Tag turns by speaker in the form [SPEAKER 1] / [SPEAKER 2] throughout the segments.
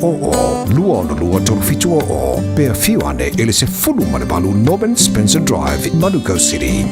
[SPEAKER 1] 000 262 370 pe afio ane i le 18 Norman Spencer Drive, Manukau City.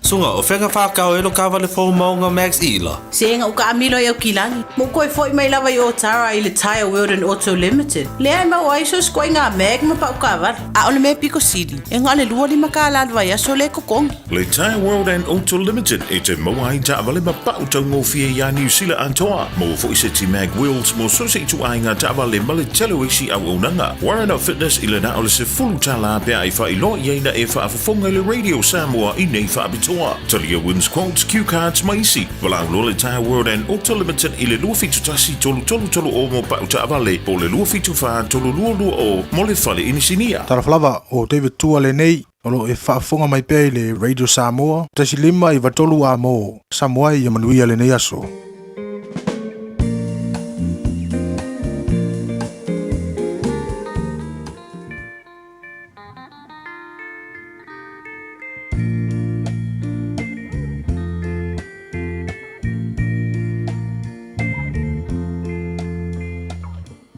[SPEAKER 2] Suga, o fea whakao e lo kawale fou maunga Max Ila?
[SPEAKER 3] Se ega uka amilo i Aukilagi. Mo koe foi mai lava i Otara i le Tyre World and Auto Limited. Lea e mau ai so skoe ngā mag ma pau kawale. A o le mea piko sili, e ngā le lua lima ka la vai aso le kokongi.
[SPEAKER 4] Le Tyre World and Auto Limited e te maua ai taavale ma pau taugofie iā Niu Sila atoa. Maua foi se ti Mag Wheels mo so se itu ai ngā taavale ma le tele o isi auaunaga. Warren of Fitness i le na o le 10 tālā pe a e faailoa i ai na e faafofoga i le Radio Samoa i nei faapitoa. Talia Wins Quotes, Q Cards ma isi. Valaau loa le Tyre World and Auto Limited i le 271 3330 mo pau taavale po o le 274 3220 mo le fale inisinia.
[SPEAKER 5] Talofa lava o David Tua lenei o lo e faafofoga mai pea i le Radio Samoa 1.5 93 a mo Samoa ia manuia lenei aso.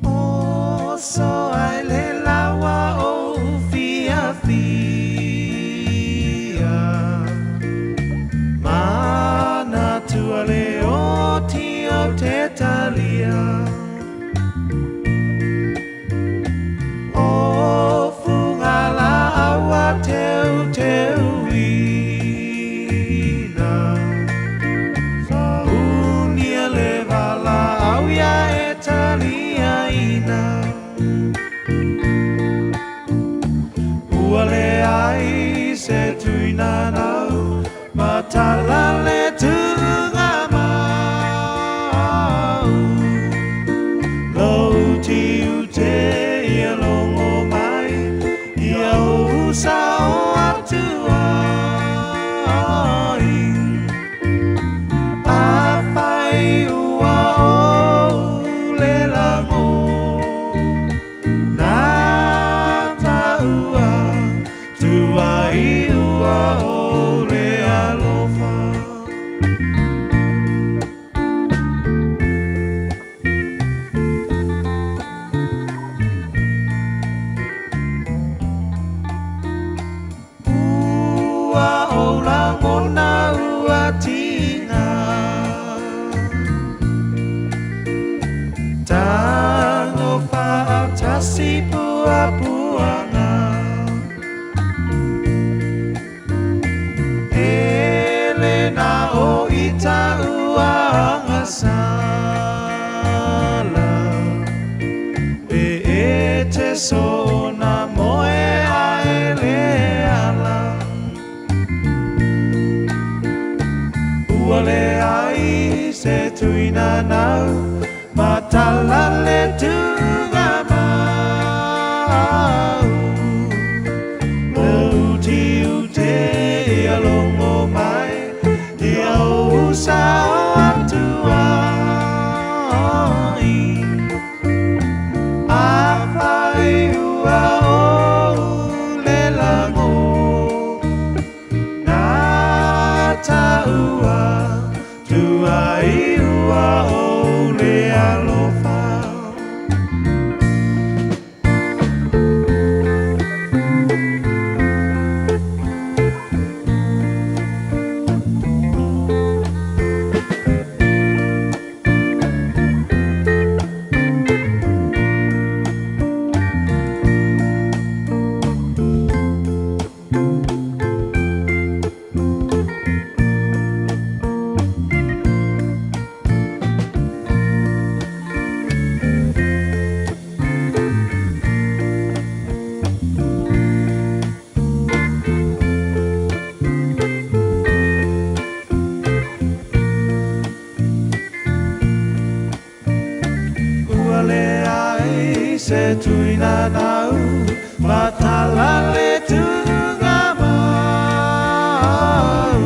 [SPEAKER 6] O so ai le lawa o fia fia Mana tua le o ti o te talia O funga la awa teu teu ina Unia le vala au ia e talia ina Ua le ai se tuina nau Matala le tunga mau Lo ti u te ia longo mai Ia o sa o atua ai A whai ua o le lango Nā taua tua i ua o le alofa. Ua o langona ua tinga Tango whaatasi pua puanga Ele na o ita ua angasala E e te so na moe a ele ala Ua le ai se tuina nau Matala le tunga mau Lo ti u te ia longo mai Ia o sa o atua ai A whai ua o le lango Nā taua tua i ua o le alofa. Ua le ai se tuina nau Matala le tunga mau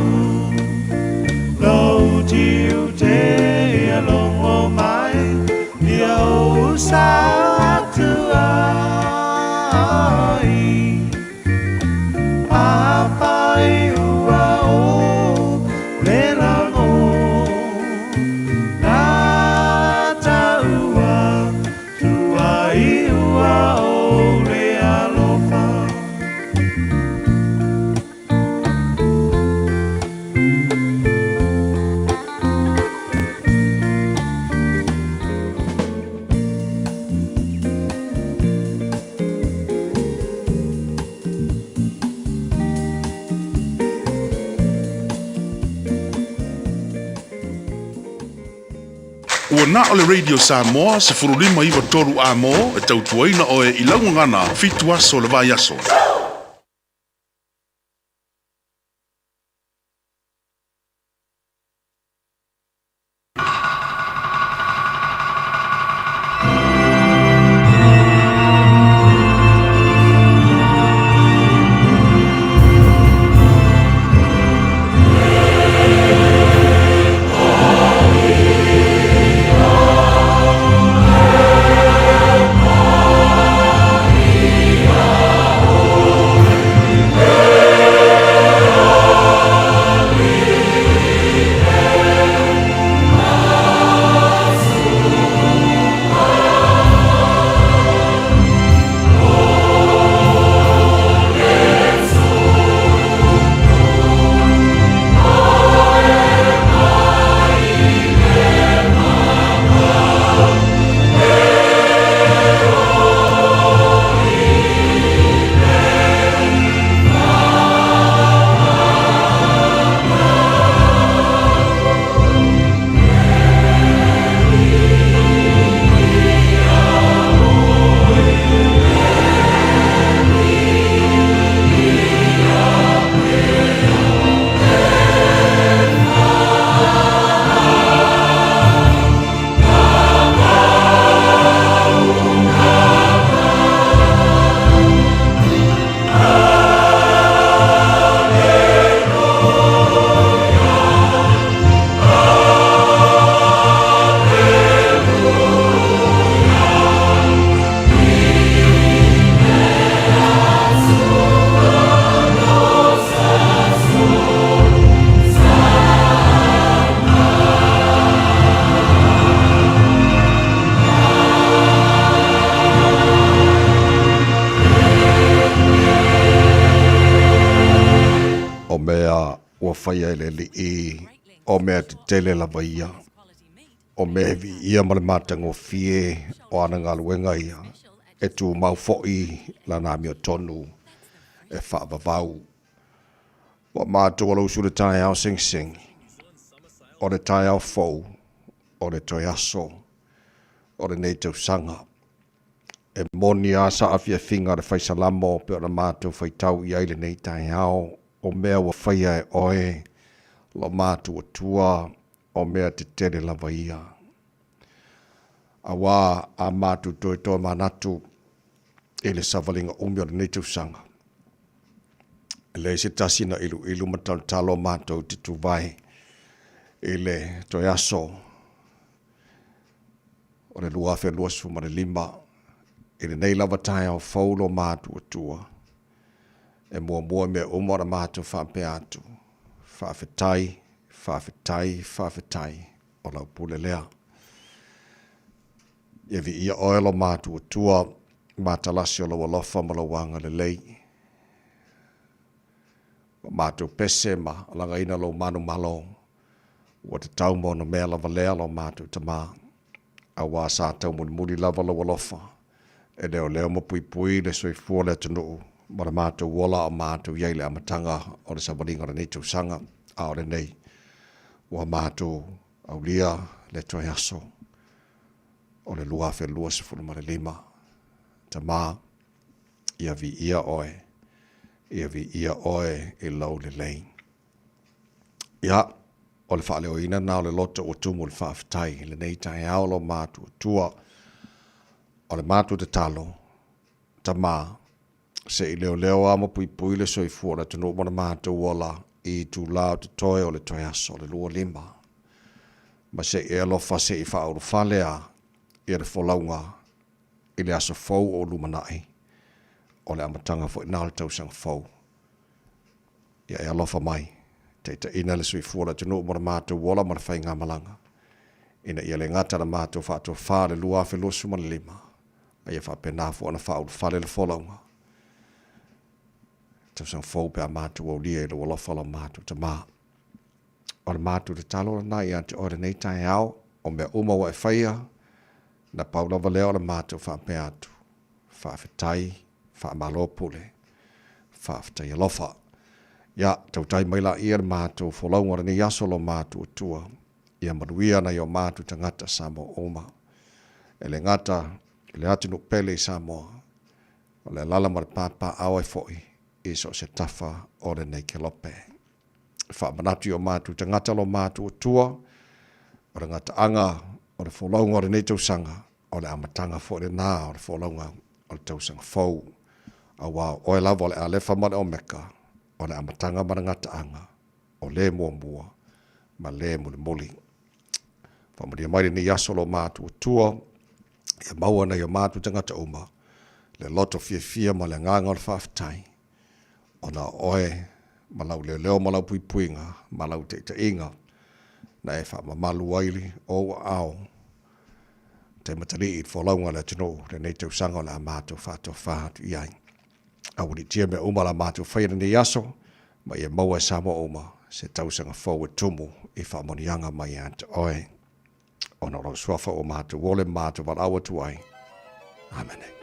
[SPEAKER 6] Lo ti u te ia longo mai Ia o sa atua ai A whai ua o le lango Nā taua tua.
[SPEAKER 4] Ua na o le Radio Samoa 15 93 A-mo e tautuaina oe i lau gagana fitu aso o le vaiaso.
[SPEAKER 1] O mea ua faia e le Alii, o mea tetele lava ia. O mea e viia ma le matagofie o ana galuega ia, e tumau foi lana amiotonu e faavavau. Ua matou alausu le taeao segisegi, o le taeao fou o le toe aso o lenei tausaga. E moni a saafiafiga a le fai Salamo pe ona matou faitau i ai lenei taeao, o mea ua faia e oe lo matou Atua, o mea tetele lava ia. Auā a matou toe toamanatu i le savaliga umi o lenei tausaga, e leai se tasi na iluilu ma talotalo matou te tuvae i le toe aso o le 2025 i lenei lava taeao fou lo matou Atua. E muamua i mea uma ona matou faapea atu, Faafetai, faafetai, faafetai, o lau pule lea. Ia viia oe lo matou Atua, matalasi o lou alofa ma lou agalelei. Ua matou pese ma lagaina lou manumalo, ua tatau ma ona mea lava lea lo matou Tama, auā sa taumulimuli lava lou alofa e leoleo ma puipui le soifua o le atunuu ma le matou ola a o matou i ai i le amataga o le savaliga o lenei tausaga, a o lenei ua matou aulia le toe aso o le 2025. Tama, ia viia oe, ia viia oe i lou lelei. Ia, o le faaleoina lena o le loto ua tumu i le faafetai i lenei taeao lo matou Atua. O le matou tatalo, Tama, se i leoleo lava ma puipui le soifua o le atunuu ma le matou ola i itula o totoe o le toe aso o le 25. Ma se i e alofa se i faaulufale a ia le folauga i le aso fou o lumanai, o le amataga foi lena o le tausaga fou. Ia e alofa mai, taitaiina le soifua o le atunuu mo le matou ola ma le faigamalaga, ina ia le gata le matou faatofa le 2025, a ia faapena foi ona faaulufale le folauga tausaga fou pe a matou aulia i lou alofa lo matou Tama. O le matou tatalo lena ia te oe lenei taeao, o mea uma ua e faia, na pau lava lea o le matou faapea atu, faafetai, faamalo pule, faafetai alofa. Ia, tautai mai laia le matou folauga o lenei aso lo matou Atua. Ia manuia nai o matou tagata Samoa uma. E le gata i le atunuu pele i Samoa, o le alaala ma le papaaao ai foi i so o se tafa o lenei kelope. E faamanatu i o matou tagata lo matou Atua, o le gataaga o le folauga o lenei tausaga, o le amataga foi lena o le folauga o le tausaga fou. Aua o oe lava o le Alefa ma le Omeka, o le amataga ma le gataaga, o le muamua ma le mulimuli. Faamanuia mai lenei aso lo matou Atua, ia maua nai o matou tagata uma le loto fiafia ma le agaga o le faafetai, ona o oe ma lau leoleo ma lau puipuiga ma lau taitaiga na e faamamalu ai li ou aao taimatalii i le folauga a le atunuu lenei tausaga o le a matou faatofa atu i ai. Aualiitia mea uma la matou faia lenei aso, ma ia maua e Samoa uma se tausaga fou e tumu i faamanuiaga mai ia te oe. Ona o lau suafa ua matou ole ma matou valaau atu ai. Amene.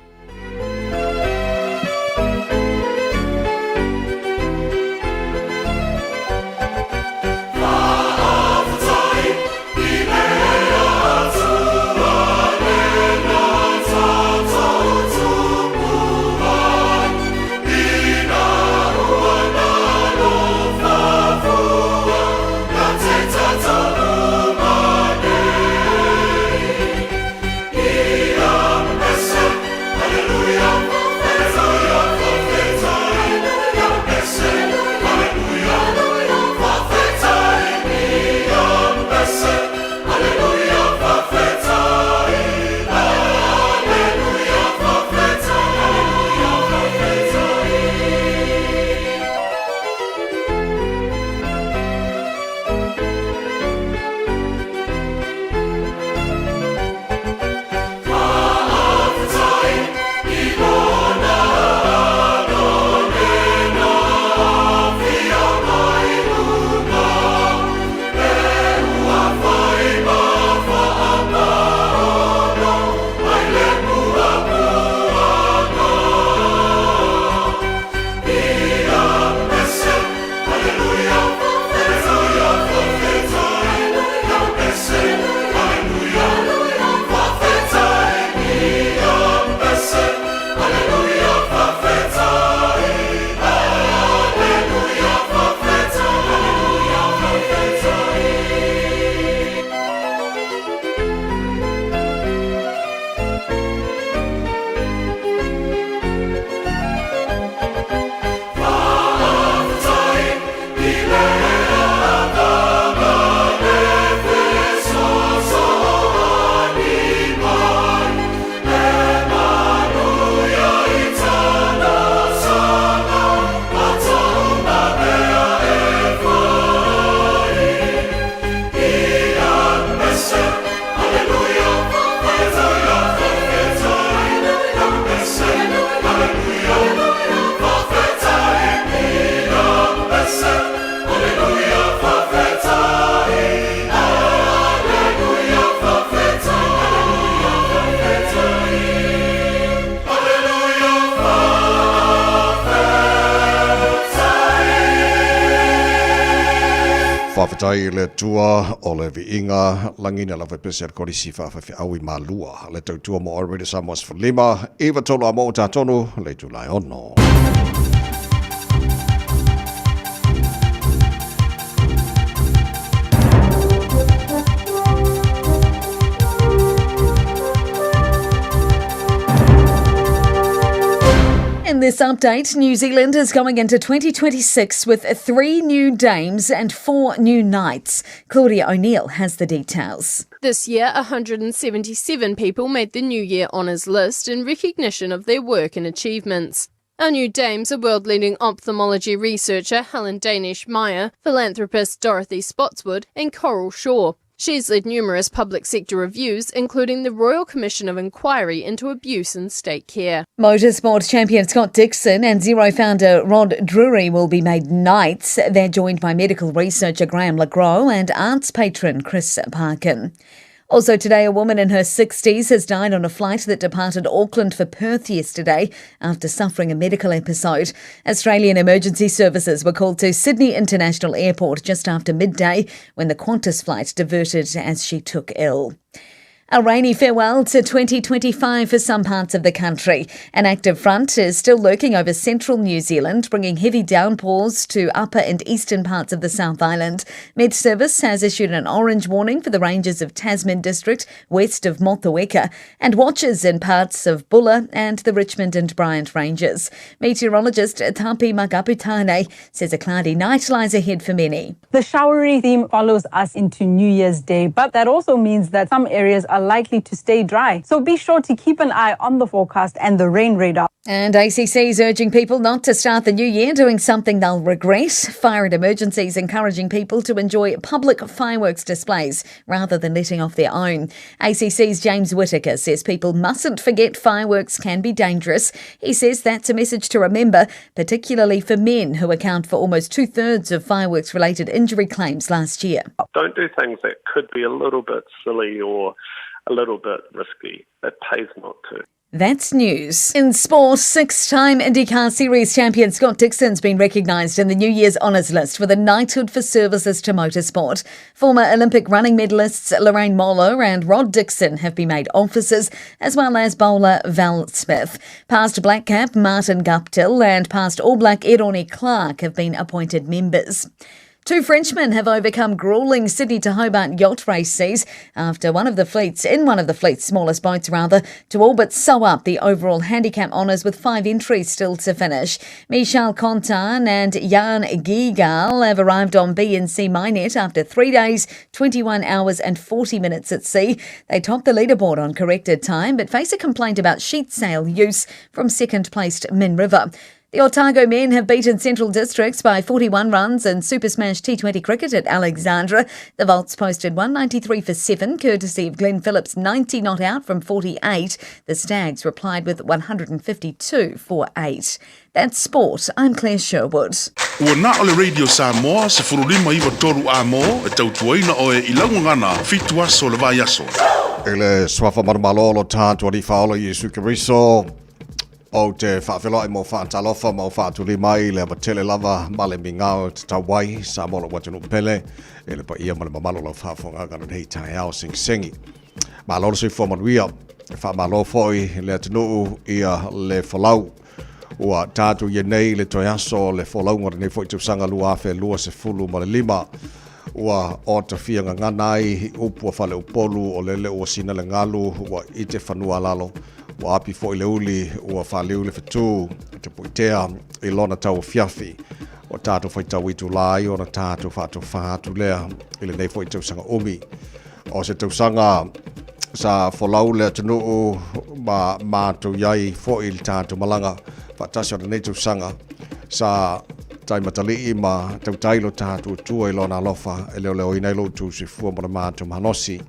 [SPEAKER 1] Faafetai i le Atua o le viiga lagi na lava pese al kolisi faafaifeau i Malua le tautua mo All Radio Samoa 15 93 a mo tatonu le itula e ono.
[SPEAKER 7] In this update, New Zealand is going into 2026 with three new dames and four new knights. Claudia O'Neill has the details.
[SPEAKER 8] This year, 177 people made the New Year Honours list in recognition of their work and achievements. Our new dames are world leading ophthalmology researcher Helen Danish Meyer, philanthropist Dorothy Spotswood, and Coral Shaw. She's led numerous public sector reviews, including the Royal Commission of Inquiry into Abuse in State Care.
[SPEAKER 7] Motorsport champion Scott Dixon and Zero founder Rod Drury will be made knights. They're joined by medical researcher Graham LeGros and arts patron Chris Parkin. Also today, a woman in her 60s has died on a flight that departed Auckland for Perth yesterday after suffering a medical episode. Australian emergency services were called to Sydney International Airport just after midday when the Qantas flight diverted as she took ill. A rainy farewell to 2025 for some parts of the country. An active front is still lurking over central New Zealand, bringing heavy downpours to upper and eastern parts of the South Island. MetService has issued an orange warning for the ranges of Tasman District west of Motueka and watches in parts of Buller and the Richmond and Bryant Ranges. Meteorologist Tapi Magaputane says a cloudy night lies ahead for many.
[SPEAKER 9] The showery theme follows us into New Year's Day, but that also means that some areas are likely to stay dry. So be sure to keep an eye on the forecast and the rain radar.
[SPEAKER 7] And ACC is urging people not to start the new year doing something they'll regret. Fire and Emergencies encouraging people to enjoy public fireworks displays rather than letting off their own. ACC's James Whitaker says people mustn't forget fireworks can be dangerous. He says that's a message to remember, particularly for men who account for almost two thirds of fireworks related injury claims last year.
[SPEAKER 10] Don't do things that could be a little bit silly or a little bit risky. It pays not to.
[SPEAKER 7] That's news. In sport, six time IndyCar Series champion Scott Dixon's been recognised in the New Year's Honours list with a knighthood for services to motorsport. Former Olympic running medalists Lorraine Moller and Rod Dixon have been made officers, as well as bowler Val Smith. Past Black Cap Martin Guptill and past All Black Eroni Clark have been appointed members. Two Frenchmen have overcome grueling Sydney to Hobart yacht race seas after one of the fleet's, in one of the fleet's smallest boats rather, to all but sew up the overall handicap honours with five entries still to finish. Michel Contan and Jan Gigal have arrived on BNC Minet after three days, 21 hours and 40 minutes at sea. They topped the leaderboard on corrected time but face a complaint about sheet sail use from second-placed Min River. The Otago men have beaten Central Districts by 41 runs in Super Smash T20 cricket at Alexandra. The Volts posted 193 for 7, courtesy of Glenn Phillips 90 not out from 48. The Stags replied with 152 for 8. That's sport. I'm Claire Sherwood.
[SPEAKER 4] Ua na o le Radio Samoa, 1593 a mo, e tautuaina oe i laugagana, fitu aso le vaiaso.
[SPEAKER 1] I le suafa manumalo o lo tātou Alii Faaola Iesu Keriso, Ou te faafeiloai ma ou faatalofa ma ou faatuli mai i le ava tele lava ma le migao e tatau ai Samoa lou atunuu pele i le paia ma le mamalu o lau faafofogaaga lenei taeao segisegi. Malo le soifua manuia, e faamalo foi le atunuu ia le folau. Ua tatou i nei i le toe aso o le folauga o lenei foi tausaga 2025. Ua otafia gagana ai i upu a faleupolu o lele ua sina le galu ua ite fanua lalo Ua api foi le uli, ua faaliu le fetu, te puitea i lona tauafiafi. Ua tatou faitau itulā ai ona tatou faatofā atu lea i lenei foi tausaga umi. O se tausaga sa folau le atunuu ma matou i ai foi i le tatou malaga faatasi o lenei tausaga sa taimatalii ma tautai lo tatou Atua i lona alofa e leoleoina ai lo outou soifua ma le matou malosi.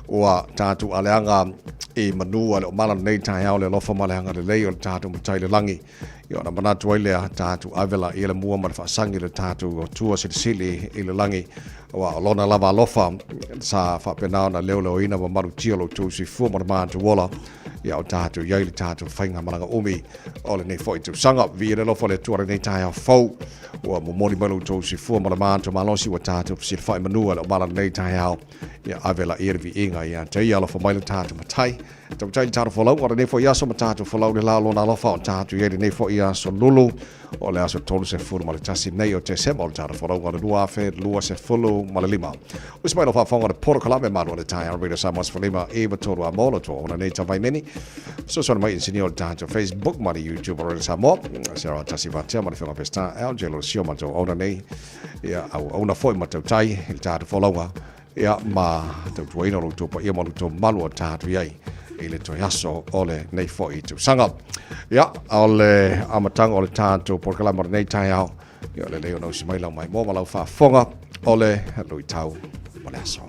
[SPEAKER 1] Ua tatou aleaga i manu a le omala lenei taeao le alofa ma le agalelei o le tatou Matai i le lagi. Ia ona manatu ai lea, tatou ave laia le mua ma le faasagi i le tatou Atua Silisili i le lagi, aua o lona lava alofa sa faapena ona leoleoina ma malutia lo outou soifua ma le matou ola, ia o tatou i ai le tatou faigamalaga umi o lenei foi tausaga. Viia le alofa o le Atua lenei taeao fou. Ua momoli mai lo outou soifua ma le matou malosi ua tatou fesilafai manu a le omala lenei taeao. Ia ave laia le viiga ia te ia, alofa mai le tatou Matai. Tautai le tatou folau o lenei foi aso ma tatou folau le la o lona alofa o tatou i ai lenei foi aso lulu o le aso 31 nei o Tesema o le tatou folauga o le 2025. Usi mai lo faafofoga o le polokalame malu o le taeao Radio Samoa 15 i 3 a molo tua ona nei tavaimeni. Fesoasoani mai inisinia o le tatou Facebook ma le YouTube o Radio Samoa. Sarah Tasi Vatea ma le Fioga Peseta LJ Losio ma tou ona nei. Ia, auauna foi ma tautai i le tatou folauga, ia, ma tautuaina lo outou paia ma lo outou malu o tatou i ai i le toe aso o lenei foi tausaga. Ia, o le amataga o le tatou polokalame o lenei taeao, ia, o le lelei ona usi mai lau maimoa ma lau faafofoga o le luitau mo le aso.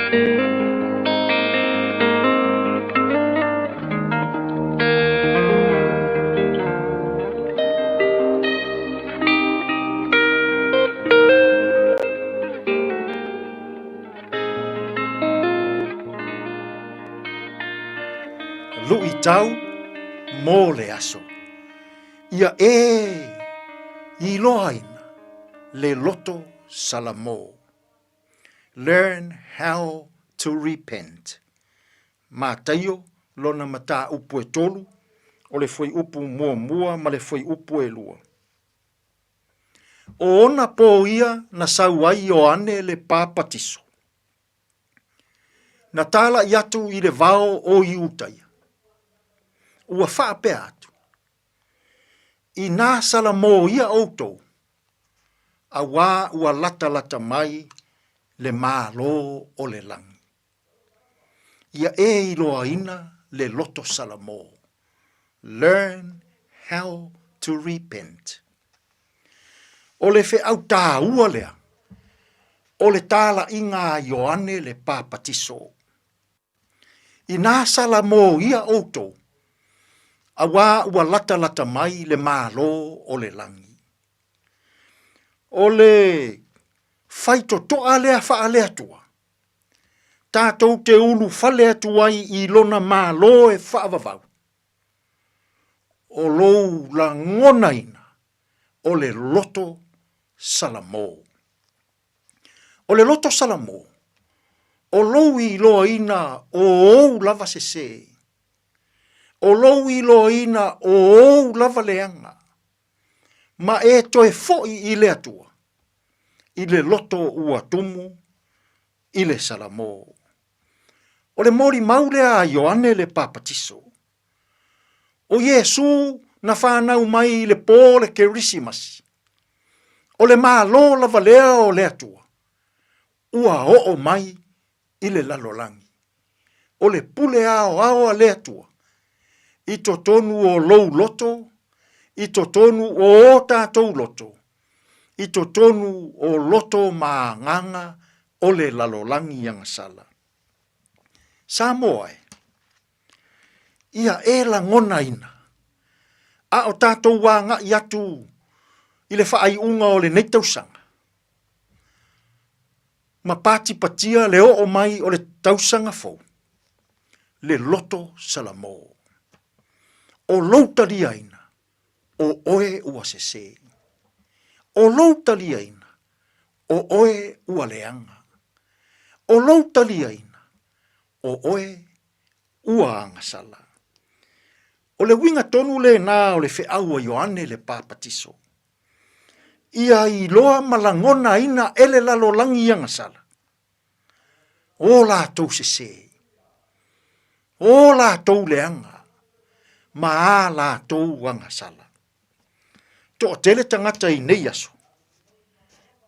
[SPEAKER 11] Luʻitau mo le aso. Ia e iloaina le loto salamo. Learn how to repent. Mataio lona mataupu e tolu, o le fuaiupu muamua ma le fuaiupu e lua. O ona pō ia na sau ai Ioane le Papatiso. Na tālaʻi atu i le vao o Iutaia. Ua faapea atu, Inā salamō ia ʻoutou, auā ua latalata mai le Malo o le lagi. Ia e iloaina le loto salamō. Learn how to repent. O le feʻau tāua lea, o le tālaʻiga a Ioane le Papatiso. Inā salamō ia ʻoutou, auā ua latalata mai le Malo o le lagi. O le faitotoa lea faaleatua, tatou te ulufale atu ai i lona Malo e faavavau, o lou lagonaina o le loto salamo. O le loto salamo, o lou iloaina o ou lava sesē, o lou iloaina o ou lava leaga, ma e toe foʻi i le Atua, i le loto ua tumu i le salamo. O le molimau lea a Ioane le Papatiso. ʻO Iesū na whānau mai i le pō o le Kerisimasi. ʻO le Malo lava lea o le Atua, ua oo mai i le lalolagi. ʻO le pule aoao a le Atua i totonu o lou loto, i totonu o o tātou loto, i totonu o loto ma agaga o le lalolagi agasala. Samoa e, ia e lagonaina, a o tātou agai atu i le faaiuga o lenei tausaga, ma patipatia le oo mai o le tausaga fou, le loto salamo. O lou taliaina, o oe ua sesē. O lou taliaina, o oe ua leaga. O lou taliaina, o oe ua agasala. O le uiga tonu lena o le feau a Ioane le Papatiso. Ia iloa ma lagonaina e le lalolagi agasala, o latou sesē, o latou leaga, ma a latou agasala. Toatele tagata i nei aso,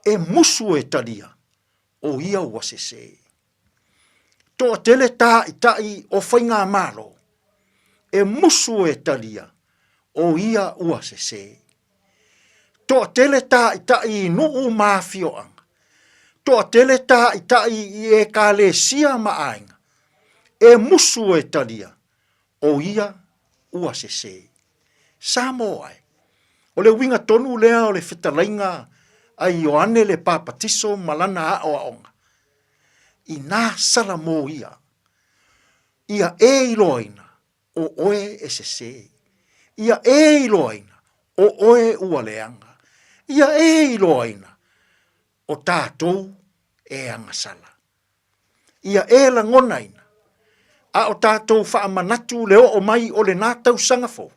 [SPEAKER 11] e musu e talia o ia ua sesē. Toatele tāʻitaʻi o Faigamalo, e musu e talia o ia ua sesē. Toatele tāʻitaʻi i nuu ma afioaga, toatele tāʻitaʻi i ekalesia ma aiga, e musu e talia o ia ua sesē. Samoa e, o le uiga tonu lea o le fetalaiga a Ioane le Papatiso ma lana aʻoaʻoga, inā salamo ia, ia e iloaina o oe e sesē, ia e iloaina o oe ua leaga, ia e iloaina o tātou e agasala. Ia e lagonaina, a o tātou faamanatu le oo mai o lenā tausaga fou,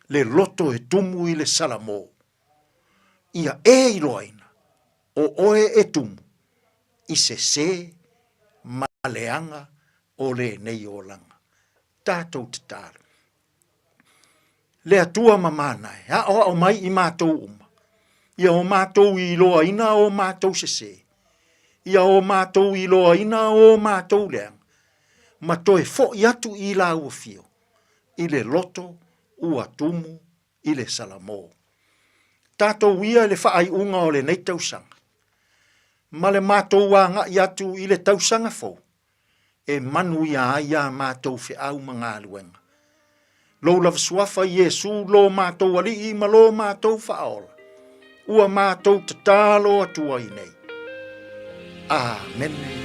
[SPEAKER 11] le loto e tumu i le salamo, ia e iloaina o oe e tumu i sesē ma leaga o lenei olaga. Tatou tatalo. Le Atua mamana e, aʻoaʻo mai i matou uma, ia o matou iloaina o matou sesē, ia o matou iloaina o matou leaga, ma toe foʻi atu i lāua fio, i le loto ua tumu i le salamo. Tatou ia i le faaiuga o lenei tausaga. ma le matou agai atu i le tausaga fou, e manuia ai a matou feau ma galuega. Lou lava suafa Iesu lo matou Alii ma lo matou Faaola, ua matou tatalo atu ai nei. Amene.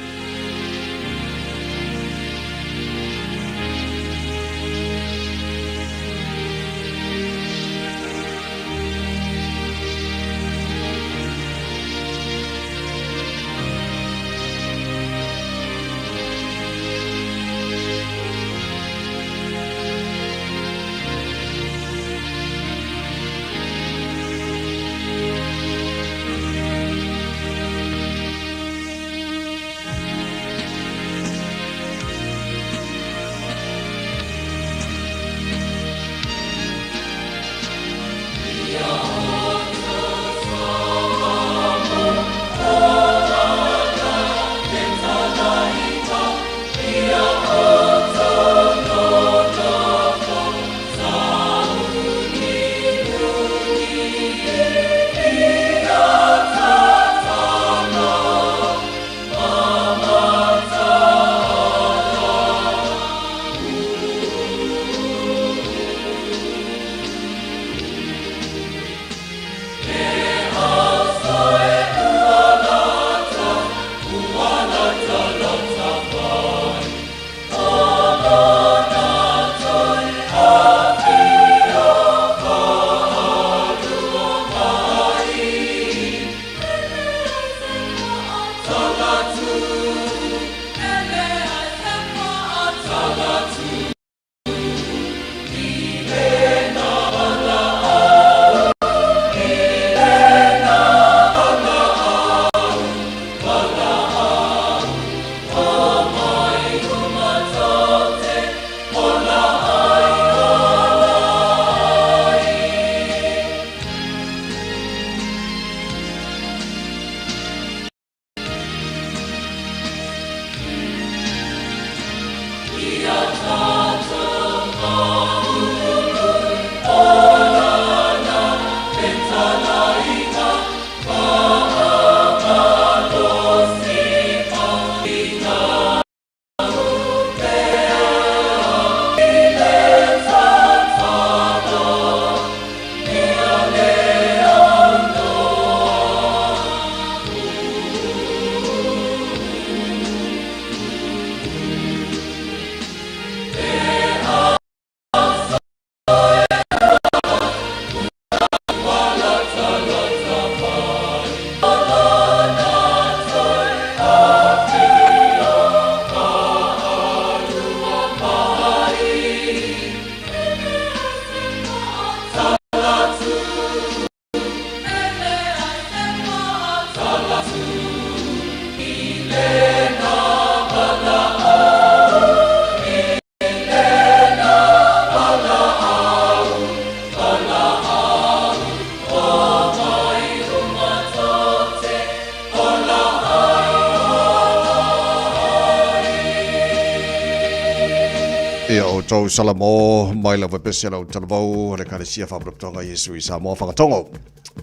[SPEAKER 1] Ia outou Salamo mai lava pese lau talavou le Ekalesia Faaputaputoga Iesu i Samoa Fagatogo.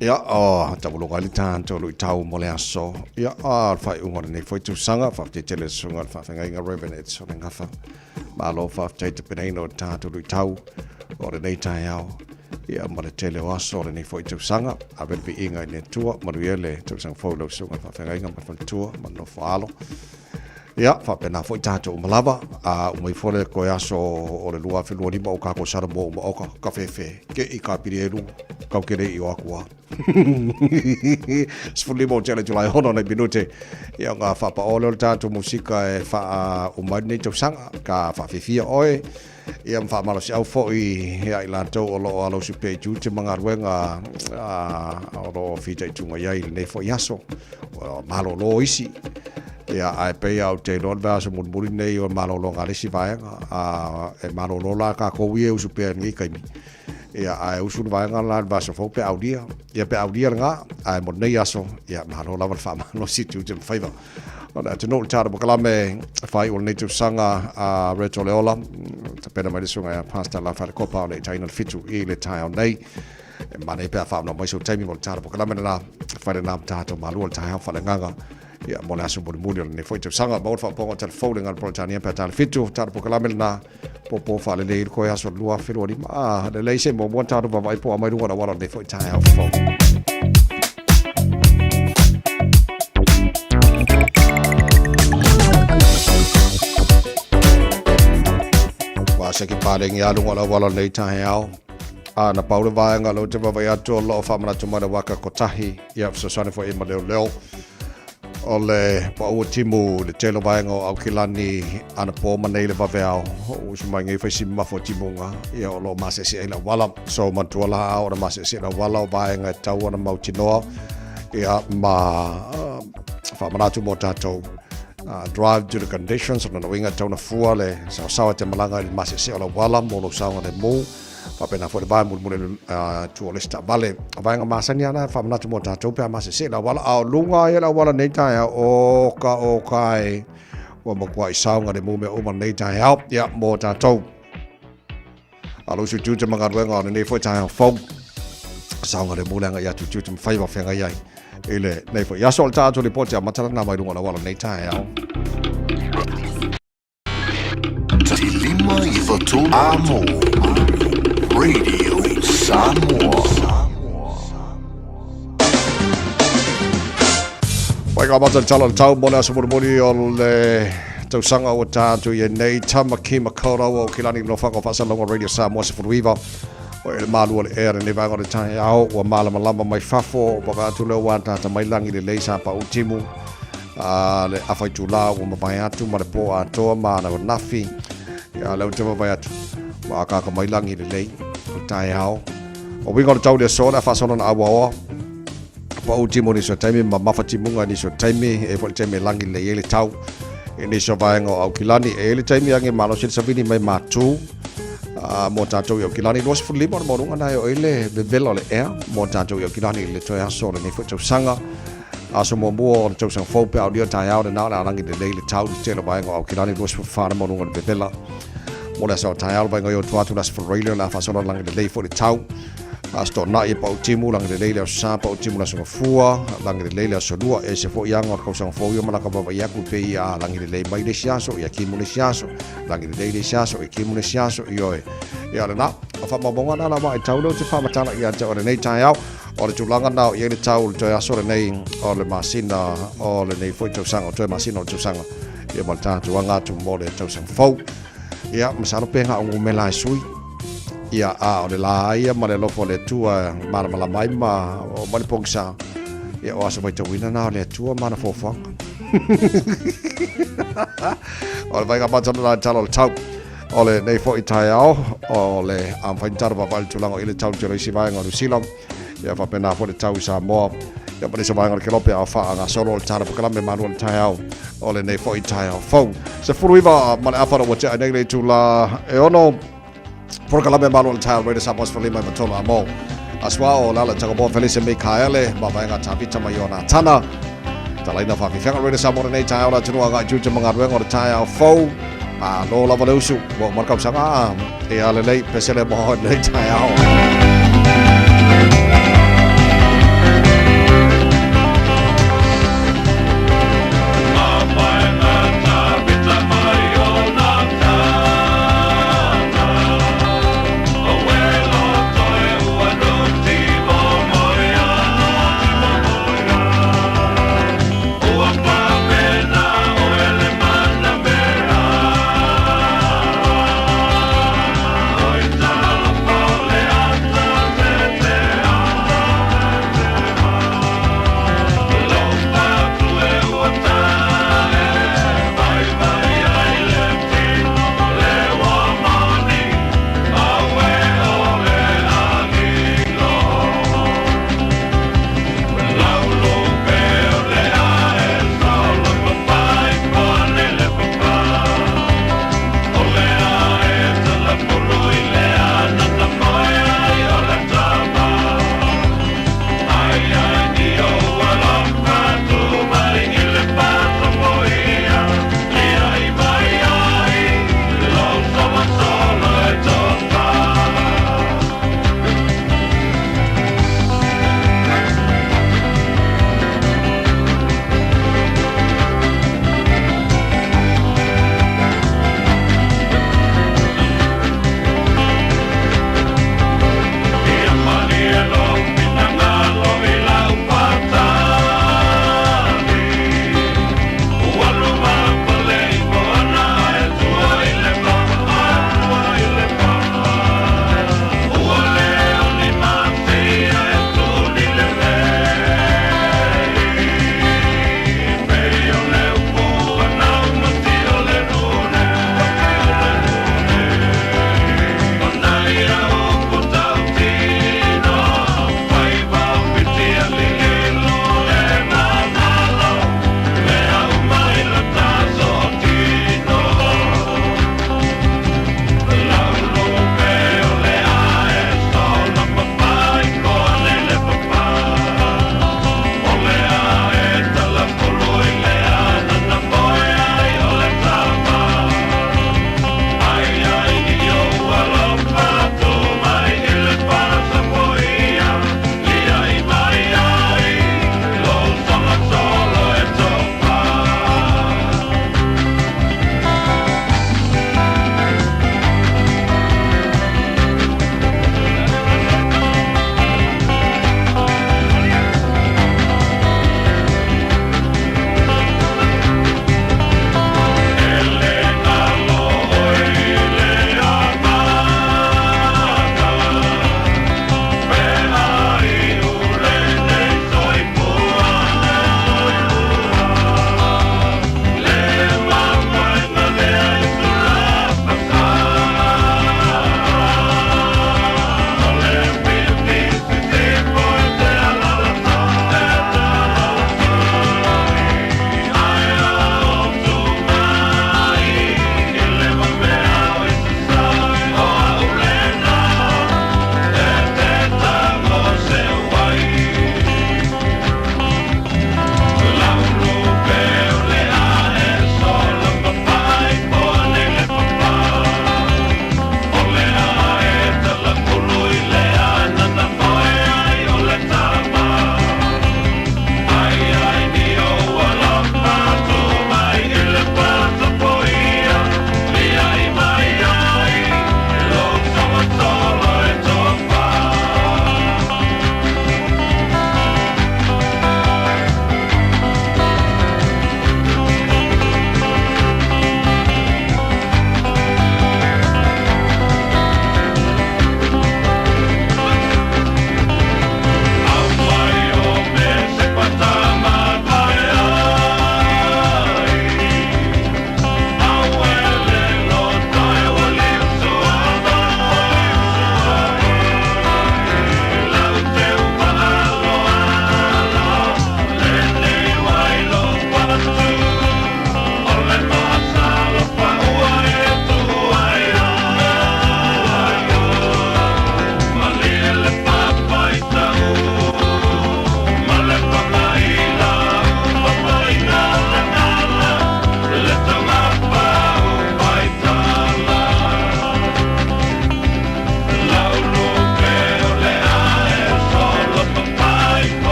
[SPEAKER 1] Ia, o, tauluga ai le tatou luitau mo le aso. Ia, o, le faaiuga o lenei foi tausaga, faafetai tele le susuga i le faafeagaiga Reverend Edson Gafa. Malo faafetai tapenaina o le tatou luitau o lenei taeao. Ia, ma le tele o aso o lenei foi tausaga. Ave le viiga i le Atua, manuia le tausaga fou i lau susuga i le faafeagaiga ma le faletua ma le nofo alo. Ia, faapena foi tatou uma lava, a uma ifo le toe aso o le 2025 o kākou Samoa uma oka, ka fefe, ke i ka pili elu, kau ke le i o aku a. 15 o tele Julai hono nei minute. Ia ngā whapa ole o le tātou musika e wha o mai nei tausaga, ka whawhiwhia oe, ia ma whaamalosi au foi ia i lātou o loo alo usu pea i tiute ma galuega o loo fitaituga i ai i lenei foi aso. O malōlō isi. Ia, ae pei lava ou te iloa le vaiaso mulimuli lenei o le malōlōga a le isi vaega. A, e malōlō la kākou ia e usu pea i lenei taimi. Ia, ae usu le vaega la i le vaiaso fou pe aulia. Ia, pe aulia lena, ae mo lenei aso, ia, malo lava le faamalosi i tiute ma faiva. O le atunuu le tala pakalame e faaiu o lenei tausaga a Reto Leola, tapena mai le susuga ia Pastor La Falekopa o le itaina le fitu i le taeao nei. E manaia pe a faaono mai sou taimi mo le tala pakalame lena, fai lena ma tatou malua le taeao faaleagaga. Ia, mo le aso mulimuli o lenei foi tausaga. Maua le faaopoopoga o tala fou le gagana Peretania pe a ta le fitu. Tala polokalame lena, pōpō faalelei i le koe aso 2025. Ah, lelei se muamua tatou vaavaai po o aumai luga o le auala o lenei foi taeao fou. Ua seki palegi lava luga o le auala o lenei taeao. A na pau le vaega lea ou te vaavaai atu o lo o faamanatu mai le waka kotahi, ia fesoasoani foi i ma leoleo. O le paʻu o timu i le tele o vaega o Aukilani anapo ma nei le vaveao, ua usu mai nei fai si mamafa o timuga, ia o lo o maseasea ai le auala. So manatua la ao ona maseasea le auala o vaega e tatau ona mautinoa, ia ma faamanatu mo tatou drive due to conditions, o lona uiga e tatau ona fua le saosaoa e te malaga i le maseasea o le auala mo lou saogalemu. Faapena foi le vae mulimuli i tua o le isi taavale. O vaega masani lava na e faamanatu mo tatou pe a masese le auala. A o luga ia le auala nei taeao, oka oka e, ua matuai saogalemu mea uma lenei taeao. Ia, mo tatou. A lo usu tiute ma galuega o lenei foi taeao fou, saogalemu le agai atu i tiute ma faiva feagai ai i lenei foi aso. O le tatou lipoti amata lena mai luga o le auala lenei taeao.
[SPEAKER 12] 593 Amo Radio Samoa.
[SPEAKER 1] Wai ngā mata tala le tau mo le aso mulimuli o le tausaga ua tatou i ai nei Tamaki Makaurau o Kilani Nofoaga o Faasalauga Radio Samoa 19 o le malu o le ea lenei vaega o le taeao ua malamalama mai fafo ua atu lea ua ataata mai lagi lelei sa pau timu a le afa itulā ua mavae atu ma le pō atoa ma ana nafi. Ia, lea ou te vaavaai atu, ua akaaka mai lagi lelei o le taeao. O uiga o le tau i le aso, o le a faasolo ona auaoa. Pau timu i nisi o taimi, mamafa timuga i nisi o taimi, e i ai foi le taimi e lagi lelei ai le tau i nisi o vaega o Aukilani. E i ai le taimi age malosi le savini mai Matu mo tatou i Aukilani. 25 o le maualuga na e oo ai le vevela o le ea mo tatou i Aukilani i le toe aso o lenei foi tausaga. Aso muamua o le tausaga fou pe a aulia taeao lena o le a lagi lelei le tau i le tele o vaega o Aukilani 24 le maualuga o le vevela. Mo le aso a taeao le vaega i o tua atu le aso Faraile o le a faasolo lagi lelei foi le tau. Aso Toonai e pau timu lagi lelei le aso Sa pau timu le aso Gafua lagi lelei le aso Lua. E ese foi aga o le tausaga fou ia malaka vaavaai atu pei a lagi lelei mai le isi aso ia kimu le isi aso lagi lelei le isi aso ia kimu le isi aso ioe. Ia lena o faamaumauga na la wa e tau lea ou te faamatala ia te oe lenei taeao. O le tulaga na o i ai le tau o le toe aso lenei o le masina o lenei foi tausaga, o toe masina o le tausaga, ia ma le tatou aga atu mo le tausaga fou. Ia, masalo pe na o numera e sui. Ia, a o le la ia ma le alofa o le Atua e malamalama ai ma o mai le pogisa. Ia, o aso faitauina na o le Atua ma ana foafoaga. O le vaega mata na le tala o le tau. O lenei foi taeao, o le a mafai ona tala vaavaai le tulaga o i le tau i le isi vaega o Niu Sila, ia faapena foi le tau i Samoa, ia ma nisi o vaega o le Kelope a o faagasolo le tala polokalame malu o le taeao o lenei foi taeao fou. 19 ma le afa ua tea nei le itula e ono polokalame malu o le taeao Radio Samoa 15 i matolo a mo. Asuao, Lala Tagamoa Felise Mikaele, ma vaega Tavita mai ona tana. Talaina whawhiwhenga Radio Samoa lenei taeao la atunuu agai tiute ma galuega o le taeao fou. Malo lava le usu, ua uma le tausaga, ia lelei, pesele mo lenei taeao.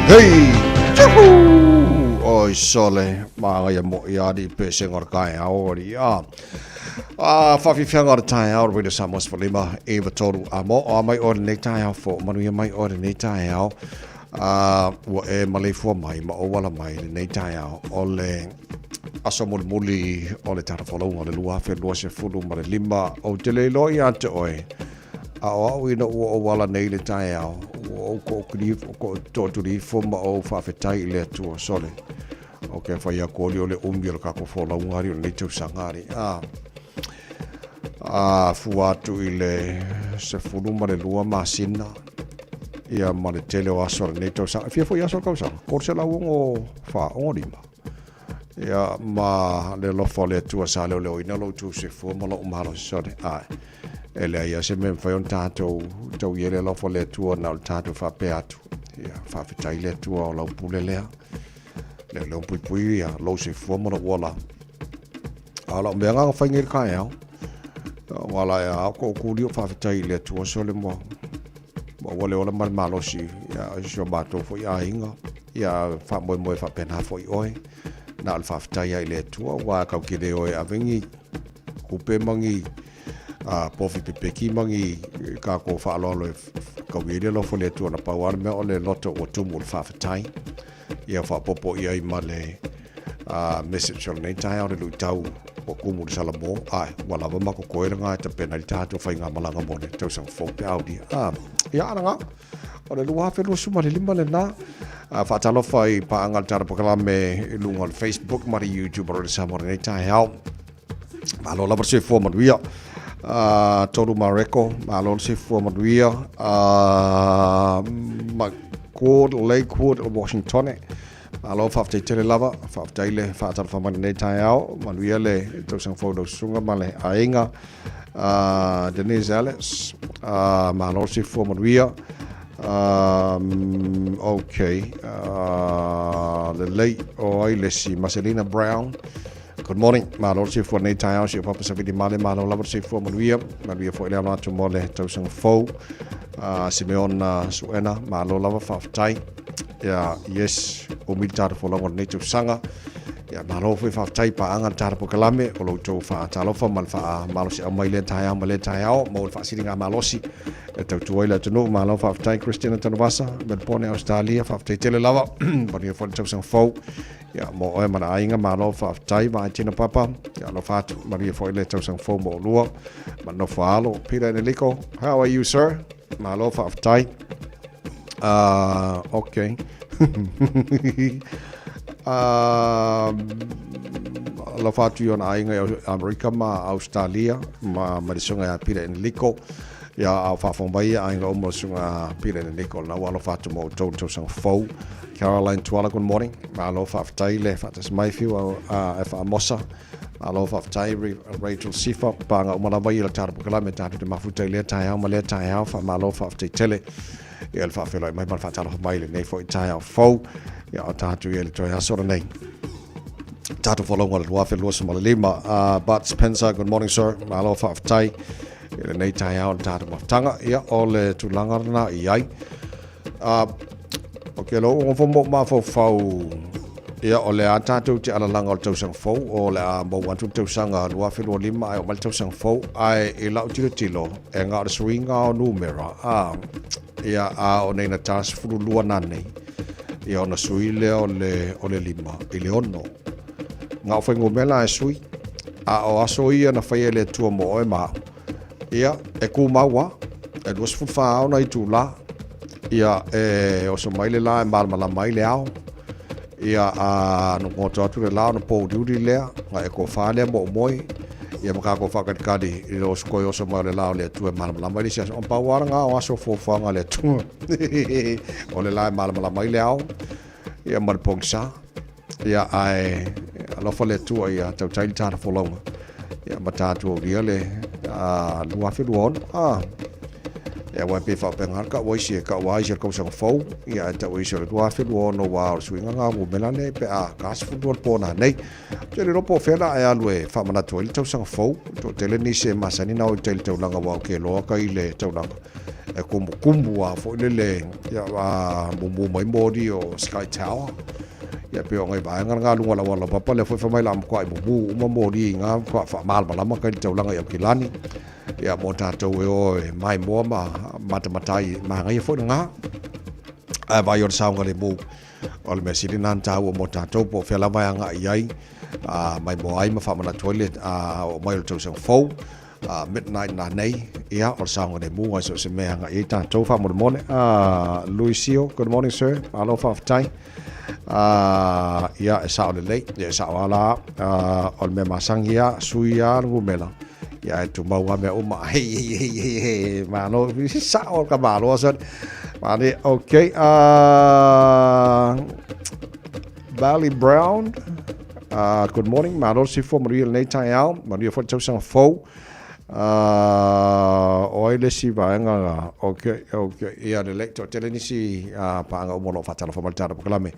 [SPEAKER 1] Hei! Juhu! Oi sole, māngaia mo i ali pesega o le taeao o ali a. A whawhiwhianga o le taeao o Radio Samoa 15 e 3 a mo o a mai o lenei taeao fo manuia mai o lenei taeao a ua e maleifua mai ma o wala mai lenei taeao o le aso mulimuli o le tata folauga o le 2025 ou te le iloa ia te oe a o au ina ua ou ala nei le taeao ua ou tootuli ifo ma ou faafetai i le Atua sole o ke whai aku oli o le umi o le kako folauga ali o lenei tausaga ali a a fua atu i le 12 masina ia ma le tele o aso o lenei tausaga. E fia foi aso o le tausaga? 365. Ia ma le alofa o le Atua sa leoleoina lou tou soifua ma lou malosi sole. Ae, e leai lava se mea e mafai ona tatou tau i ai le alofa o le Atua na o le tatou faapea atu. Ia, faafetai le Atua o lau pule lea. Leoleo puipui ia lou soifua ma lou ola. A o lau mea agaga fai nei le taeao. Ua la e ao ko kuli o faafetai i le Atua sole mo ma ua le ola ma le malosi ia si o matou foi aiga ia faamoemoe faapena foi oe na o le faafetai ai i le Atua ua kau ke le oe ave ni kupe ma ni a pofi pepeki ma ni kākou faaaloalo e kau i ai le alofa o le Atua na pau lava le mea o le loto ua tumu i le faafetai ia faaopoopo i ai ma le message o lenei taeao le luitau ua kumu le Salamo ae ua lava ma kokoe lena e tapena ai le tatou faigamalaga mo le tausaga fou pe aulia. Ah, ia ana o le 2025 lena. Faatalofa i paaga le tala polokalame i luga o le Facebook ma le YouTube o le Samoa lenei taeao. Malo lava le soifua manuia. Tolu Mareko, malo le soifua manuia. McCord, Lakewood, Washington. Malo faafetai tele lava, faafetai le faatalofa mai lenei taeao. Manuia le tausaga fou lau susuga ma le aiga. Denise Ellis, malo le soifua manuia. Okay, lelei o ai le isi, Marcelina Brown. Good morning. Malo le soifua nei taeao si o Papa Savili Male. Malo lava le soifua manuia. Manuia foi le alo atu mo le tausaga fou. Simeona Suena, malo lava faafetai. Yeah, yes, o mili tātou folauga o lenei tausaga. Yeah, malo foi faafetai paaga le tātou polokalame o lo outou faatalofa ma le faamalosiau mai lea taeao ma lea taeao mo le faasiliga malosi e tautua ai le atunuu. Malo faafetai Christina Tanuvasa, Melbourne, Australia. Faafetai tele lava. Manuia foi le tausaga fou. Ia, mo oe ma le aiga, malo faafetai, Vaetina Papa. Ia, alofa atu, manuia foi le tausaga fou mo olua. Ma nofo alo, Peter Eneliko, how are you, sir? Malo faafetai. Okay. Alofa atu i ona aiga i Amerika ma Australia ma le susuga ia Peter Eneliko. Ia, a o faafofoga mai ia aiga uma o le susuga a Peter Eneliko, lena ua alofa atu mo outou i le tausaga fou. Caroline Tuala, good morning. Malo faafetai le faatasi mai fiu a e faamosa. Malo faafetai Rachel Sifa, paaga uma lava ia le tatou polokalame tatou te mafuta i lea taeao ma lea taeao. Faamalo faafetai tele ia le faafeiloai mai ma le faatalofa mai i lenei foi taeao fou. Ia o tatou ia i le toe aso lenei. Tatou folauga o le 2025. Bart Spencer, good morning sir. Malo faafetai i lenei taeao le tatou mafutaga. Ia o le tulaga lena i ai. Ok, lou nofo ma ou mafaufau, ia, o le a tatou te alalaga o le tausaga fou, o le a maua atu le tausaga 2025 ae oo mai le tausaga fou, ae i lau tilotilo, e na o le suiga o numera, a, ia, a o nei na ta 12 nanei, ia ona sui lea o le, o le 5 i le 6. Na o fuainumera e sui, a o aso ia na faia e le Atua mo oe ma au, Ia, e kumau lava, e 24 ao na itulā. Ia, e oso mai le lā e malamalama ai le ao. Ia, a na goto atu le lā ona pōuliuli lea, na e kofā lea ma ou moe. Ia ma kākou faakalikali i le oso koe oso mai o le lā o le Atua e malamalama ai le isi aso. Ona pau lava lena o aso fuafuaga a le Atua. O le lā e malamalama ai le ao, ia ma le pogisa. Ia, ae alofa le Atua ia tautai le tala folauga. Ia, ma tatou aulia le 2026. Ah, ia, aua e pei e faapena le tau a isi, e tau lava isi o le tausaga fou, ia, ae tau e isi o le 2026 aua o le suiga lena o numera nei pe a ta 12 le po nanei. Ou te le iloa po o fea la e alu e faamanatu ai le tausaga fou. Toatele nisi e masani ona o i tai i le taulaga aua ou te iloa tai i le taulaga. E kumukumu a foi lele ia a mumu mai moli o Sky Tower. Ia pe o ngai vaega nga lunga la wala papa le foi famai la mkwa i mumu uma moli nga fa fa malamalama kai taulanga i Aukilani. Ia mo tātou e o e mai moa ma matamatai māngaia foi ngā. Ae vai o le saogalemu o le mea sili nā tāua mo tātou po o fea lava e agai i ai a mai moa ai ma faamanatu ai le a o mai o le tausaga fou a midnight nā nei ia o le saogalemu ai so se mea agai i ai tātou faamolemole. A Luisio, good morning sir, malo faafetai. A ia e sao lelei, ia e sao ala a o le mea masangi ia sui ia le gumela. Ia e tumau lava mea uma. Hei, hei, hei, hei, hei, malo, sao ka malo sa. Mane, okay. Valley Brown, good morning. Malo si fo manuia lenei taeao, manuia foi le tausaga fou. O ai le isi vaega, okay, okay. Ia lelei, toatele nisi paaga uma o lo o faatalofa mai le tatou polokalame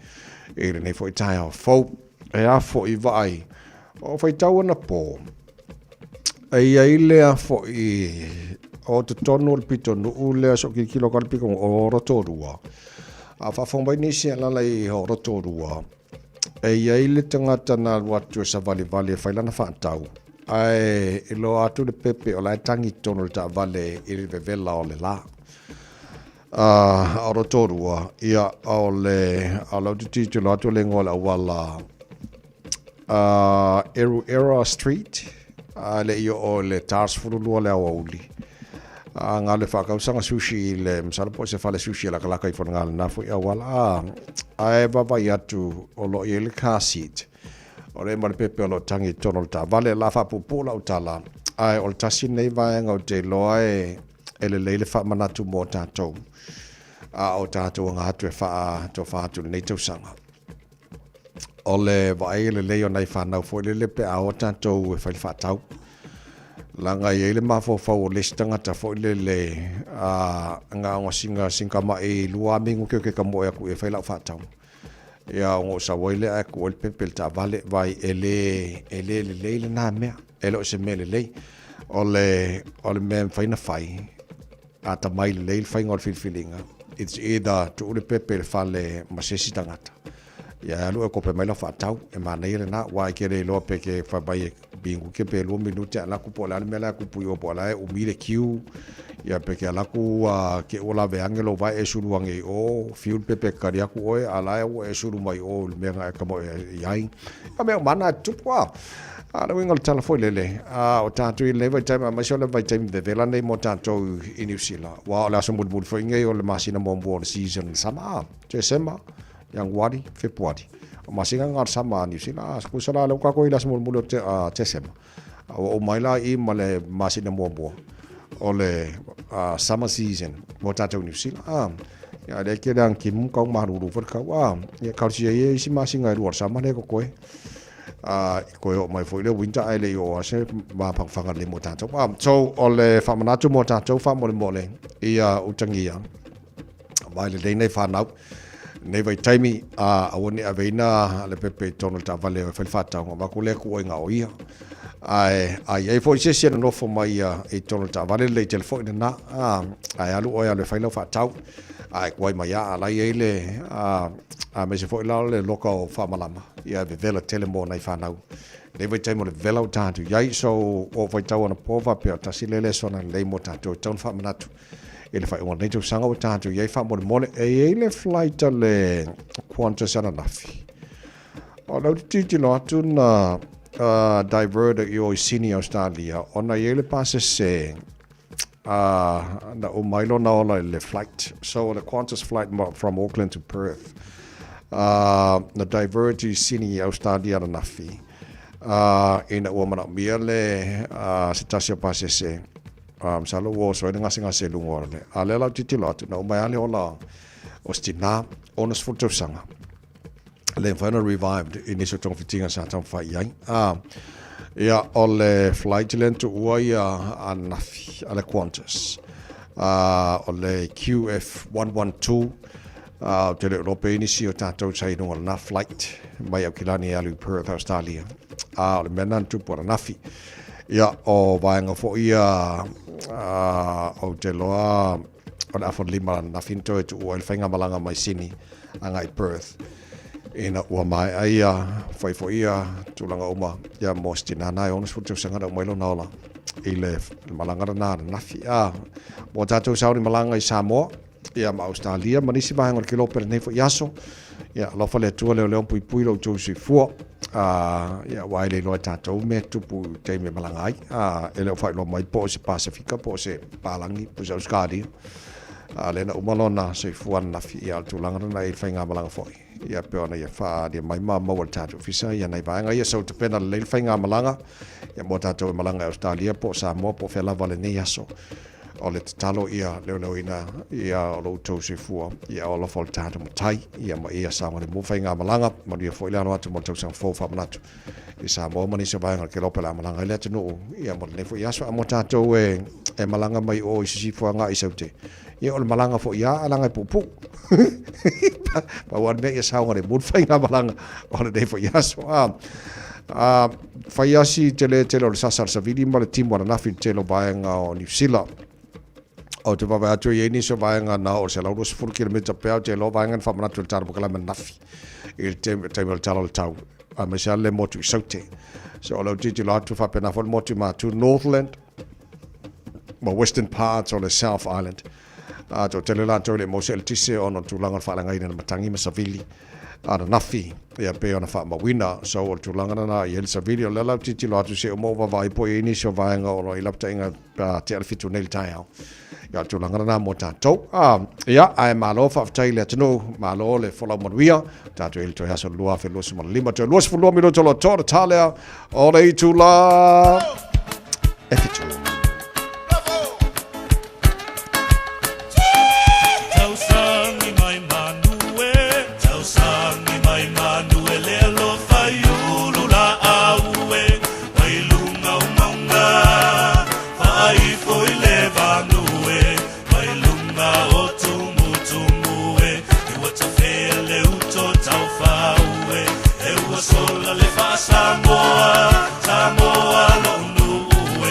[SPEAKER 1] i lenei foi taeao fou. E a foi vaai, o faitau anapo, E i ai lea foi o totonu o le pitonuu lea so kilokilo ka le pitonuu o Rotorua. A faafofoga mai nisi e alaala i o Rotorua, e i ai le tagata na alu atu e savalivali e fai lana faatau, ae iloa atu le pepe o la e tagi i totonu o le taavale i le vevela o le la. A o Rotorua, ia, o le, o lau tilotilo atu o le igoa o le auala, Eruera Street, a le i oo i le ta 12 le aoauli. A nga le faakausaga sushi i le masalo po o se fale sushi e lakalaka ifo i luga lena foi auala. A, ae vaavaai atu o lo o i ai le car seat. O le ma le pepe o lo o tagi i totonu o le taavale. O le a faapuupuu lau tala, ae o le tasi lenei vaega ou te iloa e, e lelei le faamanatu mo tatou, a o tatou aga atu e faatofa atu i lenei tausaga. O le vaai lelei o nai fanau foi lele pe a o tatou e fai le faatau. Leaga e i ai le mafaufau o le isi tagata foi lele a na o sina singkamaʻi lua minute ou te tamoe atu e fai lau faatau. Ia ona ou sau ai lea ae tuu ai le pepe i le taavale, vaai e le e le lelei lena mea. E le o se mea lelei. O le o le mea e mafai ona fai, atamai lelei le faiga o le filifiliga, it's either tuu le pepe i le fale ma se isi tagata, ia e alu e kope mai lau faatau, e manaia lena, aua e te le iloa pe te fai mai e minute pe 2 minute alu atu po o le a le mea la e tupu i o, po o la e umi le queue, ia pe te alu atu te i ua lave ane lou vae e sulu ane i o, fiu le pepe e kali atu oe, a o la ua e sulu mai o i le mea na e tamoe i ai. Ia mea uma lava na e tutupu a. A o le uiga o le tala foi lele, a o tatou i lenei vaitaimi, aemaise o le vaitaimi vevela nei mo tatou i Niu Sila, aua o le aso mulimuli foi lenei o le masina muamua o le season sama, Tesema, Ianuari, Fepuari. O masina na o le sama a Niu Sila, a tusa la lea ua tatou i le aso mulimuli o Tesema, a ua uma ai la i i ma le masina muamua o le summer season mo tatou i Niu Sila. A, ia lea e tele lava ina timu tau malulu foi le tau, a, ia talosia ia isi masina e lua o le sama lea e totoe. A i toe oo mai foi le winter ae le i oo lava se mafanafana lelei mo tatou. A, so o le faamanatu mo tatou faamolemole ia utagia mai lelei nei fanau nei vaitaimi a aua ne i aveina le pepe i totonu o le taavale e fai le faatauga avatu lea tuu ai na o ia. Ae a i ai foi se isi e nonofo mai ia i totonu o le taavale lelei tele foi lena a ae alu oe alu e fai lau faatau ae tuai mai lava a la e i ai le a aemaise foi la o le loka o faamalama ia e vevela tele mo nai fanau. Lenei vaitaimi o le vevela o tatou i ai, so ua ou faitau anapo faapea tasi lea lesona lelei mo tatou e tatau ona faamanatu i le faaiuga o lenei tausaga ua tatou i ai faamolemole. E i ai le flight a le Qantas ananafi. O lea ou te tilotilo atu na divert i o i Sydney, Australia, ona e i ai le pasese na uma ai lona ola i le flight. So o le Qantas flight from Auckland to Perth na divert i Sydney, Australia ananafi ina ua manaomia le se tasi o pasese masalo ua oso ai le gasegase i luga o le a lea la ou tilotilo atu na uma ai lava le ola o se tina 60 tausaga le mafai ona revived i nisi o togafitiga sa taumafai i ai. Ia, o le flight lea na tuua ia ananafi a le Qantas, o le QF112, ou te le o iloa pe i ai nisi o tatou sa i luga o lena flight mai Aukilani e alu i Perth, Australia. O le mea lena na tupu ananafi. Ia, o vaega foi ia, ou te iloa, O le afa lima ananafi na toe tuua ai le faigamalaga mai Sini agai Perth ina ua maea ia fai foi ia tulaga uma ia mo se tinā na e 60 tausaga na uma ai lona ola i le malaga lena ananafi. A mo tatou sauni malaga i Samoa ia ma Australia ma nisi vaega o le kelope lenei foi aso, ia alofa le Atua leoleo ma puipui lo outou soifua. A ia aua e le iloa e tatou mea tupu i taimi e malaga ai. A e le o faailoa mai po o se Pasefika po o se Palagi po o se Australia. A lea na uma lona soifua ananafi, ia o le tulaga lena i le faigamalaga foi. Ia pei ona ia faaalia mai ma maua e le tatou ofisa ia nai vaega ia sau tapena lelei le faigamalaga ia mo tatou e malaga i Australia po o Samoa po o fea lava lenei aso. O le tatalo ia leoleoina ia o lo outou soifua ia o alofa o le tatou matai ia ma ia saogalemu faigamalaga manuia foi le alo atu mo le tausaga fou faamanatu i Samoa ma nisi o vaega o le kelope o le a malaga ai le atunuu ia mo lenei foi aso. A mo tatou e e malaga mai o i Sisifo agai i Saute ia o le malaga foi ia a laga e puupuu pau lava le mea ia saogalemu le faigamalaga o lenei foi aso. A a fai asi tele tele o le sasa o le savili ma le timu ananafi i le tele o vaega o Niu Sila. Ou te vaavaai atu e i ai nisi o vaega na oo i le 120 kilomita pea, ou te iloa vaega na faamanatu i le Tala Polokalame ananafi i le taimi o le Tala o le Tau, aemaise lava le motu i Saute. So o lea ou te tilotilo atu faapena foi le motu i Matu, Northland ma Western parts o le South Island. A toatele latou e le i maua se eletise ona o le tulaga o le faaleagaina o le matagi ma savili ananafi ia pei ona faamauina. So o le tulaga lena i ai le savili. O lea la ou te tilotilo atu se uma ou vaavaai po i ai nisi o vaega o lo o i ai lapataiga pe a tea le 7 nei i le taeao. Ia o le tulaga lena mo tatou. Ia, ae malo faafetai i le atunuu, malo le folau manuia. Tatou i le toe aso 2025, toe 22 minute o lo o toa lea o le itula e 7.
[SPEAKER 13] Tausangi mai manu e, tausangi mai manu e le alofa i ulu laau e, mai luga o mauga, faaifo i le vanu e, mai luga o tumutumu e, e ua tafea le uto taufau e, e ua sola le faa-Samoa, Samoa lo'u nuu e.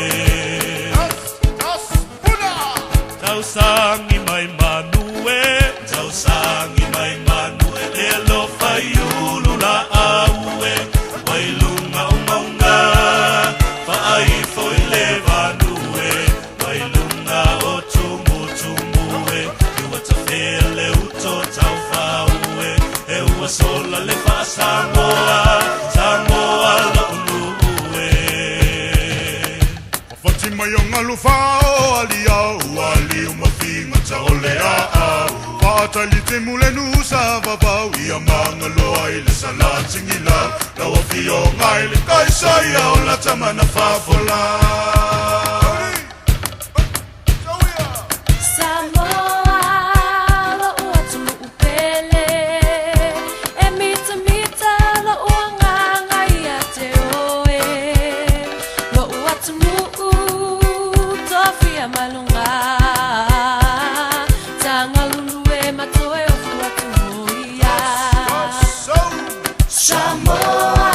[SPEAKER 13] Tausangi mai manu e, tausangi mai manu e, le alofa i ulu laau e, mai luga o mauga, faaifo i le vanu e, mai luga o tumutumu e, e ua tafea le uto taufau e, e ua sola le faa-Samoa, Samoa lo'u nuu e. Fati mai o ngalu fao ali au ali o mafinga ta o le a au Faatali te mule nusa vavau ia mangaloa i le salatingilau Lau afioga i le kaisaia o la tamana fafola.
[SPEAKER 14] Samoa, lo'u atunuu pele, e mitamita lo'u agaga ia te oe. Lo'u atunuu, tofia mai luga, tagalulu e matoe o fuatumoia. Samoa,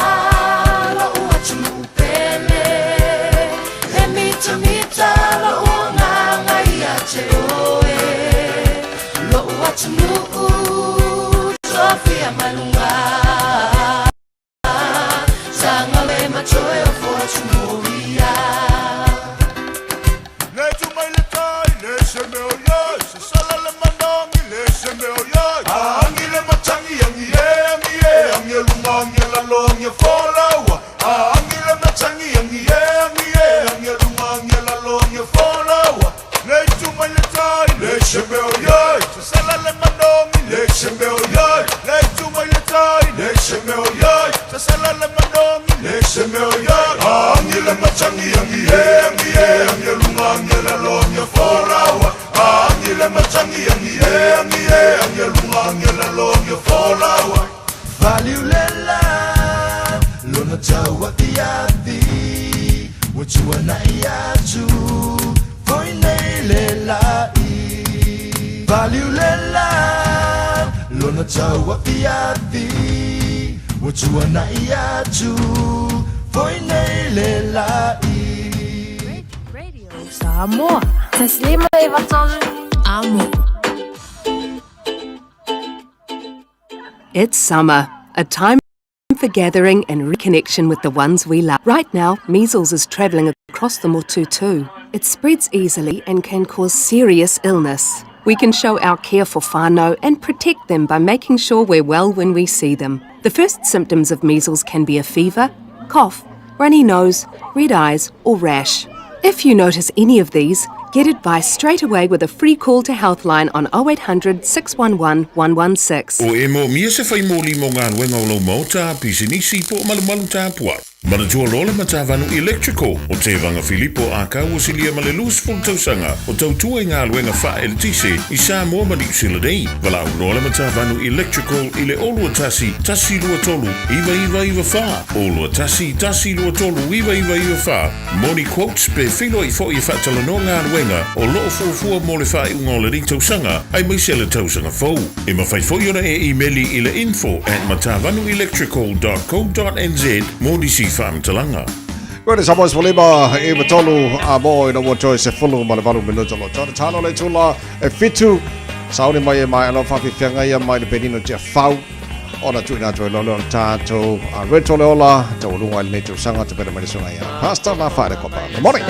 [SPEAKER 14] lo'u atunuu pele, e mitamita lo'u agaga ia te oe. Lo'u atunuu, tofia mai luga, tagalulu e matoe o fuatumoia.
[SPEAKER 13] Le tu mai le tai, le se meo ia, se sala le manangi, le se meo ia. Angi le matangi, angi e, angi e, angi e lunga, angi e lalo, angi e folaua. Angi le matangi, angi e, angi e, angi e lunga, angi e lalo, angi e folaua. Le tu mai le tai, le se meo ia, se sala le manangi, le se meo ia. Le tu mai le tai, le se meo ia, se sala le manangi, le se meo ia. Angi le matangi, angi e, angi e, angi e lunga, angi e lalo, angi e folaua. Angi le matangi, angi e, angi e, angi e lunga, angi e lalo, angi e folaua.
[SPEAKER 15] Valiulela lona tauafiafi ua tuana'i atu foi nei le la'i. Valiulela lona tauafiafi ua tuana'i atu foi nei le la'i.
[SPEAKER 14] Samoa. Taslima e vatolu. Amo.
[SPEAKER 16] It's summer, a time for gathering and reconnection with the ones we love. Right now, measles is travelling across the Motu too. It spreads easily and can cause serious illness. We can show our care for whānau and protect them by making sure we're well when we see them. The first symptoms of measles can be a fever, cough, runny nose, red eyes, or rash. If you notice any of these, get advice straight away with a free call to Healthline on 0800 611 116.
[SPEAKER 4] O e moomia se fai moli mo galuega o lou maota, pisinisi po o malumalu tapuai. Manatua loa le Matavanu Electrical o Tevaga Filipo Akau ua silia ma le 20 tausaga o tautua i galuega faaeletise i Samoa ma Niu Sila nei. Valaau loa le Matavanu Electrical i le 021 123 9994, 021 123 9994 mo ni quotes pe feiloai foi e faatalanoa galuega o lo o fuafua mo le faaiuga o lenei tausaga aemaise le tausaga fou. E mafai foi ona e imeli i le info at matavanuelectrical dot co dot nz mo nisi faamatalaga.
[SPEAKER 1] Koe le Samoa 15 i 3 a mo ina ua toe 18 minuta lo tau talo le tula e fitu sauni mai e mai alo whawhiwhianga ia mai le penino tia whau ona tuina atu e lolo o le tātou a Reto le ola tau lunga i lenei tausaga te pere mai le sunga ia Pastor La Whaere Kopa. Good morning.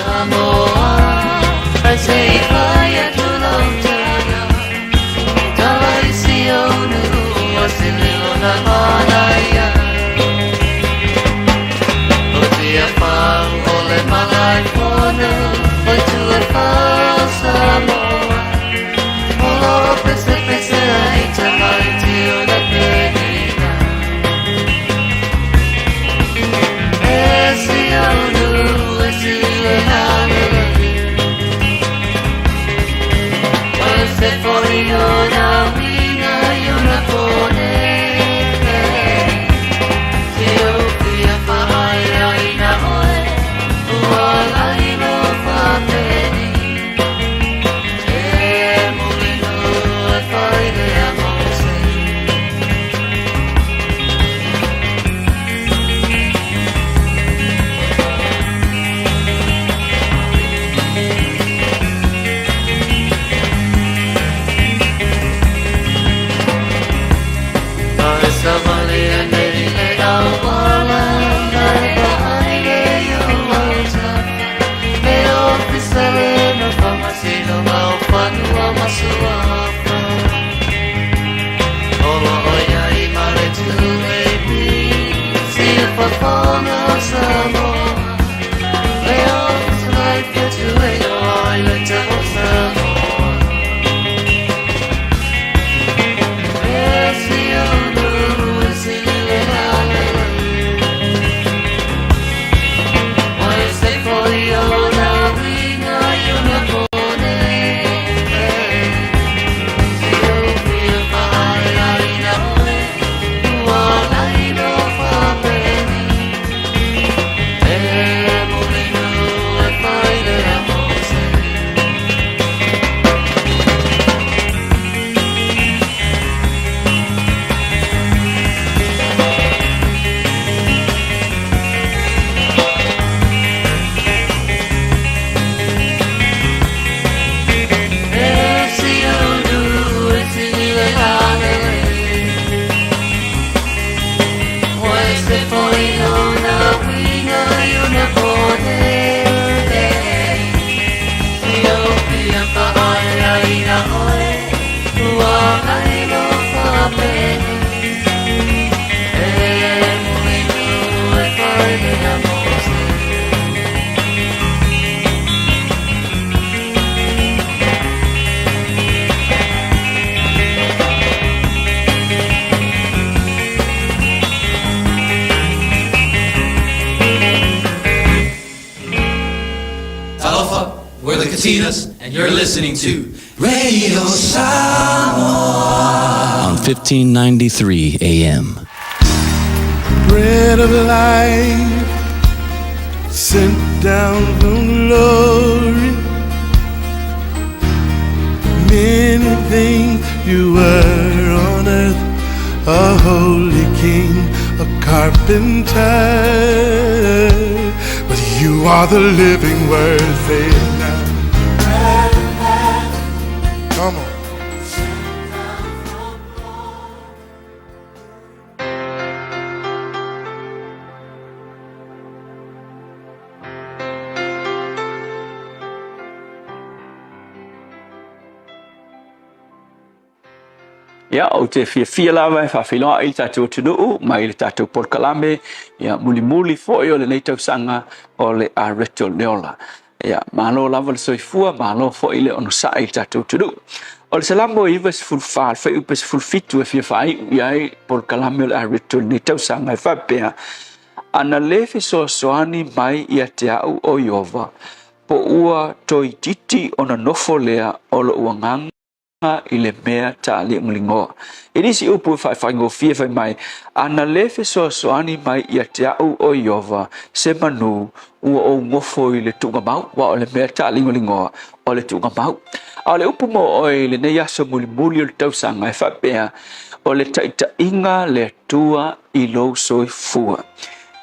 [SPEAKER 17] Talofa, we're the Katinas, and you're listening to Radio Samoa
[SPEAKER 18] on 1593 AM.
[SPEAKER 6] Bread of life, sent down from glory. Many things you were on earth, a holy king, a carpenter. But you are the living word, say it now. Come on.
[SPEAKER 19] Ia, ou te fiafia lava e faafeiloai i le tatou atunuu mai le tatou polokalame, ia, mulimuli foi o lenei tausaga o le Areto le Ola. Ia, malo lava le soifua, malo foi le onosai i le tatou atunuu. O le Salamo 94, le fuaiupu 17 e fia faaiu i ai polokalame o le Areto i lenei tausaga e faapea, Ana le fesoasoani mai ia te au o Ieova, po ua toeitiiti ona nofo lea o lou agaga i le mea taaligligoa. I nisi upu e faafaigofie fai mai, Ana le fesoasoani mai ia te au o Ieova se manu, ua ou nofo i le tuugamau, aua o le mea taaligoligoa o le tuugamau. A o le upu mo oe i lenei aso mulimuli o le tausaga e faapea, o le taitaiga le Atua i lou soifua.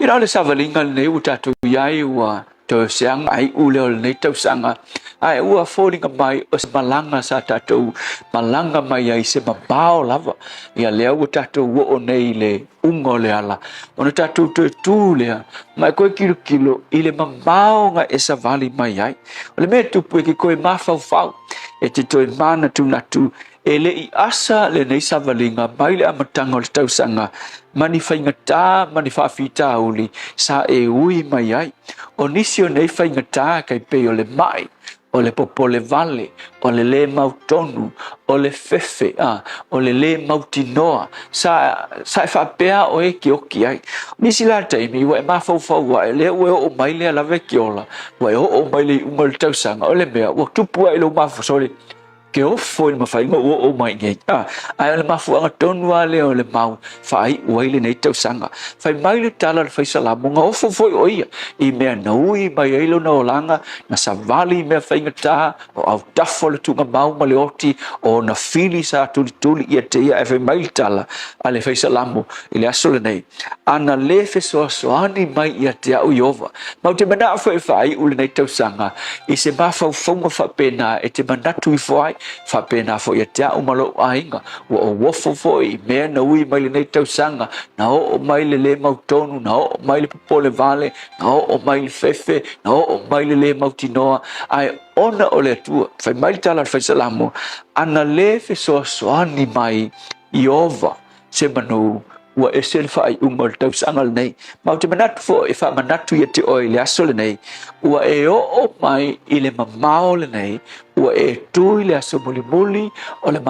[SPEAKER 19] Ina o le savaliga lenei ua tatou i ai ua toe seaga aiu lea o lenei tausaga, ae ua foliga mai o se malaga sa tatou malaga mai ai se mamao lava. Ia lea ua tatou oo nei i le uga o le ala, ona tatou toe tu lea ma e koe kilokilo i le mamao na e savali mai ai. O le mea e tupu e ke koe mafaufau, e te toe manatunatu E le i asa lenei savaliga mai le amataga o le tausaga ma ni faigata ma ni faafitauli sa e ui mai ai. O nisi o nei faigata kai pei o le mai, o le popole vale, o le lē mautonu, o le fefe, a, o le lē mautinoa, sa, sa e faapea oe e ke oki ai. O nisi la taimi ua e mafaufau ae lea ua e oo mai lea lava e ke ola, ua e oo mai le iuga o le tausaga, o le mea ua tupu ae i lou mafaufau, sole, ke ofo i le mafai ona ou oo mai nei. A, ae o le mafuaaga tonu lava lea o le mau faaiu ai lenei tausaga. Fai mai le tala a le faisalamo, na ofo foi o ia i mea na ui mai ai lona olaga, na savali i mea faigata, o autafa o le tuugamau ma le oti, o ona fili sa tulituli ia te ia. Ae fai mai le tala a le faisalamo i le aso lenei, Ana lē fesoasoani mai ia te au Ieova. Ma ou te manao foi e faaiu lenei tausaga i se mafaufauga faapena e te manatu ifo ai, faapena foi ia te au ma lou aiga, ua ou ofo foi i mea na ui mai lenei tausaga, na oo mai le lē mautonu, na oo mai le popole vale, na oo mai le fefe, na oo mai le lē mautinoa, ae ona o le Atua. Fai mai le tala a le Faisalamo, Ana lē fesoasoani mai Ieova, se manu ua ese le faaiuga o le tausaga lenei. Ma ou te manatu foi e faamanatu ia te oe i le aso lenei, ua e oo mai i le mamao lenei, ua e tu i le aso mulimuli o le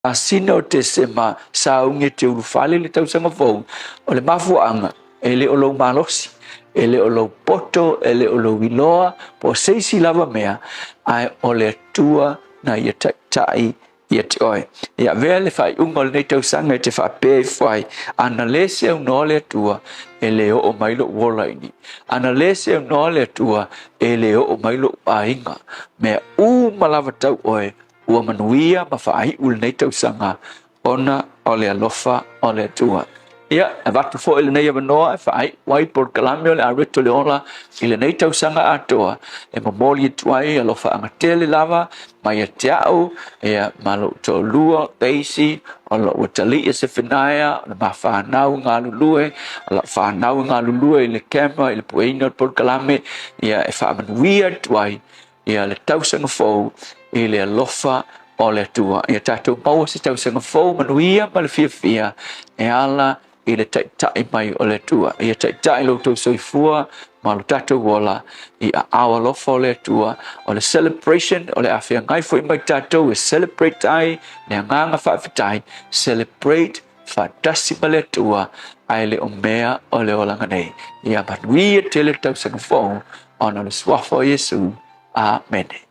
[SPEAKER 19] masina o Tesema, sauni e te ulufale i le tausaga fou. O le mafuaaga, e le o lou malosi, e le o lou poto, e le o lou iloa, po o se isi lava mea, ae o le Atua na ia taitai ia te oe. Ia avea le faaiuga o lenei tausaga e te faapea ifo ai, ana lē se aunoa le Atua, e lē oo mai lou ola i ni. Ana lē se aunoa le Atua, e lē oo mai lou aiga. Mea uma lava tau oe, ua manuia ma faaiu lenei tausaga ona o le alofa o le Atua. Ia, e avatu foi lenei avanoa e faaiu ai polokalame o le Areto le Ola i lenei tausaga atoa e momoli atu ai alofaaga tele lava mai ia te au ia, ma lou toalua Daisy, o lou atalii Sefenaia, o le ma fanau galulue, o lau fanau galulue i le camera i le pueina o le polokalame, ia e faamanuia atu ai ia le tausaga fou i le alofa o le Atua. Ia tatou maua se tausaga fou manuia ma le fiafia e ala i le taitai mai o le Atua. Ia taitai lo outou soifua ma lo tatou ola i aao alofa o le Atua. O le celebration o le a feagai foi mai tatou e celebrate ai le agaga faafetai, celebrate faatasi ma le Atua, ae le o mea o le olaga nei. Ia manuia tele le tausaga fou ona o le suafa o Iesu. Amene.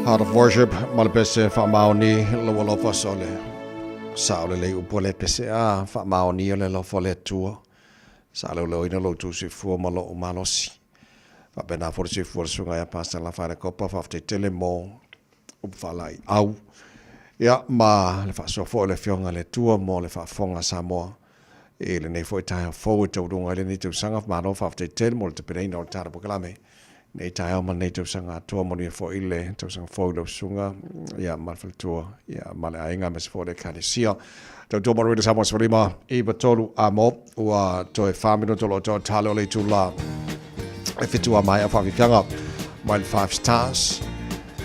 [SPEAKER 1] Heart of Worship ma le pese faamaoni lou alofa sole. Sao lelei upu a le pese a faamaoni o le alofa o le Atua. Sa leoleoina lou tou soifua ma lou malosi. Faapena foi le soifua o le susuga ia Pastor Lafaele Kopa, faafetai tele mo upu faalaeiau. Ia, ma le faasoa foi o le Afioga i le Atua mo le faafofoga a Samoa i lenei foi taeao fou e taualuga ai lenei tausaga. Malo faafetai tele mo le tapenaina o le tatou polokalame i lenei taeao ma lenei tausaga atoa. Manuia foi le tausaga fou i lau susuga ia, ma le faletua ia, ma le aiga aemaise foi o le Ekalesia. Tautua manuia le Samoa 15 93 a mo ua toe 4 minuto o lo o toe tale o le itula e fitu a maea faafiafiaga mai le 5 stars.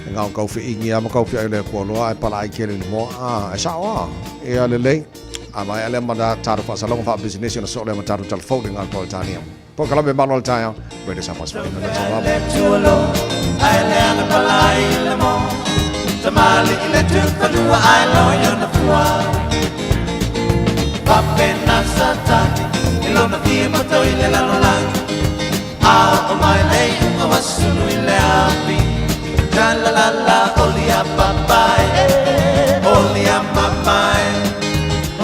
[SPEAKER 1] E ngao kau whiingi a ma kau whiai le kua loa ai pala ai kele le moa a e sao a e a lelei a mai ale ma da taru whaasalonga wha business ona so le ma taru telefone ngā pol tania. Po kalame malo le taia Radio Samoa Sefulima na tau
[SPEAKER 15] Le tualo, ai le ana palai le mo. Tamali i le tufanua ai lo i ona fua. Papena satani, i lona fia mato i le lalolagi. A o mai le iuga wa sulu i le afi. Ja la la la, oli a papa e, oli a mama e.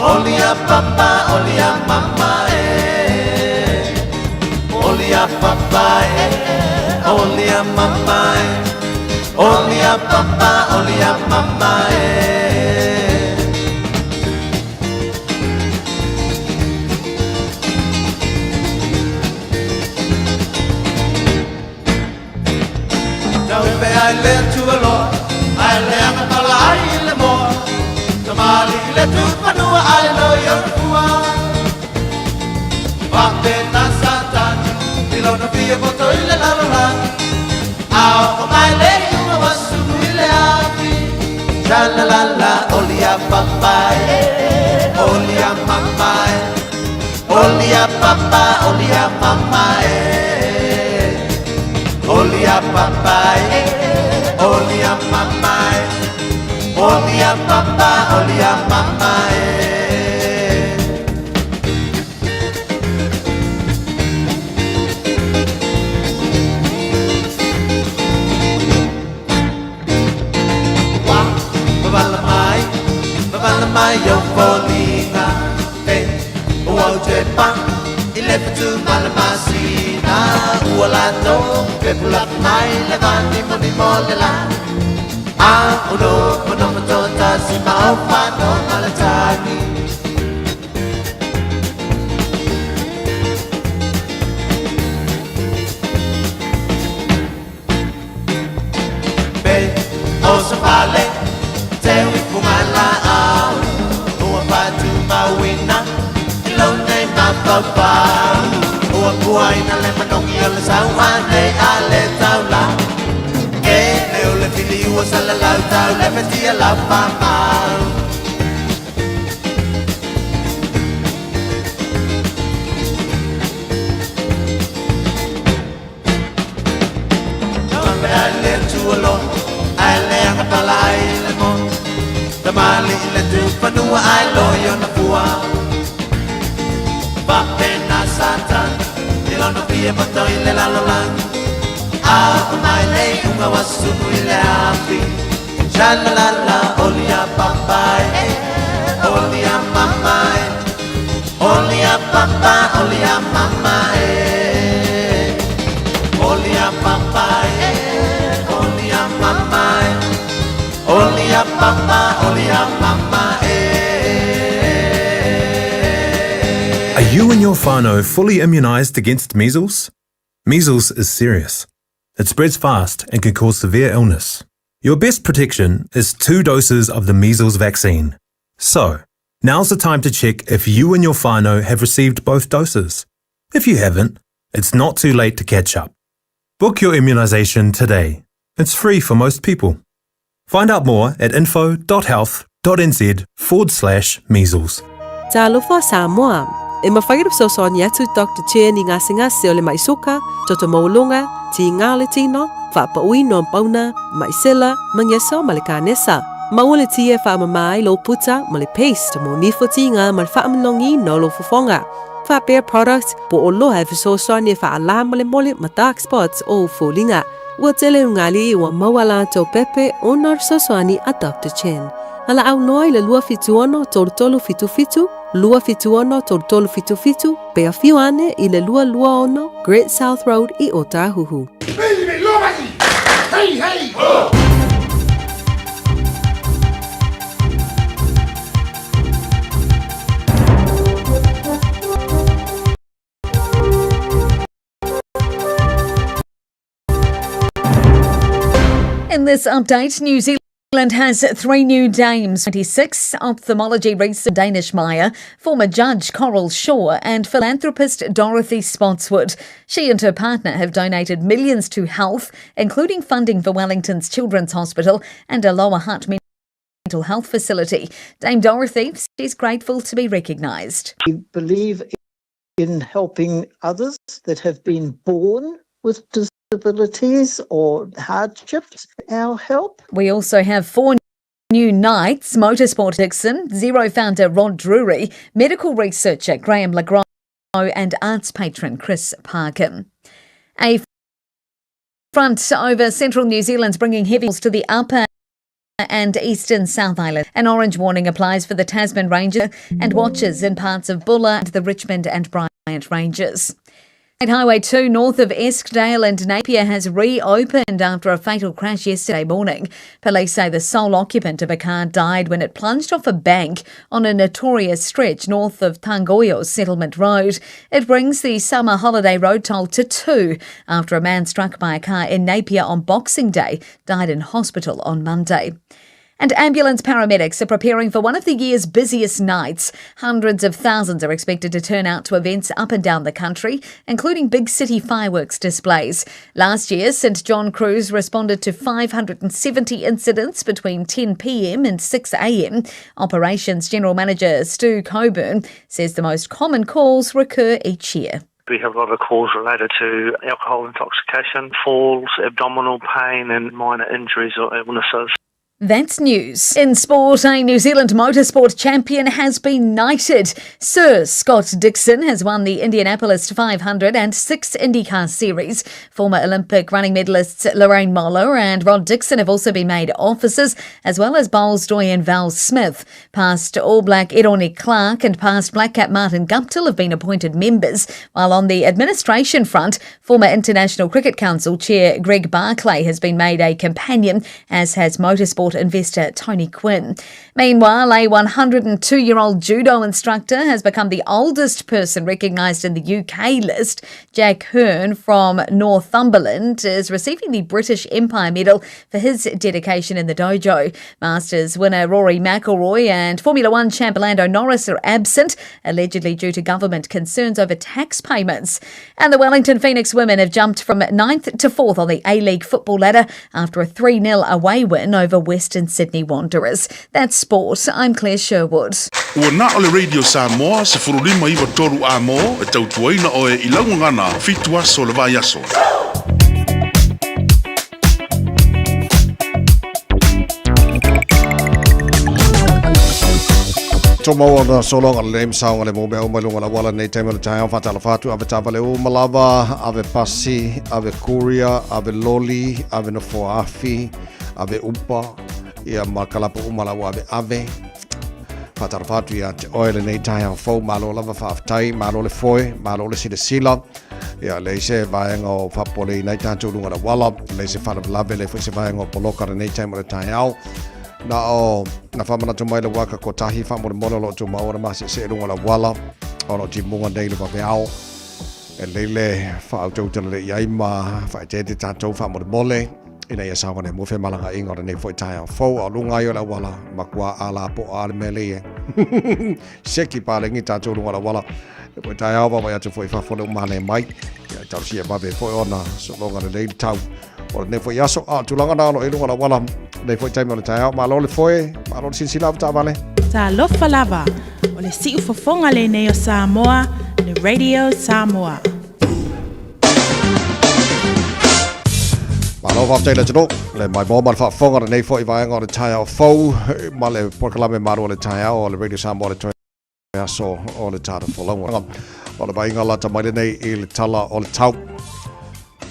[SPEAKER 15] Oli a papa, oli a mama e. Oli a papa e, oli a mama e. Oli a papa, oli a mama e. Tau pe ai le atua loa, ai le aga pala ai i le moa. Tamali i le tufanua ai lo i ona fua. Faapena Satani, i lona fia poto i le lalolagi. A oo mai le iuga ua sulu i le afi. Sha la la la, oli a papa e, oli a mama e. Oli a papa, oli a mama e. Oli a papa e, oli a mama e. Oli a papa, oli a mama e. Ua pavala mai, pavala mai ou foliga e ua ou toe pa i le fatu ma le masina ua latou pepulapu mai le vanimonimo o le la a o nofonofo toatasi ma ou fanau ma le tagi. Pe o se fale teu i fugalaau ua faatumauina i lou nei mafaufau ua puaina le manogi o le sauane a le taula e le o le fili ua salalau tau le fetia lau famau. Sha la la la, oli a papa e, oli a mama e. Oli a papa, oli a mama e. Oli a papa e, oli a mama e. Oli a papa, oli a mama e.
[SPEAKER 20] Are you and your whānau fully immunised against measles? Measles is serious. It spreads fast and can cause severe illness. Your best protection is two doses of the measles vaccine. So, now's the time to check if you and your whānau have received both doses. If you haven't, it's not too late to catch up. Book your immunisation today. It's free for most people. Find out more at info.health.nz forward slash measles.
[SPEAKER 16] Talofa Samoa! E mafai ona fesoasoani atu Doctor Chen i gasegase o le mai soka, toto maualuga, tiga o le tino, faapauina o pauna, mai sela, mageso ma le kanesa. Maua le ti e faamama ai lou puta ma le paste mo nifo tiga ma le faamanogiina o lou fofoga. Faapea product po oloa e fesoasoani e faalā molemole ma dark spots o ou foliga. Ua tele ugali ua maua latou pepe ona o le fesoasoani a Doctor Chen. Valaau noa i le 276 3377, 276 3377, pe afio ane i le 226 Great South Road i Otahuhu.
[SPEAKER 13] Hey, hey, ho!
[SPEAKER 7] In this update, New Zealand has three new dames 26 ophthalmology researcher Danish Meyer, former judge Coral Shaw, and philanthropist Dorothy Spotswood. She and her partner have donated millions to health, including funding for Wellington's Children's Hospital and a Lower Hutt mental health facility. Dame Dorothy, she's grateful to be recognised.
[SPEAKER 21] We believe in helping others that have been born with disabilities or hardships, our help.
[SPEAKER 7] We also have four new knights, Motorsport Dixon, Xero founder Rod Drury, medical researcher Graham LeGros and arts patron Chris Parkin. A front over central New Zealand's bringing heavy to the upper and eastern South Island. An orange warning applies for the Tasman Ranges and watches in parts of Buller and the Richmond and Bryant Ranges. Highway 2 north of Eskdale and Napier has reopened after a fatal crash yesterday morning. Police say the sole occupant of a car died when it plunged off a bank on a notorious stretch north of Tangoio Settlement Road. It brings the summer holiday road toll to two after a man struck by a car in Napier on Boxing Day died in hospital on Monday. And ambulance paramedics are preparing for one of the year's busiest nights. Hundreds of thousands are expected to turn out to events up and down the country, including big city fireworks displays. Last year, St John crews responded to 570 incidents between 10 pm and 6 am. Operations General Manager Stu Coburn says the most common calls recur each year.
[SPEAKER 10] We have a lot of calls related to alcohol intoxication, falls, abdominal pain, and minor injuries or illnesses.
[SPEAKER 7] That's news. In sport, a New Zealand motorsport champion has been knighted. Sir Scott Dixon has won the Indianapolis 500 and six IndyCar Series. Former Olympic running medalists Lorraine Moller and Rod Dixon have also been made officers, as well as Bowls doyen Val Smith. Past All Black Eroni Clark and past Black Cap Martin Guptill have been appointed members, while on the administration front, former International Cricket Council Chair Greg Barclay has been made a companion, as has motorsport investor Tony Quinn. Meanwhile, a 102 year old judo instructor has become the oldest person recognised in the UK list. Jack Hearn from Northumberland is receiving the British Empire Medal for his dedication in the dojo. Masters winner Rory McIlroy and Formula One champ Lando Norris are absent, allegedly due to government concerns over tax payments. And the Wellington Phoenix women have jumped from ninth to fourth on the A League football ladder after a 3 0 away win over Western Sydney Wanderers. That's sport. I'm Claire Sherwood.
[SPEAKER 4] Ua na o le Radio Samoa 1593 A mo e tautuaina oe i lau gagana fitu aso le vaiaso.
[SPEAKER 1] Tō maua na sologa le lei masaoga le mō mea uma i luga o le auala nei taimi o le taeao whātalofa atu ave tāwale uma lava ave pasi ave courier ave loli ave nofoa awhi ave upa ia ma kalapu uma la ua ave ave Whātalofa atu ia te oe lenei taeao fou malo lava whaafetai malo le foe malo le silasila ia leai se vaega o faapopoleina ai tatou luga o le auala leai se faalavelave leai foi se vaega o poloka lenei taimi o le taeao na o na faamanatu mai le waka kotahi faamolemole o loo tumau ona maseesee luga o le auala ona o timuga nei le vaveao e lelei le faautautala lelei ai ma faaeteete tatou faamolemole ina ia saogalemu femalagaaiga o lenei foi taeao fou a o luga ai o le auala matua alapoa le mea lei e seki palagi tatou luga o le auala le foi taeao vaavaai atu foi i fafo le umale mai ia talosia vave foi ona sologa lelei le tau o lenei foi aso a o tulaga na o lo o i luga o le auala lenei foi taimi o le taeao malo le foe malo le silasila ave taavale
[SPEAKER 3] Talofa lava, o le siufofoga lenei o Samoa, le Radio Samoa.
[SPEAKER 1] Malo faafetai le atunuu le maimoa ma le faafofoga lenei foi vaega o le taeao fou ma le polokalame malo o le taeao o le Radio Samoa le toe aso o le tata folauga. O le vaaiga lata mai lenei i le tala o le tau.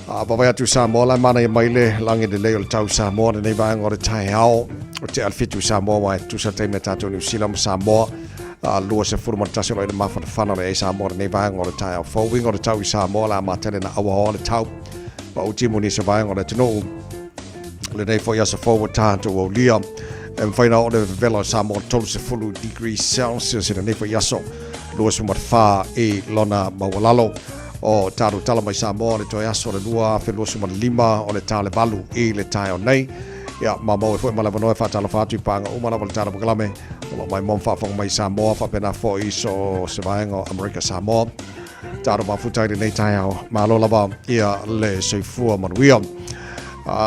[SPEAKER 1] A vaavaai atu i Samoa, la e manaia mai le lagi lelei o le tau i Samoa lenei vaega o le taeao. O te ale 7 i Samoa aua e tutusa le taimi a tatou Niu Sila ma Samoa. A 21 o lo o i le mafanafana o le ea i Samoa lenei vaega o le taeao fou. Uiga o le tau i Samoa, la matele na auaoa le tau. Pau timu nisi o vaega o le atunuu. Lenei foi aso fou ua tatou aulia. E mafai ona oo le vevela o Samoa 30 degrees Celsius i lenei foi aso 24 i lona maualalo. O tatou tala mai Samoa o le toe aso o le 2025 o le ta le 8 i le taeao nei. Ia, ma maua ai foi ma le avanoa e faatalofa atu i paaga uma lava o le Tala Pakalame o lo o maimoa ma faafofoga mai i Samoa faapena foi i so o se vaega o Amerika Samoa. Tatou mafuta i lenei taeao. Malo lava ia le soifua manuia.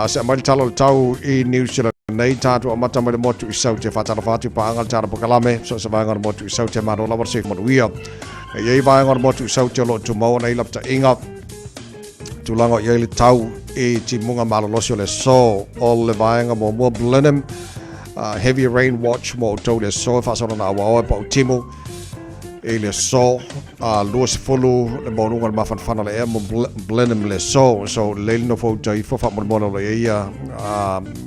[SPEAKER 1] Se aumai le tala o le tau i New Zealand nei, tatou amata mai le motu i Saute. Faatalofa atu i paaga le Tala Pakalame, so o se vaega o le motu i Saute, malo lava le soifua manuia. E i ai vaega o le motu i Saute o lo o tumau ona i lapataiga tulaga o i ai le tau i timuga malolosi o le aso o le vaega muamua Blenheim Heavy Rain Watch mo outou le aso e faasolo na auaoa e pau timu i le aso 20 le maualuga o le mafanafana o le ea mo Blenheim le aso. So lelei le nofo uta ifo faamolemole o lo o i ai ia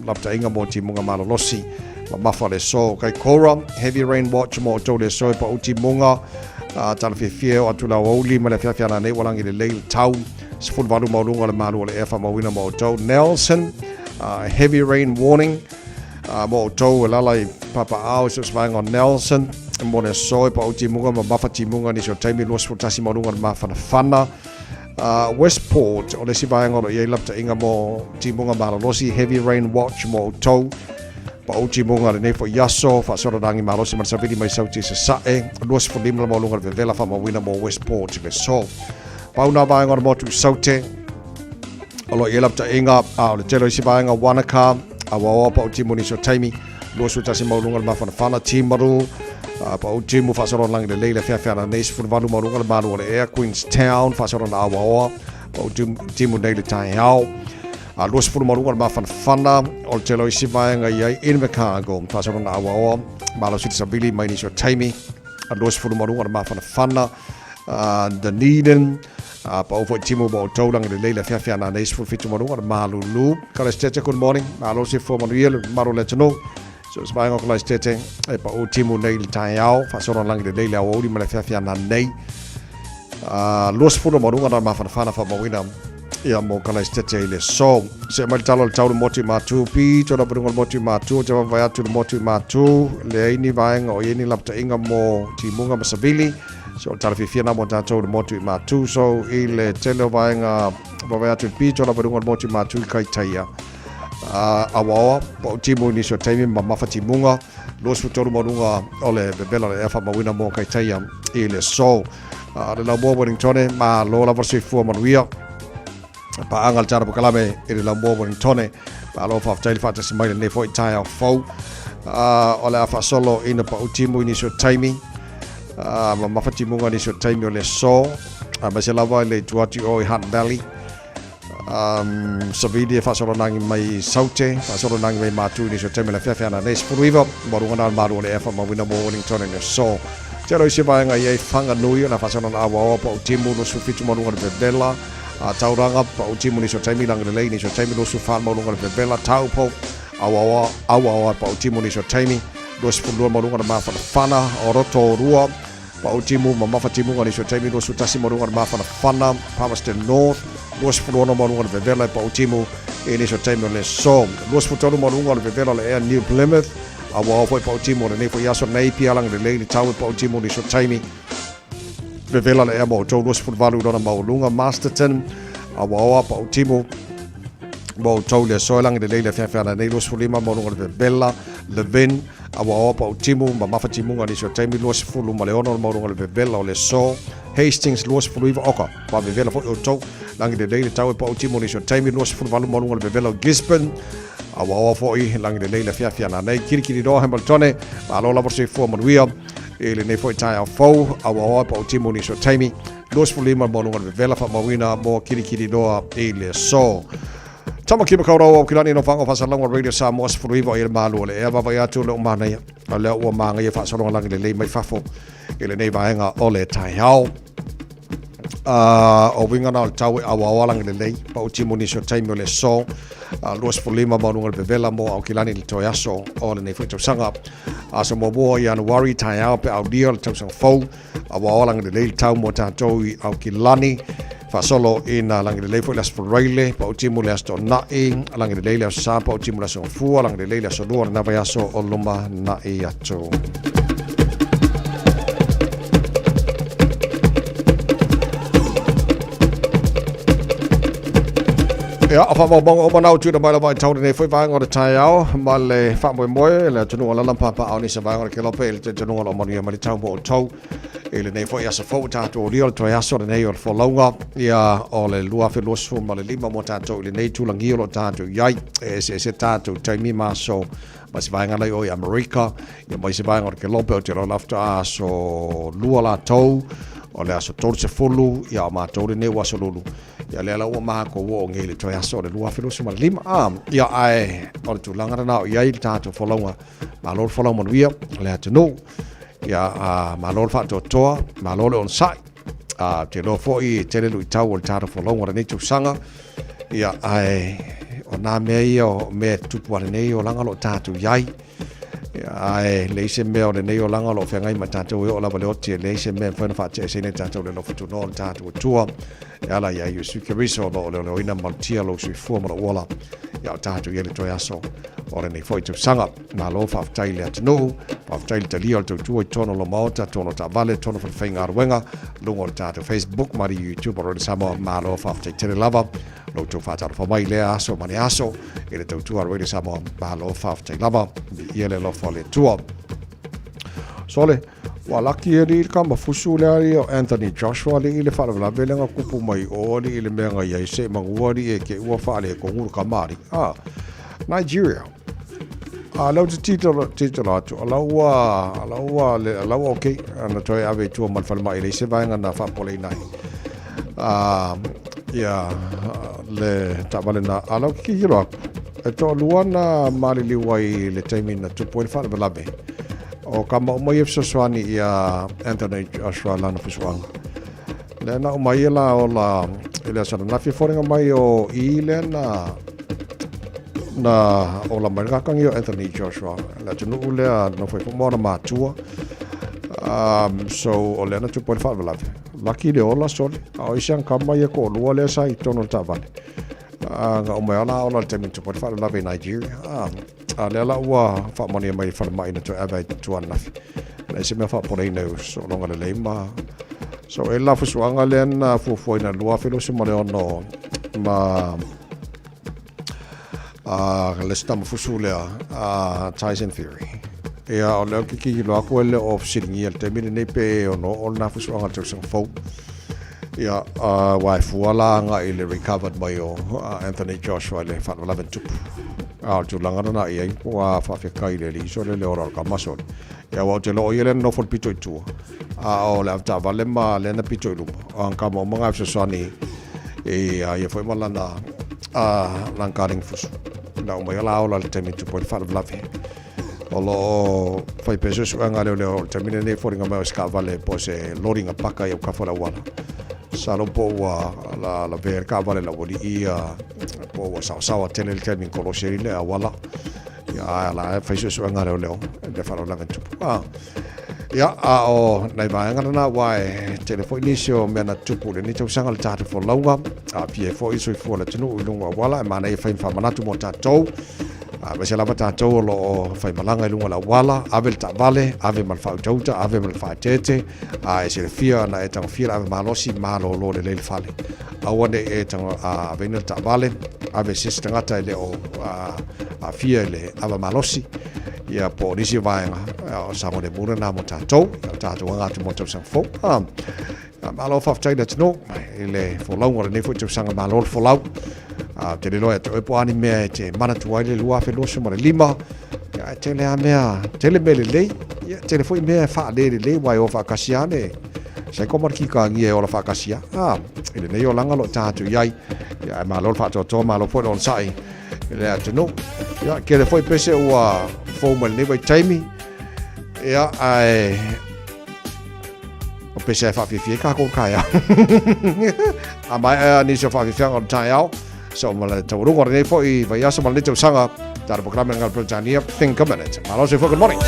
[SPEAKER 1] lapataiga mo timuga malolosi mamafa le aso. Kaikoura, Heavy Rain Watch mo outou le aso e pau timuga tala fiafia e oo atu le aoauli ma le afiafi a nanei ua lagi lelei le tau 18 maualuga o le malu o le ea faamauina mo outou. Nelson, Heavy Rain Warning mo outou e lala i Papaao i so o se vaega o Nelson mo le aso e pau timuga ma mafa timuga nisi o taimi 21 maualuga o le mafanafana. Westport, o le isi vaega o lo o i ai lapataiga mo timuga malolosi, Heavy Rain Watch mo outou. Pau timuga lenei foi aso, faasolo lagi malosi ma le savili mai Sauti i Sasae, 25 le maualuga o le vevela faamauina mo Westport i le aso. Pau nā vaega o le motu i Saute, o lo o i ai lapataiga, a o le tele o isi vaega Wanaka, Awaoa, pau timu nisi o taimi, 21 maualuga le mafanafana, Timaru, pau timu faasolo lagi lelei le afiafi ana nei, 18 maualuga le malu o le ea, Queenstown, faasolo na Awaoa, pau timu nei le taeao. A 20 maualuga le mafanafana o le tele o isi vaega i ai Invercargill, faasolo na Awaoa, malosi le savili mai nisi o taimi, a 20 maualuga le mafanafana, Dunedin, pau foi timu mo outou lagi lelei le afiafi ana nei, 17 maualuga le malulu. Kalaistete, good morning, malo le soifua manuia le mamalu o le atunuu. So se vaega o Kalaistete e pau timu nei le taeao, faasolo lagi lelei le aoauli ma le afiafi ana nei. 20 maualuga na mafanafana faamauina ia mo Kalaistete i le aso. Se mai le tala o le tau le motu i Matu, pito lava luga o le motu i Matu, te vaavaai atu le motu i Matu, leai ni vaega o i ai ni lapataiga mo timuga ma savili. So o le tala fiafia na mo tatou le motu i Matu. So i le tele o vaega vaavaai atu i le pito lava luga o le motu i Matu i Kaitaia. Awaoa, pau timu i nisi o taimi mamafa timuga, 23 maualuga o le vevela o le ea faamauina mo Kaitaia i le aso. Le Laumua Wellingtone, malo lava le soifua manuia. Paaga le Tala Pakalame i le Laumua Wellingtone. Malo faafetai le faatasi mai lenei foi taeao fou. O le a faasolo ina pau timu i nisi o taimi. Mamafa timuga i nisi o taimi o le aso. Aemaise lava i le itu atu i o i Hutt Valley. Savili e faasolonagi mai Saute, faasolonagi mai Matu i nisi o taimi o le afiafi ana nei 19, maualuga na o le malu o le ea faamauina mo Wellington i le aso. Tele o isi vaega i ai Whanganui, o le faasolona aoaoa pau timu 27 maualuga o le vevela, Tauranga pau timu nisi o taimi Langalelei nisi o taimi 24 maualuga o le vevela, Taupo aoaoa aoaoa pau timu nisi o taimi 22 maualuga o le mafanafana, o Rotorua Pau timu, mamafa timuga nisi o taimi 21 ma luga o le mafanafana, Palmerston North, 26 ma luga o le vevela e pau timu i nisi o taimi o le aso. 23 ma luga o le vevela o le ea New Plymouth, a ua ao foi pau timu o lenei foi aso nei pia lagi lelei le tau e pau timu nisi o taimi. Vevela le ea mo outou 28 i lona maualuga, Masterton, a ua ao pau timu mo outou le aso e lagi lelei le afiafi ana nei 25 ma luga o le vevela, Levin, A ua oa pau timu mamafa timuga nisi o taimi 26 le maualuga o le vevela o le aso. Hastings 29 oka pa vevela foi outou lagi lelei le tau e pau timu nisi o taimi 28 maualuga o le vevela o Gisborne. A ua oa foi lagi lelei le afiafi ana nei Kirikiriroa Hamiltone. Malo lava le soifua manuia i lenei foi taeao fou. A ua oa pau timu nisi o taimi 25 le maualuga o le vevela faamauina mo Kirikiriroa i le aso. Tamaki Makaurau o Aukilani no Whango Whasalonga Radio Samoa 19 o i le malu o le ea vaavaai atu le o manaia a lea ua māgaia faasologa lagi lelei mai fafo i lenei vaega o le taeao. O uiga na o le tau e auaoa lagilelei, pauti mo nisi o taimi o le aso 25 maualuga le vevela mo Aukilani i le toe aso o lenei foi tausaga. Aso muamua o Ianuari, taeao pe aulia le tausaga fou, auaoa lagilelei le tau mo tatou i Aukilani. Faasolo ina lagilelei foi le Aso Faraile, pauti mo le Aso Toonai, lagilelei le Aso Sa, pauti mo le Aso Gafua, lagilelei le Aso Lua o lena vaiaso o lumanai atu. Ia, o faamaumauga uma na ua tuuina mai lava i tau lenei foi vaega o le taeao ma le faamoemoe le atunuu o lana papaao nisi vaega o le kelope i le talitonuga o lo o manuia mai le tau mo outou i lenei foi aso fou ua tatou aulia o le toe aso lenei o le folauga ia o le 2025 mo tatou i lenei tulagia o lo o tatou i ai. E eseese tatou taimi ma aso mai se vaega lai o i Amerika ia mai se vaega o le kelope ou te iloa la faatoa aso lua latou o le aso 30 ia o matou lenei ua aso lulu ia lea la ua matou oo nei i le toe aso o le 2025 a ia ae o le tulaga lena o i ai le tatou folauga. Malo le folau manuia le atunuu ia a, malo le faatoatoa, malo le onosai. A, te iloa foi e tele luitau o le tatou folauga o lenei tausaga ia ae o nā mea ia o mea e tutupu a lenei olaga o lo o tatou i ai. Ia, ae leai se mea o lenei olaga o lo o feagai ma tatou e oo lava i le oti, e leai se mea e mafai ona faate'eseina i tatou le alofa tunoa o le tatou Atua e ala iā Iesu Keriso o lo o leoleoina ma malutia lou soifua ma lou ola ia o tatou i ai le toe aso o lenei foi tausaga. Malo faafetai i le atunuu, faafetai i le talia o le tautua i totonu o lo Maota, totonu o taavale, totonu o falefaigaluega, luga o le tatou Facebook ma le YouTube o Radio Samoa. Malo faafetai tele lava lo outou faatalofa mai i lea aso ma le aso i le tautua a Radio Samoa. Malo faafetai lava, viia le alofa o le Atua. Sole, ua laki e alii le kama fusu lea alii o Anthony Joshua alii le faalavelave lea na tupu mai o alii i le mea na i ai se i manu alii e te i ua faaletonu le kama alii. Ah, Nigeria. A lea ou te titolo, titolo atu, o la ua, o la ua, o la ua okay, na toe ave i tua ma le falemai, e leai se vaega na faapopoleina ai. Ah, ia, le taavale na, a lea ou te tilotilo atu, e toalua na maliliu ai i le taimi na tupu ai le faalavelave. O kama uma ia e fesoasoani ia Anthony Joshua lana fusuaga. Lea na uma ia la ola i le aso ananafi e foliga mai o i lea na na ola mai le kakangi o Anthony Joshua le atunuu lea nofo ai foi ma ona matua. So o lea na tupu ai le faalavelave. Laki le ola sole, a o isi kama ia toalua lea sa i totonu o le taavale. Na uma ai la ola i le taimi na tupu ai le faalavelave i Nigeria. A lea la ua faamanuia mai i le falemai na toe ave ai i tua ananafi. Leai se mea faapopoleina i sologa lelei ma so e la fusuaga lea na fuafuaina 2026 ma a le se tama fusu lea a Tyson Fury. Ia o lea ou te tilotilo atu e le o fesiligia i le taimi lenei pe ono oo lena fusuaga i le tausaga fou. Ia, aua e fua la agai i le recovered mai o Anthony Joshua i le faalavelave na tupu. A o le tulaga lena i ai, ua faafetai i le alii sole le ola o le kama sole. Ia, aua ou te iloa o ia lea na nofo i le pito i tua, a o le avetaavale ma lea na pito i luma, o ana kama uma na e fesoasoani i a ia foi ma lana, lana kalegi fusu. Na uma ia la ola i le taimi e tupu ai le faalavelave. O lo o fai pea suesuega a leoleo o le taimi lenei e foliga mai o se taavale po o se lori na paka i autafa o le auala. Masalo po ua lavea le taavale a le aualii ia po ua saosaoa tele le taimi na kolosi ai le auala. Ia ae la e fai suesuega a leoleo i le faalavelave na tupu. Ia, a o nai vaega lena aua e tele foi nisi o mea na tutupu i lenei tausaga le tatou folauga, aafia ai foi le soifua o le atunuu i luga o auala, e manaia e fai ma faamanatu mo tatou. Aemaise lava tatou o lo o faimalaga i luga o le auala, ave le taavale, ave ma le faautauta, ave ma le faaeteete, a e silafia na e tagofia le ave malosi, malolo lelei le fale. Aua ne i e aveina le taavale, ave i se isi tagata e le o aafia i le ava malosi, ia po o nisi o vaega o saogalemu lena mo tatou, o tatou aga atu mo tausaga fou. Malo faafetai le atunuu i le folauga o lenei foi tausaga, malo le folau. Ou te le iloa ia te oe po o a ni mea e te manatua ai le 2025. Ia, e tele lava mea, tele mea lelei, ia, tele foi mea e faalelelei, aua e o faatasi lava le saiko ma le kikagia e ola faatasi lava. I lenei olaga o lo o tatou i ai, ia, ae malo le faatoatoa, malo foi le onosai i le atunuu. Ia, tele foi pese ua fou mai lenei vaitaimi, ia, ae... O pese e whawhiwhi e kākou taeao. A mai a nisi o whawhiwhianga o le taeao. So ma le taualuga o lenei foi vaiaso ma lenei tausaga. Tāna polokalame ngā Peretania, Think a Minute. Malo soifua, good morning.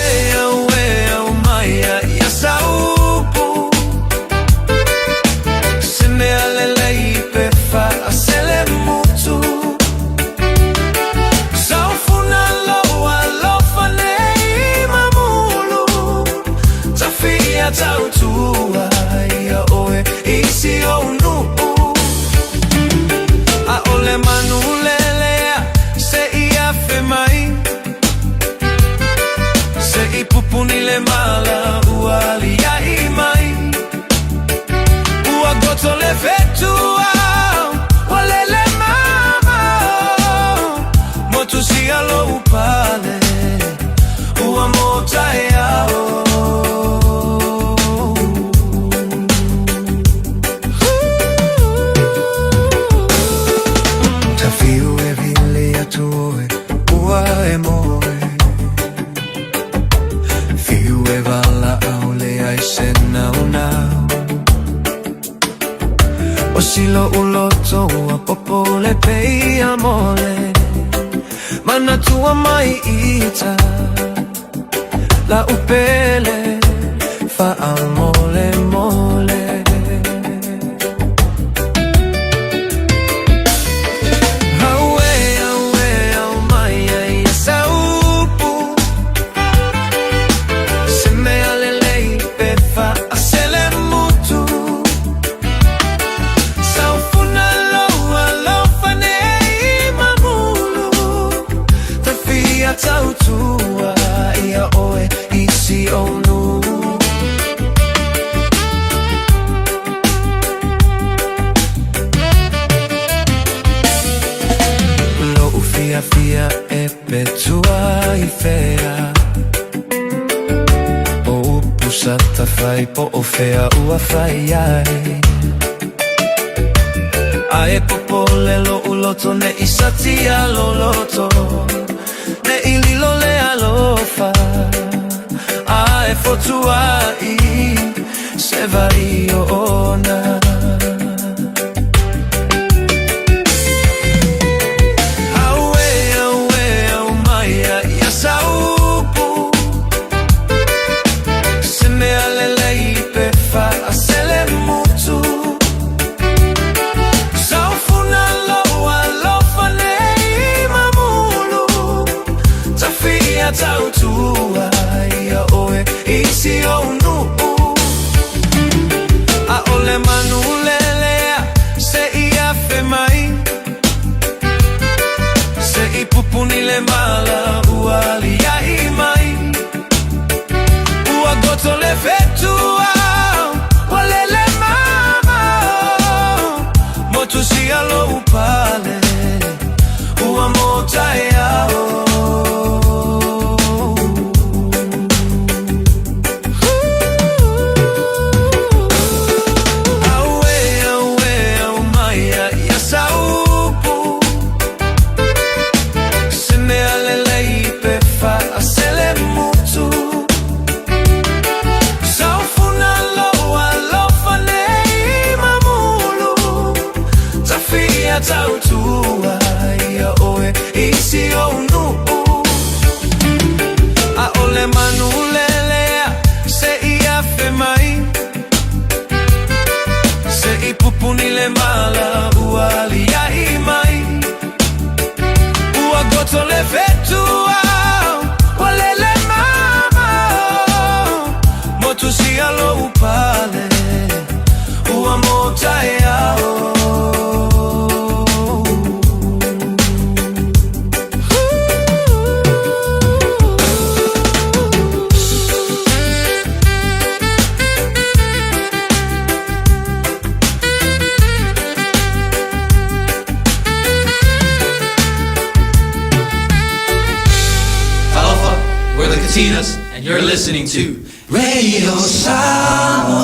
[SPEAKER 17] And you're listening to Radio Samoa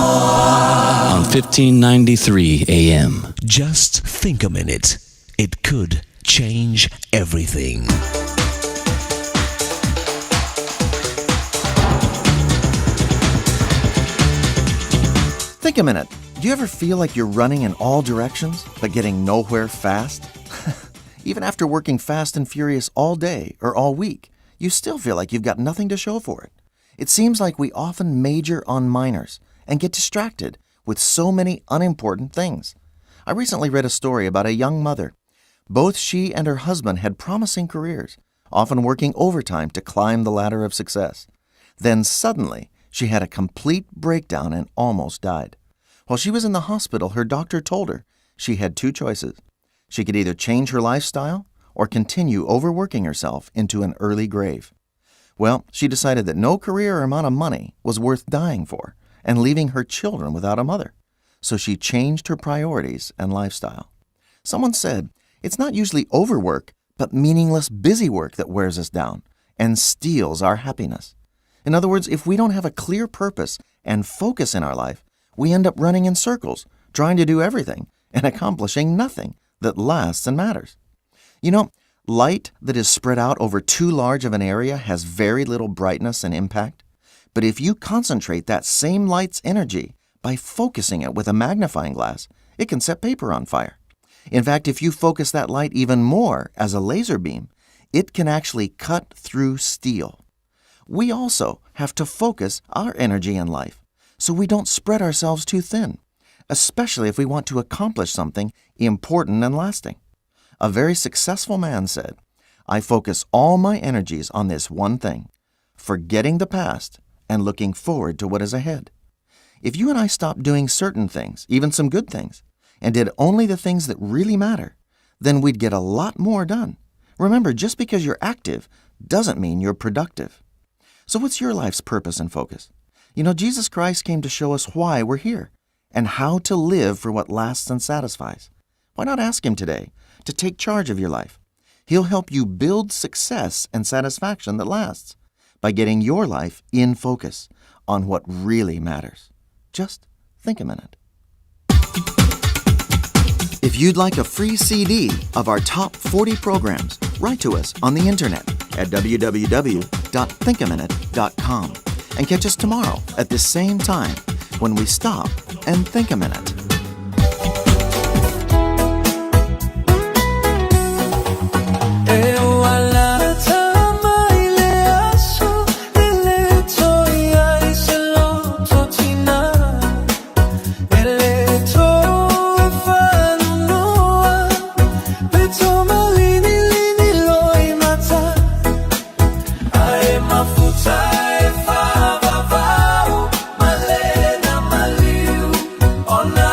[SPEAKER 18] on 1593 AM.
[SPEAKER 2] Just think a minute. It could change everything.
[SPEAKER 5] Think a minute. Do you ever feel like you're running in all directions, but getting nowhere fast? Even after working fast and furious all day or all week, you still feel like you've got nothing to show for it. It seems like we often major on minors and get distracted with so many unimportant things. I recently read a story about a young mother. Both she and her husband had promising careers, often working overtime to climb the ladder of success. Then suddenly, she had a complete breakdown and almost died. While she was in the hospital, her doctor told her she had two choices. She could either change her lifestyle or continue overworking herself into an early grave. Well, she decided that no career or amount of money was worth dying for and leaving her children without a mother. So she changed her priorities and lifestyle. Someone said, it's not usually overwork, but meaningless busy work that wears us down and steals our happiness. In other words, if we don't have a clear purpose and focus in our life, we end up running in circles, trying to do everything and accomplishing nothing that lasts and matters. You know, light that is spread out over too large of an area has very little brightness and impact. But if you concentrate that same light's energy by focusing it with a magnifying glass, it can set paper on fire. In fact, if you focus that light even more as a laser beam, it can actually cut through steel. We also have to focus our energy in life so we don't spread ourselves too thin, especially if we want to accomplish something important and lasting. A very successful man said, I focus all my energies on this one thing, forgetting the past and looking forward to what is ahead. If you and I stopped doing certain things, even some good things, and did only the things that really matter, then we'd get a lot more done. Remember, just because you're active doesn't mean you're productive. So, what's your life's purpose and focus? You know, Jesus Christ came to show us why we're here and how to live for what lasts and satisfies. Why not ask Him today to take charge of your life? He'll help you build success and satisfaction that lasts by getting your life in focus on what really matters. Just think a minute. If you'd like a free CD of our top 40 programs, write to us on the internet at www.thinkaminute.com and catch us tomorrow at the same time when we stop and think a minute.
[SPEAKER 6] E o alata mai le aso e le toi ai se loto tina E le toe whanunoa Me tō malini lini loi mata Ae mafuta e whavavau Malena maliu Ona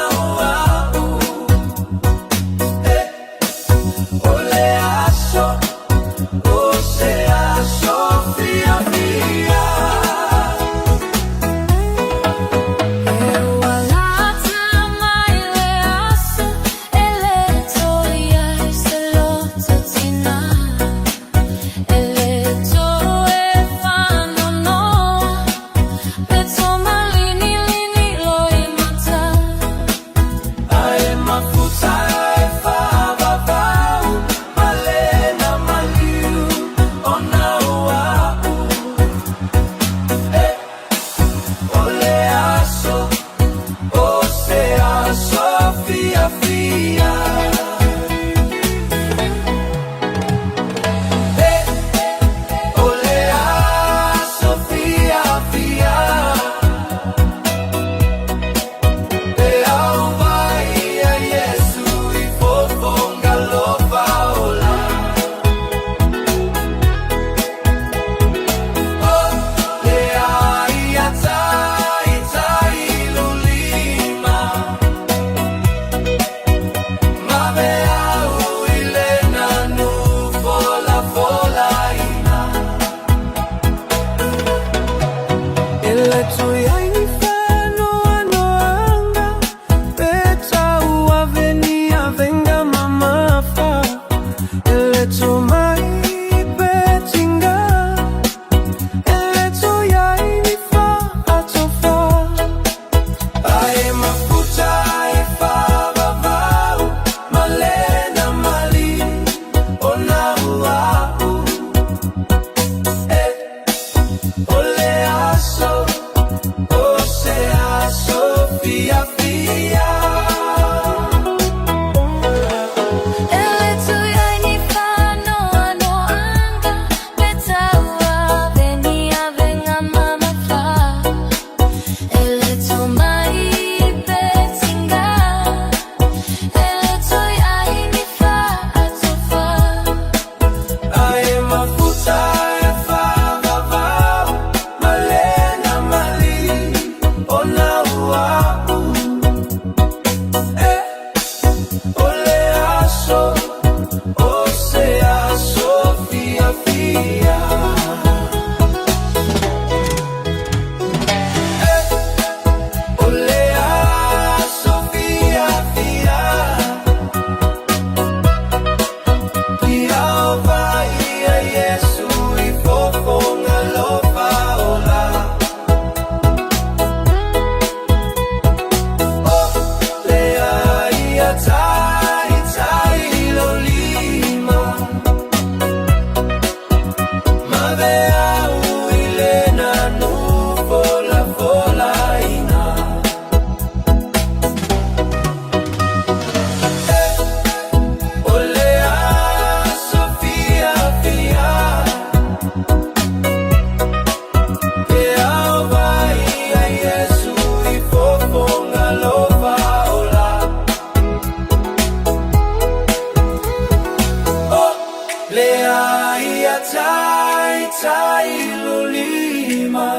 [SPEAKER 6] tai lo lima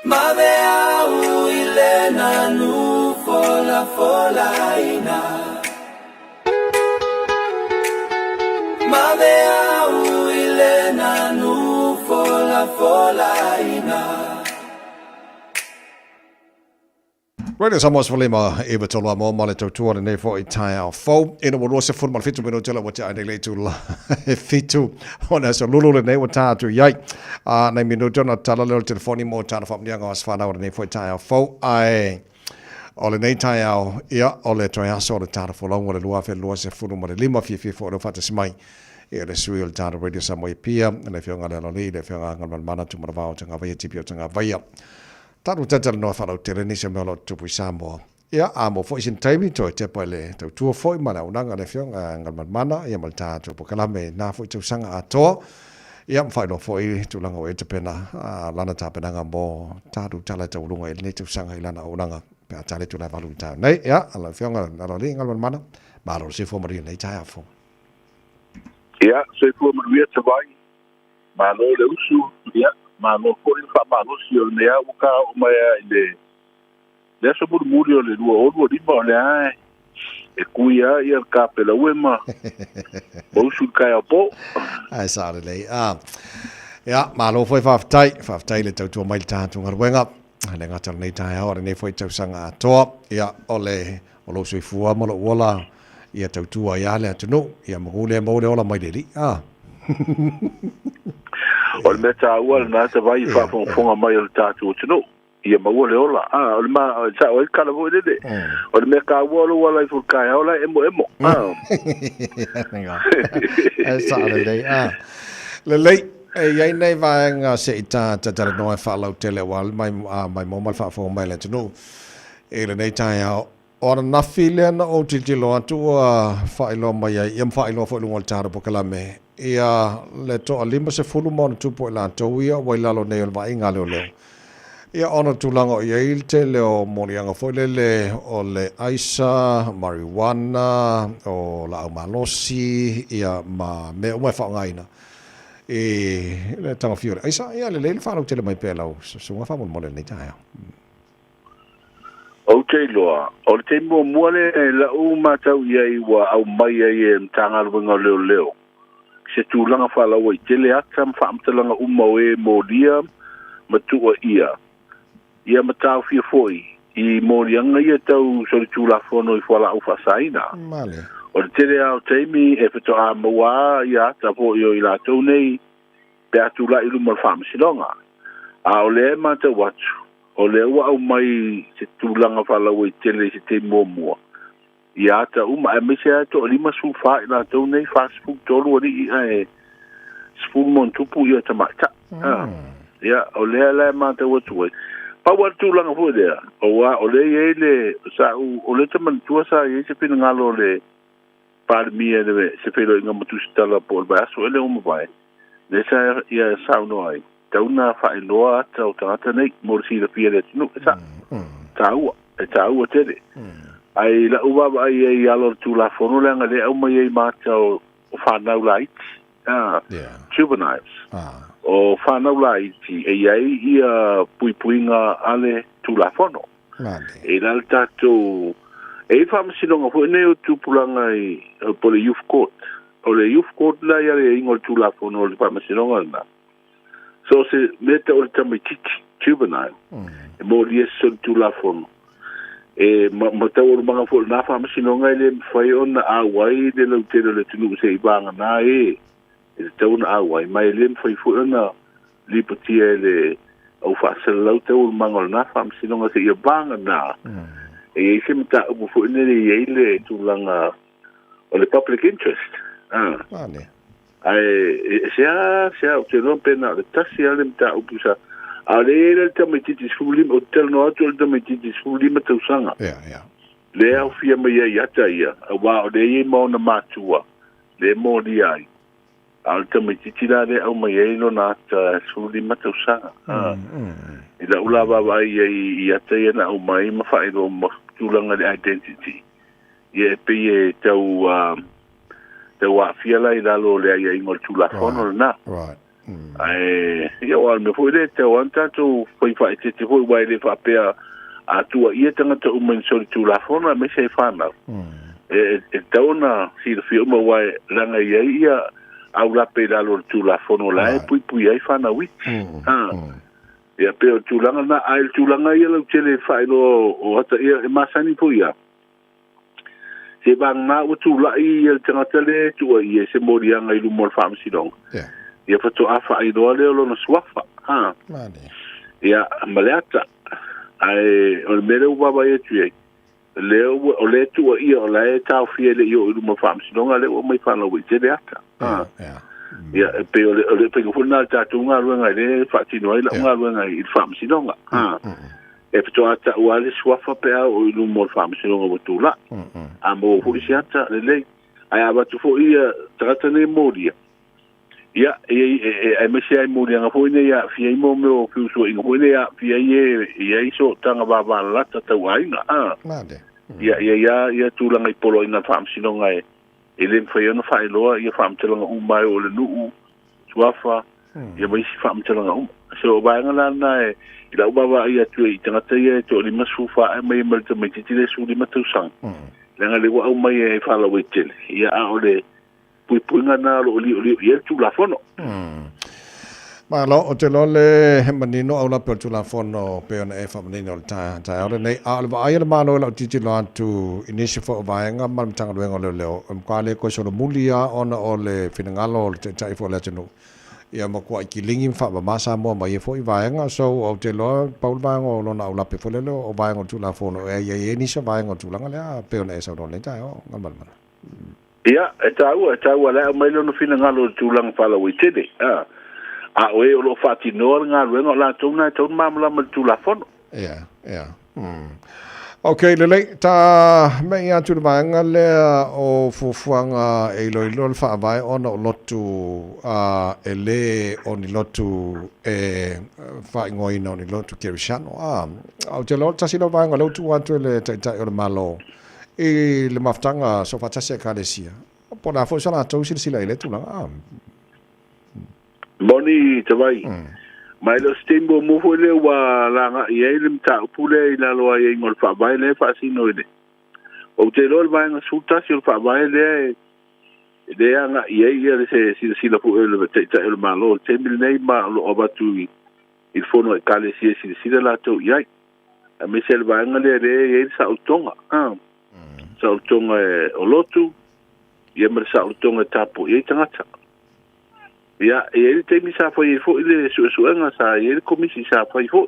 [SPEAKER 6] Ma ve au i le nanu fola fola ina Ma ve au i le nanu fola fola ina.
[SPEAKER 1] Radio Samoa 15 e tolu a mo ma le tautua lenei foi taeao fou. Ina ua 27 minute la ua te ai nei le itula e fitu o le aso lulu lenei ua tā atu i ai. A nei minute ona tala lea o le telefoni mo tāna whaamnianga o aso whanau lenei foi taeao fou. Ae o lenei taeao, ia, o le toe aso o le tāna folauga o le 2025 fiafia foi o leo whaatasi mai. Ia le sui o le tāna Radio Samoa i Apia, le afioga le Alolii, le afioga Agalemanamana Tumanavao Tagavaia Tipi o Tagavaia. Tatou talatalanoa faalautele nisi o mea o lo o tutupu i Samoa. Ia, a maua foi sina taimi, toe tepa i le tautua foi ma le auaunaga a le Afioga ia Galumalemana, ia ma le tatou polokalame i lena foi tausaga atoa. Ia, ma faailoa foi tulaga ua i ai tapena, lana tapenaga mo tatou tala e taualuga i lenei tausaga i lana auaunaga pe a tali atu le valu i le taeao nei. Ia, lau Afioga Aloalii Galumalemana, malo le soifua manuia i lenei taeao fou.
[SPEAKER 8] Ia, soifua manuia Tavai. Malo le usu, ia, malo foi le faamalosi o lenei a ua ka oo mai a i le le aso mulimuli o le 2025 o lea a e kui a ia le kapelaue ma ma usu i le taeao po.
[SPEAKER 1] Ae sao lelei. Ah. Ia, malo foi faafetai, faafetai le tautua mai i le tatou galuega. Le gata o lenei taeao, a lenei foi tausaga atoa. Ia, o le o lou soifua ma lou ola ia tautua ai lava le atunuu, ia magu lea maua le ola mai le Alii. Ah.
[SPEAKER 8] O le mea taua lena tavai i faafogafoga mai o le tatou atunuu, ia maua le ola. Ah, o le ma, sao ai le tala foi lele. O le mea taua o lou ala ifo i le taeao la e emoemo. Ah.
[SPEAKER 1] E sao lelei. Ah. Lelei. E i ai nei vaega se i ta talanoa e faalautele aua le mai, mai maua ma le faafofoga mai a le atunuu i lenei taeao. O ananafi lea na ou tilotilo atu ua faailoa mai ai, ia ma faailoa foi i luga o le tatou polokalame, ia le toa 50 ma ona tupu o i latou ia ua i lalo nei o le vaaiga a leoleo. Ia ona tulaga o i ai le tele o moliaga foi lele o le aisa, marijuana, o laau malosi, ia ma mea uma e faaaogaina i le tagofia o le aisa. Ia lelei le faalautele mai pea e lau susuga faamolemole i lenei taeao.
[SPEAKER 8] Ou te iloa, o le taimi muamua lea i la'u matau i ai ua aumai ai e le Matagaluega o Leoleo se tulaga faalauaitele ata ma faamatalaga uma o e molia ma tuuaia ia ma taofia foi i moliaga ia tau solitulafono i fualaau faasaina.
[SPEAKER 1] Male.
[SPEAKER 8] O le tele lava o taimi e faatoa maua ia ata foi o i latou nei pe a tulai i luma o le Faamasinoga. A o lea e matau atu, o lea ua aumai se tulaga faalauaitele i se taimi muamua, ia ata uma, aemaise lava e toa-54 i latou nei, 43 alii ae 10 ma ona tupu ia tamaitai. Ia, o lea la e matau atu ai. Pau lava le tulaga foi lea, aua o lea e i ai le, sa ou, o lea ou te manatua sa i ai se finagalo o le Palemia i le se feiloaiga ma Tusitala po o le vaiaso ea lea ua mavae, lea sa ia saunoa ai, tau na faailoa ata o tagata nei mo le silafia e le atunuu. E sa, taua, e taua tele. Ae i la'u vaavaai i ai i alo o le Tulafono leaga lea e aumai ai ma ata o, o fanau laiti, ah, juveniles. O fanau laiti e i ai ia puipuiga a le Tulafono. E la le tatou, e i ai faamasinoga foi nei o tupulaga i, po o le Youth Court. O le Youth Court la i aiaiga o le Tulafono o le faamasinoga lena. So o se mea tau o le tamaitiiti, juvenile, e molia e se solitulafono. E ma, ma taualumaga foi o lena faamasinoga e le mafai ona auai le lautele o le atunuu se i vagana e e tatau ona auai, ma e le mafai foi ona lipotia e le au faasalalau taualumaga o lena faamasinoga seia vagana e i ai se mataupu foi lele e i ai le tulaga o le public interest. Ah. Ae e sea sea ou te iloa pe na o le tasi lava le mataupu sa a o lea e i ai la le tamaitiiti 15 ou te talanoa atu o le tamaitiiti 15 tausaga.
[SPEAKER 1] Yeah, yeah.
[SPEAKER 8] Lea e aofia mai ai ata ia, aua o lea e i ai ma ona matua lea e molia ai. A o le tamaitiiti la lea e aumai ai lona ata 15 tausaga. I la'u la vaavaai i ai i ata ia na aumai ma faailoa ma tulaga i le identity, ia e pei e tau tau aafia la i lalo o le aiaiga o le Tulafono lenā. Ae ia o le mea foi lea e tatau lava ona tatou fai faaeteete foi aua e le faapea a tuuaia tagata uma i ni solitulafono aemaise ai fanau. E tatau ona silafia uma aua e leaga e i ai ia aulape i lalo o le Tulafono la e puipui ai fanau iti. Ia pei o le tulaga lena, ae i le tulaga ia lautele e faailoa o ata ia e masani foi ia. Se vagana ua tulai ia le tagata lea e tuuaia i se moliaga i luma o le Faamasinoga. Ia faatoa faailoa lea o lona suafa. Ha. Ia, ma le ata. Ae o le mea lea ua vaavaai atu i ai, lea ua, o lea e tuuaia o la e taofia e le i oo i luma o le Faamasinoga, lea ua aumai faalauaitele ata. Ha. Ia, e pei o le, o le faiga foi lena a le tatou galuega lea e faatino ai lau galuega i le Faamasinoga. Ha. E faatoa tau lava le suafa pe a oo i luma o le Faamasinoga ua tulai. A maua foi se ata, lelei. Ae a avatu foi ia tagata nei e molia, ia, aemaise lava i moliaga foi nei e aafia ai mea o feusuaiga foi nei e aafia ai e i ai sootaga vavalalata tau aiga. Ia, e i ai lava ia tulaga i poloaiga a le Faamasinoga e e le mafai ai ona faailoa ia faamatalaga uma e oo i le nuu, suafa, ia ma isi faamatalaga uma. So o vaega la lena e i lau vaavaai atu i tagata ia e toa-54 ae aumai ma le tamaitiiti lea e 15 tausaga, leaga lea ua aumai e faalauaitele, ia a o le puipuiga lena o lo o liolio i ai le Tulafono.
[SPEAKER 1] Malo, ou te iloa le manino aulape o le Tulafono pei ona e faamanino i le taeao lenei. A o le vaai a le Malo i lau tilotilo atu i nisi foi o vaega ma le Matagaluega o Leoleo, e matua le toe solomuli lava ona o le finagalo o le Taitai foi o le atunuu ia matuai kiligi ma faamama Samoa ma ia foi vaega. So, ou te iloa pau le vaega o lona aulape foi lele o vaega o le Tulafono e aiai ai nisi o vaega o le tulaga lea pei ona e saunoa i lenei taeao, Galumalemana.
[SPEAKER 8] Ia, e taua, e taua la e aumai lona finagalo i le tulaga faalauaitele, a. A o e o lo o faatinoa le galuega, o latou na e tatau ona malamalama i le Tulafono.
[SPEAKER 1] Ia, ia. Ok, lelei, ta mei atu i le vaega lea o fuafuaga e iloilo le faavae ona o lotu a e le o ni lotu e faaigoaina o ni lotu kerisiano. A, ou te iloa o le tasi lea o vaega o lea ua tuu atu e le Taitai o le Malo I le mafutaga soofaatasi a Ekalesia, po o le a foi so latou silasila i lea tulaga? A.
[SPEAKER 8] Moni Tavai, ma e le o se taimi muamua foi lea ua lagai ai le mataupu lea i lalo o aiaiga o le Faavae lea e faasino i le. Ou te iloa o le Vaega 11 o le Faavae lea e lea e agai i ai ia le silasila foi o le Taitai o le Malo i le taimi lenei ma o lo o avatu i le Fono a Ekalesia e silasila latou i ai. Aemaise le vaega lea lea e i ai le saolotoga, a. Saolotoga e o lotu, ia ma le saolotoga e tapuai ai tagata. Ia, e i ai le taimi sa fai ai foi le suesuega, sa i ai le komisi sa fai foi.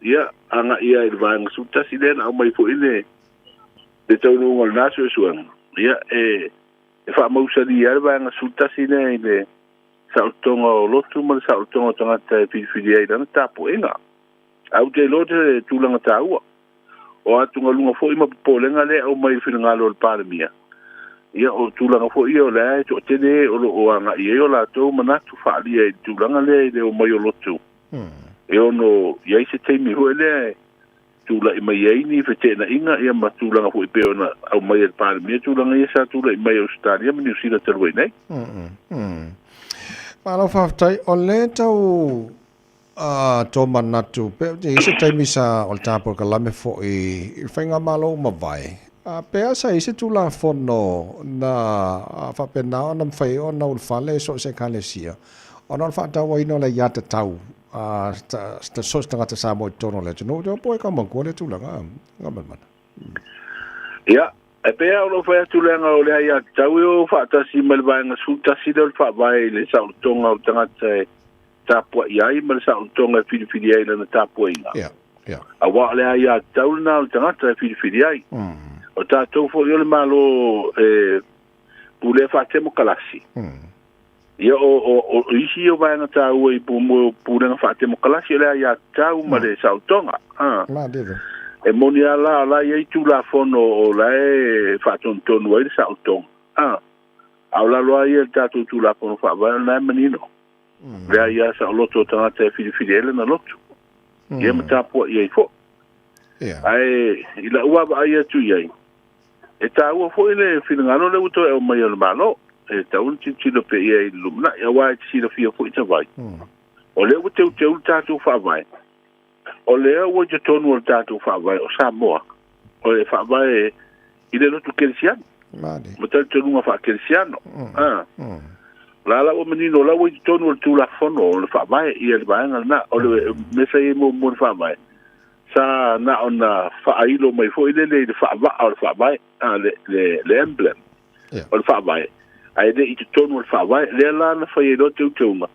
[SPEAKER 8] Ia, agai lava i le vaega 11 lea na aumai foi le le taunuuga o lena suesuega. Ia, e e faamausali ai le vaega 11 lea i le saolotoga o lotu ma le saolotoga o tagata e filifili ai i lana tapuaiga. Ae ou te iloa te tulaga taua. O atugaluga foi ma popolega lea e aumai i le finagalo o le Palemia, ia o tulaga foi ia o la e toatele e o lo o agai ai o latou manatu faaalia i le tulaga lea i le omai o lotu e ono i ai se taimi foi lea e tulai mai ai ni feteenaiga ia ma tulaga foi pei ona aumai e le Palemia tulaga ia sa tulai mai i Ausetalia ma Niu Sila talu ai nei.
[SPEAKER 1] Malo faafetai. O lea tau A tō manatu, pe i se taimi sa o le tā polokalame foi i le faigamalo ua mavae, a pea sa i se Tulafono na faapena ona mafai ai ona ulufale so o se Ekalesia ona o le faatauaina o le aiatatau a so o se tagata Samoa i totonu o le atunuu. Te opo e kaumatua lea tulaga, Gamalemana.
[SPEAKER 8] Ia, e pei lava ona ou fai atu leaga o le aiatatau e o faatasi ma le Vaega 11 lea o le Faavae i le saolotoga o le tagata e tapuai ai ma le saolotoga e filifili ai i lana tapuaiga.
[SPEAKER 1] Yeah, yeah.
[SPEAKER 8] Aua o le aiatatau lena o le tagata e filifili ai. O tatou foi o le Malo e pulea faatemokalasi. Ia, o, o, o isi ia o vaega taua i mo pulega faatemokalasi o le aiatatau ma le saolotoga. Ah. E moni lava la, o la e i ai Tulafono o la e faatonutonu ai le saolotoga. Ah. A o lalo lava ia i le tatou Tulafono Faavae, o lena e manino. Le aia saoloto o tagata e filifili ai lana lotu. Ia ma tapuai ai foi. Ae i lau vaavaai atu i ai, e taua foi le finagalo lea ua toe aumai e le Malo. E tatau ona tilotilo pea i ai i le lumanai, aua e te silafia foi Tavai, o lea ua teuteu le tatou Faavae, o lea ua i totonu o le tatou Faavae o Samoa, o le Faavae i le lotu kerisiano, ma talitonuga faakerisiano. A. O la la ua manino, o la ua i totonu o le Tulafono o le Faavae ia le vaega lena. O le mea sa i ai muamua i le Faavae, sa na ona faailo mai foi lele i le faavaa o le Faavae, a, le, le, le emblem o le Faavae, ae le i totonu o le Faavae. Lea la na fai ai loa teuteuga,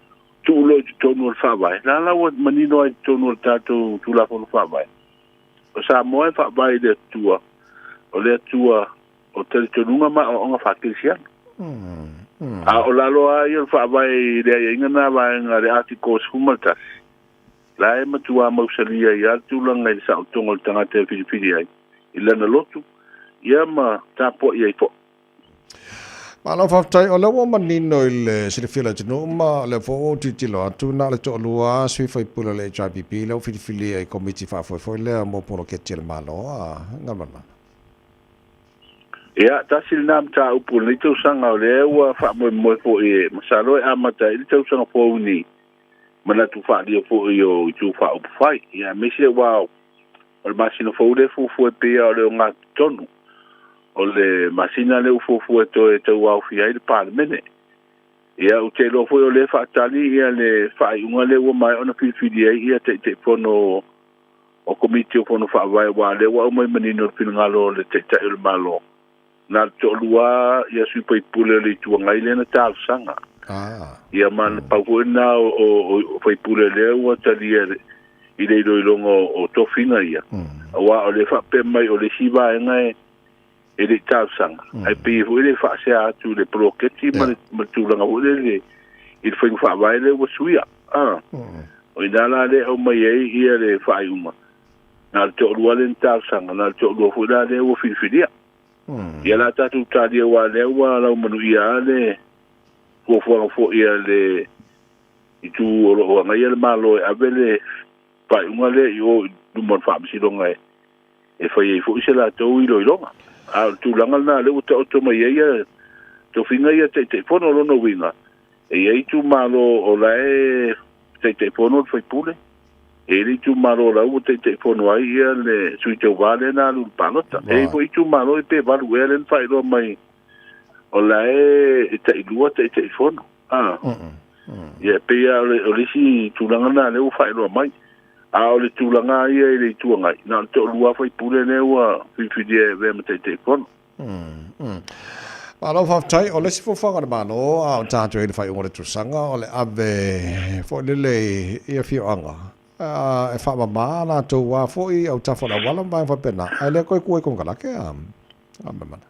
[SPEAKER 8] tuu loa i totonu o le Faavae, la la ua manino ai i totonu o le tatou Tulafono Faavae, o Samoa e faavae i le Atua, o le Atua o talitonuga ma aoaoga faakerisiano. A o lalo lava ia o le Faavae i le aiaiga na vaega le Article 11, la e matua mausali ai lava le tulaga i le saotoga o le tagata e filifili ai i lana lotu, ia ma tapuai ai foi.
[SPEAKER 1] Malo faafetai, o lea ua manino i le silafia o le atunuu ma o lea foi ua ou tilotilo atu na o le toalua sui faipule o le HRPP lea ua filifilia i komiti faafoefoe lea mo poloketi a le Malo a Galumalemana.
[SPEAKER 8] Ia, tasi lena mataupu o lenei tausaga o lea ua faamoemoe foi e masalo e amata ai le tausaga fou ni manatu faaalia foi o Itu Faaupufai. Ia, aemaise aua o le masina fou lea e fuafua e pei lava o le ogatotonu o le masina lea ua fuafua e toe tauaofia ai le Palemene. Ia, ou te iloa foi o lea e faatali ia le faaiuga lea ua maea ona filifili ai ia Taitaifono o Komiti o Fono Faavae aua o lea ua aumai manino le finagalo o le Taitai o le Malo, na o le toalua ia sui faipule o le Itu Agai lea na talosaga. Ia ma na pau foi lena o faipule lea ua talia i le iloiloga o tofiga ia, aua o lea faapea mai o le isi vaega e e le i talosaga, ae pei foi le faasea atu i le poloketi ma le tulaga foi lele i le faiga faavae lea ua suia. O i ina la lea e aumai ai ia le faaiuga, na o le toalua lea na talosaga, na o le toalua foi la lea ua filifilia. Ia la tatou talia aua lea ua laumanuia lava le fuafuaga foi a le itu o lo o agaia le Malo e ave le faaiuga lea i o i luma o le Faamasinoga e fai ai foi se latou iloiloga. A o le tulaga lena lea ua taoto mai ai ia tofiga ia Taitaifono, o lona uiga, e i ai itumalo o la e Taitaifono le faipule, e i ai le itumalo o la ua Taitaifono ai ia le sui tauva lea na alu i le palota. E i ai foi itumalo e pe valu ea lea na faailoa mai o la e tailua Taitaifono. A. Ia, e pei lava o le isi tulaga lena lea ua faailoa mai. A o le tulaga lava ia i le Itu Agai, na o le toalua lava faipule lea ua filifilia e avea ma Taitaifono.
[SPEAKER 1] Malo faafetai. O le isi fuafuaga a le Malo a o tatou i ai i le faaiuga o le tausaga, o le ave foi lele i afioaga e faamama latou lava foi autafa o le auala ma vaega faapena, ae le toe tua i konekarate a Galumalemana.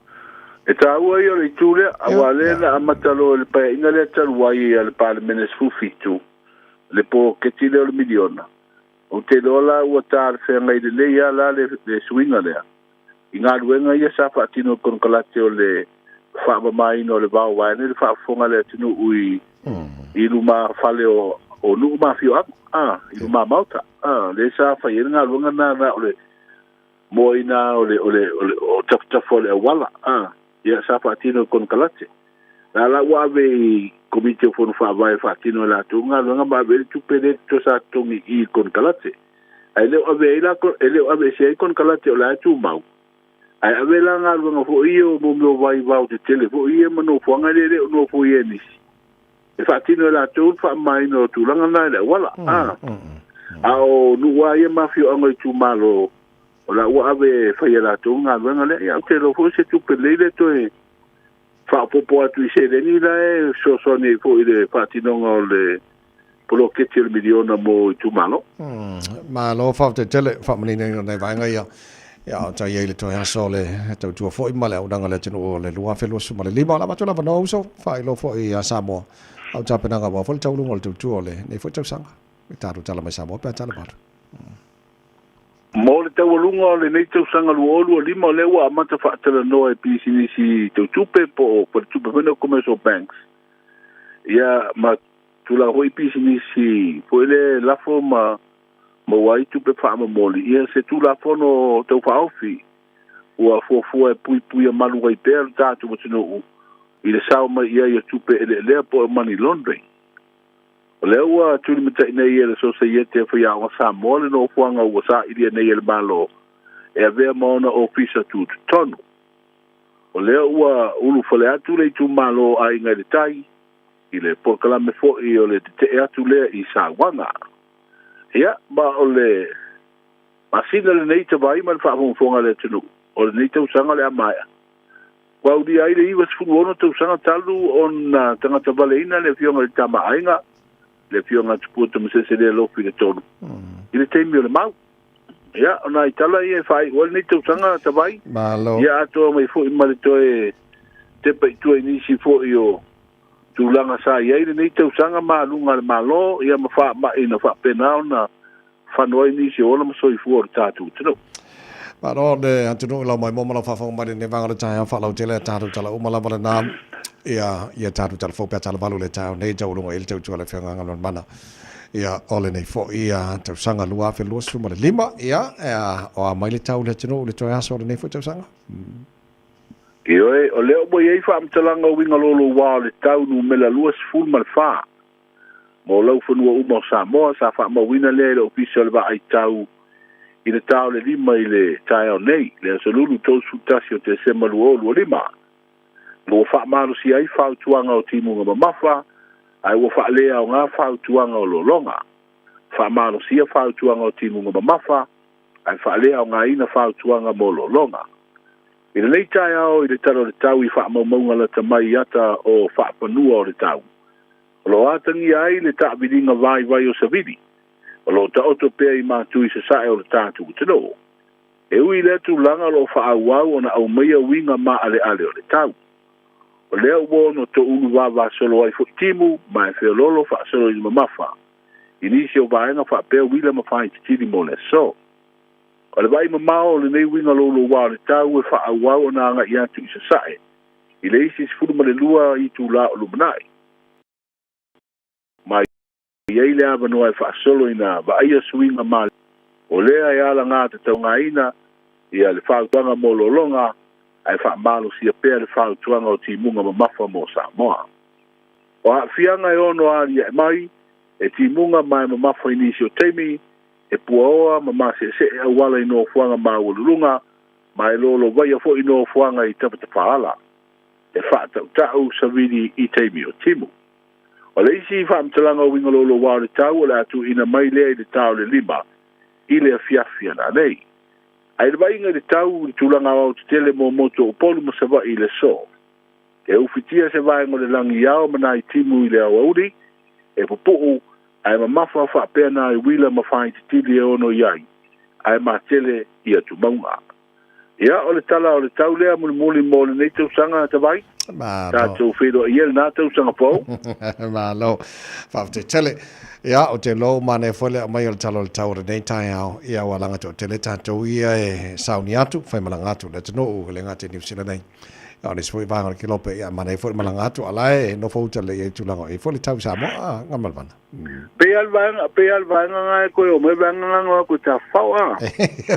[SPEAKER 8] E taua ia o le itu lea, aua lea na amata loa i le paeaiga lea talu ai a le Palemene 17, le poloketi lea o le miliona. Ou te iloa la ua talafeagai lelei lava la le suiga lea i galuega ia sa faatino e konekarate o le faamamaina o le vao vaeane le faafofoga a le atunuu i i luma fale o nuu ma afioaga, a, i luma maota, a, lea sa fai ai le galuega lena na o le moaina o le o le o tafatafa o le auala, a, ia sa faatino e konekarate. La la ua ave i Komiti o Fono Faavae e faatino e latou le galuega ma ave ai le tupe lea e sa totogi i i konekarate. Ae le o ave ai la e le o aveesea ai konekarate o la e tumau. Ae ave la galuega foi ia o mo mea o vai vao tetele foi ia ma nofoaga lea e le o nofoia e nisi. E faatino e latou le faamamaina o tulaga na i le auala. A, a o nuu lava ia ma afioaga o itumalo, o la ua ave e fai e latou le galuega lea. Ia, ou te iloa foi o se tupe lelei lea toe faaopoopo atu i seleni la e fesoasoani ai foi i le faatinoga o le poloketi o le miliona mo itumalo.
[SPEAKER 1] Malo faafetai tele faamaninoina o nai vaega ia. Ia o ta i ai le toe aso o le tautua foi ma le auaunaga a le atunuu o le 2025. O le a avatu le avanoa uso, faailoa foi ia Samoa au tapenaga aua foi le taualuga o le tautua o lenei foi tausaga. I tatou tala mai Samoa pe a tala malu.
[SPEAKER 8] Mo le taualuga o lenei tausaga 2025, o lea ua amata faatalanoa e pisinisi tau tupe po o faletupe foi nei o commercial banks, ia ma tulaga foi i pisinisi foi lea e lafo ma maua ai tupe faamomoli, ia se Tulafono Tau Faaofi ua fuafua e puipuia malu ai pea lo tatou atunuu. i le sao mai i ai o tupe eleelea po o money laundering. O lea ua tulimata'i nei e le Sosaiete a Faiaoga Samoa le nofoaga ua sailia nei e le Malo e avea ma ona ofisa tutotonu. O lea ua ulufale atu le itumalo o Aiga i le Tai i le polokalame foi o le tetee atu lea i Sauaga. Ia, ma o le masina lenei Tavai ma le faafogafoga a le atunuu o lenei tausaga o le a maea, ua aulia ai le 96 tausaga talu ona tagatavaleina le Afioga i le Tama a Aiga, le Afioga a Tupua Tamasese Lea Lofi le Tolu, i le taimi o le mau. Ia, o nai tala ia e faaiu ai lenei tausaga Tavai.
[SPEAKER 1] Malo.
[SPEAKER 8] Ia atoa mai foi ma le toe tepa i tua i nisi foi o tulaga sa i ai lenei tausaga ma aluga a le Malo, ia ma faamai na faapena ona fano ai nisi o ola ma soifua o le tatou atunuu.
[SPEAKER 1] Malo le atunuu i lau maimoa ma lau faafofoga mai i lenei vaega o le taeao faalautele a tatou tala uma lava lena ia ia tatou tala fou pe a tala valu le taeao nei taualuga i le tautua a le Afioga Galumalemana ia o lenei foi ia tausaga 2025 ia o a mai le tau i le atunuu i le toe aso o lenei foi tausaga.
[SPEAKER 8] Ioe, o lea ua i ai faamatalaga o uiga louloua o le tau numera 24 mo laufanua uma o Samoa, sa faamauina lea e le Ofisa o le Vaai Tau i le ta o le 5 i le taeao nei, le aso Lulu 31 o Tesema 2025, ma ua faamalosia ai fautuaga o timuga mamafa, ae ua faaleaoga fautuaga o lologa. Faamalosia fautuaga o timuga mamafa, ae faaleaogaina fautuaga mo lologa. I lenei taeao i le Tala o le Tau i faamaumauga lata mai i ata o faafanua o le tau, o lo o atagia ai le taaviliga vaivai o savili, o lo o taoto pea i matu i sasae o le tatou atunuu. E ui i lea tulaga o lo o faaauau ona aumaia uiga maaleale o le tau. O lea ua ono toulu vavasolo ai foi timu ma e feoloolo faasolo i le mamafa i nisi o vaega faapea uila ma faaititili mo le aso. O le vaai mamao o lenei uiga louloua o le tau e faaauau ona agai atu i sasae i le isi 12 itula o lumanai. Ma e i ai le avanoa e faasolo ina vaaia suiga ma o lea e alagatataugaina ia le fautuaga mo lologa ae faamalosia pea le fautuaga o timuga mamafa mo Samoa. O aafiaga e ono aliae mai e timuga ma e mamafa i nisi o taimi e puaoa ma maseesee auala i nofoaga maualuluga ma e lolovaia foi nofoaga i tapatafaala e faatautau savili i taimi o timu. O le isi faamatalaga o uiga louloua o le tau o le a tuuina mai lea i le ta o le 5 i le afiafi ananei. Ae i le vaaiga i le tau i le tulaga aoaotetele mo motu o Upolu ma Savaii i le aso, e ufitia se vaega o le lagi i ao ma nai timu i le aoauli, e pupuu ae mamafa faapea nai uila ma faaititili e ono i ai, ae matele i atumauga. Ia, o le tala o le tau lea mulimuli mo lenei tausaga, Tavai.
[SPEAKER 1] Malo.
[SPEAKER 8] Tatou feiloai ia i lena tausaga fou.
[SPEAKER 1] Malo. Faafetai tele. Ia, ou te iloa ua manaia foi le aumai o le tala o le tau o lenei taeao. Ia, ua laga toatele tatou ia e sauni atu, faimalaga atu i le atunuu, e le gata i Niu Sila nei. A o le isi foi vaega o le kelope, ia, manaia foi le malaga atu, a o la e nofo uta lelei ai i tulaga o i ai foi le tau i Samoa, a, Galumalemana.
[SPEAKER 8] Pei a le vaega, pei a le vaega nga e koe o mai vaega nga ngoa koe ta whao a.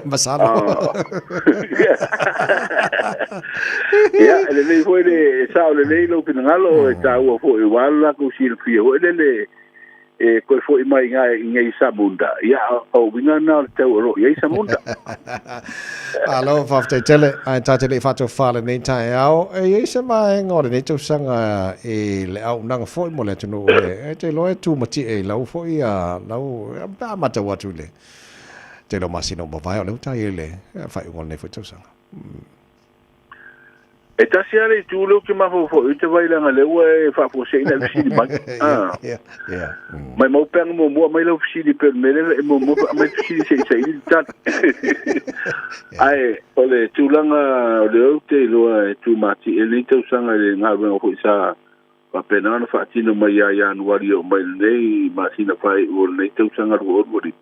[SPEAKER 1] Masalo.
[SPEAKER 8] Ia, e lelei foi le, e sao lelei lou finagalo, e taua foi, ua alu lakou silafia foi lele, e koe foi mai nga i nei Samunda. Ia, o uiga na o le tau o lo o i ai Samunda.
[SPEAKER 1] Malo, faafetai tele. Ae ta te le i faatofa lenei taeao, e i ai se vaega o lenei tausaga i le auaunaga foi mo le atunuu e te iloa e tumatie i lau foi lau pe a matau atu i le tele o masina ua mavae o lea ua ta i ai le faaiuga o lenei foi tausaga.
[SPEAKER 8] E tasi lava le itu lea ou te mafaufau i ai te vaai leaga lea ua e faafuaseina e fesili mai. Ah. Maimau pe ana muamua aumai lau fesili pei o le mea lea e muamua pe aumai le fesili se i saili le tali. Ae o le tulaga o lea ou te iloa e tumatie lenei tausaga i le galuega foi sa faapena ona faatino mai ia Ianuari e oo mai lenei masina faaiu o lenei tausaga 2025.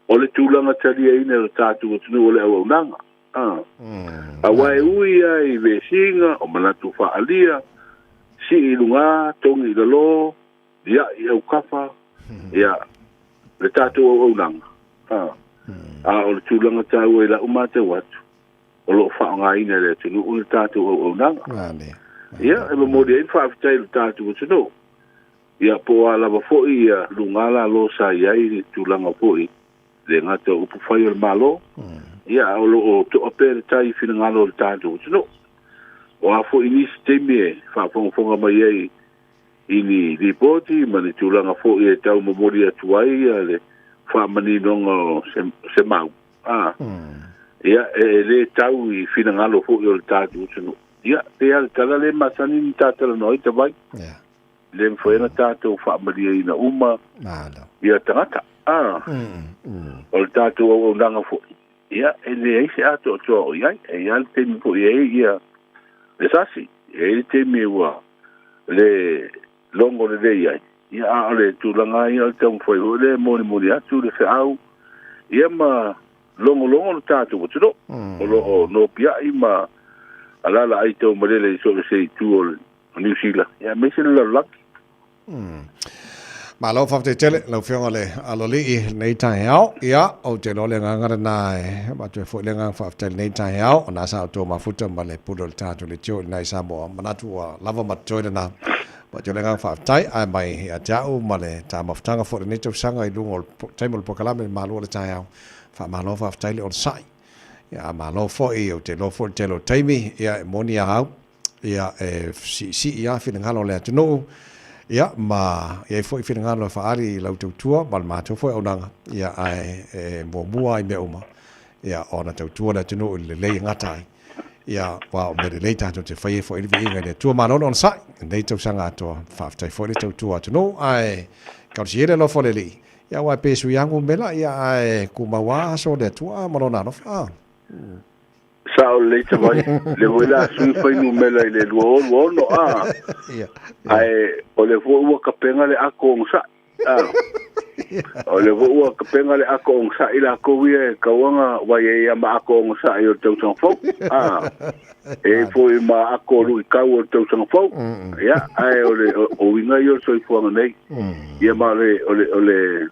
[SPEAKER 8] O le tulaga taliaina e lo tatou atunuu o le auaunaga. Aua e ui lava i vesiga, o manatu faaalia, sii i luga, togi i lalo, lia'i i aukafa, ia, le tatou auaunaga. A o le tulaga taua i lau matau atu, o lo o faaaogaina e le atunuu le tatou auaunaga. Ia, e momoli ai le faafetai i lo tatou atunuu. Ia, po o a lava foi ia luga lalo sa i ai le tulaga foi, le gata o upu fai o le Malo, ia, a o lo o toa pea le tai i finagalo o le tatou atunuu. O a foi nisi taimi e faafogafoga mai ai i ni lipoti ma ni tulaga foi e tau momoli atu ai ia le faamaninoga o se, se mau, a, ia, e le tau i finagalo foi o le tatou atunuu. Ia, pei lava le tala lea e masani ona ta talanoa ai Tavai. Le mafai ona tatou faamalieina uma ia tagata. A, o le tatou auaunaga foi, ia, e leai se atoatoa o i ai. E i ai le taimi foi e i ai ia le sasi, e i ai le taimi ua le logo lelei ai, ia, a o le tulaga lava ia o le taumafai foi lea e molimoli atu le feau, ia ma logologo le tatou atunuu o lo o nopiai ma alaala taumalele i so o se itu o Niu Sila, ia aemaise le lalolagi.
[SPEAKER 1] Malo faafetai tele lau Afioga le Aloalii i lenei taeao. Ia, ou te iloa le agaga lena e avatu ai foi le agaga faafetai i lenei taeao, ona sa outou mafuta ma le pule o le tatou leitio i ina i Samoa. Manatu ua lava ma totoe lena. Avatu ai le agaga faafetai, ae mai ia te au ma le ta mafutaga foi i lenei tausaga i luga o le taimi o le polokalame i le malu o le taeao. Faamalo faafetai le onosai. Ia, malo foi, ou te iloa foi le tele o taimi, ia e moni a au, ia e siisii lava finagalo o le atunuu, ia ma i ai foi finagalo e faaali i lau tautua ma le matou foi auaunaga, ia ae e muamua lava i mea uma, ia ona tautua le atunuu i le lelei e gata ai, ia aua o mea lelei tatou te faia foi le viiga i le Atua. Malo le onosai i lenei tausaga atoa, faafetai foi le tautua atunuu, ae tausi ia le alofa o le Alii, ia aua e pe sui lava numera, ia ae tumau lava aso o le Atua ma Lona alofa.
[SPEAKER 8] Sao lelei Tavai, lea foi o le a sui fuainumera i le 2026 a. Ae o lea foi ua tapena le ato onosai. A. O lea foi ua tapena le ato onosai latou ia e tatau ona vai ai ia ma ato onosai o le tausaga fou. A. E i ai foi ma ato luitau o le tausaga fou. Ia, ae o le o uiga ia o le soifuaga nei. Ia ma o le o le o le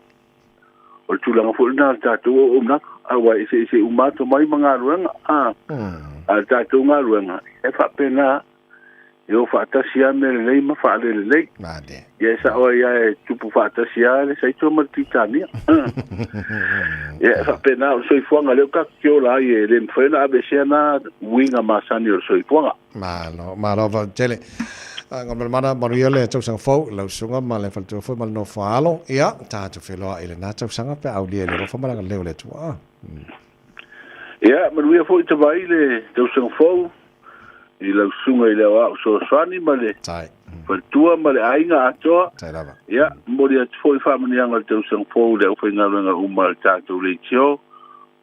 [SPEAKER 8] O le tulaga foi lena o le tatou auaunaga, aua e eseese uma lava tomai ma galuega, a o le tatou galuega, e faapena, e o faatasi lava mea lelei ma faalelelei. Ia e sao ai lava e tupu faatasi lava le saito ma le titania. Ia e faapena, o le soifuaga lea ua tatou te ola ai, e le mafai ona aveesea na uiga masani o le soifuaga.
[SPEAKER 1] Malo, malo tele. Galumalemana manuia le tausaga fou i lau susuga ma le faletua foi ma le nofo a alo. Ia, tatou feiloai i lena tausaga pe a aulia i le alofa ma le agalelei o le Atua.
[SPEAKER 8] Ia, manuia foi Tavai le tausaga fou i lau susuga i le aoao fesoasoani ma le faletua ma le aiga atoa. Ia, momoli atu foi faamanuiaga o le tausaga fou i le aufaigaluega uma a le tatou leitio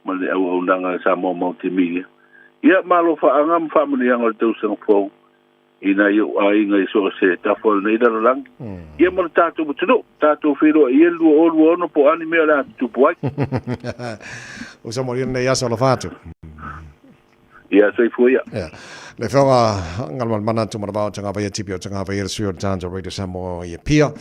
[SPEAKER 8] ma le auaunaga a Samoa Multimedia. Ia, malo faaga ma faamanuiaga o le tausaga fou i nai ou aiga i so o se tafa o lenei lalolagi. Ia ma le tatou atunuu, tatou feiloai ia le 2026 po o a ni mea o le a tutupu ai.
[SPEAKER 1] Uso mo lenei aso alofa atu.
[SPEAKER 8] Ia, soifua ia.
[SPEAKER 1] Ia. Le Afioga Galumalemana Tumanavao Tagavaia Tipi o Tagavaia le sui o le tatou Radio Samoa i Apia.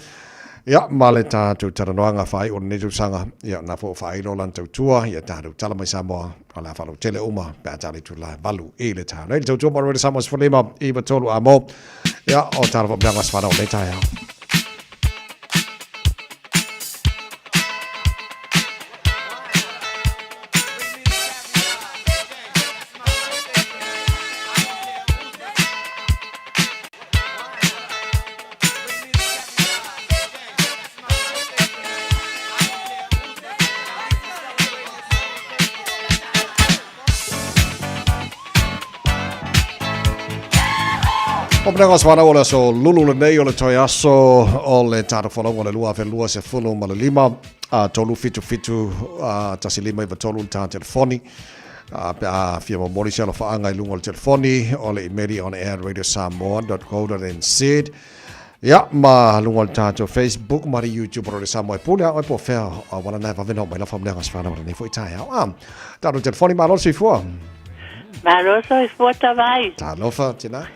[SPEAKER 1] Ia, ma le tatou talanoaga faaiu o lenei tausaga, ia, na foi ua faailo lana tautua, ia tatou tala mai Samoa, o le a faalautele uma pe a tala i tula e 8 i le taeao nei. Le tautua mo Radio Samoa 15 93 a mo, ia, o tala faapeaga se whanau o lenei taeao. O mea ngā whanau o le aso lulu lenei o le toi aso o le tātou whalaunga o le 2025 a 377 a 1593 le tā telefoni a pe a fia momoli se alofaaga i luga o le telefoni o le imeli on air radiosamoa.co.nz ia ma luga o le tatou Facebook ma le YouTube o le Samoa e pule a oe po o fea auala na e vave na oo mai lau faamanuiaga se whanau o lenei foi taeao. A, tatou telefoni malo le soifua.
[SPEAKER 9] Malo soifua Tavai.
[SPEAKER 1] Talofa, tina.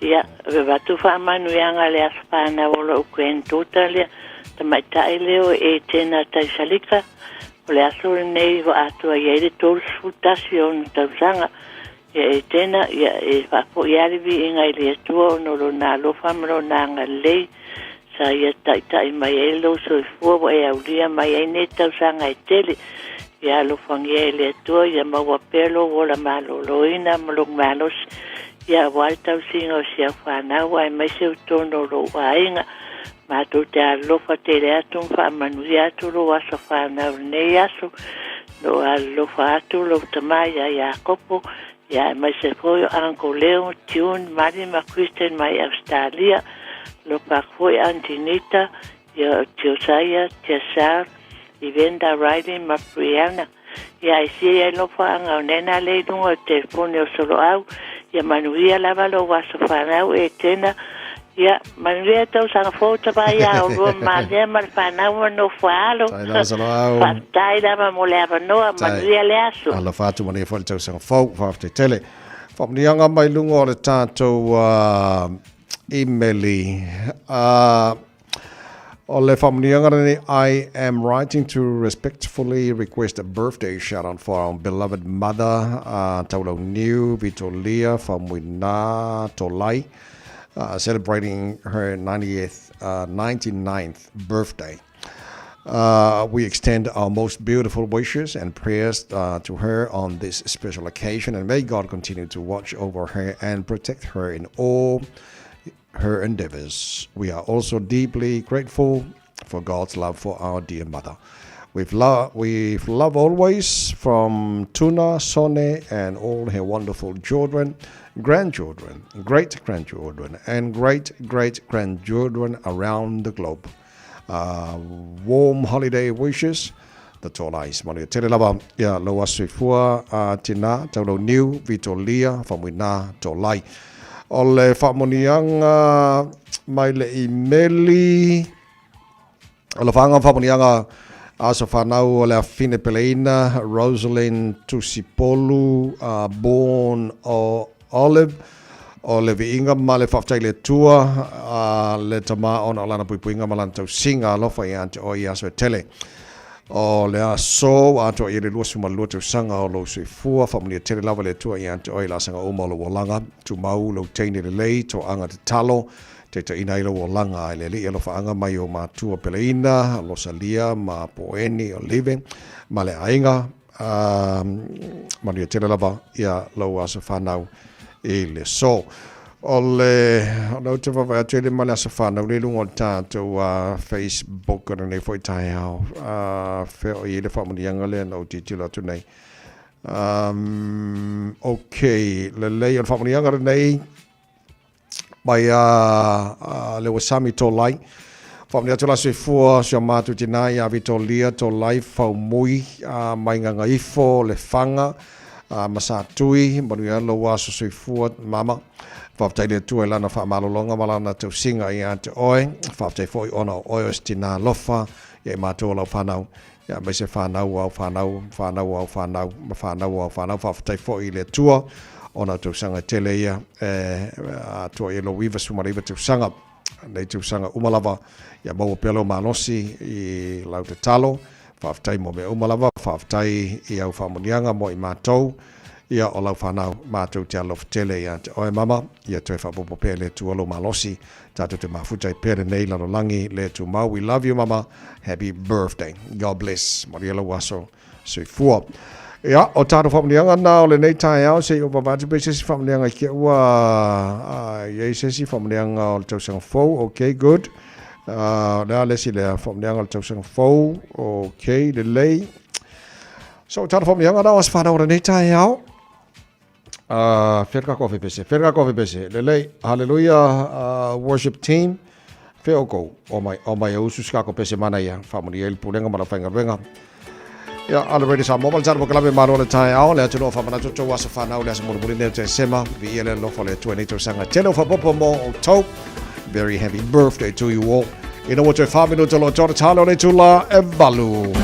[SPEAKER 9] Ia, e avatu faamanuiaga le aso fanau o lou granddaughter lea, tamaitai lea o Etena Taisalika. O le aso lenei ua atoa i ai le 31 o ona tausaga. Ia Etena, ia e faafoi lava le viiga i le Atua ona o Lona alofa ma Lona agalelei sa Ia taitai mai ai lou soifua ua e aulia mai ai nei tausaga e tele. Ia alofagia e le Atua ia maua pea lou ola maloloina ma lou malosi, ia aua le tausiga o si au fanau aemaise o totonu o lou aiga. Matou te alolofa tele atu ma faamanuia atu lou aso fanau i lenei aso. Lo alolofa atu lou tama ia Iakopo, ia aemaise foi o Uncle Leo, June, Mali ma Kristen mai Ausetalia. Alofa atu foi Aunty Nita, ia o Josiah, Jazar, Evander, Riley ma Brianna. Ia ai sia ia alofa anga o nena le i luga o le telefoni o Soloau. Ia manuia lava lou aso fanau e Tena. Ia, manuia tausaga fou tama ia oulua ma Manea ma le fanau ma nofo a alo.
[SPEAKER 1] Tai lava Soloau.
[SPEAKER 9] Faafetai lava mo le avanoa, manuia le aso.
[SPEAKER 1] Alofa atu manuia foi le tausaga fou, faafetai tele. Faamanuiaga mai luga o le tatou imeli. O le faamanuiaga lenei, I am writing to respectfully request a birthday shout out for our beloved mother, Taulauniu Vitolia Faumuina Tolai, celebrating her 90th, 99th birthday. We extend our most beautiful wishes and prayers to her on this special occasion, and may God continue to watch over her and protect her in all her endeavors. We are also deeply grateful for God's love for our dear mother. We've, lo- we've love always from Tuna, Sone, and all her wonderful children, grandchildren, great grandchildren, and great great grandchildren around the globe. Warm holiday wishes, the Tolais. Manuia tele lava, ia lou aso soifua a tina, taulau niu, Vitolia, Faumuina, Tolai. O le faamanuiaga mai le imeli, o le whaanga faamanuiaga aso whanau o le afine peleina, Rosalind Tusipolu, born o Olive, o le viiga ma le faafetai i le Atua, a le Tama ona o Lana puipuiga ma Lana tausiga alofa ia te oe i aso e tele. O le aso ua atoa i ai le 22 tausaga o lou soifua, faamanuia tele lava le Atua ia te oe i laasaga uma o lou olaga, tumau lou teine lelei, toaga tatalo, taitaiina ai lou olaga i le Alii alofaaga mai ou matua peleina, Losalia ma Poeni Olive ma le aiga, A manuia tele lava ia lou aso fanau i le so. O le, o lea ou te vaavaai atu e le ma le aso fanau le luga o le tatou Facebook o lenei foi taeao. Fea o i ai le faamanuiaga lea na ou tilotilo atu nei. Um, okay, lelei o le faamanuiaga lenei mai a le Wasami Tolai. Whaamani atu la soifua si o mātou tina i a Vitolia Tolai Faumui a mai Gagaifo le Whanga a Masatui manuia lou aso soifua mama. Faafetai le Atua i lana faamalologa ma lana tausiga ia te oe. Faafetai foi ona o oe o se tina alofa ia i matou o lau whanau. Ia aemaise whanau au whanau, whanau au whanau, ma whanau au whanau. Faafetai foi i le Atua ona o tausaga tele ia e atoa i ai lou 99 tausaga. Nei tausaga uma lava ia maua pea lou malosi i lau tatalo. Faafetai mo mea uma lava, faafetai i au faamanuiaga mo i matou. Ia o lau whanau matou te alofa tele ia te oe mama, ia toe faaopoopo pea e le Atua lou malosi Tatou te mafuta i pea lenei lalolagi le tumau. We love you mama. Happy birthday. God bless. Manuia lou aso soifua. Ia, o tātou whamunianga nā o lenei taeao, se i o vava atu pe se isi whamunianga i kia ua i ai se isi whamunianga o le tausaga fou. Okay, good. Lea le isi lea whamunianga o le tausaga fou. Okay, lelei. So, tātou whamunianga nā o aso whanau o lenei taeao. Fea le kofi pese, fea le kofi pese. Lelei, hallelujah, worship team. Fea oukou, o mai, o mai e usu se kako pese mana ia. Faamanuia ai le pulega ma le aufaigaluega. Ia, a le Radio Samoa ma le tatou polokalame Malo o le Taeao, le atunuu o faamanatu outou aso fanau, le aso mulimuli nei o Tesema. Viia le alofa o le Atua i nei tausaga tele o faaopoopo mo outou. Very happy birthday to you all. Ina ua toe 4 minuta o lo o tona talo o le itula e valu.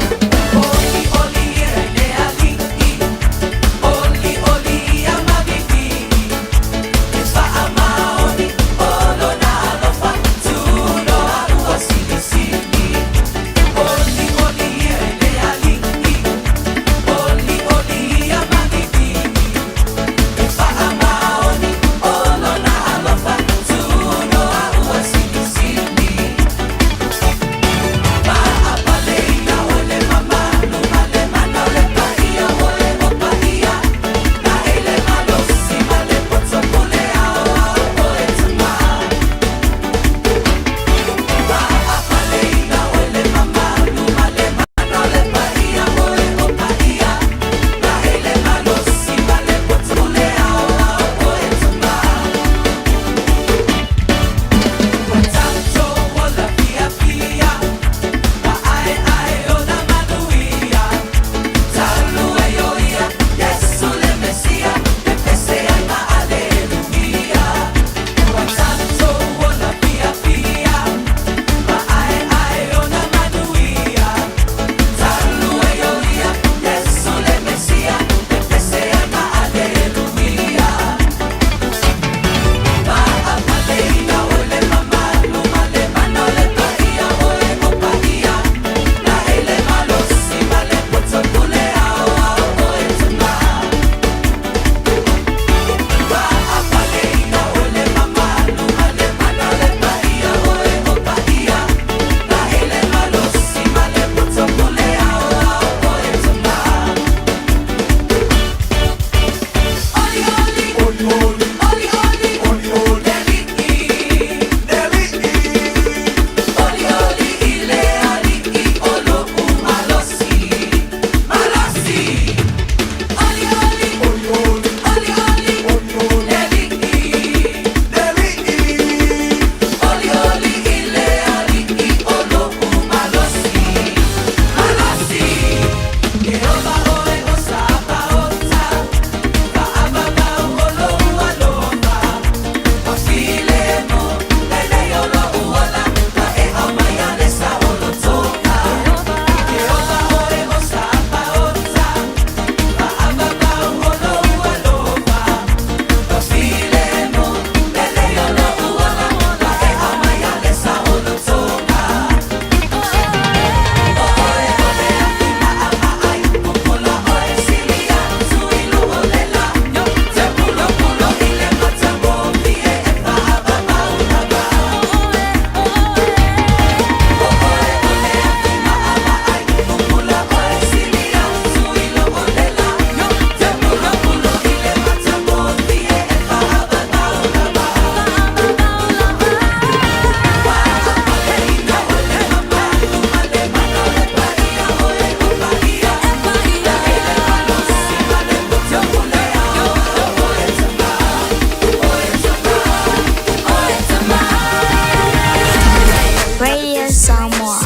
[SPEAKER 11] Samoa.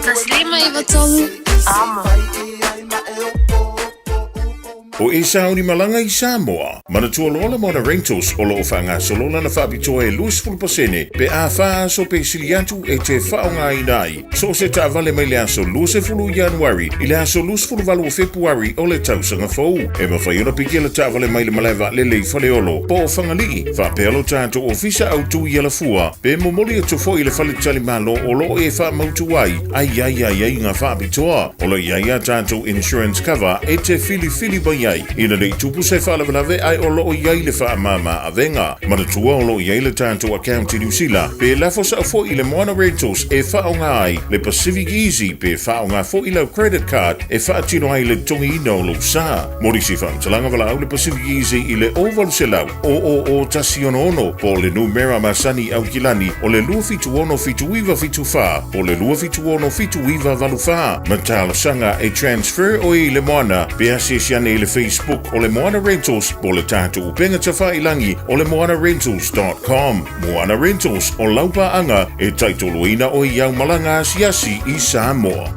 [SPEAKER 11] 193 Amo.
[SPEAKER 4] O e sauni malaga i Samoa. Manatua loa le Moana Rentals o lo o faagasolo lana faapitoa e 20% pe a fa aso pe sili atu e te faaaogaina ai so o se taavale mai le aso 20 Ianuari i le aso 28 o Fepuari o le tausaga fou. E mafai ona pikia le taavale mai le malae vaalele i Faleolo po o Fagalii faapea lo tatou ofisa autu i Alafua pe momoli atu foi i le faletalimalo o lo o e faamautu ai a i ai aiaiga faapitoa. O lo o i ai a tatou insurance cover e te filifili mai ai ina ne i tupu se faalavelave ae o lo o i ai le faamama avega. Manatua o lo o i ai le tatou account i Niu Sila pe lafo sao foi i le Moana Rentals e faaaoga ai le Pacific Easy pe faaaoga foi lau credit card e faatino ai le totogiina o lou sa. Mo nisi faamatalaga valaau le Pacific Easy i le 0800 000 166 po o le numera masani Aukilani o le 276 7974 po o le 276 7984 ma talosaga e transfer oe i le Moana pe asiasi ane i le Facebook o le Moana Rentals po o le tatou upega tafailagi o le moanarentals.com. Moana Rentals o lau paaga e taitoloina oe i au malaga asiasi i Samoa.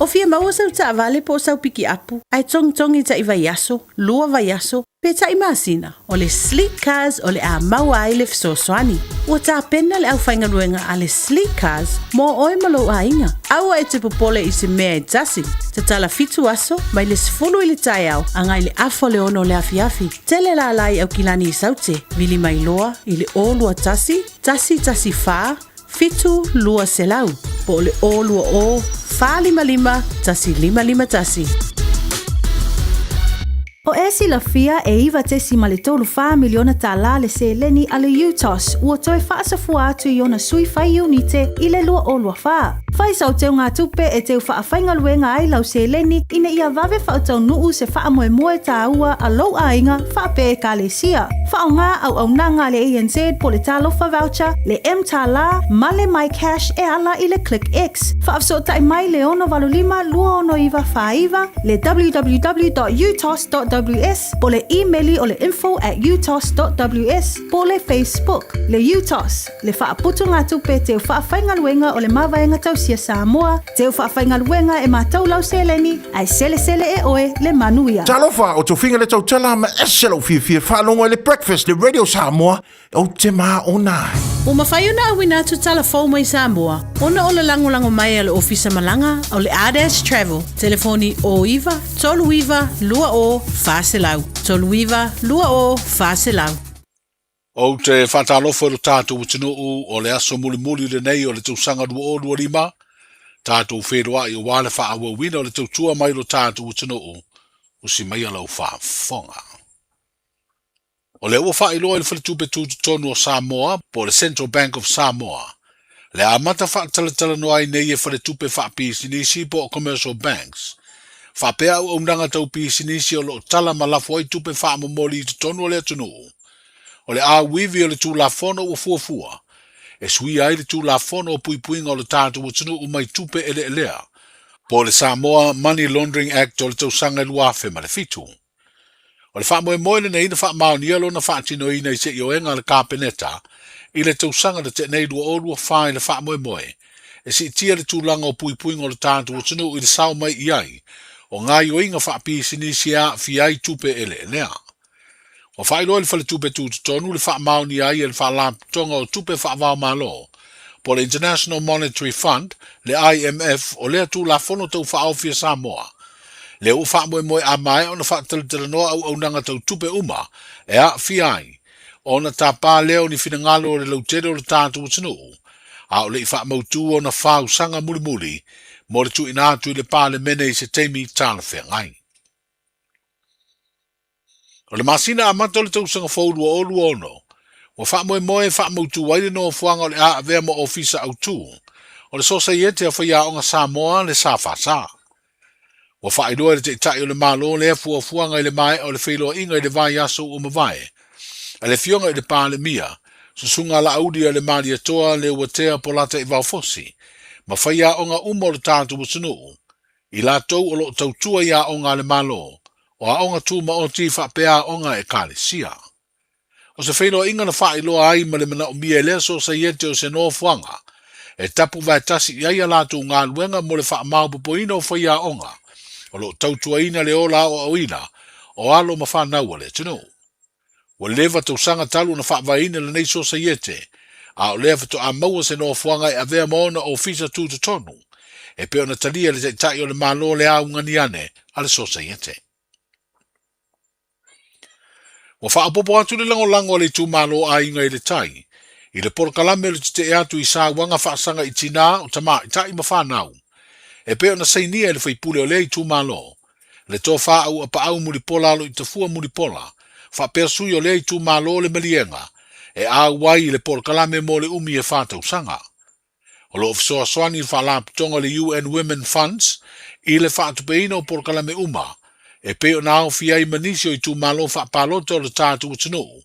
[SPEAKER 3] O fia maua sau taavale po o sau pikiapu, ae togitogi taʻi vaiaso, lua vaiaso, pe taʻi masina, o le Sleek Cars o le a maua ai le fesoasoani. Ua tapena le aufaigaluega a le Sleek Cars mo oe ma lou aiga. Aua e te popole i se mea e tasi. Tatala fitu aso, mai le 10 i le taeao agai le afa o le 6 o le afiafi. Tele lala i Aukilani i Saute, vili mai loa i le 021 114 7200 po o le 020 455 1551.
[SPEAKER 22] O e silafia e 9.34 miliona tālā le seleni a le UTOS ua toe faasafua atu i ona sui fai iunite i le 2024. Fai sau teugatupe e teu faafaigaluega ai lau seleni ina ia vave faataunuu se faamoemoe tāua a lou aiga faapea ekalesia. Faaaoga auaunaga a le ANZ po o le Talofa Voucher, le mTālā ma le MyCash e ala i le ClickX. Faafesootai mai le 685 269 49, le www.utos.ws po o le imeli o le info@utos.ws po o le Facebook. Le UTOS, le faaputugatupe teu faafaigaluega o le Mavaega Tausia Samoa, teu faafaigaluega e matau lau seleni ae selesele e oe le manuia.
[SPEAKER 12] Talofa, o Tofiga le tautala ma ese lou fiafia e faalogo ai le Breakfast le Radio Samoa, ou te māona ai.
[SPEAKER 3] Ua mafai ona auina atu tala fou mai Samoa ona o le lagolago mai a le Ofisa Malaga o le Ardash Travel, telefoni 09 39 20 400, 39 20 400.
[SPEAKER 23] Ou te faatalofa i lo tatou atunuu o le aso mulimuli lenei o le tausaga 2025, tatou feiloai aua le faaauauina o le tautua mai lo tatou atunuu, usi maia lau faafofoga. O lea ua faailoa i le Faletupe Tutotonu o Samoa po o le Central Bank of Samoa, le amata faatalatalanoa ai nei e faletupe faapisinisi po o commercial banks, faapea auaunaga tau pisinisi o lo o tala ma lafo ai tupe faamomoli i totonu o le atunuu. O le āuivi o le Tulafono ua fuafua e suia ai le Tulafono o Puipuiga o le Tatou Atunuu mai Tupe Eleelea, po o le Samoa Money Laundering Act o le tausaga e 2007. O le faamoemoe lenei na faamaonia lona faatinoina i se ioega a le Kapeneta i le tausaga na tea nei 2024 i le faamoemoe e siitia le tulaga o puipuiga o le tatou atunuu i le sao mai i ai o gaoioiga faapisinisi e aafia ai tupe eleelea. Ua faailoa e le Faletupe Tutotonu le faamaonia ai e le Faalapotopotoga o Tupe Faavaomalo po o le International Monetary Fund, le IMF, o lea Tulafono Tau Faaofi a Samoa Lea ua faamoemoe a maea ona faatalatalanoa auaunaga tau tupe uma e aafia ai ona tapa lea o ni finagalo o le lautele o le tatou atunuu, a o le i faamautu ona fausaga mulimuli mo le tuuina atu i le Palemene i se taimi talafeagai. O le masina amata o le tausaga fou 2026, ua faamoemoe e faamautu ai le nofoaga o le a avea ma Ofisa Autu o le Sosaiete a Faiaoga Samoa, le SFS. Ua faailoa e le Taitai o le Malo lea fuafuaga i le maea o le feiloaiga i le vaiaso ua mavae a le Afioga i le Palemia, Susuga Laaulialemalietoa Leuatea Polataivao Fosi, ma faiaoga uma o le tatou atunuu, i latou o lo o tautua i aoga a le Malo, o aoga tumaoti faapea aoga a Ekalesia. O se feiloaiga na faailoa ai ma le manaomia e lea sosaiete o se nofoaga E tapu vaetasi i ai a latou galuega mo le faamaopoopoina o faiaoga o lo o tautuaina le ola aoaoina o alo ma fanau a le atunuu. Ua leva tausaga talu ona faavaeina lenei sosaiete, a o lea faatoa maua se nofoaga e avea ma ona ofisa tutotonu, e pei ona talia e le Taitai o le Malo le auganiane a le sosaiete. Ua faaopoopo atu le lagolago a le itumalo Aiga i le Tai i le polokalame o le tetee atu i sauaga faasaga i tinā o tamaitai ma fanau, e pei ona sainia e le faipule o lea itumalo, le tofa Auapaau Mulipola Aloitafua Mulipola, faapea sui o lea itumalo le maliega e auai i le polokalame mo le umi e fa tausaga. O lo o fesoasoani le Faalapotopotoga o le UN Women Funds i le faatupeina o polokalame uma e pei ona aofia ai ma nisi o itumalo faapalota o le tatou atunuu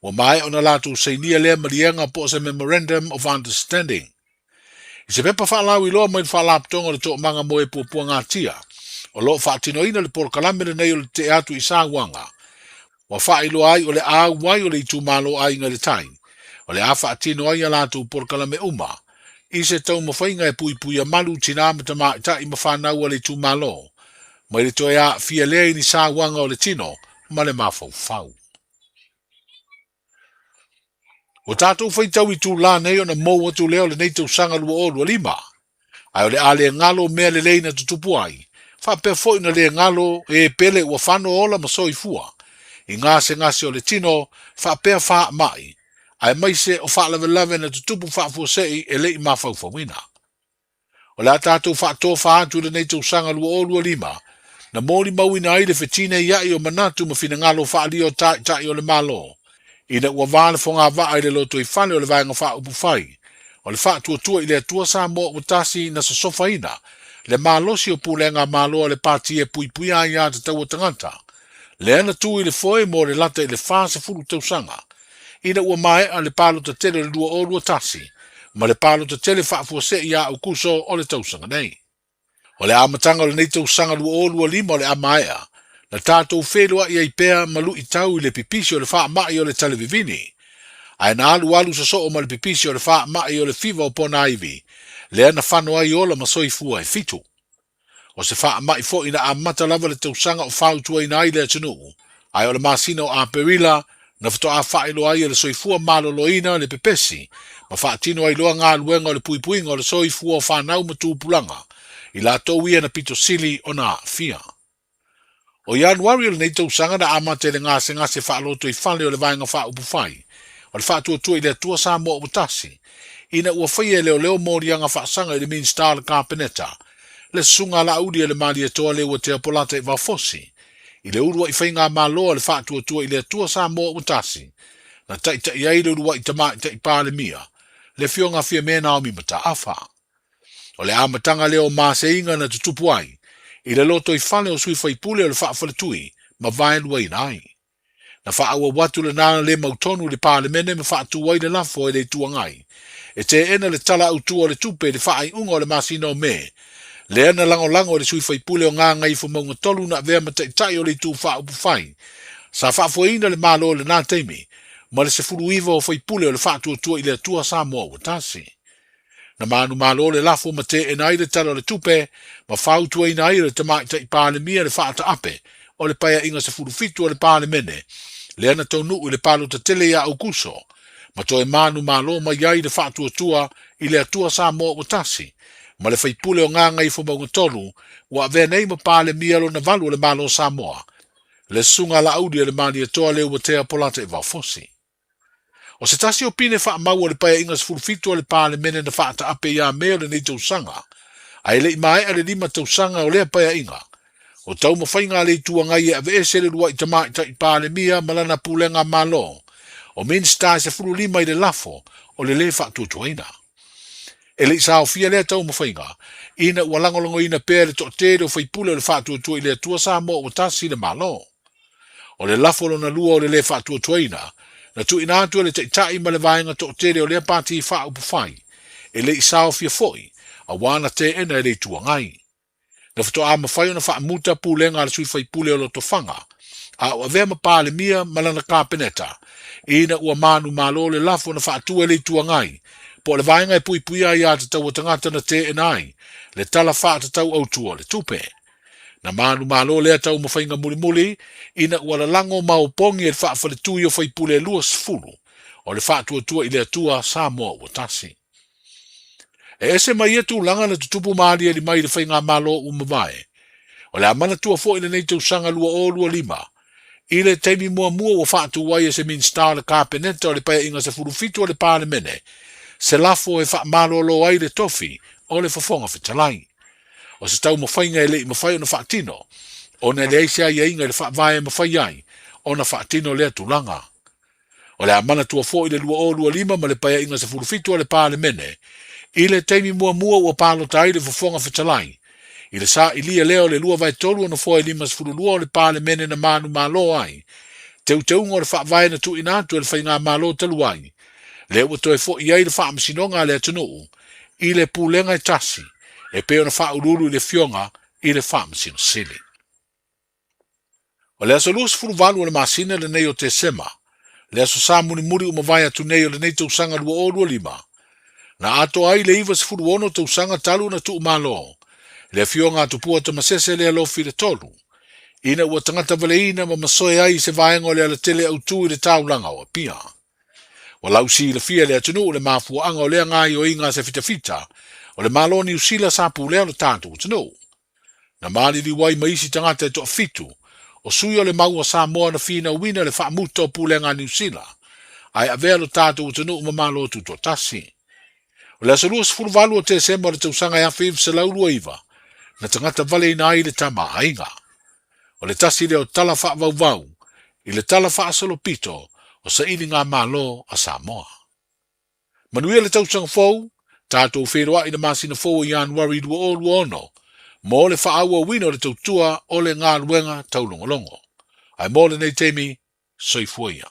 [SPEAKER 23] ua maea ona latou sainia lea maliega po o se Memorandum of Understanding. I se pepa faalauiloa mai le Faalapotopotoga o le Toomaga mo e Puapuagatia, o lo o faatinoina le polokalame lenei o le tetee atu i sauaga, ua faailoa ai o le auai o le itumalo Aiga i le Tai, o le a faatino ai a latou polokalame uma i se taumafaiga e puipuia malu tinā ma tamaitai ma fanau a le itumalo mai le toe aafia lea i ni sauaga o le tino ma le mafaufau. Ua tatou faitau itulā nei ona mou atu lea o lenei tausaga 2025, ae o le a le galo mea lelei na tutupu ai, faapea foi ona le galo e pele ua fano ola ma soifua i gasegase o le tino faapea faamai, aemaise o faalavelave na tutupu faafuasei e le i mafaufauina. O le a tatou faatofa atu i lenei tausaga 2025, na molimauina ai le fetineia'i o manatu ma finagalo faaalia o Taitai o le Malo, ina ua va le fogavaa i le lotoifale o le Vaega Faaupufai o le Faatuatua i le Atua Samoa ua tasi na sosofaina le malosi o pulega Malo a le Pati e puipuia aiatatau a tagata, lea na tu i le foe mo le lata i le 40 tausaga. Ina ua maea le palota tele o le 2021 ma le palota tele faafuasei ia Aukuso o le tausaga nei. O le amataga o lenei tausaga 2025 o le a maea, na tatou feiloai ai pea ma luitau i le pipisi o le faamai o le talevivini, ae na alualu sosoo ma le pipisi o le faamai o le fiva o ponaivi, lea na fano ai ola ma soifua e fitu. O se faamai foi na amata lava le tausaga o fautuaina ai le atunuu, ae o le masina o Aperila na faatoa faailoa ai e le Soifua Maloloina le pepesi ma faatino ai loa galuega o le puipuiga o le soifua o fanau ma tupulaga i latou ia na pito sili ona aafia. O Ianuari o lenei tausaga na amata i le gasegase faalotoifale o le Vaega Faaupufai o le Faatuatua i le Atua Samoa ua tasi, ina ua faia e leoleo moliaga faasaga i le Minisita o le Kapeneta, le Susuga a Laauli e le Malietoa Leuatea Polata i Vaofosi, i le uluai faigamalo a le Faatuatua i le Atua Samoa ua tasi, na taitai ai le uluai Tamaitai Palemia, le Afioga a Fiame Naomi Mataafa. O le amataga lea o maseiga na tutupu ai i le lotoifale o sui faipule o le faafaletui ma vaeluaina ai. Na faaauau atu lena le mautonu i le Palemene ma faatu ai le lafo e le Itu Agai e teena le Tala Autu o le Tupe i le faaiuga o le masina o Me, lea na lagolago e le sui faipule o Gagaifomauga 3 na avea ma taitai o le Itu Faaupufai sa faafoeina le Malo i lena taimi ma le 19 o faipule o le Faatuatua i le Atua Samoa ua Tasi. Na manumalo le lafo ma teena ai le Tala o le Tupe ma fautuaina ai e le Tamaitai Palemia le faataape o le Paeaiga 17 o le Palemene lea na taunuu i le palota tele ia Aukuso ma toe manumalo mai ai le Faatuatua i le Atua Samoa ua Tasi ma le faipule o Gagaifomauga 3 ua avea nei ma Palemia lona valu o le Malo o Samoa, le Susuga a Laauli e le Malietoa Leuatea Polata i Vaofosi. O se tasi o pine faamau o le Paeaiga 17 a le Palemene na faataape ia Me o lenei tausaga, ae le i maea le lima tausaga o lea Paeaiga, o taumafaiga a le Itu Agai e aveese le uluai Tamaitai Palemia ma lana pulega Malo, o Minisita e 15 i le lafo o le lē faatuatuaina. E le i saofia lea taumafaiga, ina ua lagolagoina pea e le toatele o faipule o le Faatuatua i le Atua Samoa ua Tasi le Malo. O le lafo lona lua o le lē faatuatuaina, na tuuina atu e le Taitai ma le vaega toatele o lea Pati Faaupufai, e le i saofia foi, auā na teena e le Itu Agai. Na faatoa mafai ona faamuta pulega a le sui faipule o Lotofaga, a o avea ma Palemia ma lana Kapeneta, ina ua manumalo le lafo na faatu e le Itu Agai, po o le Vaega e Puipuia Aiatatau a Tagata na teena ai le Tala Faatatau Autu o le Tupe. Na manumalo lea taumafaiga mulimuli ina ua lalago ma opogi e le faafaletui o faipule e 20 o le Faatuatua i le Atua Samoa Ua Tasi. E ese mai ia tulaga na tutupu ma aliali mai i le faigamalo ua mavae. O le a manatua foi lenei tausaga 2025, i le taimi muamua ua faatu ai e se Minisita o le Kapeneta o le Paeaiga 17 a le Palemene se lafo e faamalolo ai le tofi o le Fofoga Fetalai. O se taumafaiga e le i mafai ona faatino, ona e leai se aiaiga i le Faavae e mafai ai ona faatino lea tulaga. O le a manatua foi le 2025 ma le Paeaiga 17 a le Palemene, i le taimi muamua ua palota ai le Fofoga Fetalai, i le sailia lea o le 2/3 o nofoa e 52 o le Palemene na manumalo ai teuteuga o le Faavae na tuuina atu e le Faigamalo talu ai, lea ua toe foi ai le faamasinoga a le atunuu i le pulega e tasi e pei ona faauluulu i le Afioga i le Faamasino Sili. O le aso 28 o le masina lenei o Tesema, le aso Sa mulimuli ua mavae atu nei o lenei tausaga 2025, na atoa ai le 96 tausaga talu ona tuumalo le Afioga a Tupua Tamasese Lealofi le Tolu, ina ua tagata valeina ma masoe ai i se vaega o le alatele autu i le taulaga o Apia. Ua lausilafia e le atunuu le mafuaaga o lea gaoioiga a se fitafita o le Malo o Niu Sila sa pulea lo tatou atunuu. Na maliliu ai ma isi tagata e toafitu o sui o le mau a Samoa na finauina le faamuta o pulega a Niu Sila, ae avea lo tatou atunuu ma Malo Tutoatasi. O le aso 28 o Tesema o le tausaga e 1929, na tagata valeina ai le Tama a Aiga. O le tasi lea o tala faavauvau i le tala faasolopito o sailiga Malo a Samoa. Manuia le tausaga fou, tatou feiloai i le masina fou o Ianuari 2026 mo le faaauauina o le tautua o le galuega taulogologo. Ae mo lenei taimi, soifua ia.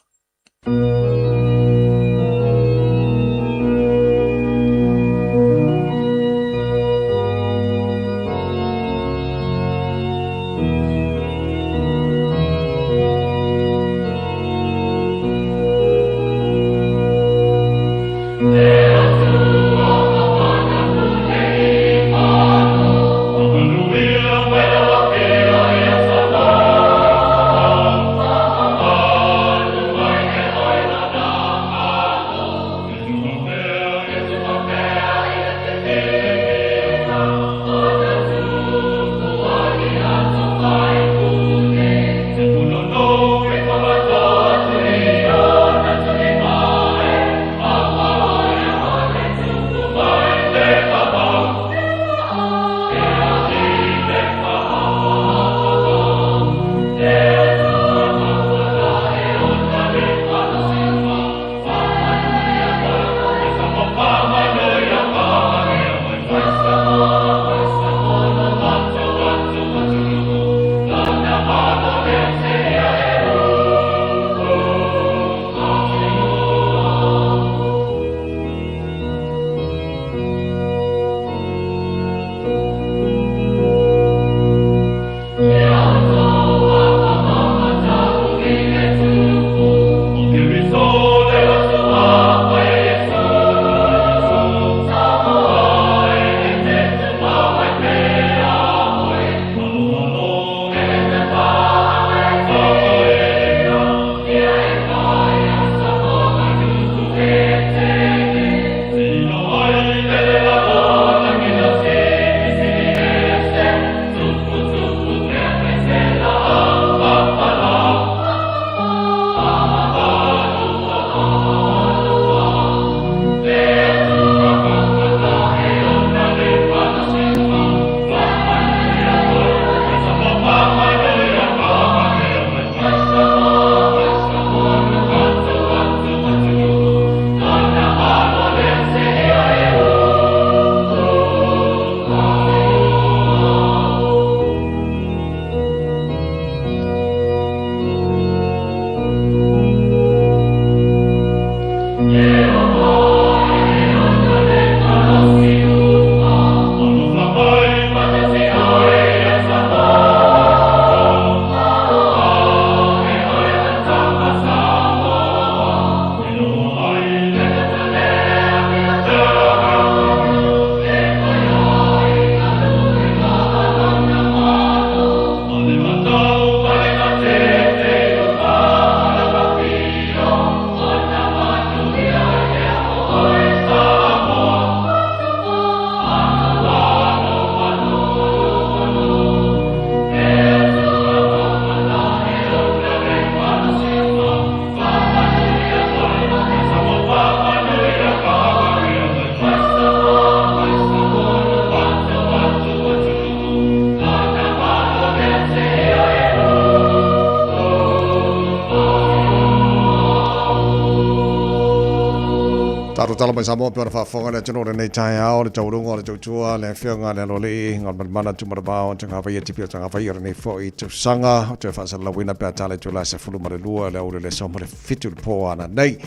[SPEAKER 1] Tatou tala mai Samoa pe ona faafofoga le atunuu lenei taeao le taualuga o le tautua le afioga le aloalii Galumalemana Tumadavao Tagavaia Tipi o Tagavaia o lenei foi tausaga o toe faasalalauina pe a tala i itula 12 le aoauli o le aso ma le 7 le po ananei.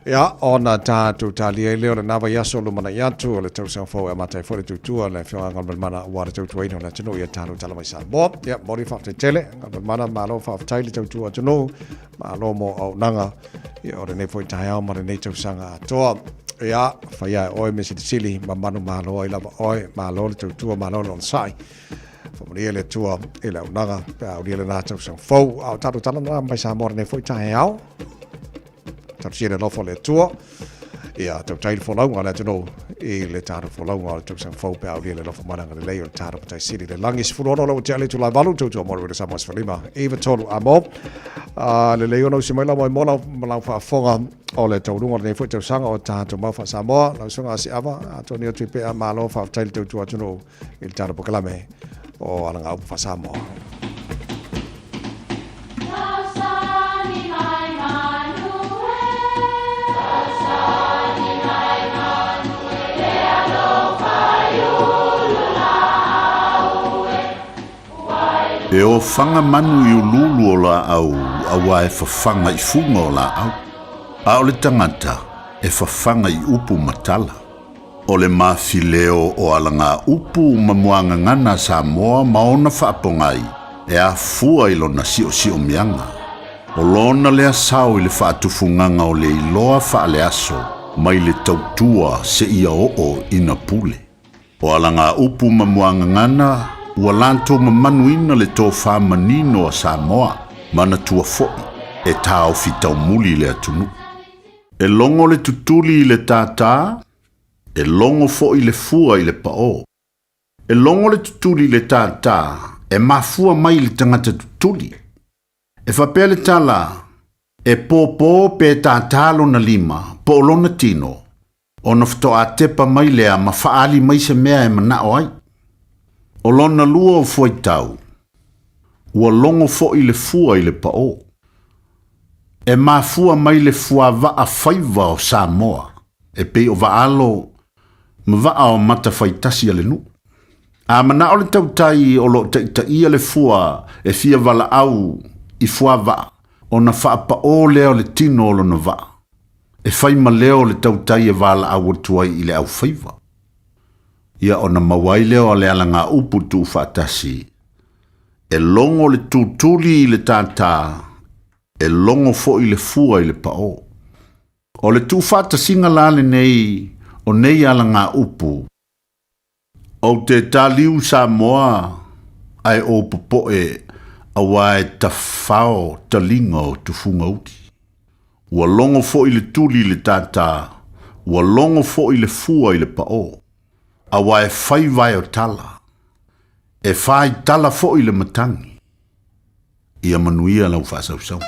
[SPEAKER 1] Ia, ona tatou talia ai lea o lena vaiaso lumanai atu o le tausaga fou e amata ai foi le tautua le afioga Galumalemana aua le tautuaina o le atunuu ia tatou tala mai Samoa. Ia, momoli faafetai tele Galumalemana, malo faafetai le tautua atunuu, malo mo auaunaga Ia, o lenei foi taeao ma lenei tausaga atoa. Ia, faia e oe me silisili ma manumalo ai lava oe. Malo le tautua, malo le onosai. Faamanuia le Atua i le auaunaga pe a aulia lena tausaga fou. A o tatou tala na mai Samoa lenei foi taeao. Talosia le alofa o le Atua. Ia, tautai le folauga a le atunuu i le tatou folauga o le tausaga fou pe a aulia le alofa ma le agalelei o le tatou Matai Sili i le lagi. 16 lau tea le itula e 8, tautua mo le Radio Samoa 15 9 3 a mo. Lelei ona usi mai lau mai mo lau, lau faafofoga o le taualuga o lenei foi tausaga o tatou mau faa-Samoa. Lau susuga Asiava, atonu atu i pea, malo faafetai le tautua atunuu i le tatou polokalame o Alagaupu faa-Samoa.
[SPEAKER 4] E ofaga manu i uluulu o laau auā e fafaga i fuga o laau, a o le tagata e fafaga i upu ma tala. O le mafileo o alagaupu ma muagagana a Samoa ma ona faapogai e afua i lona siosiomiaga. O lona lea sao i le faatufugaga o le iloa faaleaso mai le tautua seia oo ina pule. O alagaupu ma muagagana ua latou mamanuina le tofa manino a Samoa, manatua foi e taofi taumuli le atunuu. E logo le tutuli i le tātā, e logo foi le fua i le paō. E logo le tutuli i le tātā, e mafua mai i le tagata tutuli. E faapea le tala, e pōpō pe tātā lona lima, po o lona tino, ona faatoa tepa mai lea ma faaali mai se mea e manao ai. O lona lua o fuaitau, ua logo foi le fua i le paō. E mafua mai le fuavaa faiva o Samoa e pei o Vaalo ma vaa o matafaitasi a le nuu. A manao le tautai o lo o taitaia le fua e fia valaau i fuavaa ona faapaō lea o le tino o lona vaa, e fai ma leo le tautai e valaau atu ai i le aufaiva. Ia ona maua ai lea o le alagaupu tuufaatasi, E logo le tutuli i le tātā, e logo foi le fua i le paō. O le tuufaatasiga la lenei o nei alagaupu, Ou te taliu Samoa ae ou popoe auā e tafao taliga o tufuga uli. Ua logo foi le tuli i le tātā, ua logo foi le fua i le paō. Auā e fai vae o tala, e fai tala foi le matagi. Ia manuia lau faasausauga.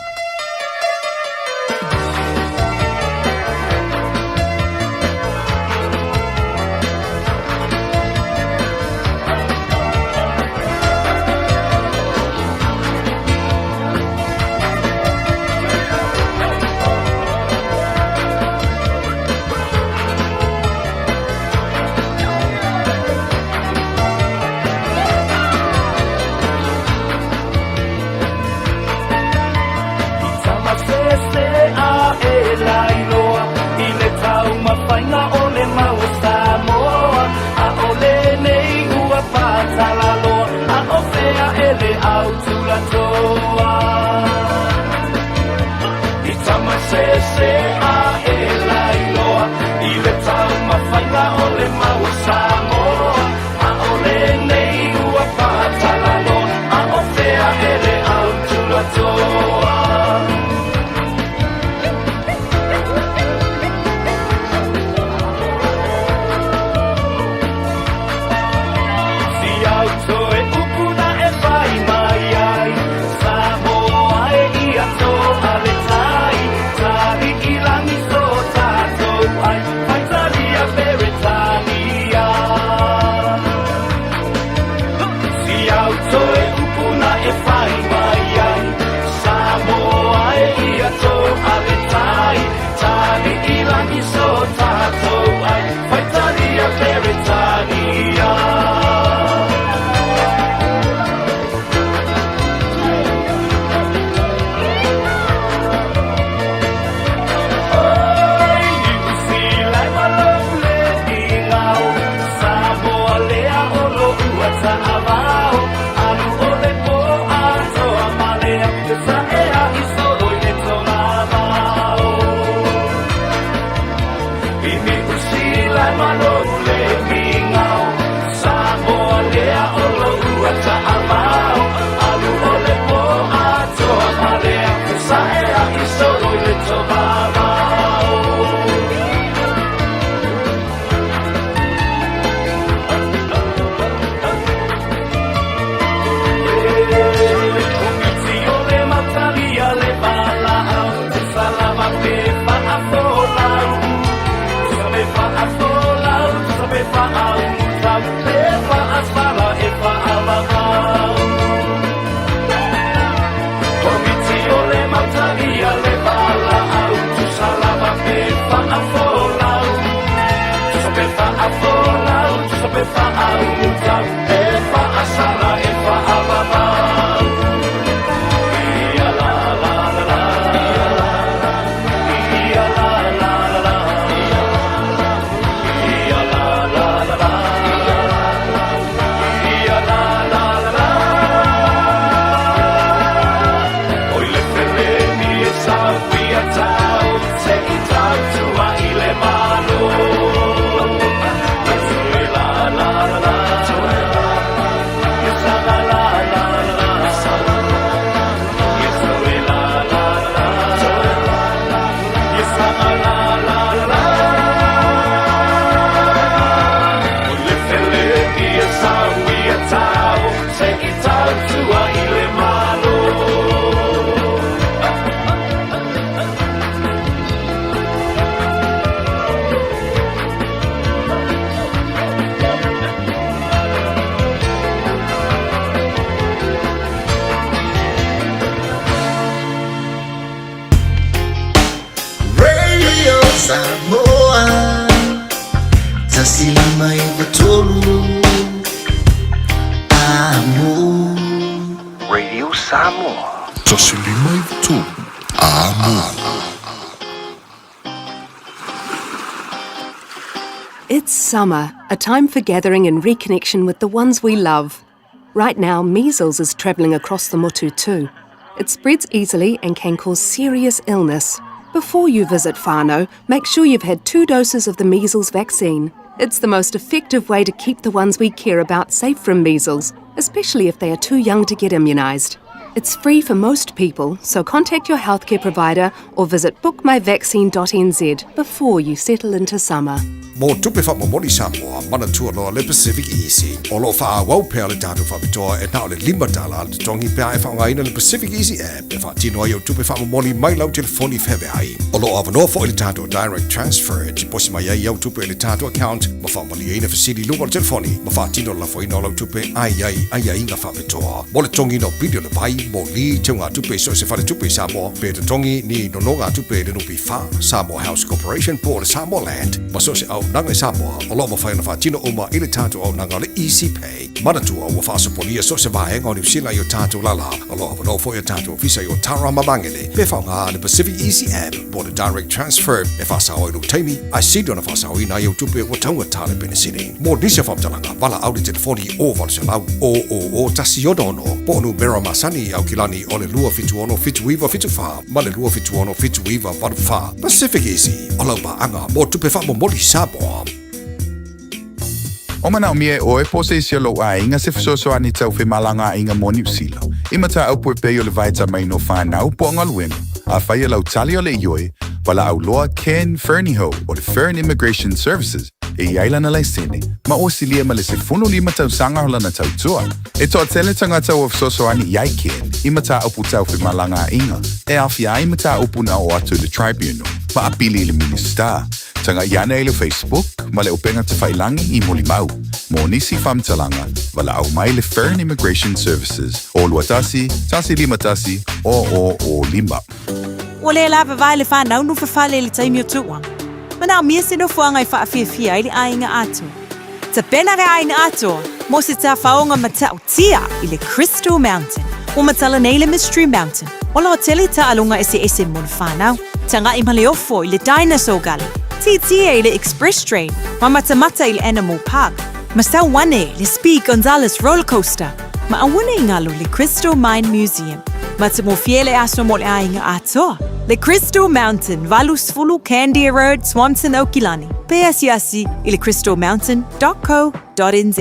[SPEAKER 14] Samoa.
[SPEAKER 15] 153 Amo.
[SPEAKER 16] It's summer, a time for gathering and reconnection with the ones we love. Right now, measles is travelling across the motu too. It spreads easily and can cause serious illness. Before you visit whānau, make sure you've had two doses of the measles vaccine. It's the most effective way to keep the ones we care about safe from measles, especially if they are too young to get immunised. It's free for most people, so contact your healthcare provider or visit bookmyvaccine.nz before you settle into summer.
[SPEAKER 1] Mo tupe faamomoli Samoa, manatua loa le Pacific Easy. O lo o faaauau pea le tatou faapitoa e na o le $5 le totogi pe a e faaaogaina le Pacific Easy app e faatino ai au tupe faamomoli mai lau telefoni feaveai. O lo o avanoa foi le tatou Direct Transfer e tiposi mai ai au tupe i le tatou account ma faamalieina fesili i luga o le telefoni ma faatino le lafoina o lau tupe a i ai aiaiga faapitoa. Mo le totogiina o pili o le vai, moli, teugatupe i so o se faletupe i Samoa, pe totogi ni nonogatupe i le NPF, Samoa House Corporation po o le Samoa Land, ma so o se auaunaga i Samoa, o lo o mafai ona faatino uma i le tatou auaunaga o le Easy Pay. Manatua ua faasopolia so o se vaega o Niu Sila i o tatou lala, o lo o avanoa foi o tatou ofisa i Otara ma Magele, pe faaaoga le Pacific Easy App po o le Direct Transfer e faasao ai lou taimi, ae sili ona faasaoina ai au tupe ua taugata le penisini. Mo nisi o faamatalaga, valaau i le telefoni o 800 000 166 po o numera masani i Aukilani o le 276 7974 ma le 276 7984. Pacific Easy, o lau paaga mo tupe faamomoli Samoa.
[SPEAKER 19] O manaomia e ʻoe po o se isi o lou aiga se fesoasoani tau femalagaaiga mo Niu Sila, i mataupu e pei o le vaetamaina o whanau po o galuega, afai e lau tali o le ioe, valaau loa Ken Fernihough o le Fern Immigration Services e i ai lana laisene, ma ua silia ma le 15 tausaga o lana tautua. E toatele tagata ua fesoasoani i ai Ken i mataupu tau femalagaaiga e aofia ai mataupu na oo atu i le Tribunal ma apili i le Minisita. Taga'i ane i le Facebook ma le upega tafailangi i Molimau. Mo nisi faamatalaga, valaau mai le Fern Immigration Services o 21 151 0005.
[SPEAKER 24] Ua le lavavae le whanau no whawhale i le taimi o tuuanga. Manaomia se nofoanga e whaafiafia ai le aiga atoa. Tapena le aiga atoa mo se tawhaonga matautia i le Crystal Mountain. Ua matala nei le Mystery Mountain, o la hotele taaloga eseese mo le whanau. Taga'i ma le ofo i le Dinosaur Gully, tietie i le Express Train, ma matamata i le Animal Park, ma sau ane le Speed Gonzales Roller Coaster, ma auana i ngalo le Crystal Mine Museum. Matamofie le aso mo le aiga atoa. Le Crystal Mountain, 80 Candia Road, Swanson, Aukilani. Pe asiasi i le crystalmountain.co.nz.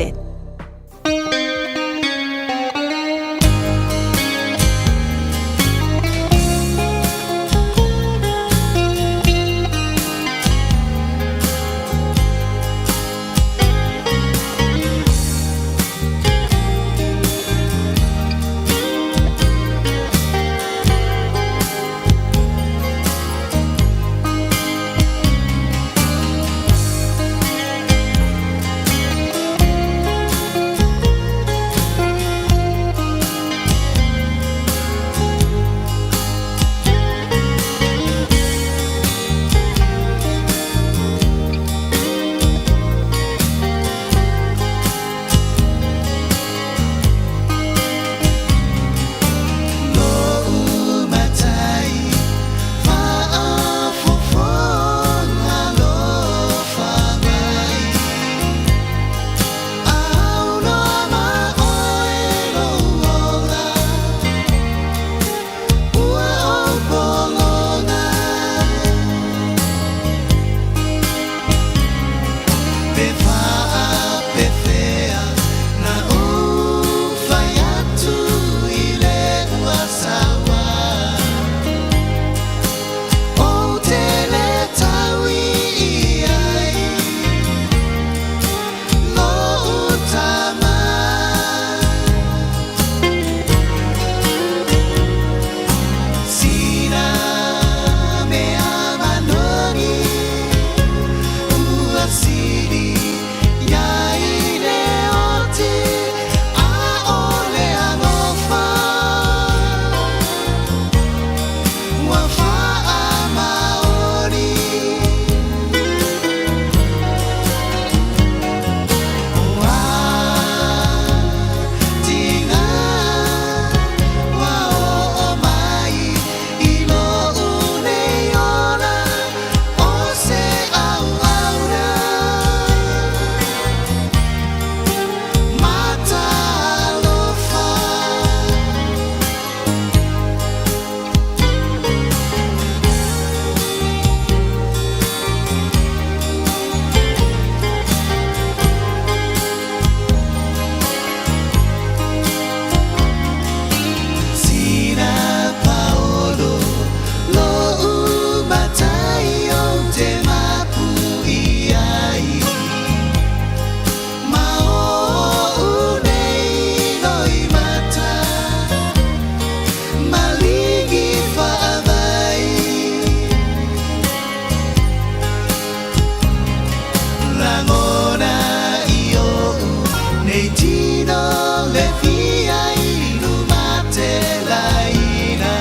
[SPEAKER 6] Nei tino le fia i luma te laina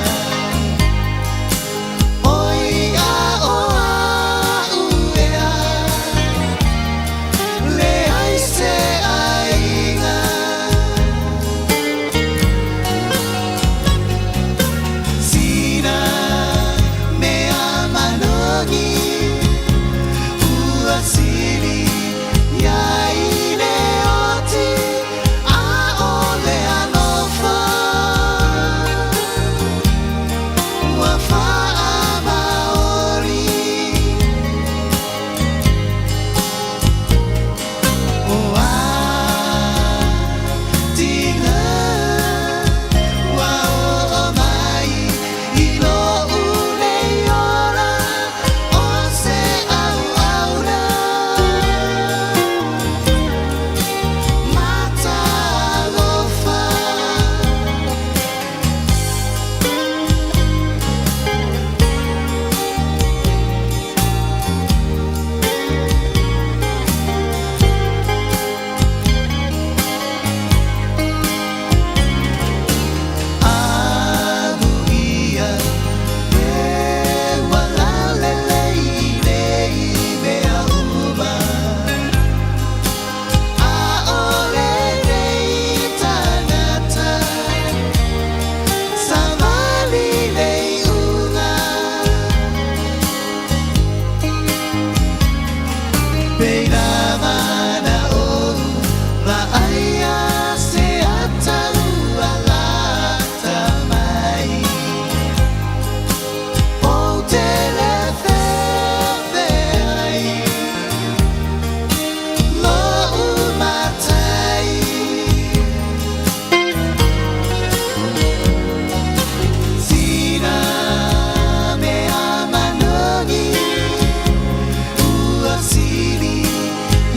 [SPEAKER 6] Oi a o a uea Le ai se aiga Sina mea manogi Ua sili ia i le oti a o le alofa Ua faamaoni O a tiga ua oo mai i loʻu nei ola o se ʻauʻauna Matalofa. Amuia e ua laulelei i nei mea uma. ʻAʻole nei tangata sawali le iʻuga. Pena mana ou vaai se ata ua lata mai. Ou te le fefe ai loʻu matai. Sina mea manogi ua sili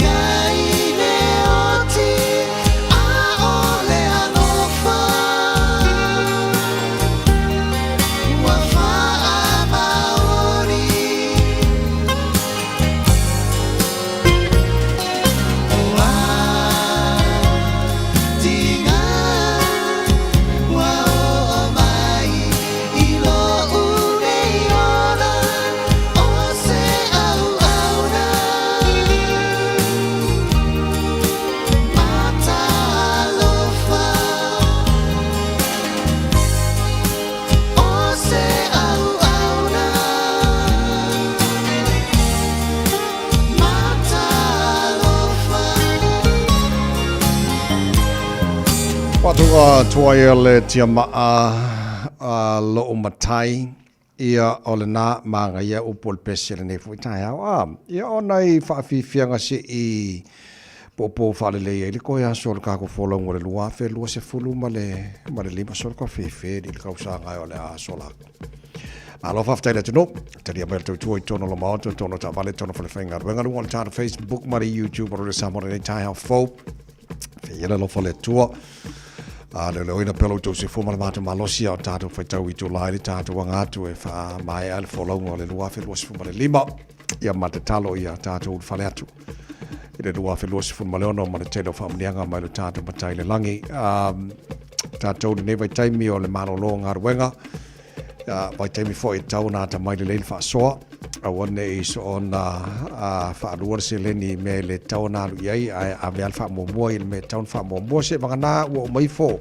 [SPEAKER 6] ia i le oti a o le alofa ua faamaoni. O a tiga ua oo mai i loʻu nei ola o se ʻauʻauna Matalofa o se ʻauʻauna Matalofa.
[SPEAKER 1] Faatoa tuai o le tiamaa a loʻu matai, ia o lena magaia upu o le pese lenei foi taeao. A, ia o nai faafiafiaga seʻi poupou faalelei ai le koe aso o le kakou folauga o le 2025 solo ka fefe i le kausaga o le a sola aku. Malo faafetai le atunuu. Talia mai le tautua i tonu o le maota, tonu o taavale, tonu o falefaigaluega, luga o le tatou Facebook ma le YouTube o Radio Samoa lenei taeao fou. Feia le alofa o le Atua. A leoleoina pea lo outou soifua ma le matou malosi a o tatou faitau i tula ai le tatou aga atu e faamaea le folauga o le 2025. Ia ma tatalo ia tatou ulufale atu i le 2026 ma le tele o faamanuiaga mai lo tatou Matai i le lagi. Tatou lenei vaitaimi o le malolo o galuega, vaitaimi foi e tatau ona atamai lelei le faasoa, aua ne i soona faalua le seleni i mea e le tatau ona alu i ai, ae ave lava le faamuamua i le mea e tatau ona faamuamua. Seiavagana ua uma ifo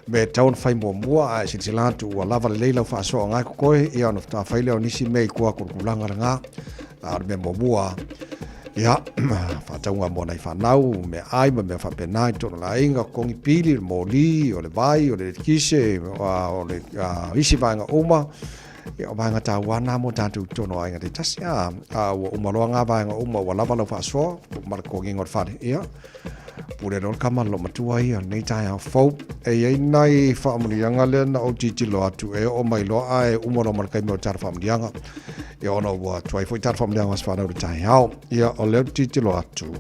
[SPEAKER 1] mea e tatau ona fai muamua, ae silasila atu ua lava lelei lau faasoa o na e totoe, ia ona faatoa fai lea o nisi mea i tua atu o le tulaga lena. A o le mea muamua, ia, faatauga mo nai fanau, meaai ma mea faapena i totonu o le aiga, totogi pili, o le moli, o le vai, o le elekise, o le isi vaega uma, ia, o vaega taua na mo tatou i totonu o aiga taitasi. A, a ua uma loa ngā vaega uma, ua lava lau faasoa ma le totogiga o le fale, ia, Pule loa le kama lo matua ia lenei taeao fou. E i ai nai faamanuiaga lea na ou tilotilo atu e oo mai loa ae uma loa ma le taimi o le tala faamanuiaga. Ia ona ua tuai foi tala faamanuiaga o se fanau i le taeao. Ia o lea ou te tilotilo atu,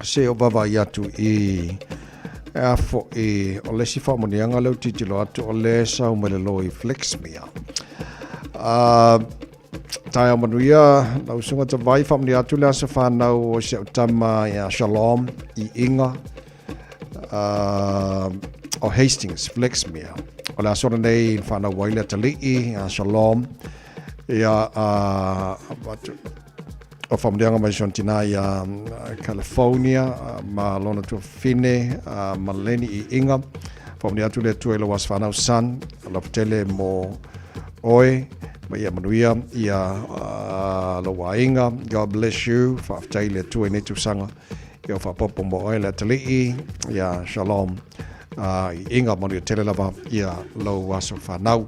[SPEAKER 1] se o vaavaai atu i e a foi o le isi faamanuiaga lea ou te tilotilo atu o lea e sau mai le loi Flexmia. Taeao manuia lau usuga Tavai, faamanuia atu le aso fanau o si au tama ia Shalom i Iga o Hastings, Flaxmere. O le aso lenei na fanau ai le atalii ia Shalom ia o faamanuiaga mai si ona tinā ia California ma lona tuafafine ma Leni i Iga. Faamanuia atu le Atua i lou aso fanau son, alofa tele mo oe ma ia manuia ia lou aiga. God bless you. Faafetai i le Atua i nei tausaga ia o faapopo mo oe le atalii ia Shalom i Iga. Manuia tele lava ia lou aso fanau.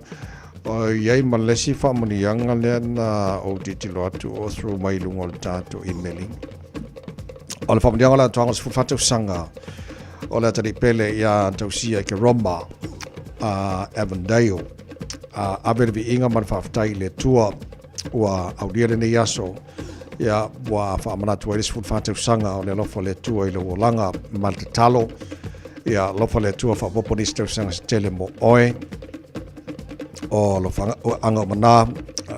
[SPEAKER 1] O i ai ma le isi faamanuiaga lea na ou tilotilo atu o through mai i luga o le tatou imeli. O le faamanuiaga o le atoaga o le 14 tausaga o le atalii pele ia tausia i ke Roma a Avondale. A ave le viiga ma le faafetai i le Atua ua aulia lenei aso ia ua faamanatu ai le 14 tausaga o le alofa o le Atua i lou olaga ma le tatalo ia alofa le Atua faaopoopo nisi tausaga se tele mo oe o alofa anga o mana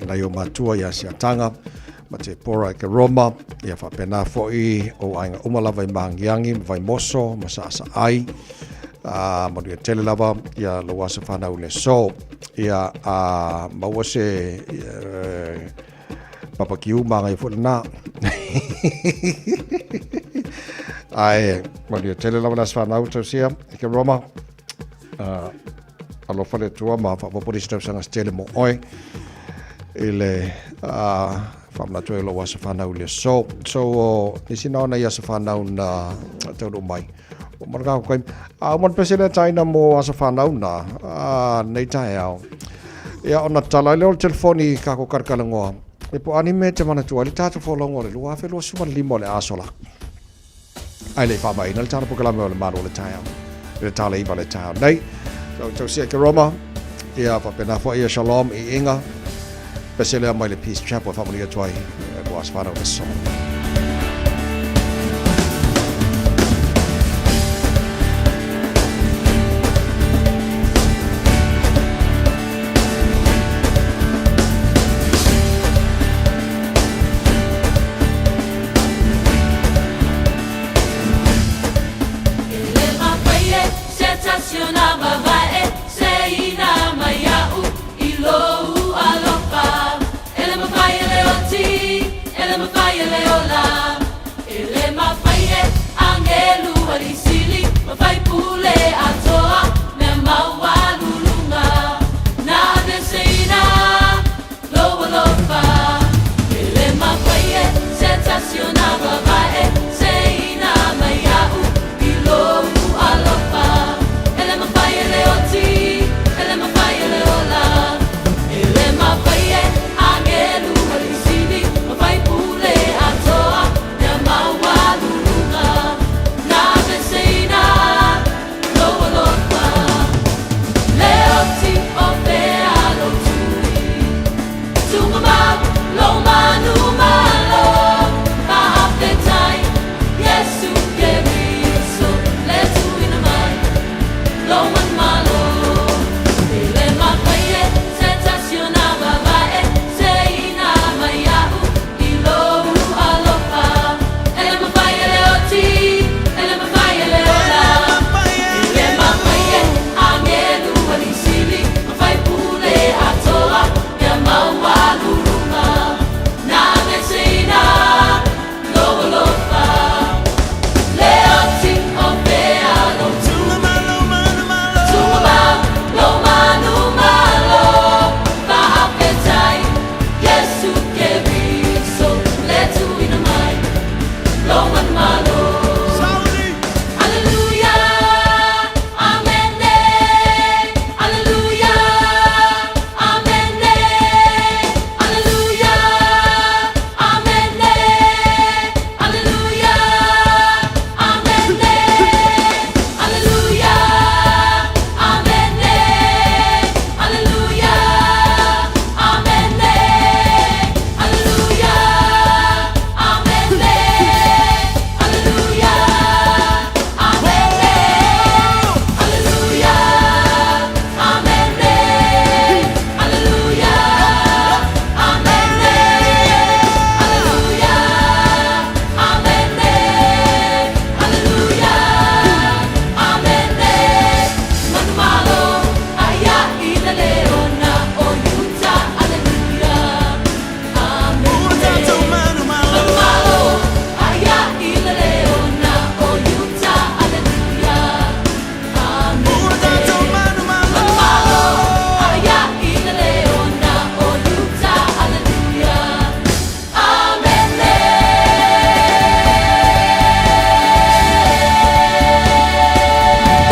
[SPEAKER 1] nai o matua ia Siataga ma te pora i ke Roma ia faapena foi o aiga uma lava i Magiagi ma Vaimoso ma Saasaai a manuia tele lava ia lou aso fanau le so ia a maua se papakiu magai foi lena ae manuia tele lava le aso fanau tausia i ke Roma alofa le Atua ma faaopoopo nisi tausaga se tele mo oe i le faamanatu ai o lou aso fanau i le aso. So, o nisi na ona i aso fanau na taunuu mai. O mana ka kai. A o mana pese le taina mo aso fanau na a nei taeao. Ia ona tala ai lea o le telefoni i kako kalakalangoa. E po ani me te manatua ai le tatou folauga o le 2025 o le aso la. Ae le i faamaeaina le tala polokalame o le Malo o le taeao i le tala iva le taeao nei. So, tausia i ke Roma, ia faapena foi ia Shalom i Iga, pese lea mai le Peace Chapel e faamanuia atu ai e lua aso fanau le aso.